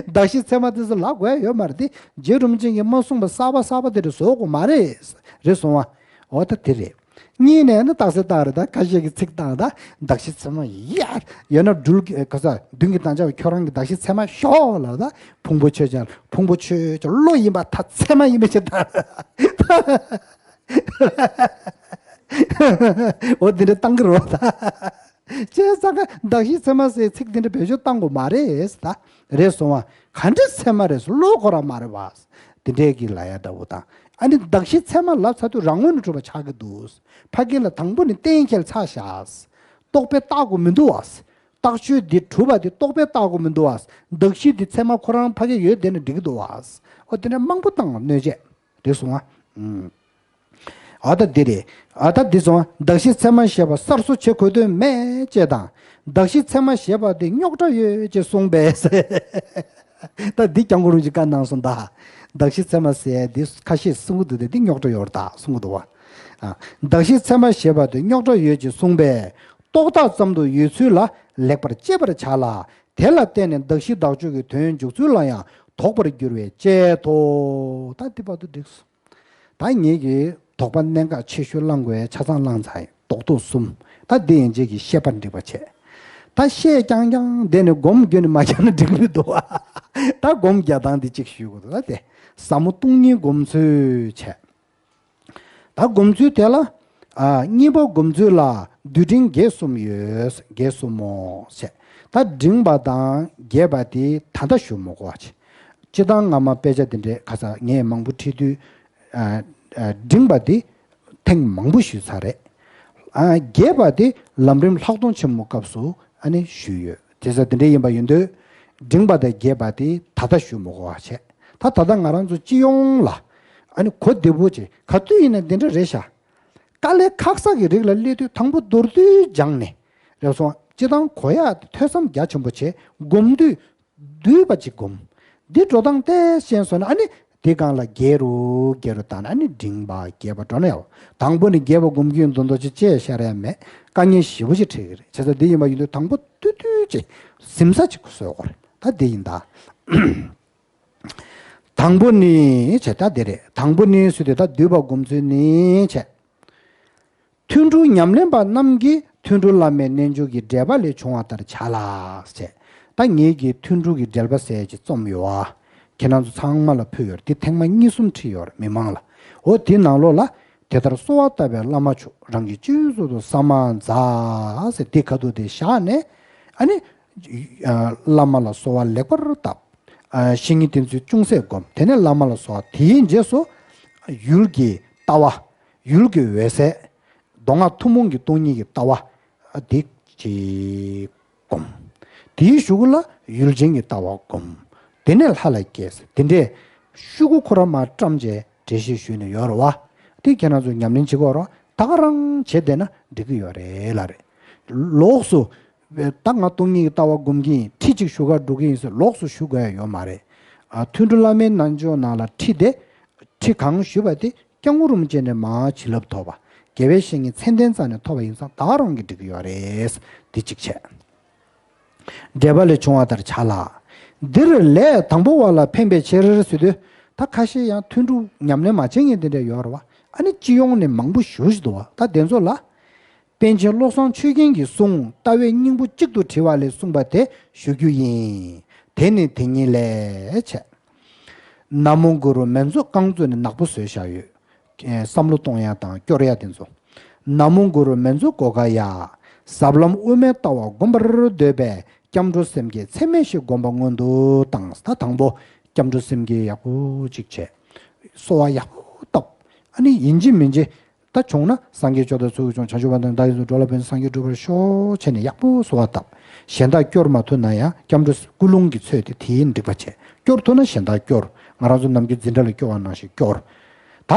གདགས་གཞི་ཚད་མ་དེ་ཚོ་ལབ་དགོས་ཡོད་མ་རེད་དེ། རྗེ་རིན་པོ་ཆེ་གིས་མ་གསུངས་པ་གསར་པ་གསར་པ་དེ་རེད་བཟོ་དགོས་མ་རེད། རེད་སོང་བ། འོ་ད་དེ་རེད། གཉིས་ནས་ནི་རྟགས་གསལ་བཏང་རེད། ད་ཁ་ཤས་ཀྱིས་ཚིག་བཏང་། ད་གདགས་གཞི་ཚད་མ་ཡར་ཡོད་ན་འགྲུལ་ག་ས་མདུན་གྱི་དང་ཆ་བའི་ཁྱོད་རང་གི་གདགས་གཞི་ཚད་མ་ཤོག་ལབ། ད་ཕུང་པོ་ཆོས་ཅན། ཕུང་པོ་ཆོས་ཅན་བློ་ཡིན་པ་ད་ཚད་མ་ཡིན་པ་ཞིག་ད། འོ་འདི་འདྲ་བཏང་གི་རོགས་ད། བྱས་ཙང་ཀ་གདགས་གཞི་ཚད་མ་ཟེར་ཚིག་འདི་འདྲ་བེད་སྤྱོད་བཏང་དགོས་མ་རེད་ད། རེད་སོང་བ། ག་འདྲ་ཚད་མ་རེད་ཟེར། བློ་ཁོ་རང་མ་རེད་བ། འདི་འདྲས་ཀྱི་ལབ་ཡ་འདྲ་བོ་དང་། ཨ་ནི་གདགས་གཞི་ཚད་མ་ལབ་ཚར་དུས་རང་ངོས་ནས་གྲུབ་པ་ཆགས་ཀྱི་འདུག། ཕ་གི་ལ་དང་པོ་ནས་གཏན་འཁེལ་ཚར་བཞག། རྟོག་པས་བཏགས་དགོས་མི་འདུག་བ། རྟགས་ཆོས་འདི་གྲུབ་པ་འདི་རྟོག་པས་བཏགས་དགོས་མི་འདུག་བ། གདགས་གཞི་འདི་ཚད་མ་ཁོ་རང་ཕ་གི་ཡོད་བསྡད་ན་འགྲིག་གི་འདུག་བ། འོ་དེ་འདྲ་མང་པོ་བཏང་། གནོད་བྱེད་རེད་སོང་ང་། ཨ་ད་འདི་རེད། ཨ་ད་འདི་སོང་ང་། གདགས་གཞི་ཚད་མ་ཞེས་པ་གསར་བཟོ་བྱེད་དགོས་དོན་མེད་ཅེས་དང་། གདགས་གཞི་ཚད་མ་ཞེས་པ་འདི་རྙོག་དྲ་ཡོད་ཅེས་གསུངས་པས། ད་འདི་སྐྱབས་མགོན་རིན་པོ་ཆེས་བཀའ་གནང་སོང་ད། གདགས་གཞི་ཚད་མ་ཟེར་ཡ་འདི་ཁ་ཤས་གསུང་གི་འདུག་སྟེ། འདི་རྙོག་དྲ་ཡོད་རེད་ད་གསུང་གི་འདུག་བ། ཨ། གདགས་གཞི་ཚད་མ་ཞེས་པ་དེ་རྙོག་དྲ་ཡོད་ཅེས་གསུངས་པས། རྟོག་བཏགས་ཙམ་དུ་ཡོད་ཚུལ་ལ་ལེགས་པར་དཔྱད་པར་བྱ་ལ། དེ་ལ་བརྟེན་ནས་གདགས་གཞི་བདག་ཆོས་ཀྱི་དོན་འཇོག་ཚུལ་ལ་ཡང་དོགས་པར་འགྱུར་བས་དཔྱད་དོ། ད་འདི་བར་དུ་འགྲིག་སོང་། ད་ངེད་ཀྱིས་དོགས་པ་གནད་འགག་ཆེ་ཤོས་བླང་དགོས་ཆ་ཚང་བླངས་ཚར་ཡིན། རྟོགས་ལྡོག་གསུམ། ད་འདི་ཡན་ཆད་ཀྱིས་ཤེས་པ་འགྲིག་པ་བྱས། ད་བཤད་རྐྱང་རྐྱང་དེ་ནི་སྒོམ་རྒྱུ་ནི་མ་བྱས་ན་འགྲིག་མི་འདུག་བ། ད་སྒོམ་རྒྱག་སྟངས་འདི་གཅིག་ཞུ་དགོས་འདུག་ད་དེ་ཟབ་མོ་སྟོང་ཉིད་སྒོམ་ཚུལ་བྱས། ད་སྒོམ་ཚུལ་དེ་ལ། ཨ། གཉིས་པ་སྒོམ་ཚུལ་ལ་རྡུལ་ཕྲན་བརྒྱད་གསུམ་ཡོད། བརྒྱད་གསུམ་མོ་ཟེར། ད་འབྲིང་བ་དང་རྒྱས་པ་དེ་ད་ལྟ་ཞུ་མི་དགོས་པ་བྱས། སྤྱིར་བཏང་སྔ་མ་དཔེ་ཆ་དེ་འདྲའི་ཁ་སང་ངས་མང་པོ་ཁྲིད་དུས། ཨ། ཨ། འབྲིང་བ་དེ་ཐེངས་མང་པོ་ཞུས་ཚར་རེད། ཨ། རྒྱས་པ་དེ་ལམ་རིམ་ལྷག་མཐོང་ཆེན་མོ་སྐབས་སུ་ཨ་ནི་ཞུས་ཡོད། དེ་ཚོ་དེ་འདྲ་ཡིན་པ་ཡིན་དུས། འབྲིང་བ་དང་རྒྱས་པ་དེ་ད་ལྟ་ཞུ་མི་དགོས་པ་བྱས། ད་ད་ལྟ་ང་རང་ཚོ་སྤྱི་ཡོངས་ལ་ཨ་ནི་གོ་བདེ་པོ་བྱས། ག་དུས་ཡིན་ན་འདི་འདྲ་རེད་ཤག། དཀའ་ལས་ཁག་ས་གི་རིགས་ལ་སླེབས་དུས་དང་པོ་མདོར་བསྡུས་སྦྱངས་ནས། རེད་སོང་། སྤྱིར་བཏང་གོ་ཡག་དེ་ཐོས་བསམ་རྒྱ་ཆེན་པོ་བྱས། སྒོམ་དུས་བསྡུས་པ་ཅིག་སྒོམ། འདི་འགྲོ་སྟངས་དེ་ཤེས་སོང་ན་ཨ་ནི་དེ་སྒང་ལ་རྒྱས་རུ་རྒྱས་རུ་བཏང་ན་ཨ་ནི་འབྲིང་བ་རྒྱས་པ་འགྲོ་ན་ཡག། དང་པོ་ནས་རྒྱས་པ་སྒོམ་གྱི་ཡོད་མདོག་མདོག་ཅིག་བྱས་ཤར་ཡ་མེད། དཀའ་ངལ་ཞེ་པོ་ཅིག་འཕྲད་ཀྱི་རེད། བྱས་ཙང་འདི་ཡིན་པ་ཡིན་དུས་དང་པོ་བསྡུས་བསྡུས་ཅིག་ཟིན་ས་ཅིག་བཟོ་དགོས་རེད། ད་འདི་ཡིན་ད། དང་པོ་ནི་བྱས། ད་འདི་རེད། དང་པོ་ནི་ཟེར་དུས་ད་བསྡུས་པ་སྒོམ་ཚུལ་ནི་བྱས། ཐུན་དྲུག་ཉམས་ལེན་པ་རྣམས་ཀྱིས་ཐུན་དྲུག་བླ་མའི་རྣལ་འབྱོར་གྱི་འགྲེལ་པ་ལས་བྱུང་བ་ལྟར་བྱ་ལ་ཟེར། ད་ངེད་ཀྱིས་ཐུན་དྲུག་གི་འགྲེལ་པ་ཟེར་ཅིག་རྩོམ་ཡོད་ཨ། ཁྱེད་རང་ཚོ་ཚང་མ་ལ་ཕུལ་ཡོད་རེད། དེ་ཐེངས་མ་གཉིས་གསུམ་ཁྲིད་ཡོད་རེད་མི་མང་ལ། འོ་དེ་ནང་ལོགས་ལ། དེ་ལྟར་གསོལ་བ་བཏབ་པས་བླ་མ་མཆོག། རང་གི་སྤྱི་བོའི་གཙུག་ཏུ་ས་མ་ཛཿ་ཟེར་དེ་ཁ་ཐུག་དེ་བཞག་ནས། ཨ་ནི། ཨ། བླ་མ་ལ་གསོལ་བ་ལེགས་པར་བཏབ། ཨ། བཤེས་གཉེན་བསྟེན་ཚུལ་ཅུང་ཟད་བསྒོམ། དེ་ནས་བླ་མ་ལ་གསོལ་བ། དེའི་རྗེས་སུ་ཡུལ་གྱི་ལྟ་བ། ཡུལ་གྱི་འོད་གསལ། མདོ་སྔགས་ཐུན་མོང་གི་སྟོང་ཉིད་ཀྱི་ལྟ་བ། ཨ། དེ་ཅིག་བསྒོམ། དེའི་གཞུག་ལ་ཡུལ་ཅན་གྱི་ལྟ་བ་བསྒོམ། དེ་ནས་ལྷ་ལ་སྐྱེས། དེ་འདྲའི་ཤོག་གུ་ཁོ་རང་མར་བཀྲམ་བྱས་འགྲེལ་བཤད་ཞུས་ནས་ཡོད་རེད་བ། དེ་ཁྱེད་རང་ཚོས་ཉམས་ལེན་བྱེད་དགོས་རེད་བ། ད་ག་རང་བྱས་བསྡད་ན་འགྲིག་གི་ཡོད་རེད་ལབ་རེད། ལོགས་སུ། ད་ང་སྟོང་ཉིད་ཀྱི་ལྟ་བ་སྒོམ་གྱི་ཡིན། ཁྲིད་ཅིག་ཞུ་གར་འགྲོ་གི་ཡིན་ཟེར་ལོགས་སུ་ཞུ་དགོས་ཡ་ཡོད་མ་རེད། ཨ། ཐུན་དྲུག་བླ་མའི་རྣལ་འབྱོར་ནང་ལ་ཁྲིད་དེ། ཁྲིད་གང་ཞུས་པ་དེ་སྐྱབས་མགོན་རིན་པོ་ཆེ་ནས་མར་བྱིན་རླབས་ཐོབ་པ། དགེ་བའི་བཤེས་གཉེན་མཚན་ལྡན་རྩ་ནས་ཐོབ་པ་ཡིན་ཙང་ད་ག་རང་གིས་འགྲིག་གི་ཡོད་རེད། འདི་གཅིག་བྱས། འགྲེལ་པ་ལས་བྱུང་བ་ལྟར་བྱ་ལ། འདིར་ལས་དང་པོ་བ་ལ་ཕན་པའི་ཕྱིར་ཟེར་དུས། ད་ཁ་ཤས་ཡང་ཐུན་དྲུག་ཉམས་ལེན་མ་བྱེད་མཁན་དེ་འདྲ་ཡོད་རེད་བ། ཨ་ནི་སྤྱི་ཡོངས་ནས་མང་པོ་ཞེ་ཅིག་འདུག་བ། ད་དེ་ཚོ་ལ། པཎ་ཆེན་བློ་བཟང་ཆོས་རྒྱན་གྱི་གསུང་ལྟ་བའི་སྙིང་པོ་གཅིག་ཏུ་དྲིལ་བ་ལས་གསུངས་པ་དེ་ཞུ་རྒྱུ་ཡིན། དེ་ནི་དེ་ཉིད་ལས་བྱས། ན་མོ་གུ་རུ་མན་ཚོ་རྐང་བཙུགས་ནས་ནག་པོ་བཟོས་བཞག་ཡོད། ཨེ། བསམ་བློ་གཏོང་ཡ་དང་སྐྱོར་ཡ་དེ་ཚོ། ན་མོ་གུ་རུ་མན་ཚོ་གོ་ག་ཡ། ཟབ་ལམ་དབུ་མའི་ལྟ་བ་བསྒོམ་པར་འདོད་པས་སྐྱབས་འགྲོ་སེམས་བསྐྱེད་ཚད་མེད་བཞི་བསྒོམ་པ་སྔོན་དུ་བཏང་། ད་དང་པོ་སྐྱབས་འགྲོ་སེམས་བསྐྱེད་ཡག་པོ་ཅིག་བྱས། གསོལ་བ་ཡག་པོ་བཏབ། ཨ་ནི་ཡིན་གཅིག་མིན་གཅིག་ད་བྱུང་ན་སངས་རྒྱས་ཆོས་དང་ཚོགས་ཀྱི་མཆོག་བྱང་ཆུབ་བར་དུ་བདག་ཡིད་དུ་འགྲོ་ལ་ཕན་སངས་རྒྱས་འགྲུབ་པར་ཤོག་བྱས་ནས་ཡག་པོ་གསོལ་བ་བཏབ། གཞན་དག་སྐྱོར་མ་ཐུབ་ན་ཡང་སྐྱབས་འགྲོ་ཀུན་སློང་གི་ཚོད་དེ་དེའི་འགྲིག་པ་བྱས། སྐྱོར་ཐུབ་ན་གཞན་དག་སྐྱོར། ང་རང་ཚོ་ནམ་རྒྱུན་འཛིན་གྲྭ་ལ་སྐྱོར་བ་ནང་བཞིན་སྐྱོར། ད།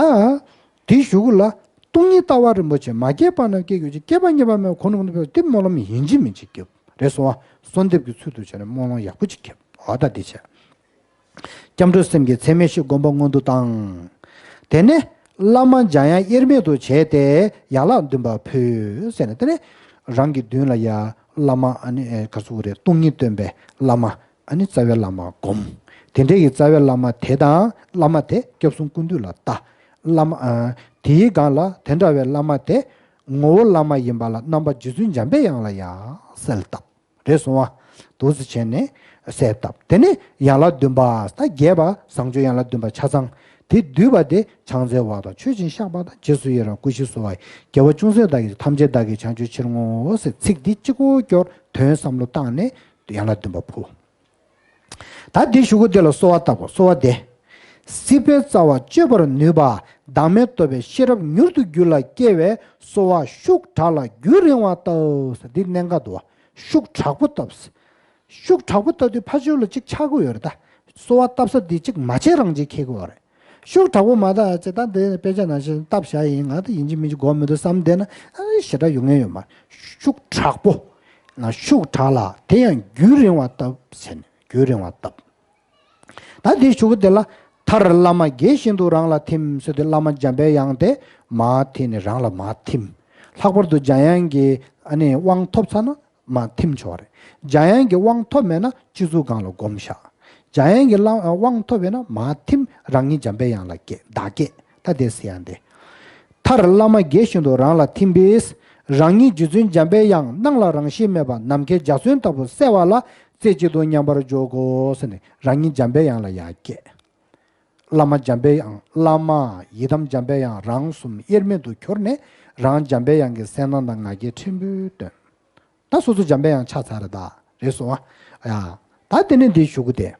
དེའི་གཞུག་གུ་ལ། སྟོང་ཉིད་ལྟ་བ་རིན་པོ་ཆེ་མ་སྐྱེས་པ་རྣམས་སྐྱེ་གྱུར་ཅིག་སྐྱེས་པ་ཉིད་པ་མེད་པ་ཁོ་ན་ཁོ་ན་ཕེབས་པ་དེ་སྨོན་ལམ་ཡིན་གཅིག་མིན་གཅིག་རྒྱབ་རེད་སོང་བ། གསོལ་འདེབས་ཀྱི་ཚུལ་དུ་བྱས་ནས་སྨོན་ལམ་ཡག་པོ་ཅིག་རྒྱབ། འོ་ད་འདི་བྱས། སྐྱབས་འགྲོའི་སེམས་ཀྱིས་ཚད་མེད་བཞི་བསྒོམ་པ་སྔོན་དུ་བཏང་། དེ་ནས་བླ་མ་འཇམ་དབྱངས་དབྱེར་མེད་དུ་བྱས་ཏེ་ཡན་ལག་བདུན་པ་ཕུལ་ཟེར་ནས། དེ་ནས་རང་གི་མདུན་ལ་ཡ་བླ་མ་ཨ་ནི་ག་ཚོད་རེད། སྟོང་ཉིད་སྟོན་པའི་བླ་མ། ཨ་ནི་རྩ་བའི་བླ་མ་བསྒོམ། དེ་འདྲའི་གི་རྩ་བའི་བླ་མ་དེ་དང་བླ་མ་དེ་སྐྱབས་གསུམ་ཀུན་འདུས་ལ་བལྟ། བླ་མ་ཨ། དེའི་སྒང་ལ་དེ་འདྲ་བའི་བླ་མ་དེ་ངོ་བོ་བླ་མ་ཡིན་པ་ལ་རྣམ་པ་རྗེ་བཙུན་འཇམ་པའི་དབྱངས་ལ་ཡང་གསལ་བཏབ། རེད་སོང་བ། འདུག་སེ་བྱས་ནས་གསལ་བཏབ། དེ་ནས་ཡན་ལག་བདུན་པ་ད་རྒྱས་པ་བཟང་སྤྱོད་ཡན་ལག་བདུན་པ་ཆ་ཚང་། དེ་བསྡུས་པ་དེ་ཕྱག་འཚལ་བ་དང་མཆོད་ཅིང་བཤགས་པ་དང་རྗེས་སུ་ཡི་རང་བསྐུལ་ཞིང་གསོལ་བ་ཡི། དགེ་བ་ཅུང་ཟད་བདག་གིས་ཐམས་ཅད་བདག་གིས་བྱང་ཆུབ་ཕྱིར་བསྔོའོ་ཟེར་ཚིག་འདི་གཅིག་པོ་སྐྱོར་དོན་བསམ་བློ་བཏང་ནས་ཡན་ལག་བདུན་པ་ཕུལ། ད་འདི་གཞུག་གུ་འདི་ལ་གསོལ་བ་བཏབ་དགོས། གསོལ་བ་འདེབས། སྲིད་པའི་རྩ་བ་གཅོད་པར་ནུས་པ། བདག་མེད་རྟོགས་པའི་ཤེས་རབ་མྱུར་དུ་རྒྱུད་ལ་སྐྱེ་བའི་གསོལ་བ་ཤུགས་དྲག་ལ་རྒྱུན་རིང་བ་བཏབ་ཟེར། འདི་གནད་འགག་འདུག་བ། ཤུགས་དྲག་པོ་བཏབ་ཟེར། ཤུགས་དྲག་པོ་བཏབ་དུས་ཕར་ཕྱོགས་ལ་གཅིག་ཆགས་ཀྱི་ཡོད་རེད་ད། གསོལ་བ་བཏབ་ས་འདི་གཅིག་མ་བྱས་རང་བྱས་འཁེལ་གྱི་ཡོད་རེད། ཤུགས་དྲག་པོ་མ་བཏབ་ཅེས་ད་འདི་དཔེ་ཆ་ནང་བཞིན་བཏབ་བཞག་ཡིན། ང་ད་ཡིན་གཅིག་མིན་གཅིག་དགོས་མི་འདུག་བསམ་བསྡད་ན་ཨ་ཞེ་དྲག་ཡོང་ངེས་ཡོད་མ་རེད། ཤུགས་དྲག་པོ། ང་ཤུགས་དྲག་ལ་དེ་ཡང་རྒྱུན་རིང་བ་བཏབ་ཟེར་ནས་རྒྱུན་རིང་བ་བཏབ། ད་འདིའི་གཞུག་གུ་དེ་ལ་མཐར་བླ་མ་དགྱེས་བཞིན་དུ་རང་ལ་ཐིམ་ཟེར་དུས་བླ་མ་འཇམ་པའི་དབྱངས་དེ་མར་ཐིམ་ནས་རང་ལ་མར་ཐིམ། ལྷག་པར་དུ་འཇམ་དབྱངས་ཀྱི་ཨ་ནི་དབང་ཐོབ་ཚར་ན་མར་ཐིམ་ཆོག་རེད། འཇམ་དབྱངས་ཀྱི་དབང་ཐོབ་མེད་ན་སྤྱི་གཙུག་སྒང་ལ་བསྒོམ་བཞག་འཇམ་དབྱངས་ཀྱི་བླ་དབང་ཐོབ་ཡོད་ན་མར་ཐིམ། རང་ཉིད་འཇམ་པའི་དབྱངས་ལ་དགྱེས། བདག་དགྱེས། ད་དེ་ཟེར་ཡང་དེ། མཐར་བླ་མ་དགྱེས་བཞིན་དུ་རང་ལ་ཐིམ་པས། རང་ཉིད་རྗེ་བཙུན་འཇམ་པའི་དབྱངས་སྣང་ལ་རང་བཞིན་མེད་པ་ནམ་མཁའི་འཇའ་ཚོན་ལྟ་བུ་གསལ་བ་ལ་རྩེ་གཅིག་ཏུ་མཉམ་པར་འཇོག་གོ་ཟེར་ནས་རང་ཉིད་འཇམ་པའི་དབྱངས་ལ་ཡར་བསྐྱེད། བླ་མ་འཇམ་པའི་དབྱངས། བླ་མ་ཡི་དམ་འཇམ་པའི་དབྱངས་རང་གསུམ་དབྱེར་མེད་དུ་གྱུར་ནས་རང་འཇམ་པའི་དབྱངས་ཀྱི་གསལ་སྣང་དང་ང་རྒྱལ་ཕྲན་བུ་སྟོན། ད་སོ་སོ་འཇམ་པའི་དབྱངས་ཆགས་ཚར་རེད་ད། རེད་སོང་ཨ། ཡ། ད་དེ་ནས་འདི་ཞུ་གི་དེ།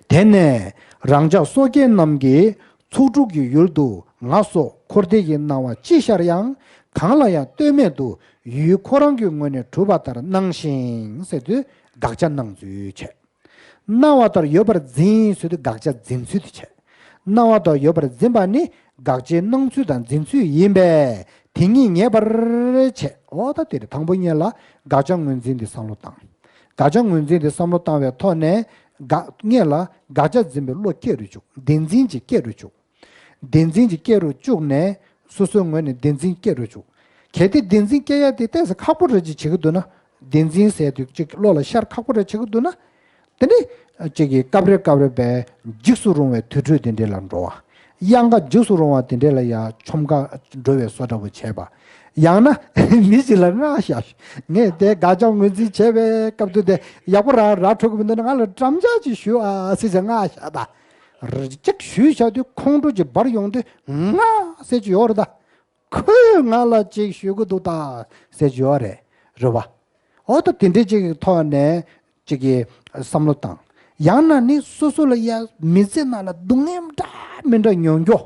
དེ་ནས་རང་ཅག་སོ་སྐྱེ་རྣམས་ཀྱི་ཚོགས་དྲུག་གི་ཡུལ་དུ་ང་སོགས་འཁོར་འདས་ཀྱི་སྣང་བ་ཅི་ཤར་ཡང་གང་ལ་ཡང་ལྟོས་མེད་དུ་ཡུལ་ཁོ་རང་གི་ངོས་ནས་གྲུབ་པ་ལྟར་སྣང་ཞིང་ཟེར་དུས་དགག་བྱ་སྣང་ཚུལ་བྱས། སྣང་བ་ལྟར་ཡོད་པར་འཛིན་ཟེར་དུས་དགག་བྱ་འཛིན་ཚུལ་དེ་བྱས། སྣང་བ་ལྟར་ཡོད་པར་འཛིན་པ་ནི་དགག་བྱའི་སྣང་ཚུལ་དང་འཛིན་ཚུལ་ཡིན་པས་དེ་ཉིད་ངེས་པར་བྱས། འོ་ད་དེ་རེད། དང་པོ་ཉིད་ལ་དགག་བྱ་ངོས་འཛིན་དེ་བསམ་བློ་བཏང་། དགག་བྱ་ངོས་འཛིན་དེ་བསམ་བློ་བཏང་བའི་ཐོག་ནས་དགག་ཉིད་ལ་དགག་བྱ་འཛིན་པའི་བློ་སྐྱེ་རུ་བཅུག་བདེན་འཛིན་གྱི་སྐྱེ་རུ་བཅུག་བདེན་འཛིན་གྱི་སྐྱེ་རུ་བཅུག་ནས་སོ་སོའི་ངོས་ནས་བདེན་འཛིན་སྐྱེ་རུ་བཅུག་གལ་ཏེ་བདེན་འཛིན་སྐྱེ་ཡ་དེ་ཏོག་ཙམ་ཁག་པོ་རེད་ཅེས་བྱེད་ཀྱི་འདུག་ན། བདེན་འཛིན་ཟེར་དུས་ཅིག་བློ་ལ་ཤར་ཁག་པོ་རེད་བྱེད་ཀྱི་འདུག་ན། དེ་ནི་ཅིག་གིས་སྐབས་རེ་སྐབས་རེ་བས་འཇིགས་སུ་རུང་བའི་དུར་ཁྲོད་དེ་འདྲ་ལ་འགྲོ་བ། གཡང་ཁ་འཇིགས་སུ་རུང་བ་དེ་འདྲ་ལ་ཡ་ཆོམ་ཁ་འགྲོ་བའི་བཟོ་འདྲ་བོ་བྱས་པ། ཡང་ན་མི་ཞིག་ལ་སྔགས་བཤད། ངས་དེ་དགག་བྱ་ངོས་འཛིན་བྱས་པའི་སྐབས་དུས་དེ་ཡག་པོ་རང་ར་འཕྲོད་ཀྱི་མི་འདུག་ན་ང་ལ་འགྲམ་ལྕག་ཅིག་གཞུས་ཨ་ཟེར་བྱས་སྔགས་བཤད་ད། ར་ཅིག་གཞུས་བཞག་དུས་ཁོང་ཁྲོ་ཅིག་འབར་ཡོང་དུས་ང་ཟེར་གྱི་ཡོད་རེད་ད། ཁོས་ང་ལ་ཅིག་གཞུས་ཀྱི་འདུག་ད་ཟེར་གྱི་ཡོད་རེད། རེད་བ། འོ་ད་དེ་འདྲའི་ཅིག་གི་ཐོག་ནས་ཅིག་གི་བསམ་བློ་བཏང་། ཡང་ན་ནི་སོ་སོ་ལ་ཡ་མི་ཚེ་ནང་ལ་སྡུག་བསྔལ་འདྲ་མི་འདྲ་མྱོང་རྒྱུ།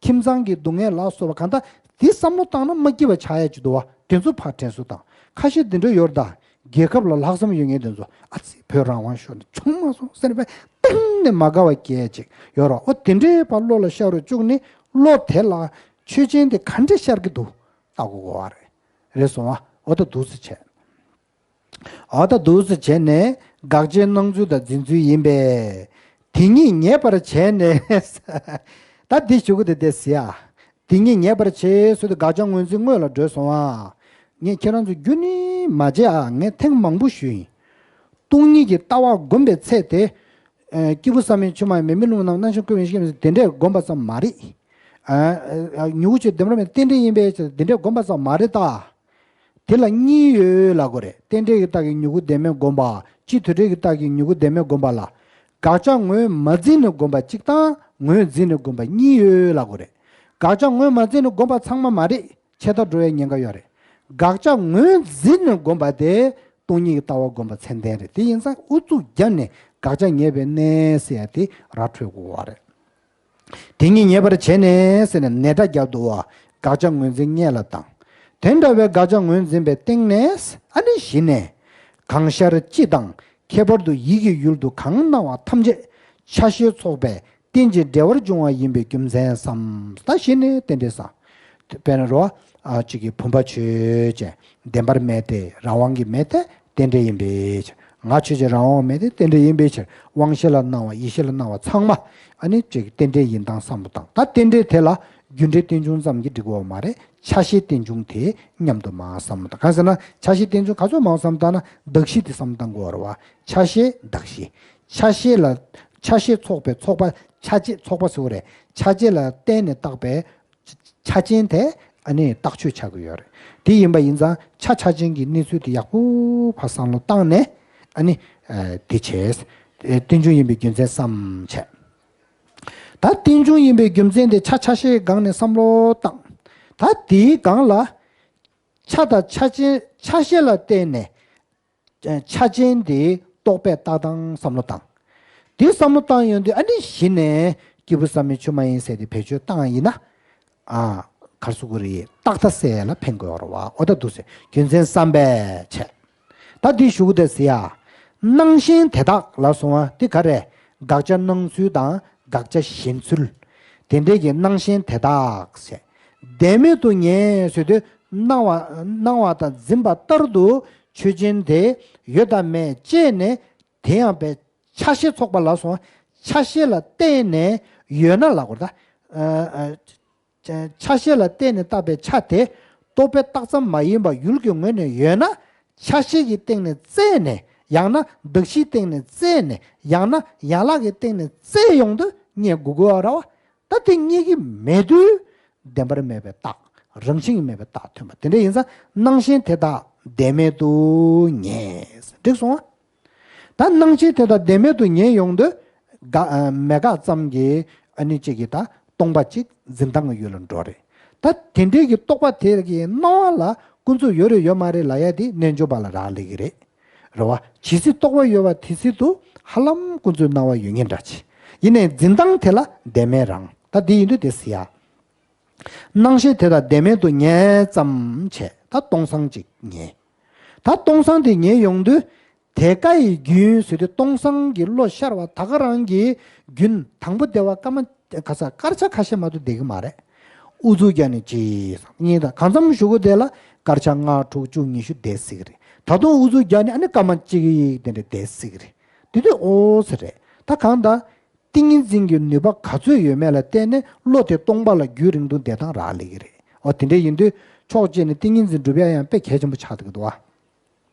ཁྱིམ་ཚང་གི་སྡུག་བསྔལ་ལ་སོགས་པ་གང་ལྟར་དེ་བསམ་བློ་བཏང་ན་མ་སྐྱིད་པ་ཆགས་ཡ་ཅིག་འདུག་བ། དེ་ཚོ་ཕར་དྲན་གསོ་བཏང་། ཁ་ཤས་དེ་འདྲ་ཡོད་རེད་ད། རྒྱལ་ཁབ་ལ་ལྷག་བསམ་ཡོད་མཁན་དེ་ཚོ་ཨ་ཙི་བོད་རང་དབང་ཤོར་ནས་བྱུང་མ་སོང་ཟེར་ནས་པས་གཏིང་ནས་མ་དགའ་བ་སྐྱེ་ཅིག་ཡོད་རེད། འོ་དེ་འདྲའི་བར་བློ་ལ་ཤར་རུ་བཅུག་ནས་བློ་དེ་ལ་ཆོས་ཅན་དེ་ག་འདྲ་ཤར་གྱི་འདུག་ལྟ་དགོས་གོ་བ་རེད། རེད་སོང་ཨ། འོ་ད་འདུག་སེ་བྱས། འོ་ད་འདུག་སེ་བྱས་ནས་དགག་བྱའི་སྣང་ཚུལ་དང་འཛིན་ཚུལ་ཡིན་པས། དེ་ཉིད་ངེས་པར་བྱས་ནས། ད་འདི་ཞུ་གི་དེ་དེ་ཟེར་ཨ། དེ་ཉིད་ངེས་པར་བྱས་ཟེར་དུས་དགག་བྱ་ངོས་འཛིན་དངོས་ལ་འགྲོ་སོང་ཨ། ངས་ཁྱེད་རང་ཚོ་རྒྱུན་ནས་མ་བརྗེད་ཨ། ངས་ཐེངས་མང་པོ་ཞུས་ཡིན། སྟོང་ཉིད་ཀྱི་ལྟ་བ་བསྒོམ་པའི་ཚད་དེ། ཨ། སྐྱེས་བུ་བསམ་ཡས་མཆོག་མ་ཡིན་པའི་མི་རླུང་རྣམས་རྣམ་ཤེས་ཀུན་མི་ཤེས་མི་དེ་འདྲས་བསྒོམ་པ་ཙམ་མ་རེད། ཨ། ཨ། མྱུ་གུ་ཆོས་བདེན་པར་མེད་རྟེན་འབྲེལ་ཡིན་པའི་ཚད་དེ་འདྲས་བསྒོམ་པ་ཙམ་མ་རེད་ད། དེ་ལ་གཉིས་ཡོད་ལབ་དགོས་རེད། རྟེན་འབྲེལ་གྱི་རྟགས་ཀྱི་མྱུ་གུ་བདེན་མེད་བསྒོམ་པ། སྤྱི་དོན་འབྲེལ་གྱི་རྟགས་ཀྱི་མྱུ་གུ་བདེན་མེད་བསྒོམ་པ་ལ། དགག་བྱ་ངོས་མ་འཛིན་ནས་བསྒོམ་པ་གཅིག་དང་ངོས་འཛིན་ནས་བསྒོམ་པ་གཉིས་ཡོད་ལབ་དགོས་རེད། དགག་བྱ་ངོས་མ་འཛིན་ནས་བསྒོམ་པ་ཚང་མ་མ་རེད། ཆད་ལྟ་འགྲོ་བའི་ཉེན་ཁ་ཡོད་རེད། དགག་བྱ་ངོས་འཛིན་ནས་བསྒོམ་པ་དེ་སྟོང་ཉིད་ཀྱི་ལྟ་བ་བསྒོམ་པ་ཚད་ལྡན་རེད། དེ་ཡིན་ཙང་ཨུ་ཚུགས་བརྒྱབ་ནས་དགག་བྱ་ངེས་པའི་གནས་ཟེར་ཡ་དེ་ར་འཕྲོད་དགོས་པ་རེད། དེ་ཉིད་ངེས་པར་བྱས་ནས་ཟེར་ནས་ནས་སྒྲ་བརྒྱབ་འདུག་བ། དགག་བྱ་ངོས་འཛིན་སྔོན་ལ་བཏང་། དེ་འདྲ་བའི་དགག་བྱ་ངོས་འཛིན་པའི་སྟེང་ནས་ཨ་ནི་གཞི་ནས། གང་ཤར་སྤྱི་དང་ཁྱད་པར་དུ་ཡིད་ཀྱི་ཡུལ་དུ་གང་སྣང་བ་ཐམས་ཅད་ཆ་ཤས་ཚོགས་པའི་རྟེན་ཅིང་འབྲེལ་བར་འབྱུང་བ་ཡིན་པའི་རྒྱུ་མཚན་བསམ། ད་གཞི་ནས་རྟེན་འབྲེལ་བསམ། དཔེར་ན་རོ། ཨ་གཅིག་གིས་བུམ་པ་ཆོས་ཅན། བདེན་པར་མེད་དེ་རང་དབང་གི་མེད་དེ་རྟེན་འབྲེལ་ཡིན་པའི་ཕྱིར། ང་ཆོས་ཅན་རང་དབང་མེད་དེ་རྟེན་འབྲེལ་ཡིན་པའི་ཕྱིར། དབང་ཤེས་ལ་སྣང་བ་ཡིད་ཤེས་ལ་སྣང་བ་ཚང་མ་ཨ་ནི་གཅིག་རྟེན་འབྲེལ་ཡིན་སྟངས་བསམ་བློ་བཏང་། ད་རྟེན་འབྲེལ་དེ་ལ་རྒྱུ་འབྲས་རྟེན་འབྱུང་ཙམ་གྱིས་འགྲིག་གི་ཡོད་མ་རེད། ཆ་ཤས་རྟེན་འབྱུང་དེ་མཉམ་དུ་མར་བསམ་བློ་བཏང་། གང་ཟེར་ན་ཆ་ཤས་རྟེན་འབྱུང་ག་ཚོད་མང་བསམ་བཏང་ན་གདགས་གཞི་དེ་བསམ་བློ་བཏང་དགོས་རེད་བ། ཆ་ཤས་གདགས་གཞི། ཆ་ཤས་ལ་ཆ་ཤས་ཚོགས་པའི་ཚོགས་པ་ཆ་བཅས་ཚོགས་པ་ཟེར་བ་རེད། ཆ་བཅས་ལ་བརྟེན་ནས་བཏགས་པའི་ཆ་ཅན་དེ་ཨ་ནི་རྟགས་ཆོས་ཆགས་ཀྱི་ཡོད་རེད། དེ་ཡིན་པ་ཡིན་ཙང་ཆ་ཆ་ཅན་གྱི་གནས་ཚུལ་དེ་ཡག་པོ་ཕར་བསམ་བློ་བཏང་ནས་ཨ་ནི་ཨ་དེ་བྱས། རྟེན་འབྱུང་ཡིན་པའི་རྒྱུ་མཚན་བསམ་བྱས། ད་རྟེན་འབྱུང་ཡིན་པའི་རྒྱུ་མཚན་དེ་ཆ་ཆ་ཤས་སྒང་ནས་བསམ་བློ་བཏང་། ད་དེའི་སྒང་ལ་ཆ་དང་ཆ་ཅན་ཆ་ཤས་ལ་བརྟེན་ནས་ཆ་ཅན་དེ་རྟོག་པས་བཏགས་སྟངས་བསམ་བློ་བཏང་། དེ་བསམ་བློ་བཏང་ཡོང་དུས་ཨ་ནི་གཞི་ནས་སྐྱེས་བུ་བསམ་ཡས་ཆོས་མ་ཡིན་ཟེར་དེ་བེད་སྤྱོད་བཏང་ཡིན་ན། ཨ། ག་རེ་ཟེར་དགོས་རེད། རྟག་མཐའ་གསལ་ལ་ཕན་དགོས་རེད་བ། འོ་ད་འདུག་སེ་རྒྱུ་མཚན་བསམ་པས་བྱས། ད་འདི་ཞུ་གི་དེ་ཟེར་ཡ། སྣང་ཞེན་དེ་དག་ལ་སོང་བ་འདི་ག་རེ། དགག་བྱ་སྣང་ཚུལ་དང་དགག་བྱ་ཞེན་ཚུལ། དེ་འདྲའི་གི་སྣང་ཞེན་དེ་དག་ཟེར། བདེན་མེད་དུ་ངེས་ཟེར་དུས་སྣང་བ་སྣང་བ་དང་འཛིན་པ་ལྟར་དུ་ཆོས་ཅན་དེ་ཡོད་དང་མེད་དཔྱད་ནས། དེ་ཡང་པའི་ཆ་ཤས་ཚོགས་པ་ལ་སོང་ཆ་ཤས་ལ་བརྟེན་ནས་ཡོད་ན་ལབ་དགོས་རེད་ད། ཨ་ཨ། ཆ་ཤས་ལ་བརྟེན་ནས་བཏགས་པའི་ཆ་དེ་རྟོག་པས་བཏགས་ཙམ་མ་ཡིན་པར་ཡུལ་གྱི་ངོས་ནས་ཡོད་ན། ཆ་ཤས་ཀྱི་སྟེང་ནས་བཙལ་ནས། ཡང་ན་གདགས་གཞིའི་སྟེང་ནས་བཙལ་ནས། ཡང་ན་ཡན་ལག་གི་སྟེང་ནས་བཙལ་ཡོང་དུས་རྙེད་དགོས་དགོས་པ་རེད་བ། ད་དེ་རྙེད་ཀྱི་མེད་དུས། བདེན་པར་མེད་པའི་རྟགས། རང་བཞིན་གྱིས་མེད་པའི་རྟགས་ཐོན་པ་དེ་འདྲ་ཡིན་ཙང་སྣང་ཞེན་དེ་དག་བདེན་མེད་དུ་ངེས། འགྲིག་སོང་ཨ། ད་སྣང་ཞེན་དེ་དག་བདེན་མེད་དུ་ངེས་ཡོང་དུས། དགག་ཨ་མེད་དགག་ཙམ་གྱི་ཨ་ནི་གཅིག་གིས་ད་སྟོང་པ་གཅིག་འཛིན་སྟངས་ཀྱི་ཡུལ་ལ་འགྲོ་རེད། ད་དེ་འདྲའི་གི་རྟོག་པ་དེ་གི་སྣང་བ་ལ་ཀུན་རྫོབ་ཡོད་རེད་ཡོད་མ་རེད་ལབ་ཡ་དེ་རྣལ་འབྱོར་པ་ལ་རག་ལས་ཀྱི་རེད། རེད་བ། ཇི་སྲིད་རྟོག་པ་ཡོད་པ་དེ་སྲིད་དུ་ཧ་ལམ་ཀུན་རྫོབ་སྣང་བ་ཡོད་ངེས་འདྲ་ཅིག་ཡིན་ནའི་འཛིན་སྟངས་དེ་ལ་བདེན་མེད་རང་། ད་འདི་ཡིན་དུས་དེ་ཟེར་ཡ། སྣང་ཞེན་དེ་དག་བདེན་མེད་དུ་ངེས་ཙམ་བྱས། ད་སྟོང་སང་ཅིག་ངེས། ད་སྟོང་སང་དེ་ངེས་ཡོང་དུས། དེ་ཀ་ཡི་རྒྱུན་ཟེར་དུས་སྟོང་སང་གི་བློ་ཤར་བ་ད་ག་རང་གི་རྒྱུན་དང་པོ་བསྡད་པ་སྐར་མ་ག་ས་སྐར་ཆ་ཁ་ཤས་མ་གཏོགས་བསྡད་ཀྱི་མ་རེད། ཨུ་ཚུགས་རྒྱག་ནས་ཅི་སང་གཉིས་དང་གང་འཚམ་ཞུ་དགོས་དེ་ལ་སྐར་ཆ་ལྔ་དྲུག་བཅུ་ཉི་ཤུ་བསྡད་སྲིད་ཀྱི་རེད། ད་དུང་ཨུ་ཚུགས་རྒྱག་ནས་ཨ་ནི་སྐར་མ་གཅིག་དེ་འདྲ་བསྡད་སྲིད་ཀྱི་རེད། དེ་དུས་ཨོ་ཙི་རེད། ད་གང་ལྟར། ཏིང་ངེ་འཛིན་གྱི་ནུས་པ་ག་ཚོད་ཡོད་མེད་ལ་བལྟས་ནས་བློ་དེ་སྟོང་པ་ལ་རྒྱུན་རིང་དུ་བསྡད་སྟངས་རག་ལས་ཀྱི་རེད། འོ་དེ་འདྲ་ཡིན་དུས་ཕྱོགས་གཅིག་ནས་ཏིང་ངེ་འཛིན་སྒྲུབ་ཡ་ཡང་དཔེ་གལ་ཆེན་པོ་ཆགས་འདུག་གི་འདུག་བ།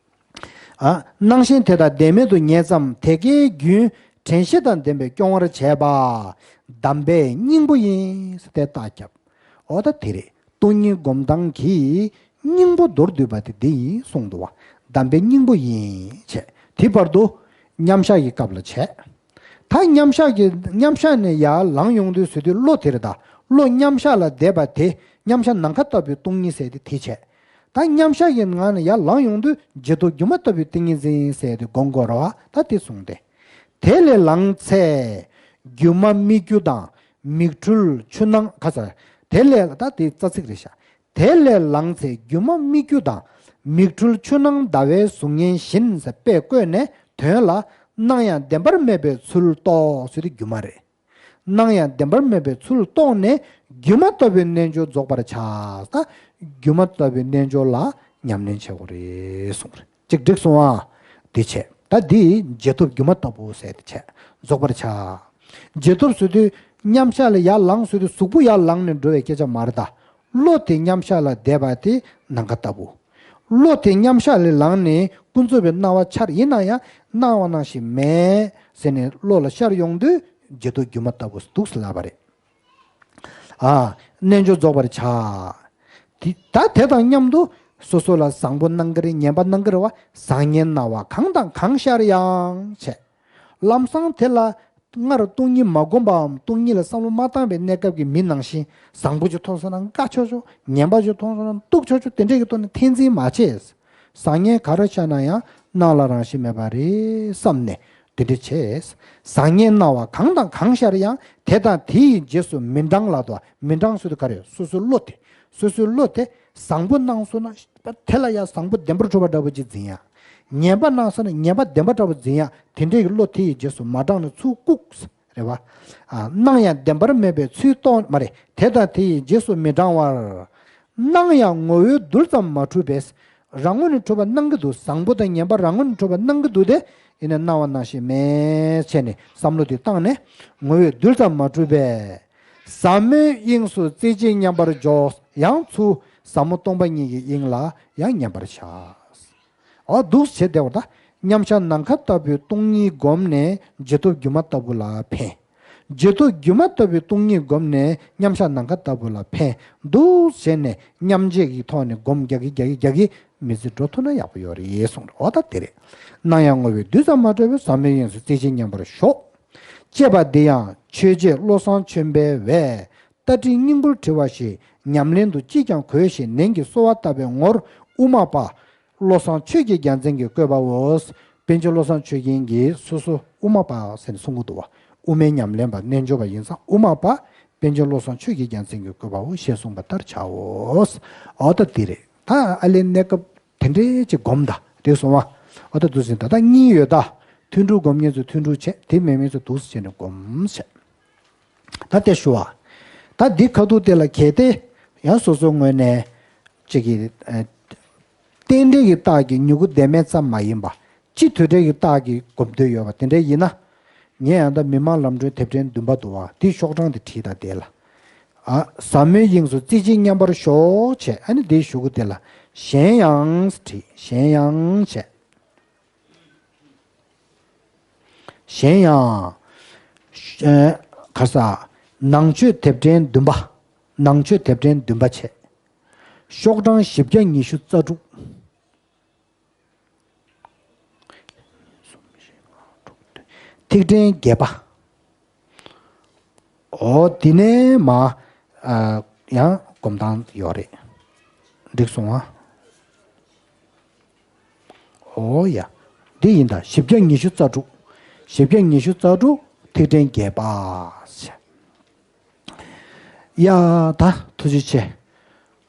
ཨ། སྣང་ཞེན་དེ་དག་བདེན་མེད་དུ་ངེས་ཙམ་དེ་ཀའི་རྒྱུན་དྲན་ཤེས་དང་ལྡན་པས་སྐྱོང་བར་བྱེད་པ། གདམས་པའི་སྙིང་པོ་ཡིན་ཟེར་ཏེ་རྟགས་བརྒྱབ། འོ་ད་དེ་རེད། སྟོང་ཉིད་སྒོམ་སྟངས་ཀྱི་སྙིང་པོ་མདོར་བསྡུས་པ་དེ་འདི་ཡིན་གསུངས་འདུག་བ། གདམས་པའི་སྙིང་པོ་ཡིན་བྱས། དེ་བར་དུ་མཉམ་བཞག་གི་སྐབས་ལ་བྱས། ད་མཉམ་བཞག་གི་མཉམ་བཞག་ནས་ཡར་ལངས་ཡོང་དུས་ཟེར་དུས་བློ་དེ་རེད་ད། བློ་མཉམ་བཞག་ལ་བསྡད་པ་དེ་མཉམ་བཞག་ནམ་མཁའ་ལྟ་བུའི་སྟོང་ཉིད་ཟེར་དེ་དེ་བྱས། ད་མཉམ་བཞག་གི་ངང་ནས་ཡར་ལངས་ཡོང་དུས་རྗེས་ཐོབ་སྒྱུ་མ་ལྟ་བུའི་ཏིང་ངེ་འཛིན་ཟེར་དེ་སྒོམ་དགོས་རེད་བ། ད་དེ་གསུངས་ཏེ། དེ་ལས་ལངས་ཚེ་སྒྱུ་མ་སྨིག་རྒྱུ་དང་མིག་འཕྲུལ་ཆུ་སྣང་ག་ས། དེ་ལས་ད་དེ་རྩ་ཚིག་རེད་ཤག་དེ་ལས་ལངས་ཚེ་སྒྱུ་མ་སྨིག་རྒྱུ་དང་མིག་འཕྲུལ་ཆུ་སྣང་ཟླ་བའི་གཟུགས་བརྙན་བཞིན་ཟེར་དཔེ་བཀོད་ནས་དོན་ལ་སྣང་ཡང་བདེན་པར་མེད་པའི་ཚུལ་རྟོགས་ཟེར་དེ་སྒྱུ་མ་རེད། སྣང་ཡང་བདེན་པར་མེད་པའི་ཚུལ་རྟོགས་ནས་སྒྱུ་མ་ལྟ་བུའི་རྣལ་འབྱོར་རྫོགས་པར་བྱ། ད་སྒྱུ་མ་ལྟ་བུའི་རྣལ་འབྱོར་ལ་ཉམས་ལེན་བྱེད་དགོས་རེད་གསུངས་རེད། ཅིག་འགྲིག་སོང་ཨ། དེ་བྱས། ད་འདི་རྗེས་ཐོབ་སྒྱུ་མ་ལྟ་བུ་ཟེར་དེ་བྱས། རྫོགས་པར་བྱ། རྗེས་ཐོབ་ཟེར་དུས་མཉམ་བཞག་ལ་ཡར་ལངས་ཟེར་དུས་གཟུགས་པོ་ཡར་ལངས་ནས་འགྲོ་བའི་སྐད་ཆ་མ་རེད་ད། བློ་དེ་མཉམ་བཞག་ལ་བསྡད་པ་དེ་ནམ་མཁའ་ལྟ་བུ། བློ་དེ་མཉམ་བཞག་ལས་ལངས་ནས་ཀུན་རྫོབ་པའི་སྣང་བ་འཆར་ཡིན་ན་ཡང་སྣང་བ་ནང་བཞིན་མེད་ཟེར་ནས་བློ་ལ་ཤར་ཡོང་དུས་རྗེས་ཐོབ་སྒྱུ་མ་ལྟ་བུ་འདུག་ཟེར་ལབ་པ་རེད། ཨ། རྣལ་འབྱོར་རྫོགས་པར་བྱ། དེ་ད་དེ་དང་མཉམ་དུ་སོ་སོ་ལ་བཟང་པོ་སྣང་གི་རེད། ངན་པ་སྣང་གི་རེད་བ། བཟང་ངན་སྣང་བ་གང་དང་གང་ཤར་ཡང་བྱས། ལམ་སང་དེ་ལ་སྔར་སྟོང་ཉིད་མ་བསྒོམས་པའམ་སྟོང་ཉིད་ལ་བསམ་བློ་མ་བཏང་བའི་གནས་སྐབས་ཀྱི་མི་ནང་བཞིན་བཟང་པོ་ཅིག་མཐོང་སོང་ན་དགའ་ཆོག་ཆོག་ངན་པ་ཅིག་མཐོང་སོང་ན་སྡུག་ཆོག་ཆོག་དེ་འདྲས་ཀྱི་ཐོག་ནས་འཐེན་འཛིན་མ་བྱེད། བཟང་ངན་ག་རེ་ཤར་ན་ཡང་སྣང་ལ་རང་བཞིན་མེད་པ་རེད་བསམ་ནས་དེ་འདྲ་བྱས། བཟང་ངན་སྣང་བ་གང་དང་གང་ཤར་ཡང་དེ་དང་དེ་ཡི་རྗེས་སུ་མི་འབྲང་ལབ་དོ། མི་འབྲང་ཟེར་དུས་ག་རེ། སོ་སོའི་བློ་དེ། སོ་སོའི་བློ་དེ་བཟང་པོ་སྣང་སོང་ན་དེ་ལ་ཡང་བཟང་པོ་བདེན་པར་གྲུབ་པ་འདྲ་པོ་ཅིག་འཛིན་ཡ། ངན་པ་སྣང་སོང་ན་ངན་པ་བདེན་པ་འདྲ་པོ་འཛིན་ཡ། དེ་འདྲའི་གི་བློ་དེ་ཡི་རྗེས་སུ་མ་འབྲངས་ན་ཚུར་བཀུག་རེད་བ། ཨ། སྣང་ཡང་བདེན་པར་མེད་པའི་ཚུལ་རྟོགས། མ་རེད། དེ་དང་དེ་ཡི་རྗེས་སུ་མི་འབྲང་བར། སྣང་ཡང་ངོ་བོའི་རྡུལ་ཙམ་མ་གྲུབ་པས། རང་ངོས་ནས་གྲུབ་པ་སྣང་གི་འདུག་བཟང་པོ་དང་ངན་པ་རང་ངོས་ནས་གྲུབ་པ་སྣང་གི་འདུག་སྟེ། ཡིན་ན་སྣང་བ་སྣང་ཤེས་མེད་བྱས་ནས་བསམ་བློ་དེ་བཏང་ནས་ངོ་བོའི་རྡུལ་ཙམ་མ་གྲུབ་པས། ཟབ་མོའི་དབྱིངས་སུ་རྩེ་གཅིག་མཉམ་པར་འཇོག་ཡང་ཚུར་ཟབ་མོ་སྟོང་པ་ཉིད་ཀྱི་དབྱིངས་ལ་ཡང་མཉམ་པར་བཞག་འོ་འདུག་བྱས་བསྡད་པ་ད། མཉམ་བཞག་ནམ་མཁའ་ལྟ་བུའི་སྟོང་ཉིད་བསྒོམས་ནས་རྗེས་ཐོབ་སྒྱུ་མ་ལྟ་བུ་ལ་ཕན། རྗེས་ཐོབ་སྒྱུ་མ་ལྟ་བུའི་སྟོང་ཉིད་བསྒོམས་ནས་མཉམ་བཞག་ནམ་མཁའ་ལྟ་བུ་ལ་ཕན། འདུག་བྱས་ནས་མཉམ་རྗེས་ཀྱི་ཐོག་ནས་སྒོམ་རྒྱག་གི་རྒྱག་གི་རྒྱག་གི་མི་ཚེ་འགྲོ་ཐུབ་ན་ཡག་པོ་ཡོད་རེད་གསུངས་རེད། འོ་ད་དེ་རེད། སྣང་ཡང་ངོ་བོའི་རྡུལ་ཙམ་མ་གྲུབ་པས། ཟབ་མོའི་དབྱིངས་སུ་རྩེ་གཅིག་མཉམ་པར་ཞོག་ཅེས་པ་འདི་ཡང་ཆོས་རྗེ་བློ་བཟང་ཆོས་འཕེལ་བས་ལྟ་ཁྲིད་སྙིང་པོར་དྲིལ་བ་ཞིག་ཉམས་ལེན་དུ་ཅིས་ཀྱང་དགོས་ཞེས་ནན་གྱིས་གསོལ་བ་བཏབ་པའི་ངོར་དབུ་མ་པ་བློ་བཟང་ཆོས་ཀྱི་རྒྱལ་མཚན་གྱིས་བཀོད་པའོ། པཎ་ཆེན་བློ་བཟང་ཆོས་རྒྱན་གྱིས་སོ་སོ་དབུ་མ་པ་ཟེར་ནས་གསུང་གི་འདུག་བ། དབུ་མའི་ཉམས་ལེན་པ་རྣལ་འབྱོར་པ་ཡིན་ཙང་དབུ་མ་པ་པཎ་ཆེན་བློ་བཟང་ཆོས་ཀྱི་རྒྱལ་མཚན་གྱིས་བཀོད་པའོ་ཞེས་གསུངས་པ་ལྟར་བྱའོ། འོ་ད་འདི་རེད། ད་ཨ་ལས་གནས་སྐབས་དེ་འདྲའི་ཅིག་སྒོམ་ད་རེད་སོང་བ། འོ་ད་འདུག་ཟིན་ད་ལྟ་གཉིས་ཡོད་ད། ཐུན་དྲུག་སྒོམ་མཁན་ཚོས་ཐུན་དྲུག་བྱས། དེ་མེད་མཁན་ཚོས་འདུག་སེ་བྱས་ནས་སྒོམ་བྱས། ད་དེ་ཞུ་བ། ད་འདི་ཁ་ཐུག་དེ་ལ་གལ་ཏེ་ཡང་སོ་སོའི་ངོས་ནས་ཅིག་གི་ཨ། རྟེན་འབྲེལ་གྱི་རྟགས་ཀྱི་མྱུ་གུ་བདེན་མེད་ཙམ་མ་ཡིན་པ། སྤྱི་དོན་འབྲེལ་གྱི་རྟགས་ཀྱི་སྒོམ་འདོད་ཡོད་པ་དེ་འདྲ་ཡིན་ན། ངས་ཡང་ད་མི་མང་ལམ་སྒྲོན་དེབ་ཕྲེང་བདུན་པ་འདུག་བ། དེའི་ཤོག་གྲངས་དེ་བྲིས་ད་དེ་ལ། ཨ། ཟབ་མོའི་དབྱིངས་སུ་རྩེ་གཅིག་མཉམ་པར་ཞོག་བྱས། ཨ་ནི་དེའི་གཞུག་གུ་དེ་ལ་གཞན་ཡང་བྲིས། གཞན་ཡང་བྱས། གཞན་ཡང་། ཨ། ག་ས། ནང་ཆོས་དེབ་ཕྲེང་བདུན་པ། ནང་ཆོས་དེབ་ཕྲེང་བདུན་པ་བྱས། ཤོག་གྲངས་བཞི་བརྒྱ་ཉི་ཤུ་རྩ་དྲུག་ཐིག་ཕྲེང་བརྒྱད་པ། འོ་དེ་ནས་མ། ཨ། ཡང་སྒོམ་སྟངས་ཡོད་རེད། འགྲིག་སོང་ཨ། འོ་ཡ། འདི་ཡིན་ད། བཞི་བརྒྱ་ཉི་ཤུ་རྩ་དྲུག་བཞི་བརྒྱ་ཉི་ཤུ་རྩ་དྲུག་ཐིག་ཕྲེང་བརྒྱད་པ། ཡ་ད་ཐུགས་རྗེ་ཆེ།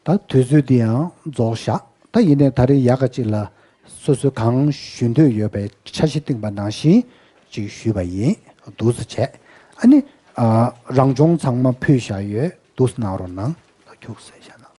ད་དུས་ཚོད་འདི་ཡང་རྫོགས་བཞག་ད་ཡིན་ནའི་ད་རེས་ཡག་ག་ཅིག་ལ་སོ་སོས་གང་ཞུ་འདོད་ཡོད་པའི་འཆར་གཞི་བཏིང་པ་ནང་བཞིན་ཅིག་ཞུས་པ་ཡིན། འདུག་སེ་བྱས། ཨ་ནི། ཨ། རང་སྦྱོང་ཚང་མ་ཕུལ་བཞག་ཡོད། འདུག་སེ་གནང་རོགས་གནང་། ད་ཁྱུག་ཟེར་བཞག